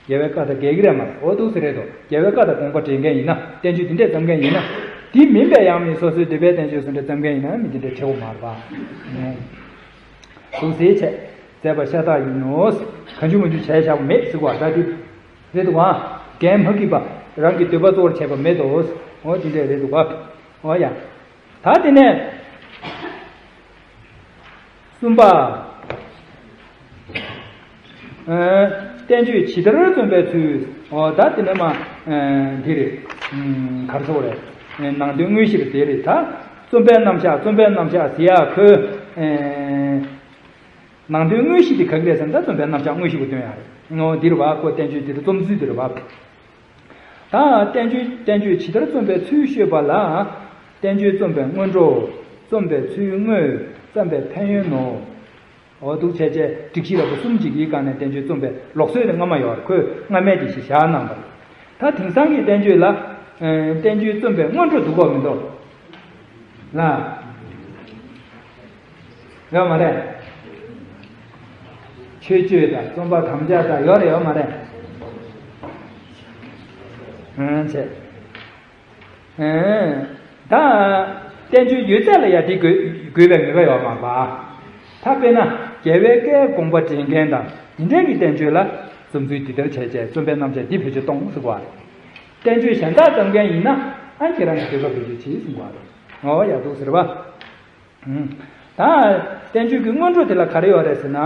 རྒྱལ་བའི་བཀའ་དང་འགལ་གྱི་རེད་མ་རེད། ཨོ། འདུག་སེ་རེད་དོ། རྒྱལ་བའི་བཀའ་དང་དགོངས་པ་འགྲེལ་མཁན་ཡིན་ན། བསྟན་བཅོས་འདི་འདྲས་བརྩམས་མཁན་ཡིན་ན། འདི་མིན་པའི་ཡང་མིན་སོ་སོའི་འདོད་པའི་བསྟན་བཅོས་སུ་འདྲ་བརྩམས་མཁན་ཡིན་ན་མི་འདི་འདྲས་བྱེད་དགོས་མ་རེད་པ། འདུག་སེ་བྱས་མཛད་པ་ཤ་སྟག་ཡིན་ནོ། གང་བྱུང་མང་བྱུང་བྱས་བཞག་པ་མེད་ཟེར་བ་ད་འདི་རེད་འདུག་ཨ། འགན་མ་འཁྱེར་བ། རང་གི་འདོད་པ་གཙོ་བོར་བྱས་པ་མེད་དོ། འོ་དེ་འདྲས་རེད་འདུག་ཨ། འོ་ཡ། ད་དེ་ནས་གསུམ་པ། ཨ། བསྟན་བཅོས་ཇི་ལྟར་རྩོམ་པའི་ཚུལ། འོ་ད་དེ་ནས་མ། ཨ། འདི་རེད། ཨུམ། ག་རེ་ཟེར་དགོས་རེད། ཨ། ནང་དོན་དངོས་གཞིར་དེ་རེད་ད། རྩོམ་པའི་རྣམ་གཞག་རྩོམ་པའི་རྣམ་གཞག་ཟེར་ཡག་ཁོས། ཨ། ནང་དོན་དངོས་གཞི་དེ་ག་གི་རེད་ཟེར་ན། ད་རྩོམ་པའི་རྣམ་གཞག་དངོས་གཞི་གི་དོན་ཡང་རེད། ངོ་བོ་འདིར་བ་ཀོ་བསྟན་བཅོས་འདིར་རྩོམ་ཚུལ་འདིར་བ། ད་བསྟན་བཅོས་བསྟན་བཅོས་ཇི་ལྟར་རྩོམ་པའི་ཚུལ་ཤོད་པ་ལ། བསྟན་བཅོས་རྩོམ་པའི་སྔོན་འགྲོ། རྩོམ་པའི་ཚུལ་དངོས། བརྩམས་པའི་ཕན་ཡོན་ནོ། འོ་འདུག་བྱས་བྱས་སྒྲིག་གཞི་རབ་པོ་གསུམ་གཅིག་གི་སྒང་ནས་བསྟན་བཅོས་རྩོམ་པའི་ལུགས་སྲོལ་དེ་སྔ་མ་ཡོད་རེད། ཁོས་སྔ་མའི་དེ་ཞིག་བཞག་གནང་བ་རེད། ད་དེང་སང་གི་བསྟན་བཅོས་ལ། ཨ། བསྟན་བཅོས་རྩོམ་པའི་སྔོན་འགྲོ་འདུག་གོ་མི་འདུག་ལ། ཡོད་མ་རེད། མཆོད་བརྗོད་དང་རྩོམ་པ་དམ་བཅའ་དང་ཡོད་རེད་ཡོད་མ་རེད། ཨང་བྱས། ཨང་། ད་བསྟན་བཅོས་ཡོད་ཚད་ལ་ཡང་དེ་དགོས་དགོས་པའི་ངེས་པ་ཡོད་མ་རེད་པ། ད་དཔེར་ན་རྒྱལ་བའི་བཀའི་དགོངས་པ་འགྲེལ་མཁན་དང་དེ་འདྲའི་གི་བསྟན་བཅོས་ལ་རྩོམ་ཚུལ་འདི་ལྟར་བྱས་བྱས་རྩོམ་པའི་རྣམ་གཞག་འདི་བེད་སྤྱོད་གཏོང་ཟེར་བ་རེད། བསྟན་བཅོས་གཞན་དག་རྩོམ་མཁན་ཡིན་ན་ཨ་ཁྱེད་རང་གི་འདོད་པ་བེད་སྤྱོད་བྱེད་གསུང་བ་རེད། འོ་ཡག་འདུག་ཟེར་བ། ད་བསྟན་བཅོས་ཀྱི་སྔོན་འགྲོ་དེ་ལ་ག་རེ་ཡོད་རེད་ཟེར་ན།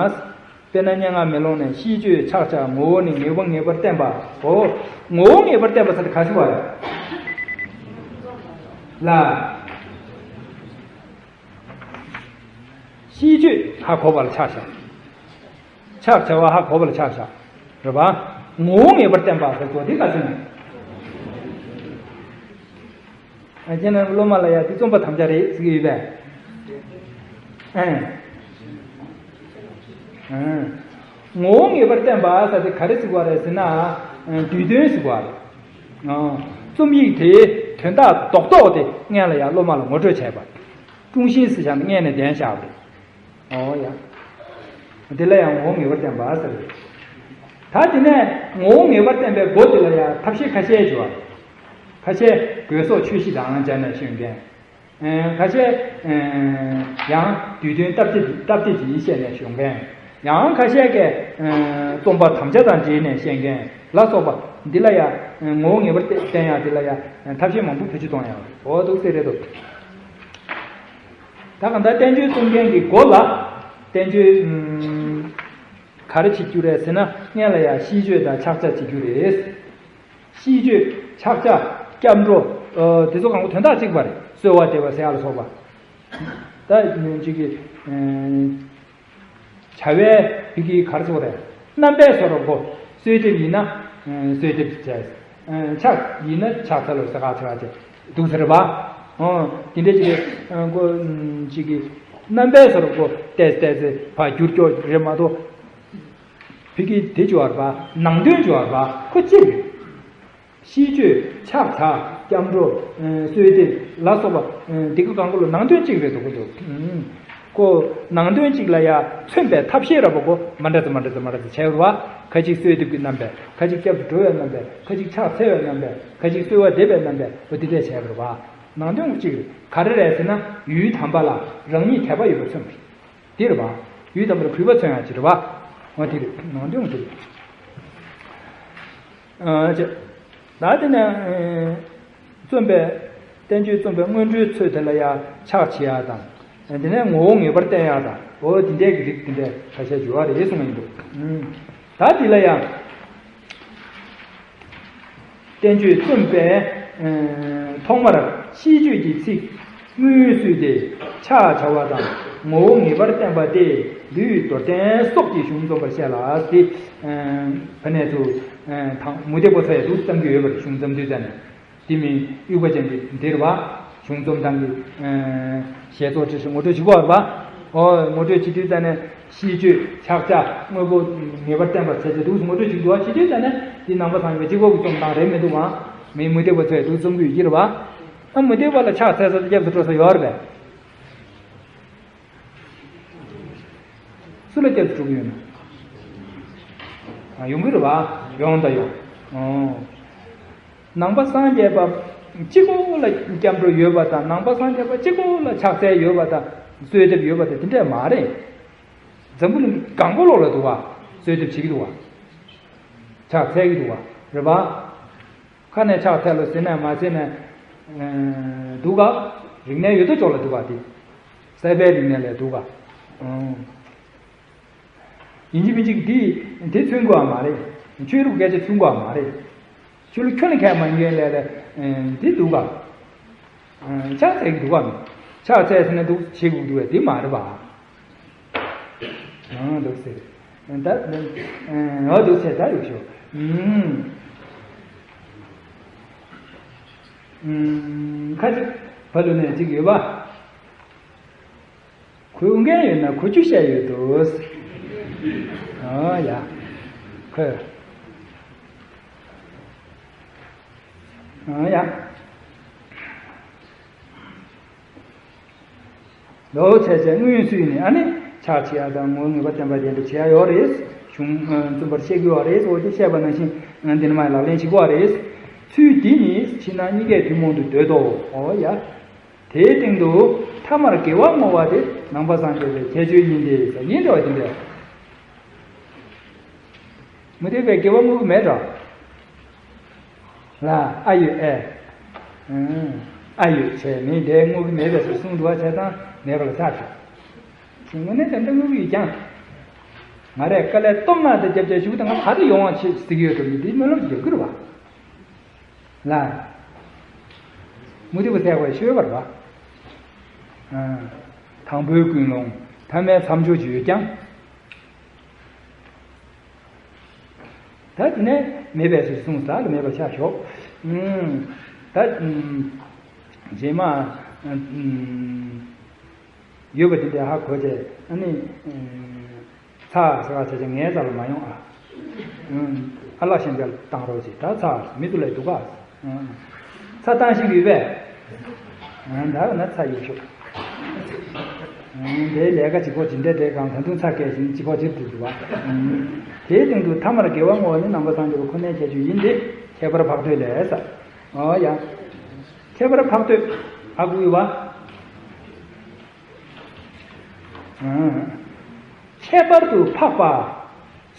དཔེར་ན་སྙན་ངག་མེ་ལོང་ནས་ཤིས་བརྗོད་ཕྱག་བྱ་ངོ་བོ་ནི་ངེས་པ་ངེས་པར་བསྟན་པའོ། ངོ་བོ་ངེས་པར་བསྟན་པ་ཟེར་དེ་ག་ཟེར་བ་རེད། ལ། ཤིས་བརྗོད་ཧ་གོ་བ་ལ་ཕྱག་བྱ། ཕྱག་བྱ་བ་ཧ་གོ་བ་ལ་ཕྱག་བྱ། རེད་པ། ངོ་བོ་ངེས་པར་བསྟན་པ་ཟེར་དགོས་དེ་ག་ཟེར་ན། ཨ། ཁྱེད་རང་སློབ་མ་ལ་ཡ་དེ་རྩོམ་པ་དམ་བཅའ་རེད་ཟེར་གྱི་ཡོད་པས། ཨེ། ཨེ། ངོ་བོ་ངེས་པར་བསྟན་པ་ཟེར་དེ་ག་རེ་ཟེར་བ་རེད་ཟེར་ན། ཨ། བསྡུས་དོན་ཟེར་བ་རེད། ཨ། རྩོམ་ཡིག་དེའི་དོན་དག་རྡོག་རྡོག་དེ་སྔོན་ལ་ཡ་སློབ་མ་ལ་ངོ་སྤྲོད་བྱས་པ། ཀྲུང་ཤིན་ཟེར་བྱ་ནི་སྔོན་ནས་གདན་བཞག་པ་རེད། ཨོ་ཡ། འདི་ལ་ཡང་ངོ་བོ་ངེས་པར་བསྟན་པ་ཟེར་རེད། ད་དེ་ནས་ངོ་བོ་ངེས་པར་བསྟན་པའི་སྒོ་དེ་ལ་ཡང་ཐབས་ཤེས་ཁ་ཤས་བྱེད་པ། ཁ་ཤས་དགོས་སོགས་ཆོས་གཞི་དང་སྦྱར་ནས་ཤོད་མཁན། ཨེ། ཁ་ཤས། ཨེ། ཡང་བསྡུས་དོན་སྟབས་བདེ་སྟབས་བདེ་ཅིག་བཤད་ནས་ཤོད་མཁན། ཡང་ཁ་ཤས་ཀྱིས། ཨེ། རྩོམ་པ་དམ་བཅའ་དང་འབྲེལ་ནས་བཤད་མཁན་ལ་སོགས་པ་འདི་ལ་ཡང་ངོ་བོ་ངེས་པར་བསྟན་ཡག་འདི་ལ་ཡང་ཐབས་ཤེས་མང་པོ་བེད་སྤྱོད་གཏོང་ཡག་འོ་འདུག་སེ་རེད་འདུག་ད་གང་ལྟར་བསྟན་བཅོས་རྩོམ་མཁན་གྱི་མགོ་ལ་བསྟན་བཅོས། ཨུམ། ག་རེ་བྱེད་རྒྱུ་རེད་ཟེར་ན་སྔོན་ལ་ཡང་ཤིས་བརྗོད་དང་ཕྱག་བྱ་བྱེད་རྒྱུ་རེད། ཤིས་བརྗོད། ཕྱག་བྱ། སྐྱབས་འགྲོ། ཨ། དེ་ཚོ་གང་ག་དོན་དག་གཅིག་པ་རེད། གསོལ་བ་འདེབས་པ་ཟེར་ཡག་ལ་སོགས་པ། ད་ནི་གཅིག་གི། ཨ། བྱ་བའི་བི་གི་ག་རེ་ཟེར་དགོས་རེད། རྣམ་པའི་བཟོ་འདྲ་པོ། གསོལ་འདེབས་ཡིན་ན། ཨ། གསོལ་འདེབས་བྱས། ཨ། ཕྱག་ཡིན་ན་ཕྱག་འཚལ་ལོ་ཟེར་ག་ཟེར་ག་བྱས་འདུག་ཟེར་བ། ཨོ། དེ་འདྲ་ཅིག་གི། ཨ། ཁོ་ཅིག་གི་རྣམ་པའི་བཟོ་འདྲ་པོ་ཏོག་ཙམ་ཏོག་ཙམ་ཕར་བསྒྱུར་སྐྱོར་རེད་མ་གཏོགས། བི་གི་དེ་བྱས་པ་རེད་པ། ནང་དོན་བྱས་པ་རེད་པ། ཁོ་གཅིག་རེད། ཤིས་བརྗོད། ཕྱག་བྱ། སྐྱབས་འགྲོ། ཨ། གསོལ་འདེབས་ལ་སོགས་པ། ཨ། འདི་ག་གང་ག་ལ་ནང་དོན་གཅིག་རེད་འདུག་གོ་འདུག་ཨ། ཁོ་ནང་དོན་གཅིག་ལ་ཡ་མཚོན་པའི་ཐབས་ཤེས་འདྲ་པོ་ཁོ་མ་འདྲ་ཙམ་མ་འདྲ་ཙམ་མ་འདྲ་ཙམ་བྱས་པ་རེད་པ། ཁ་ཅིག་གསོལ་འདེབས་ཀྱི་རྣམ་པས། ཁ་ཅིག་སྐྱབས་སུ་འགྲོ་བའི་རྣམ་པས། ཁ་ཅིག་ཕྱག་འཚལ་བའི་རྣམ་པས། ཁ་ཅིག་གསོལ་བ་འདེབས་པའི་རྣམ་པས། འོ་འདི་འདྲས་བྱས་པ་རེད་པ། ནང་དོན་གཅིག་རེད། ག་རེ་རེད་ཟེར་ན་ཡུལ་དམ་པ་ལ་རང་ཉིད་དད་པ་ཡོད་པ་མཚོན་པ་རེད། འདི་རེད་པ། ཡུལ་དམ་པར་གུས་པ་མཚོན་ཡག་ཅིག་རེད་པ། འོ་དེ་རེད། ནང་དོན་འོ་དེ་རེད། ཨ། ཅེ། ད་དེ་ནས། ཨ། རྩོམ་པའི། བསྟན་བཅོས་རྩོམ་པའི་སྔོན་འགྲོའི་ཚུལ་དེ་ལ་ཡང་ཕྱག་བྱེད་ཡག་དང་། དེ་ནས་ངོ་བོ་ངེས་པར་བསྟན་ཡག་དང་། འོ་དེ་འདྲའི་གི་རིགས་དེ་འདྲའི་ཁ་ཤས་ཡོད་རེད་གསུངས་ཡིན་འདུག་ཨ། ད་དེ་ལ་ཡང་། བསྟན་བཅོས་རྩོམ་པའི། ཨ། ཐོག་མར་ཤིས་བརྗོད་ཀྱི་ཚིག་དངོས་སུ་སྟེ་ཕྱག་བྱ་བ་དང་ངོ་བོ་ངེས་པར་བསྟན་པ་སྟེ་ལུས་མདོར་བསྟན་སོགས་ཀྱི་གཞུང་རྩོམ་པར་བཤད་ལ་སྟེ། ཨ། ཕ་ནས་ཚུར། ཨ། དང་མུ་སྟེགས་པ་ཚོ་ཡང་འདུག་བརྩམས་ཀྱི་ཡོད་པར་གཞུང་རྩོམ་དུས་ཙམ་ནས། དེ་མིན་དབྱུག་པ་ཅན་གྱི་འདིར་བ། གཞུང་རྩོམ་སྟངས་ཀྱི་ཞལ་ཚོགས་ཁྲིད་ངོ་སྤྲོད་བྱེད་དགོས་རེད་བ། ཨོ་ངོ་སྤྲོད་བྱེད་དུས་ཙ་ནས་ཤིས་བརྗོད་ཕྱག་རྒྱ་དངོས་པོ་ངེས་པར་བསྟན་པར་བྱ་ཆེད་དུ་ངོ་སྤྲོད་བྱེད་དགོས་བ། བྱེད་དུས་ཙ་ནས་འདི་ནང་པ་སངས་རྒྱས་གཅིག་པོ་གི་རྩོམ་སྟངས་རེད་མི་འདུག་བ། མི་མུ་སྟེགས་པ་ཚོས་འདུག་རྩོམ་གྱི་ཡོད་ཀྱི་རེད་བ། ཨ་མུ་སྟེགས་པ་ལ་ཕྱག་འཚལ་ས་དེ་སྐྱབས་སུ་འགྲོ་ས་ཡོད་རེད་པས། སུ་ལ་སྐྱབས་སུ་འགྲོ་གི་ཡོད་ན། ཨ་ཡོང་གི་རེད་བ། ཡོང་ད་ཡོང་། ཨོ། ནང་པ་སངས་རྒྱས་པ་གཅིག་པོ་ལ་སྐྱབས་འགྲོ་ཡོད་པ་དང་། ནང་པ་སངས་རྒྱས་པ་གཅིག་པོ་ལ་ཕྱག་འཚལ་ཡོད་པ་དང་། གསོལ་འདེབས་ཡོད་པ་དང་། དེ་འདྲས་མ་རེད། འཛམ་བུ་གླིང་གང་པོ་ལོག་ལ་འདུག་བ། གསོལ་འདེབས་བྱེད་ཀྱི་འདུག་བ། ཕྱག་འཚལ་གྱི་འདུག་བ། རེད་བ། ཁ་ནས་ཕྱག་འཚལ་ལོ་ཟེར་ནས་མ་ཟེར་ནས། ཨ་འདུག་ག་རིག་གནས་ཡོད་དོ་ཅོག་ལ་འདུག་ག་དེ། སྲིད་པའི་རིག་གནས་ལས་འདུག་ག་ཨང་། ཡིན་གཅིག་མིན་གཅིག་འདི་འདི་མཚོན་དགོས་པ་མ་རེད། ཆོས་ལུགས་སྐད་ཆ་མཚོན་དགོས་པ་མ་རེད། ཆོས་ལུགས་ཁྱོན་ནས་ཁས་མ་ཉན་ལས་ལས་འདི་འདུག་ག་ཕྱག་འཚལ་གྱི་འདུག་ག་ཕྱག་འཚལ་ཟེར་ན་འདུག་བྱེད་དགོས་འདུག་པས་འདི་མ་རེད་པ། ཨང་འདུག་ཟེར། ད་འོ་འདུག་ཟེར་ད་ཡོད་ཤོག་ཨང་། ཁ་ཅིག་བ་ལུ་ནས་ཅིག་ཡོད་པ། གོ་མཁན་ཡོད་ན་གོ་རྒྱུ་བཤད་ཡོད་དོ། ཨོ་ཡ། ཁོས། ཨོ་ཡ། ལོ་ཚད་ཚད་སྔོན་སུས་ནི་ཨ་ནི་ཕྱག་བྱེད་ཡ་དང་ངོ་ངེས་པ་བསྟན་པ་དེ་འདྲ་བྱེད་ཡ་ཡོད་རེད། གཞུང་རྩོམ་པར་བཤད་ཀྱི་ཡོད་རེད། འོ་དེ་བཤད་པ་ནང་བཞིན་འདི་ནས་མར་ལག་ལེན་བྱེད་དགོས་རེད། ཚུལ་འདི་ནི་ཕྱི་ནང་གཉིས་ཀའི་ཐུན་མོང་དུ་འདོད་དོ། ཨོ་ཡ། དེའི་སྟེང་དུ་ཐ་མར་དགེ་བ་བསྔོ་བ་དེ་ནང་པ་སངས་རྒྱས་པའི་ཁྱད་ཆོས་ཡིན་ཏེ། ཡིན་འདྲ་བ་དེ་འདྲ། མུ་སྟེགས་པས་དགེ་བ་བསྔོ་གི་མེད་འགྲོ། ལ་ཨ་ཡོད་ཨེ། ཨ་ཡོད་བྱས་མིན་དེ་བསྔོ་གི་མེད་པས་སུ་གསུངས་འདུག་བ། བྱས་ཙང་མེད་པ་ལ་ཆགས་ཆོག་དངོས་གནས་དེ་འདྲ་བསྔོ་གི་ཡོད་ཀྱང་། ང་རས་དཀའ་ལས་སྟོབས་ན་དེ་རྒྱབ་རྒྱབ་ཞུ་དང་ང་ཕ་དེ་ཡོང་བ་ཆེ་ཟིག་ཡོད་དོ་མི་དེའི་སྨོན་ལམ་རྒྱབ་གི་རེད་བ། ལ། མུ་སྟེགས་པ་ཟེར་བའི་ཤོད་པར་བ། དང་པོའི་ཀུན་སློང་ཐ་མའི་མཚམས་སྦྱོར་གྱི་ཡོད་ཀྱང་། ད་དེ་ནས་མེད་པས་སུ་གསུངས་ས་ལ་མེད་པར་ཆ་ཞོག་ད་རྗེས་མ་ཡོད་པ་དེ་འདྲ་ཧ་གོ་བྱས་ཨ་ནི། ཚ་ཟེར་བ་བྱས་ཀྱང་ངའི་རྩ་ལ་མ་ཡོང་ཨ། ཨ་ལགས་ཞེན་པ་བཏང་རོགས་བྱེད། ད་ཚ་མི་ཚོ་ལ་འདུག་ག་ཚ་བཏང་ཞིག་ཡོད་པས། ད་ན་ཚ་ཡོད་ཤོག་དེའི་ལས་ཀ་ཅི་གོ་ཇི་འདྲ་འདྲའི་སྒང་ད་དུང་ཚ་སྐད་བཞིན་ཅི་གོ་ཇིར་དུ་འགྲོ་བ། དེའི་སྟེང་དུ་ཐ་མར་དགེ་བ་བསྔོ་བ་ནི་ནང་པ་སངས་རྒྱས་པ་ཁོ་ནའི་ཁྱད་ཆོས་ཡིན་ཏེ། ཁྱད་པར་འཕགས་བསྟོད་ལས་ས། ཨོ་ཡ། ཁྱད་པར་འཕགས་བསྟོད་ཨ་ཁུ་ཡོད་བ། ཁྱད་པར་དུ་འཕགས་པ།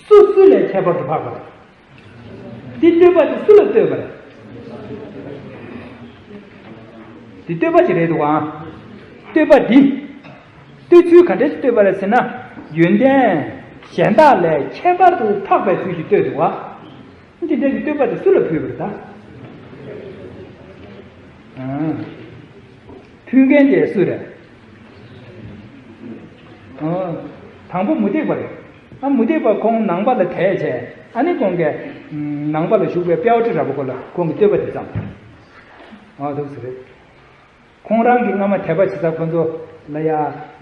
སུ་སུ་ལས་ཁྱད་པར་དུ་འཕགས་པ་རེད། འདི་བསྟོད་པ་དེ་སུ་ལ་བསྟོད་པ་རེད། འདི་བསྟོད་པ་ཅིག་རེད་འདུག་ཨང་། བསྟོད་པ་འདི། བསྟོད་ཚུལ་ག་འདྲ་ཞིག་བསྟོད་པ་རེད་ཟེར་ན། ཡོན་ཏན་གཞན་དག་ལས་ཁྱད་པར་དུ་འཕགས་པའི་ཚུལ་གྱིས་བསྟོད་འདུག་ཨ། འདི་འདྲ་གི་བསྟོད་པ་དེ་སུ་ལ་ཕུལ་བ་རེད་ད། ཨང་། ཕུལ་མཁན་དེ་སུ་རེད། ཨོ། དང་པོ་མུ་སྟེགས་པ་རེད། ཨ་མུ་སྟེགས་པ་ཁོང་ནང་པ་ལ་དད་བྱས། ཨ་ནི་ཁོང་གིས་ནང་པ་ལ་ཞུགས་པའི་དཔལ་བ་ཁྲི་རལ་པ་ཁོ་ལ་ཁོང་གིས་བསྟོད་པ་དེ་བརྩམས། ཨོ་འདུག་ཟེར་རེད། ཁོང་རང་གིས་སྔ་མ་དད་པ་བྱེད་ས་ཁོ་ཚོ་ལ་ཡ་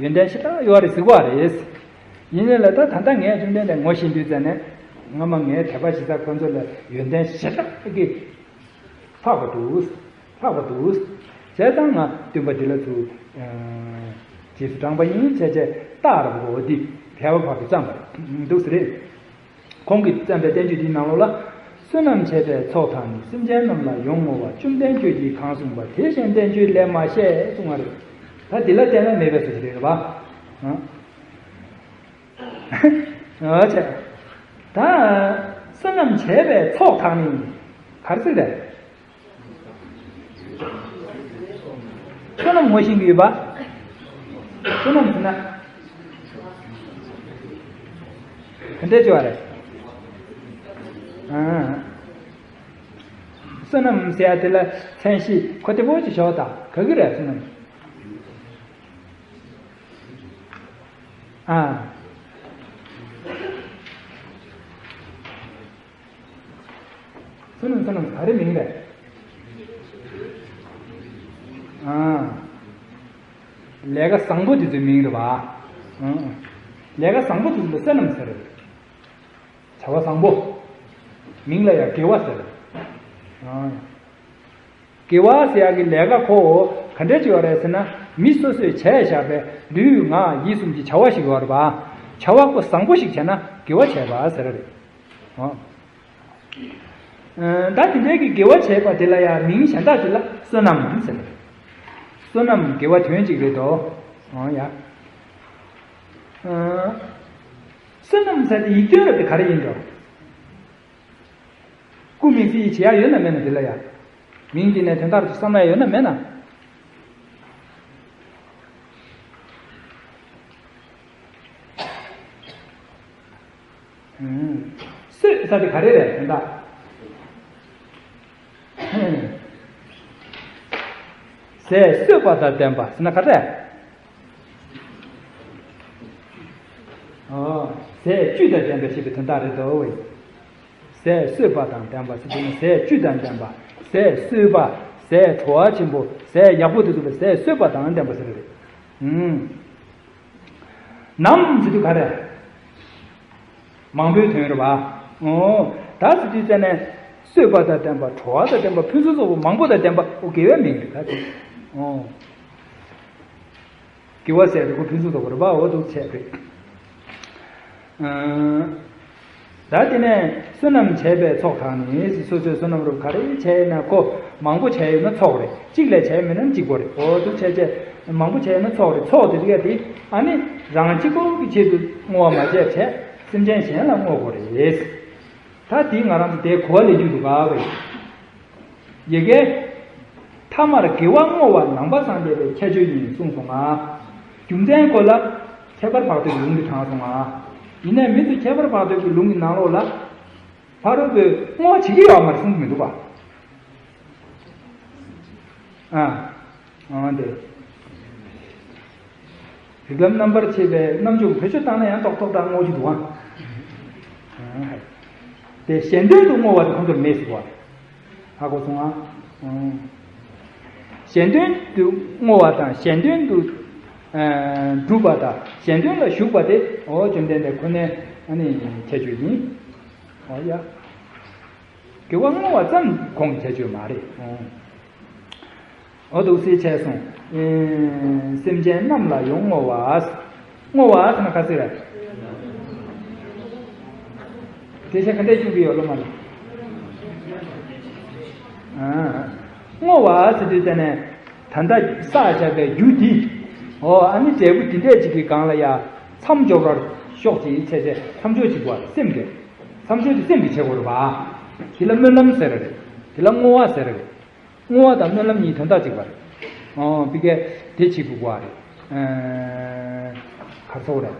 ཡོན་ཏན་ཞེ་དྲག་ཡོད་རེད་ཟེར་བ་རེད། ཡིན་ནའི་ལ་ད་ད་ལྟ་ངས་བཅོམ་ལྡན་འདས་ངོ་ཤེས་དུས་ཙམ་ནས་སྔ་མ་ངས་དད་པ་བྱེད་ས་ཁོ་ཚོ་ལ་ཡོན་ཏན་ཞེ་དྲག་གི་འཕགས་པ་འདུག་འཕགས་པ་འདུག་བྱས་ཙང་ང་སྟོན་པ་འདི་ལ་ཚུར་རྗེས་སུ་འབྲངས་པ་ཡིན་བྱས་བྱས་རྟགས་ར་བོ་འདི་ཐལ་བ་བར་དུ་བརྩམས་པ་འདུག་ཟེར་རེད། ཁོང་གིས་བརྩམས་པའི་བསྟན་བཅོས་འདིའི་ནང་ལོགས་ལ། བསོད་ནམས་བྱས་པའི་ཚོགས་དག་ནི། སེམས་ཅན་རྣམས་ལ་ཡོངས་བསྔོ་བ། བཅོམ་ལྡན་ཁྱོད་ཀྱིས་གང་གསུངས་པ། དེ་བཞིན་བསྟན་བཅོས་ལས་མ་བཤད་གསུངས་པ་རེད། ད་འདི་ལ་བལྟས་ན་མེད་པའི་བཟོ་ཞིག་རེད་པ། ཨ་ཅེ། ད་བསོད་ནམས་བྱས་པའི་ཚོགས་དག་ནི་ག་རེ་ཟེར་རེད། བསོད་ནམས་ངོ་ཤེས་ཀྱི་ཡོད་པ། བསོད་ནམས་ཟེར་ན། ག་འདྲས་བྱས་པ་རེད། ཨ། བསོད་ནམས་ཟེར་ཡ་དེ་ལ་མཚན་གཞི་ཁོ་དེ་པོ་ཅིག་ཞོག་ད་ག་གི་རེད་བསོད་ནམས། ཨ། བསོད་ནམས་བསོད་ནམས་ག་རེ་མིང་རེད། ཨ། ལས་ཀ་བཟང་པོ་དེ་ཚོའི་མིང་རེད་པ། ཨ། ལས་ཀ་བཟང་པོ་དེ་ཚོ་ལ་བསོད་ནམས་ཟེར། བྱ་བ་བཟང་པོ། མིང་ལ་ཡང་དགེ་བ་ཟེར། ཨ། དགེ་བ་ཟེར་ཡག་གི་ལས་ཀ་ཁོ་ག་འདྲ་ཅིག་ཡོད་རེད་ཟེར་ན། མི་སོ་སོས་བྱས་བཞག་པའི་ལུས་ངག་ཡིད་གསུམ་གྱི་བྱ་བ་ཞིག་ཡོད་རེད་པ། བྱ་བ་ཁོ་བཟང་པོ་ཞིག་བྱས་ན་དགེ་བ་བྱས་པ་ཟེར་རེད། ཨོ། ཨ། ད་དེ་འདྲའི་གི་དགེ་བ་བྱས་པ་དེ་ལ་ཡང་མིང་གཞན་དག་ཅིག་ལ་བསོད་ནམས་ཟེར། བསོད་ནམས་དགེ་བ་དོན་གཅིག་རེད་དོ། ཨོ་ཡ། ཨ། བསོད་ནམས་ཟེར་དེ་ཡིག་དོན་རབ་དེ་ག་རེ་ཡིན་འགྲོ། སྐུ་མིང་ཚིག་བྱེད་ཡག་ཡོད་ན་མེད་ན། དེ་ལ་ཡ་མིང་དེ་ནས་དོན་དག་ཅིག་བསམ་ཡག་ཡོད་ན་མེད་ན། ཨུམ། གསོད་ཟེར་དེ་ག་རེ་རེད་དོན་དག། ཟས་གསོད་པ་དང་ལྡན་པ་ཟེར་ན་ག་རེ། ཨོ། ཟས་བཅུད་དང་ལྡན་པ་ཞེས་པའི་དོན་དག་རེད་དོ། ཟས་གསོད་པ་དང་ལྡན་པ་ཟེར་དུས་ནི་ཟས་བཅུད་དང་ལྡན་པ། ཟས་གསོད་པ། ཟས་བྲོ་བ་ཆེན་པོ། ཟས་ཡག་པོ་དེ་ཚོ་ལ་ཟས་གསོད་པ་དང་ལྡན་པ་ཟེར་རེད། ཨུམ། ནམ་ཟེར་དུས་ག་རེ། མང་པོའི་དོན་རེད་པ། ཨོ། ད་ཟེར་དུས་ཙ་ནས་གསོད་པ་དང་ལྡན་པ། བྲོ་བ་དང་ལྡན་པ། ཕུན་སུམ་ཚོགས་པ་མང་པོ་དང་ལྡན་པ། ཨོ། དགེ་བའི་མིང་རེད་ད་དེ། ཨོ། དགེ་བ་ཟེར་དེ་ཁོ་ཕུན་སུམ་ཚོགས་པ་རེད་པ། འོ་འདུག་བྱས་རེད། ཨ། ད་དེ་ནས་བསོད་ནམས་བྱས་པའི་ཚོགས་དག་ནི། སོ་སོའི་བསོད་ནམས་རུ་ག་རེ་བྱས་ཡོད་ན་ཁོ་མང་པོ་བྱས་ཡོད་ན་ཚོགས་རེད། གཅིག་ལས་བྱས་མེད་ན་གཅིག་པོ་རེད། འོ་འདུག་བྱས་བྱས་མང་པོ་བྱས་ཡོད་ན་ཚོགས་རེད། ཚོགས་དེ་རིགས་དེ་ཨ་ནི་རང་གཅིག་པོ་གི་ཆེད་དུ་བསྔོ་བ་མ་བྱས་བྱས་སེམས་ཅན་གཞན་ལ་བསྔོ་དགོས་རེད། ད་དེ་ང་རང་ཚོ་དེ་གོ་བ་ལེན་རྒྱུ་འདུག་ག་བས། ཡ་གི། ཐ་མར་དགེ་བ་བསྔོ་བ་ནང་པ་སངས་རྒྱས་པའི་ཁྱད་ཆོས་ཡིན་གསུངས་སོང་ང་། རྒྱུ་མཚན་ཁོ་ལ་ཁྱད་པར་འཕགས་བསྟོད་ཀྱི་ལུང་གིས་དྲངས་སོང་ང་། ཡིན་ནའི་མི་ཚོ་ཁྱད་པར་འཕགས་བསྟོད་ཀྱི་ལུང་གི་ནང་ལོགས་ལ་ཕ་རོལ་པོས་བསྔོ་བ་བྱེད་ཀྱི་ཡོད་མ་རེད་གསུངས་ཀྱི་མི་འདུག་པ། ཨ། ཨང་དེ། རིགས་ལམ་རྣམ་པར་ཕྱེ་བའི་རྣམ་འཇོག་བེད་སྤྱོད་བཏང་ན་ཡང་ཏོག་ཏོག་ཏག་བསྔོ་རྒྱུ་འདུག་ཨང་། དེ་གཞན་དོན་དུ་བསྔོ་བ་དེ་ཁོང་ཚོར་མེད་ཟེར་བ། ཧ་གོ་སོང་ཨང་། གཞན་དོན་དུ་བསྔོ་བ་དང་གཞན་དོན་དུ་སྒྲུབ་པ་དང་གཞན་དོན་ལ་ཞུགས་པ་དེ་འོ་བཅོམ་ལྡན་འདས་ཁོ་ནའི་ཨ་ནི་ཁྱད་ཆོས་ཡིན། འོ་ཡ། དགེ་བ་བསྔོ་བ་ཙམ་ཁོང་གི་ཁྱད་ཆོས་མ་རེད། འོ་འདུག་སེ་བྱས་སོང་། ཨེ། སེམས་ཅན་རྣམས་ལ་ཡང་བསྔོ་བ། བསྔོ་བ་ཟེར་ན་ག་ཟེར་རེད། དེ་བྱས་ག་འདྲས་བྱུང་གི་ཡོད་ལོ་མ་ལ། ཨ། བསྔོ་བ་ཟེར་དུས་ཙ་ནས་ད་ལྟ་བསགས་བཞག་པའི་རྒྱུ་འདི། འོ་ཨ་ནི་འབྲས་བུ་འདི་འདྲས་ཅིག་གི་སྒང་ལ་ཡ་མཚམས་འཇོག་པར་ཤོག་ཅིག་བྱས་བྱས་མཚམས་འཇོག་ཅིག་བར་སེམས་ཀྱི་མཚམས་འཇོག་དེ་སེམས་ཀྱིས་བྱེད་དགོས་རེད་པ། དེ་ལ་སྨོན་ལམ་ཟེར་རེད། དེ་ལ་བསྔོ་བ་ཟེར་རེད། བསྔོ་བ་དང་སྨོན་ལམ་གཉིས་དོན་དག་གཅིག་པ་རེད། ཨོ། བི་ཀའི་དེ་བྱེད་དགོས་པ་རེད། ཨ། ག་རེ་ཟེར་དགོས་རེད།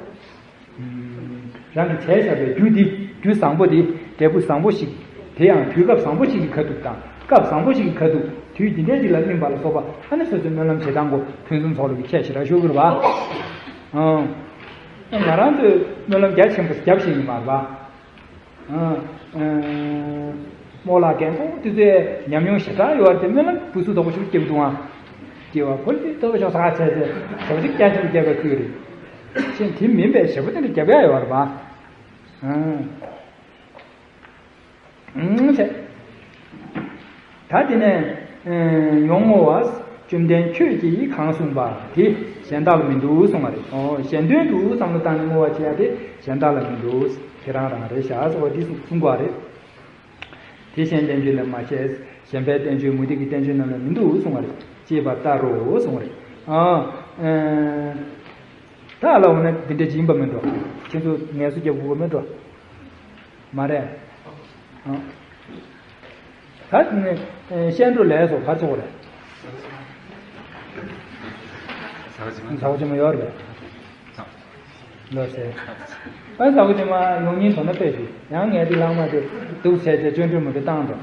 ཨམ། རང་གིས་བྱས་བཞག་པའི་རྒྱུ་འདི་རྒྱུ་བཟང་པོ་འདི་འབྲས་བུ་བཟང་པོ་ཞིག་དེ་ཡང་དུས་སྐབས་བཟང་པོ་ཞིག་གི་ཁ་ཐུག་དང་སྐབས་བཟང་པོ་ཞིག་གི་ཁ་ཐུག་དུས་འདི་འདྲའི་ཅིག་ལ་སྨིན་པ་ལ་སོགས་པ་ཨ་ནི་སོ་སོའི་སྨོན་ལམ་བྱེད་སྟངས་གོ་ཕུན་སུམ་ཚོགས་ལུགས་ཀྱི་ཁྱད་ཞེ་དྲག་ཤོད་དགོས་རེད་པ། ཨང་། ང་རང་ཚོས་སྨོན་ལམ་རྒྱ་ཆེན་པོ་རྒྱབ་ཤེས་ཀྱི་མ་རེད་པ། ཨ། ཨ། རྨོ་ལགས་རྒན་གོག་དེ་ཚོས་ཉམས་མྱོང་ཞེ་དྲག་ཡོད་རེད་དེ་སྨོན་ལམ་བུ་སུ་དོག་པོ་ཞིག་སྐྱེ་བ་འདུག་ཨང་། སྐྱེ་བ་ཕུལ་དུ་ཐོག་ཤོག་ས་ཆ་ཚེ་ཞོག་ཅིག་སྐྱ་ཆེན་རྒྱབ་པའི་ཁུལ་རེད། ཤེས་དེ་མིན་པའི་ཞེ་པོ་དེ་འདྲ་རྒྱབ་ཡ་ཡོད་རེད་པ། ཨ། ཨང་། ད་དེ་ནས། ཨེ། ཡང་བསྔོ་བ། བཅོམ་ལྡན་ཁྱོད་ཀྱིས་གང་གསུངས་པ་དེ་གཞན་དག་ལ་མི་འདུག་གསུངས་པ་རེད། ཨོ། གཞན་དོན་དུ་བསམ་བློ་བཏང་ནས་བསྔོ་བ་བྱེད་ཡ་དེ་གཞན་དག་ལ་མི་འདུག་དེ་རང་རང་རེད་ཤག་ཟེར་བ་འདི་གསུངས་པ་རེད། དེ་གཞན་བསྟན་བཅོས་ལས་མ་བཤད། གཞན་ཕན་བསྟན་བཅོས་མུ་སྟེགས་ཀྱི་བསྟན་བཅོས་རྣམས་ལ་མི་འདུག་གསུངས་པ་རེད། ཅེས་པ་ལྟར་རོ་གསུངས་པ་རེད། ཨ། ཨེ། ད་ལ་འོ་ན་འདི་འདྲ་ཅིག་ཡིན་པ་མིན་འགྲོ། ཁྱེད་ཚོ་ངལ་གསོ་རྒྱབ་དགོས་པ་མིན་འགྲོ། མ་རེད། ཨ། ད་ནི་བཤད་འགྲོ་ལས་སོ་ག་ཚོགས་རེད། ཟ་གོ་ཅི་མ་ཡོད་རེད། ལོ་ཟེར། ཨ་ཟ་གོ་ཅི་མ་ཡོང་ཉིན་དོ་ན་དཔེ་ཞིག་ཡང་ངས་འདི་ལྷག་མ་དེ་སྡུག་བྱས་བྱས་སྐྱོན་བརྗོད་མ་དེ་བཏང་འགྲོ།